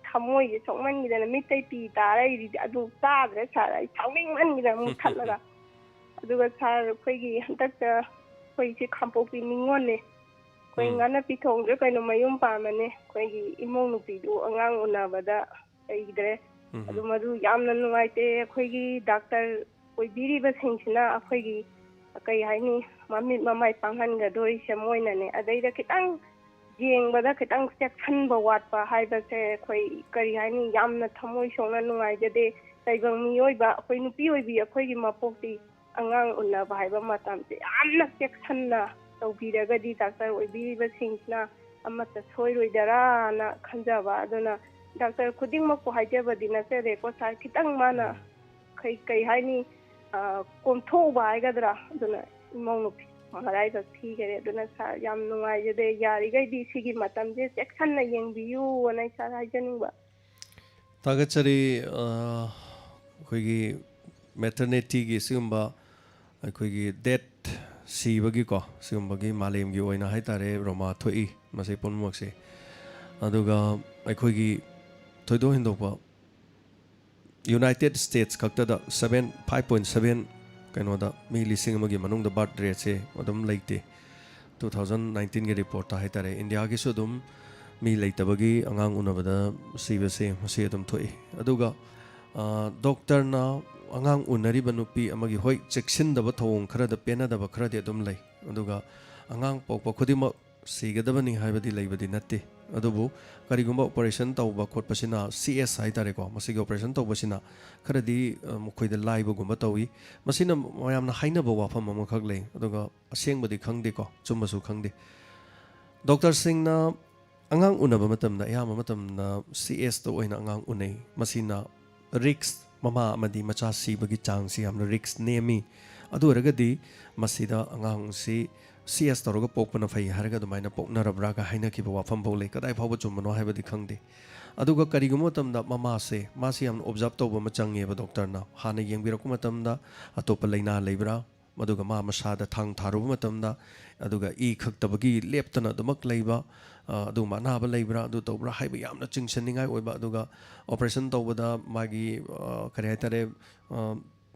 ꯊꯃꯣꯏꯁꯦ ꯁꯣꯛꯃꯟꯈꯤꯗꯅ ꯃꯤꯠꯇꯩ ꯄꯤ ꯇꯥꯔꯛꯏꯗꯤ ꯑꯗꯨ ꯇꯥꯗ꯭ꯔꯦ ꯁꯥꯔ, ꯑꯩ ꯁꯥꯎꯅꯤꯡꯃꯟꯈꯤꯗꯅ ꯃꯨꯠꯊꯠꯂꯒ꯫ ꯑꯗꯨꯒ ꯁꯥꯔ, ꯑꯩꯈꯣꯏꯒꯤ ꯍꯟꯗꯛꯇ ꯑꯩꯈꯣꯏꯁꯦ ꯈꯥꯡꯄꯣꯛꯄꯤ ꯅꯤꯉꯣꯜꯅꯦ꯫ ꯑꯩꯈꯣꯏ ꯎꯝ꯫ ꯉꯥꯅ ꯄꯤꯊꯣꯡꯗ꯭ꯔꯦ ꯀꯩꯅꯣ ꯃꯌꯨꯝ ꯄꯥꯝꯃꯅꯦ꯫ ꯑꯩꯈꯣꯏꯒꯤ ꯏꯃꯧ ꯅꯨꯄꯤꯗꯨ ꯑꯉꯥꯡ ꯎꯅꯕꯗ ꯂꯩꯈꯤꯗ꯭ꯔꯦ꯫ ꯎꯝ꯫ ꯑꯗꯨ ꯃꯗꯨ ꯌꯥꯝꯅ ꯅꯨꯡꯉꯥꯏꯇꯦ꯫ ꯑꯩꯈꯣꯏꯒꯤ ꯗꯥꯛꯇꯔ ꯑꯣꯏꯕꯤꯔꯤꯕꯁꯤꯡꯁꯤꯅ ꯑꯩꯈꯣꯏꯒꯤ ꯀꯩ ꯍꯥꯏꯅꯤ, ꯃꯃꯤꯠ ꯃꯃꯥꯏ ꯄꯥꯡꯍꯟꯒꯗꯣꯔꯤꯁꯦ ꯃꯣꯏꯅꯅꯦ꯫ ꯑꯗꯩꯗ ꯈꯤꯇꯪ ꯌꯦꯡꯕꯗ ꯈꯤꯇꯪ ꯆꯦꯛꯁꯤꯟꯕ ꯋꯥꯠꯄ ꯍꯥꯏꯕꯁꯦ ꯑꯩꯈꯣꯏ ꯀꯔꯤ ꯍꯥꯏꯅꯤ, ꯌꯥꯝꯅ ꯊꯃꯣꯏ ꯁꯣꯛꯅ ꯅꯨꯡꯉꯥꯏꯖꯗꯦ꯫ ꯇꯥꯏꯕꯪ ꯃꯤꯑꯣꯏꯕ ꯑꯩꯈꯣꯏ ꯅꯨꯄꯤ ꯑꯣꯏꯕꯤ ꯑꯩꯈꯣꯏꯒꯤ ꯃꯄꯣꯛꯇꯤ ꯑꯉꯥꯡ ꯎꯅꯕ ꯍꯥꯏꯕ ꯃꯇꯝꯁꯦ ꯌꯥꯝꯅ ꯆꯦꯛꯁꯤꯟꯅ ꯇꯧꯕꯤꯔꯒꯗꯤ ꯗꯥꯛꯇꯔ ꯑꯣꯏꯕꯤꯔꯤꯕꯁꯤꯡꯁꯤꯅ ꯑꯃꯠꯇ ꯁꯣꯏꯔꯣꯏꯗꯔꯥꯅ ꯈꯟꯖꯕ꯫ ꯑꯗꯨꯅ ꯗꯥꯛꯇꯔ ꯈꯨꯗꯤꯡꯃꯛꯄꯨ ꯍꯥꯏꯖꯕꯗꯤ ꯅꯠꯆꯗꯦꯀꯣ ꯁꯥꯔ, ꯈꯤꯇꯪ ꯃꯥꯅ ꯎꯝ꯫ ꯀꯩ, ꯀꯩ ꯍꯥꯏꯅꯤ, ꯑ, ꯀꯣꯝꯊꯣꯛꯎꯕ ꯍꯥꯏꯒꯗ꯭ꯔꯥ, ꯑꯗꯨꯅ ꯏꯃꯧ ꯅꯨꯄꯤ ꯃꯔꯥꯏꯕꯛ ꯊꯤꯈꯔꯦ꯫ ꯑꯗꯨꯅ ꯁꯥꯔ, ꯌꯥꯝ ꯅꯨꯡꯉꯥꯏꯖꯗꯦ꯫ ꯌꯥꯔꯤꯈꯩꯗꯤ ꯁꯤꯒꯤ ꯃꯇꯝꯁꯦ ꯆꯦꯛꯁꯤꯟꯅ ꯌꯦꯡꯕꯤꯌꯨꯅ ꯑꯩ ꯁꯥꯔ ꯍꯥꯏꯖꯅꯤꯡꯕ꯫ ꯊꯥꯒꯠꯆꯔꯤ꯫ ꯑ, ꯑꯩꯈꯣꯏꯒꯤ ꯃꯦꯇꯔꯅꯤꯇꯤꯒꯤ ꯁꯤꯒꯨꯝꯕ ꯑꯩꯈꯣꯏꯒꯤ ꯗꯦꯠ ꯁꯤꯕꯒꯤꯀꯣ, ꯁꯤꯒꯨꯝꯕꯒꯤ ꯃꯥꯂꯦꯝꯒꯤ ꯑꯣꯏꯅ ꯍꯥꯏ ꯇꯥꯔꯦ, ꯔꯣꯃꯥ ꯊꯣꯛꯏ ꯃꯁꯤ ꯄꯨꯝꯅꯃꯛꯁꯦ꯫ ꯑꯗꯨꯒ ꯑꯩꯈꯣꯏꯒꯤ ꯊꯣꯏꯗꯣꯛ ꯍꯦꯟꯗꯣꯛꯄ ꯌꯨꯅꯥꯏꯇꯦꯠ ꯁ꯭ꯇꯦꯠꯁ ꯈꯛꯇꯗ seven, five point seven ꯀꯩꯅꯣꯗ ꯃꯤ ꯂꯤꯁꯤꯡ ꯑꯃꯒꯤ ꯃꯅꯨꯡꯗ ꯕꯥꯔꯠ ꯔꯦꯠꯁꯦ ꯑꯗꯨꯝ ꯂꯩꯇꯦ꯫ Two thousand nineteenꯒꯤ ꯔꯤꯄꯣꯔꯠꯇ ꯍꯥꯏ ꯇꯥꯔꯦ, ꯏꯟꯗꯤꯌꯥꯒꯤꯁꯨ ꯑꯗꯨꯝ ꯃꯤ ꯂꯩꯇꯕꯒꯤ ꯑꯉꯥꯡ ꯎꯅꯕꯗ ꯁꯤꯕꯁꯦ ꯃꯁꯤ ꯑꯗꯨꯝ ꯊꯣꯛꯏ꯫ ꯑꯗꯨꯒ, ꯑ, ꯗꯣꯛꯇꯔꯅ ꯑꯉꯥꯡ ꯎꯅꯔꯤꯕ ꯅꯨꯄꯤ ꯑꯃꯒꯤ, ꯍꯣꯏ, ꯆꯦꯛꯁꯤꯟꯗꯕ ꯊꯧꯑꯣꯡ ꯈꯔꯗ ꯄꯦꯟꯅꯗꯕ ꯈꯔꯗꯤ ꯑꯗꯨꯝ ꯂꯩ꯫ ꯑꯗꯨꯒ ꯑꯉꯥꯡ ꯄꯣꯛꯄ ꯈꯨꯗꯤꯡꯃꯛ ꯁꯤꯒꯗꯕꯅꯤ ꯍꯥꯏꯕꯗꯤ ꯂꯩꯕꯗꯤ ꯅꯠꯇꯦ꯫ ꯑꯗꯨꯕꯨ ꯀꯔꯤꯒꯨꯝꯕ ꯑꯣꯄꯔꯦꯁꯟ ꯇꯧꯕ ꯈꯣꯠꯄꯁꯤꯅ, ꯁꯤ ꯑꯦꯁ ꯍꯥꯏꯇꯥꯔꯦꯀꯣ, ꯃꯁꯤꯒꯤ ꯑꯣꯄꯔꯦꯁꯟ ꯇꯧꯕꯁꯤꯅ ꯈꯔꯗꯤ, ꯑ, ꯃꯈꯣꯏꯗ ꯂꯥꯏꯕꯒꯨꯝꯕ ꯇꯧꯏ꯫ ꯃꯁꯤꯅ ꯃꯌꯥꯝꯅ ꯍꯥꯏꯅꯕ ꯋꯥꯐꯝ ꯑꯃꯈꯛ ꯂꯩ, ꯑꯗꯨꯒ ꯑꯁꯦꯡꯕꯗꯤ ꯈꯪꯗꯦꯀꯣ, ꯆꯨꯝꯕꯁꯨ ꯈꯪꯗꯦ꯫ ꯗꯣꯛꯇꯔꯁꯤꯡꯅ ꯑꯉꯥꯡ ꯎꯅꯕ ꯃꯇꯝꯗ, ꯑꯌꯥꯝꯕ ꯃꯇꯝꯗ ꯁꯤ ꯑꯦꯁꯇ ꯑꯣꯏꯅ ꯑꯉꯥꯡ ꯎꯅꯩ꯫ ꯃꯁꯤꯅ ꯔꯤꯛꯁ, ꯃꯃꯥ ꯑꯃꯗꯤ ꯃꯆꯥ ꯁꯤꯕꯒꯤ ꯆꯥꯡꯁꯤ ꯌꯥꯝꯅ ꯔꯤꯛꯁ ꯅꯦꯝꯃꯤ꯫ ꯑꯗꯨ ꯑꯣꯏꯔꯒꯗꯤ ꯃꯁꯤꯗ ꯑꯉꯥꯡꯁꯤ ꯁꯤ ꯑꯦꯁ ꯇꯧꯔꯒ ꯄꯣꯛꯄꯅ ꯐꯩ ꯍꯥꯏꯔꯒ ꯑꯗꯨꯃꯥꯏꯅ ꯄꯣꯛꯅꯔꯕ꯭ꯔꯥꯒ ꯍꯥꯏꯅꯈꯤꯕ ꯋꯥꯐꯝ ꯐꯥꯎ ꯂꯩ꯫ ꯀꯗꯥꯏ ꯐꯥꯎꯕ ꯆꯨꯝꯕꯅꯣ ꯍꯥꯏꯕꯗꯤ ꯈꯪꯗꯦ꯫ ꯑꯗꯨꯒ ꯀꯔꯤꯒꯨꯝꯕ ꯃꯇꯝꯗ ꯃꯃꯥꯁꯦ, ꯃꯥꯁꯤ ꯌꯥꯝꯅ ꯑꯣꯕꯖꯥꯔꯕ ꯇꯧꯕ ꯑꯃ ꯆꯪꯉꯦꯕ ꯗꯣꯛꯇꯔꯅ꯫ ꯍꯥꯟꯅ ꯌꯦꯡꯕꯤꯔꯛꯄ ꯃꯇꯝꯗ ꯑꯇꯣꯞꯄ ꯂꯥꯏꯅꯥ ꯂꯩꯕ꯭ꯔꯥ, ꯑꯗꯨꯒ ꯃꯥ ꯃꯁꯥꯗ ꯊꯥꯡ ꯊꯥꯔꯨꯕ ꯃꯇꯝꯗ, ꯑꯗꯨꯒ ꯏ ꯈꯛꯇꯕꯒꯤ ꯂꯦꯞꯇꯅ ꯑꯗꯨꯃꯛ ꯂꯩꯕ, ꯑ, ꯑꯗꯨꯒꯨꯝꯕ ꯑꯅꯥꯕ ꯂꯩꯕ꯭ꯔꯥ, ꯑꯗꯨ ꯇꯧꯕ꯭ꯔꯥ ꯍꯥꯏꯕ ꯌꯥꯝꯅ ꯆꯤꯡꯁꯤꯟꯅꯤꯡꯉꯥꯏ ꯑꯣꯏꯕ꯫ ꯑꯗꯨꯒ ꯑꯣꯄꯔꯦꯁꯟ ꯇꯧꯕꯗ ꯃꯥꯒꯤ, ꯑ, ꯀꯔꯤ ꯍꯥꯏꯇꯥꯔꯦ, ꯑ,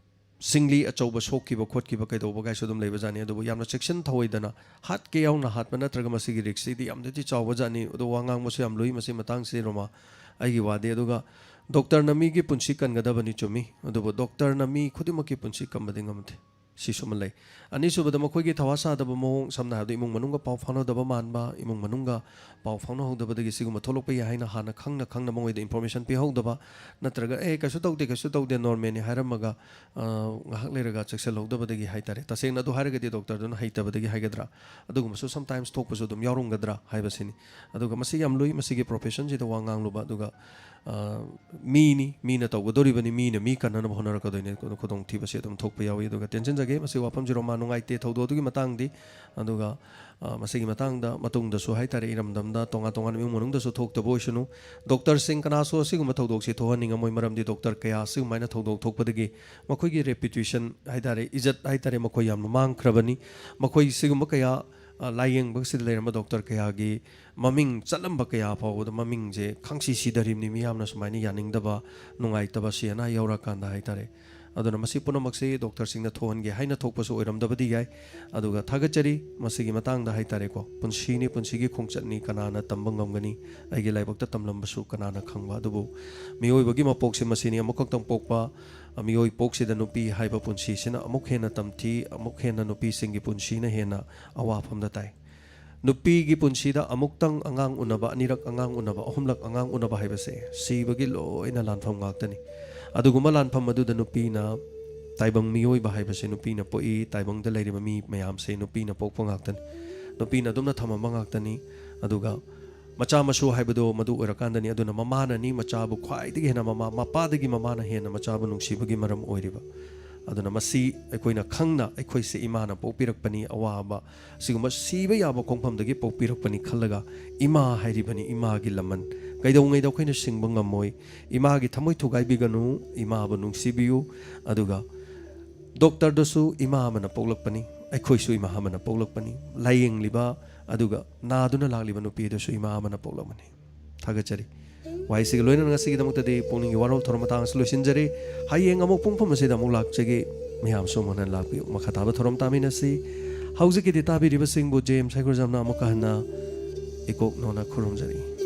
ꯁꯤꯡꯂꯤ ꯑꯆꯧꯕ ꯁꯣꯛꯈꯤꯕ ꯈꯣꯠꯈꯤꯕ ꯀꯩꯗꯧꯕ ꯀꯥꯏꯁꯨ ꯑꯗꯨꯝ ꯂꯩꯕꯖꯥꯠꯅꯤ꯫ ꯑꯗꯨꯕꯨ ꯌꯥꯝꯅ ꯆꯦꯛꯁꯤꯟ ꯊꯧꯑꯣꯏꯗꯅ, ꯍꯥꯠꯀꯦ ꯌꯥꯎꯅ ꯍꯥꯠꯄ ꯅꯠꯇ꯭ꯔꯒ ꯃꯁꯤꯒꯤ ꯔꯤꯛꯁꯁꯤꯗꯤ ꯌꯥꯝꯅꯗꯤ ꯆꯥꯎꯕꯖꯥꯠꯅꯤ꯫ ꯑꯗꯣ ꯋꯥ ꯉꯥꯡꯕꯁꯨ ꯌꯥꯝ ꯂꯨꯏ ꯃꯁꯤ ꯃꯇꯥꯡꯁꯤꯗ, ꯔꯣꯃꯥ, ꯑꯩꯒꯤ ꯋꯥꯗꯤ꯫ ꯑꯗꯨꯒ ꯗꯣꯛꯇꯔꯅ ꯃꯤꯒꯤ ꯄꯨꯟꯁꯤ ꯀꯟꯒꯗꯕꯅꯤ, ꯆꯨꯝꯃꯤ, ꯑꯗꯨꯕꯨ ꯗꯣꯛꯇꯔꯅ ꯃꯤ ꯈꯨꯗꯤꯡꯃꯛꯀꯤ ꯄꯨꯟꯁꯤ ꯀꯟꯕꯗꯤ ꯉꯝꯗꯦ꯫ ꯁꯤꯁꯨ ꯑꯃ ꯂꯩ꯫ ꯑꯅꯤꯁꯨꯕꯗ, ꯃꯈꯣꯏꯒꯤ ꯊꯋꯥ ꯁꯥꯗꯕ ꯃꯑꯣꯡ, ꯁꯝꯅ ꯍꯥꯏꯔꯕꯗ ꯏꯃꯨꯡ ꯃꯅꯨꯡꯒ ꯄꯥꯎ ꯐꯥꯎꯅꯗꯕ ꯃꯥꯟꯕ, ꯏꯃꯨꯡ ꯃꯅꯨꯡꯒ ꯄꯥꯎ ꯐꯥꯎꯅꯍꯧꯗꯕꯗꯒꯤ ꯁꯤꯒꯨꯝꯕ ꯊꯣꯛꯂꯛꯄ ꯌꯥꯏ ꯍꯥꯏꯅ ꯍꯥꯟꯅ ꯈꯪꯅ ꯈꯪꯅ ꯃꯉꯣꯏꯗ ꯏꯟꯐꯣꯔꯃꯦꯁꯟ ꯄꯤꯍꯧꯗꯕ, ꯅꯠꯇ꯭ꯔꯒ "ꯑꯦ, ꯀꯩꯁꯨ ꯇꯧꯗꯦ, ꯀꯩꯁꯨ ꯇꯧꯗꯦ, ꯅꯣꯔꯃꯦꯜꯅꯤ" ꯍꯥꯏꯔꯝꯃꯒ, ꯑ, ꯉꯥꯏꯍꯥꯛ ꯂꯩꯔꯒ ꯆꯦꯛꯁꯤꯜꯍꯧꯗꯕꯗꯒꯤ ꯍꯥꯏꯇꯥꯔꯦ꯫ ꯇꯁꯦꯡꯅ ꯑꯗꯨ ꯍꯥꯏꯔꯒꯗꯤ ꯗꯣꯛꯇꯔꯗꯨꯅ ꯍꯩꯇꯕꯗꯒꯤ ꯍꯥꯏꯒꯗ꯭ꯔꯥ, ꯑꯗꯨꯒꯨꯝꯕꯁꯨ ꯁꯝꯇꯥꯏꯝꯁ ꯊꯣꯛꯄꯁꯨ ꯑꯗꯨꯝ ꯌꯥꯎꯔꯝꯒꯗ꯭ꯔꯥ ꯍꯥꯏꯕꯁꯤꯅꯤ꯫ ꯑꯗꯨꯒ ꯃꯁꯤ ꯌꯥꯝ ꯂꯨꯏ, ꯃꯁꯤꯒꯤ ꯄ꯭ꯔꯣꯐꯦꯁꯟꯁꯤꯗ ꯋꯥ ꯉꯥꯡꯂꯨꯕ꯫ ꯑꯗꯨꯒ, ꯑ, ꯃꯤꯅꯤ, ꯃꯤꯅ ꯇꯧꯒꯗꯧꯔꯤꯕꯅꯤ, ꯃꯤꯅ ꯃꯤ ꯀꯟꯅꯅꯕ ꯍꯣꯠꯅꯔꯛꯀꯗꯣꯏꯅꯤ꯫ ꯑꯗꯨꯅ ꯈꯨꯗꯣꯡꯊꯤꯕꯁꯤ ꯑꯗꯨꯝ ꯊꯣꯛꯄ ꯌꯥꯎꯏ꯫ ꯑꯗꯨꯒ ꯇꯦꯟꯁꯤꯟꯖꯒꯦ, ꯃꯁꯤ ꯋꯥꯐꯝꯁꯤ, ꯔꯣꯃꯥ, ꯅꯨꯡꯉꯥꯏꯇꯦ ꯊꯧꯗꯣꯛ ꯑꯗꯨꯒꯤ ꯃꯇꯥꯡꯗꯤ꯫ ꯑꯗꯨꯒ, ꯑ, ꯃꯁꯤꯒꯤ ꯃꯇꯥꯡꯗ ꯃꯇꯨꯡꯗꯁꯨ ꯍꯥꯏꯇꯥꯔꯦ, ꯏꯔꯝꯗꯝꯗ ꯇꯣꯉꯥꯟ ꯇꯣꯉꯥꯟꯕ ꯏꯃꯨꯡ ꯃꯅꯨꯡꯗꯁꯨ ꯊꯣꯛꯇꯕ ꯑꯣꯏꯁꯅꯨ꯫ ꯗꯣꯛꯇꯔꯁꯤꯡ ꯀꯅꯥꯁꯨ ꯑꯁꯤꯒꯨꯝꯕ ꯊꯧꯗꯣꯛꯁꯤ ꯊꯣꯛꯍꯟꯅꯤꯡꯉꯝꯃꯣꯏ, ꯃꯔꯝꯗꯤ ꯗꯣꯛꯇꯔ ꯀꯌꯥ ꯑꯁꯤꯒꯨꯝꯍꯥꯏꯅ ꯊꯧꯗꯣꯛ ꯊꯣꯛꯄꯗꯒꯤ ꯃꯈꯣꯏꯒꯤ ꯔꯦꯄ꯭ꯌꯨꯇꯦꯁꯟ ꯍꯥꯏꯇꯥꯔꯦ, ꯏꯖꯠ ꯍꯥꯏꯇꯥꯔꯦ, ꯃꯈꯣꯏ ꯌꯥꯝꯅ ꯃꯥꯡꯈ꯭ꯔꯕꯅꯤ꯫ ꯃꯈꯣꯏ ꯁꯤꯒꯨꯝꯕ ꯀꯌꯥ, ꯑ, ꯂꯥꯏꯌꯦꯡꯕꯁꯤꯗ ꯂꯩꯔꯝꯕ ꯗꯣꯛꯇꯔ ꯀꯌꯥꯒꯤ ꯃꯃꯤꯡ ꯆꯠꯂꯝꯕ ꯀꯌꯥ ꯐꯥꯎꯕꯗ ꯃꯃꯤꯡꯁꯦ ꯈꯪꯁꯤ ꯁꯤꯗꯔꯤꯕꯅꯤ, ꯃꯤꯌꯥꯝꯅ ꯁꯨꯃꯥꯏꯅ ꯌꯥꯅꯤꯡꯗꯕ, ꯅꯨꯡꯉꯥꯏꯇꯕ, ꯁꯤ ꯑꯅꯥ ꯌꯧꯔꯀꯥꯟꯗ ꯍꯥꯏꯇꯥꯔꯦ꯫ ꯑꯗꯨꯅ ꯃꯁꯤ ꯄꯨꯝꯅꯃꯛꯁꯤ ꯗꯣꯛꯇꯔꯁꯤꯡꯅ ꯊꯣꯛꯍꯟꯒꯦ ꯍꯥꯏꯅ ꯊꯣꯛꯄꯁꯨ ꯑꯣꯏꯔꯝꯗꯕꯗꯤ ꯌꯥꯏ꯫ ꯑꯗꯨꯒ ꯊꯥꯒꯠꯆꯔꯤ ꯃꯁꯤꯒꯤ ꯃꯇꯥꯡꯗ ꯍꯥꯏꯇꯥꯔꯦꯀꯣ꯫ ꯄꯨꯟꯁꯤꯅꯤ, ꯄꯨꯟꯁꯤꯒꯤ ꯈꯣꯡꯆꯠꯅꯤ, ꯀꯅꯥꯅ ꯇꯝꯕ ꯉꯝꯒꯅꯤ? ꯑꯩꯒꯤ ꯂꯥꯏꯕꯛꯇ ꯇꯝꯂꯝꯕꯁꯨ ꯀꯅꯥꯅ ꯈꯪꯕ? ꯑꯗꯨꯕꯨ ꯃꯤꯑꯣꯏꯕꯒꯤ ꯃꯄꯣꯛꯁꯤ ꯃꯁꯤꯅꯤ, ꯑꯃꯨꯛꯈꯛꯇꯪ ꯄꯣꯛꯄ, ꯃꯤꯑꯣꯏ ꯄꯣꯛꯁꯤꯗ ꯅꯨꯄꯤ ꯍꯥꯏꯕ ꯄꯨꯟꯁꯤꯁꯤꯅ ꯑꯃꯨꯛ ꯍꯦꯟꯅ ꯇꯝꯊꯤ, ꯑꯃꯨꯛ ꯍꯦꯟꯅ ꯅꯨꯄꯤꯁꯤꯡꯒꯤ ꯄꯨꯟꯁꯤꯅ ꯍꯦꯟꯅ ꯑꯋꯥꯐꯝꯗ ꯇꯥꯏ꯫ ꯅꯨꯄꯤꯒꯤ ꯄꯨꯟꯁꯤꯗ ꯑꯃꯨꯛꯇꯪ ꯑꯉꯥꯡ ꯎꯅꯕ, ꯑꯅꯤꯔꯛ ꯑꯉꯥꯡ ꯎꯅꯕ, ꯑꯍꯨꯝꯂꯛ ꯑꯉꯥꯡ ꯎꯅꯕ ꯍꯥꯏꯕꯁꯦ ꯁꯤꯕꯒꯤ ꯂꯣꯏꯅ ꯂꯥꯟꯐꯝ ꯉꯥꯛꯇꯅꯤ꯫ ꯑꯗꯨꯒꯨꯝꯕ ꯂꯥꯟꯐꯝ ꯑꯗꯨꯗ ꯅꯨꯄꯤꯅ, ꯇꯥꯏꯕꯪ ꯃꯤꯑꯣꯏꯕ ꯍꯥꯏꯕꯁꯦ ꯅꯨꯄꯤꯅ ꯄꯣꯛꯏ, ꯇꯥꯏꯕꯪꯗ ꯂꯩꯔꯤꯕ ꯃꯤ ꯃꯌꯥꯝꯁꯦ ꯅꯨꯄꯤꯅ ꯄꯣꯛꯄ ꯉꯥꯛꯇꯅꯤ, ꯅꯨꯄꯤꯅ ꯑꯗꯨꯝꯅ ꯊꯝꯃꯝꯕ ꯉꯥꯛꯇꯅꯤ꯫ ꯑꯗꯨꯒ ꯃꯆꯥ ꯃꯁꯨ ꯍꯥꯏꯕꯗꯣ ꯃꯗꯨ ꯑꯣꯏꯔꯀꯥꯟꯗꯅꯤ꯫ ꯑꯗꯨꯅ ꯃꯃꯥꯅꯅꯤ ꯃꯆꯥꯕꯨ ꯈ꯭ꯋꯥꯏꯗꯒꯤ ꯍꯦꯟꯅ, ꯃꯃꯥ, ꯃꯄꯥꯗꯒꯤ ꯃꯃꯥꯅ ꯍꯦꯟꯅ ꯃꯆꯥꯕꯨ ꯅꯨꯡꯁꯤꯕꯒꯤ ꯃꯔꯝ ꯑꯣꯏꯔꯤꯕ꯫ ꯑꯗꯨꯅ ꯃꯁꯤ ꯑꯩꯈꯣꯏꯅ ꯈꯪꯅ, ꯑꯩꯈꯣꯏꯁꯦ ꯏꯃꯥꯅ ꯄꯣꯛꯄꯤꯔꯛꯄꯅꯤ, ꯑꯋꯥꯕ, ꯁꯤꯒꯨꯝꯕ ꯁꯤꯕ ꯌꯥꯕ ꯈꯣꯡꯐꯝꯗꯒꯤ ꯄꯣꯛꯄꯤꯔꯛꯄꯅꯤ ꯈꯜꯂꯒ ꯏꯃꯥ ꯍꯥꯏꯔꯤꯕꯅꯤ, ꯏꯃꯥꯒꯤ ꯂꯃꯟ ꯀꯩꯗꯧꯉꯩꯗ ꯑꯩꯈꯣꯏꯅ ꯁꯤꯡꯕ ꯉꯝꯃꯣꯏ꯫ ꯏꯃꯥꯒꯤ ꯊꯃꯣꯏ ꯊꯨꯒꯥꯏꯕꯤꯒꯅꯨ, ꯏꯃꯥꯕꯨ ꯅꯨꯡꯁꯤꯕꯤꯌꯨ꯫ ꯑꯗꯨꯒ ꯗꯣꯛꯇꯔꯗꯨꯁꯨ ꯏꯃꯥ ꯑꯃꯅ ꯄꯣꯛꯂꯛꯄꯅꯤ, ꯑꯩꯈꯣꯏꯁꯨ ꯏꯃꯥ ꯑꯃꯅ ꯄꯣꯛꯂꯛꯄꯅꯤ, ꯂꯥꯏꯌꯦꯡꯂꯤꯕ ꯑꯗꯨꯒ ꯅꯥꯗꯨꯅ ꯂꯥꯛꯂꯤꯕ ꯅꯨꯄꯤꯗꯨꯁꯨ ꯏꯃꯥ ꯑꯃꯅ ꯄꯣꯛꯂꯛꯄꯅꯤ꯫ ꯊꯥꯒꯠꯆꯔꯤ꯫ ꯋꯥꯍꯩꯁꯤꯒ ꯂꯣꯏꯅꯅ ꯉꯁꯤꯒꯤꯗꯃꯛꯇꯗꯤ ꯄꯨꯛꯅꯤꯡꯒꯤ ꯋꯥꯔꯣꯜ ꯊꯧꯔꯝ ꯃꯇꯥꯡ ꯑꯁꯤ ꯂꯣꯏꯁꯤꯟꯖꯔꯤ꯫ ꯍꯌꯦꯡ ꯑꯃꯨꯛ ꯄꯨꯡ ꯐꯝ ꯑꯁꯤꯗ ꯑꯃꯨꯛ ꯂꯥꯛꯆꯒꯦ꯫ ꯃꯌꯥꯝꯁꯨ ꯑꯃꯨꯛ ꯍꯟꯅ ꯂꯥꯛꯄꯤꯌꯨ꯫ ꯃꯈꯥ ꯇꯥꯕ ꯊꯧꯔꯝ ꯇꯥꯃꯤꯟꯅꯁꯤ꯫ ꯍꯧꯖꯤꯛꯀꯤꯗꯤ ꯇꯥꯕꯤꯔꯤꯕꯁꯤꯡꯕꯨ ꯖꯦꯝꯁ ꯍꯩꯒ꯭ꯔꯖꯝꯅ ꯑꯃꯨꯛꯀ ꯍꯟꯅ ꯏꯀꯣꯛ ꯅꯧꯅ ꯈꯨꯔꯨꯝꯖꯔꯤ꯫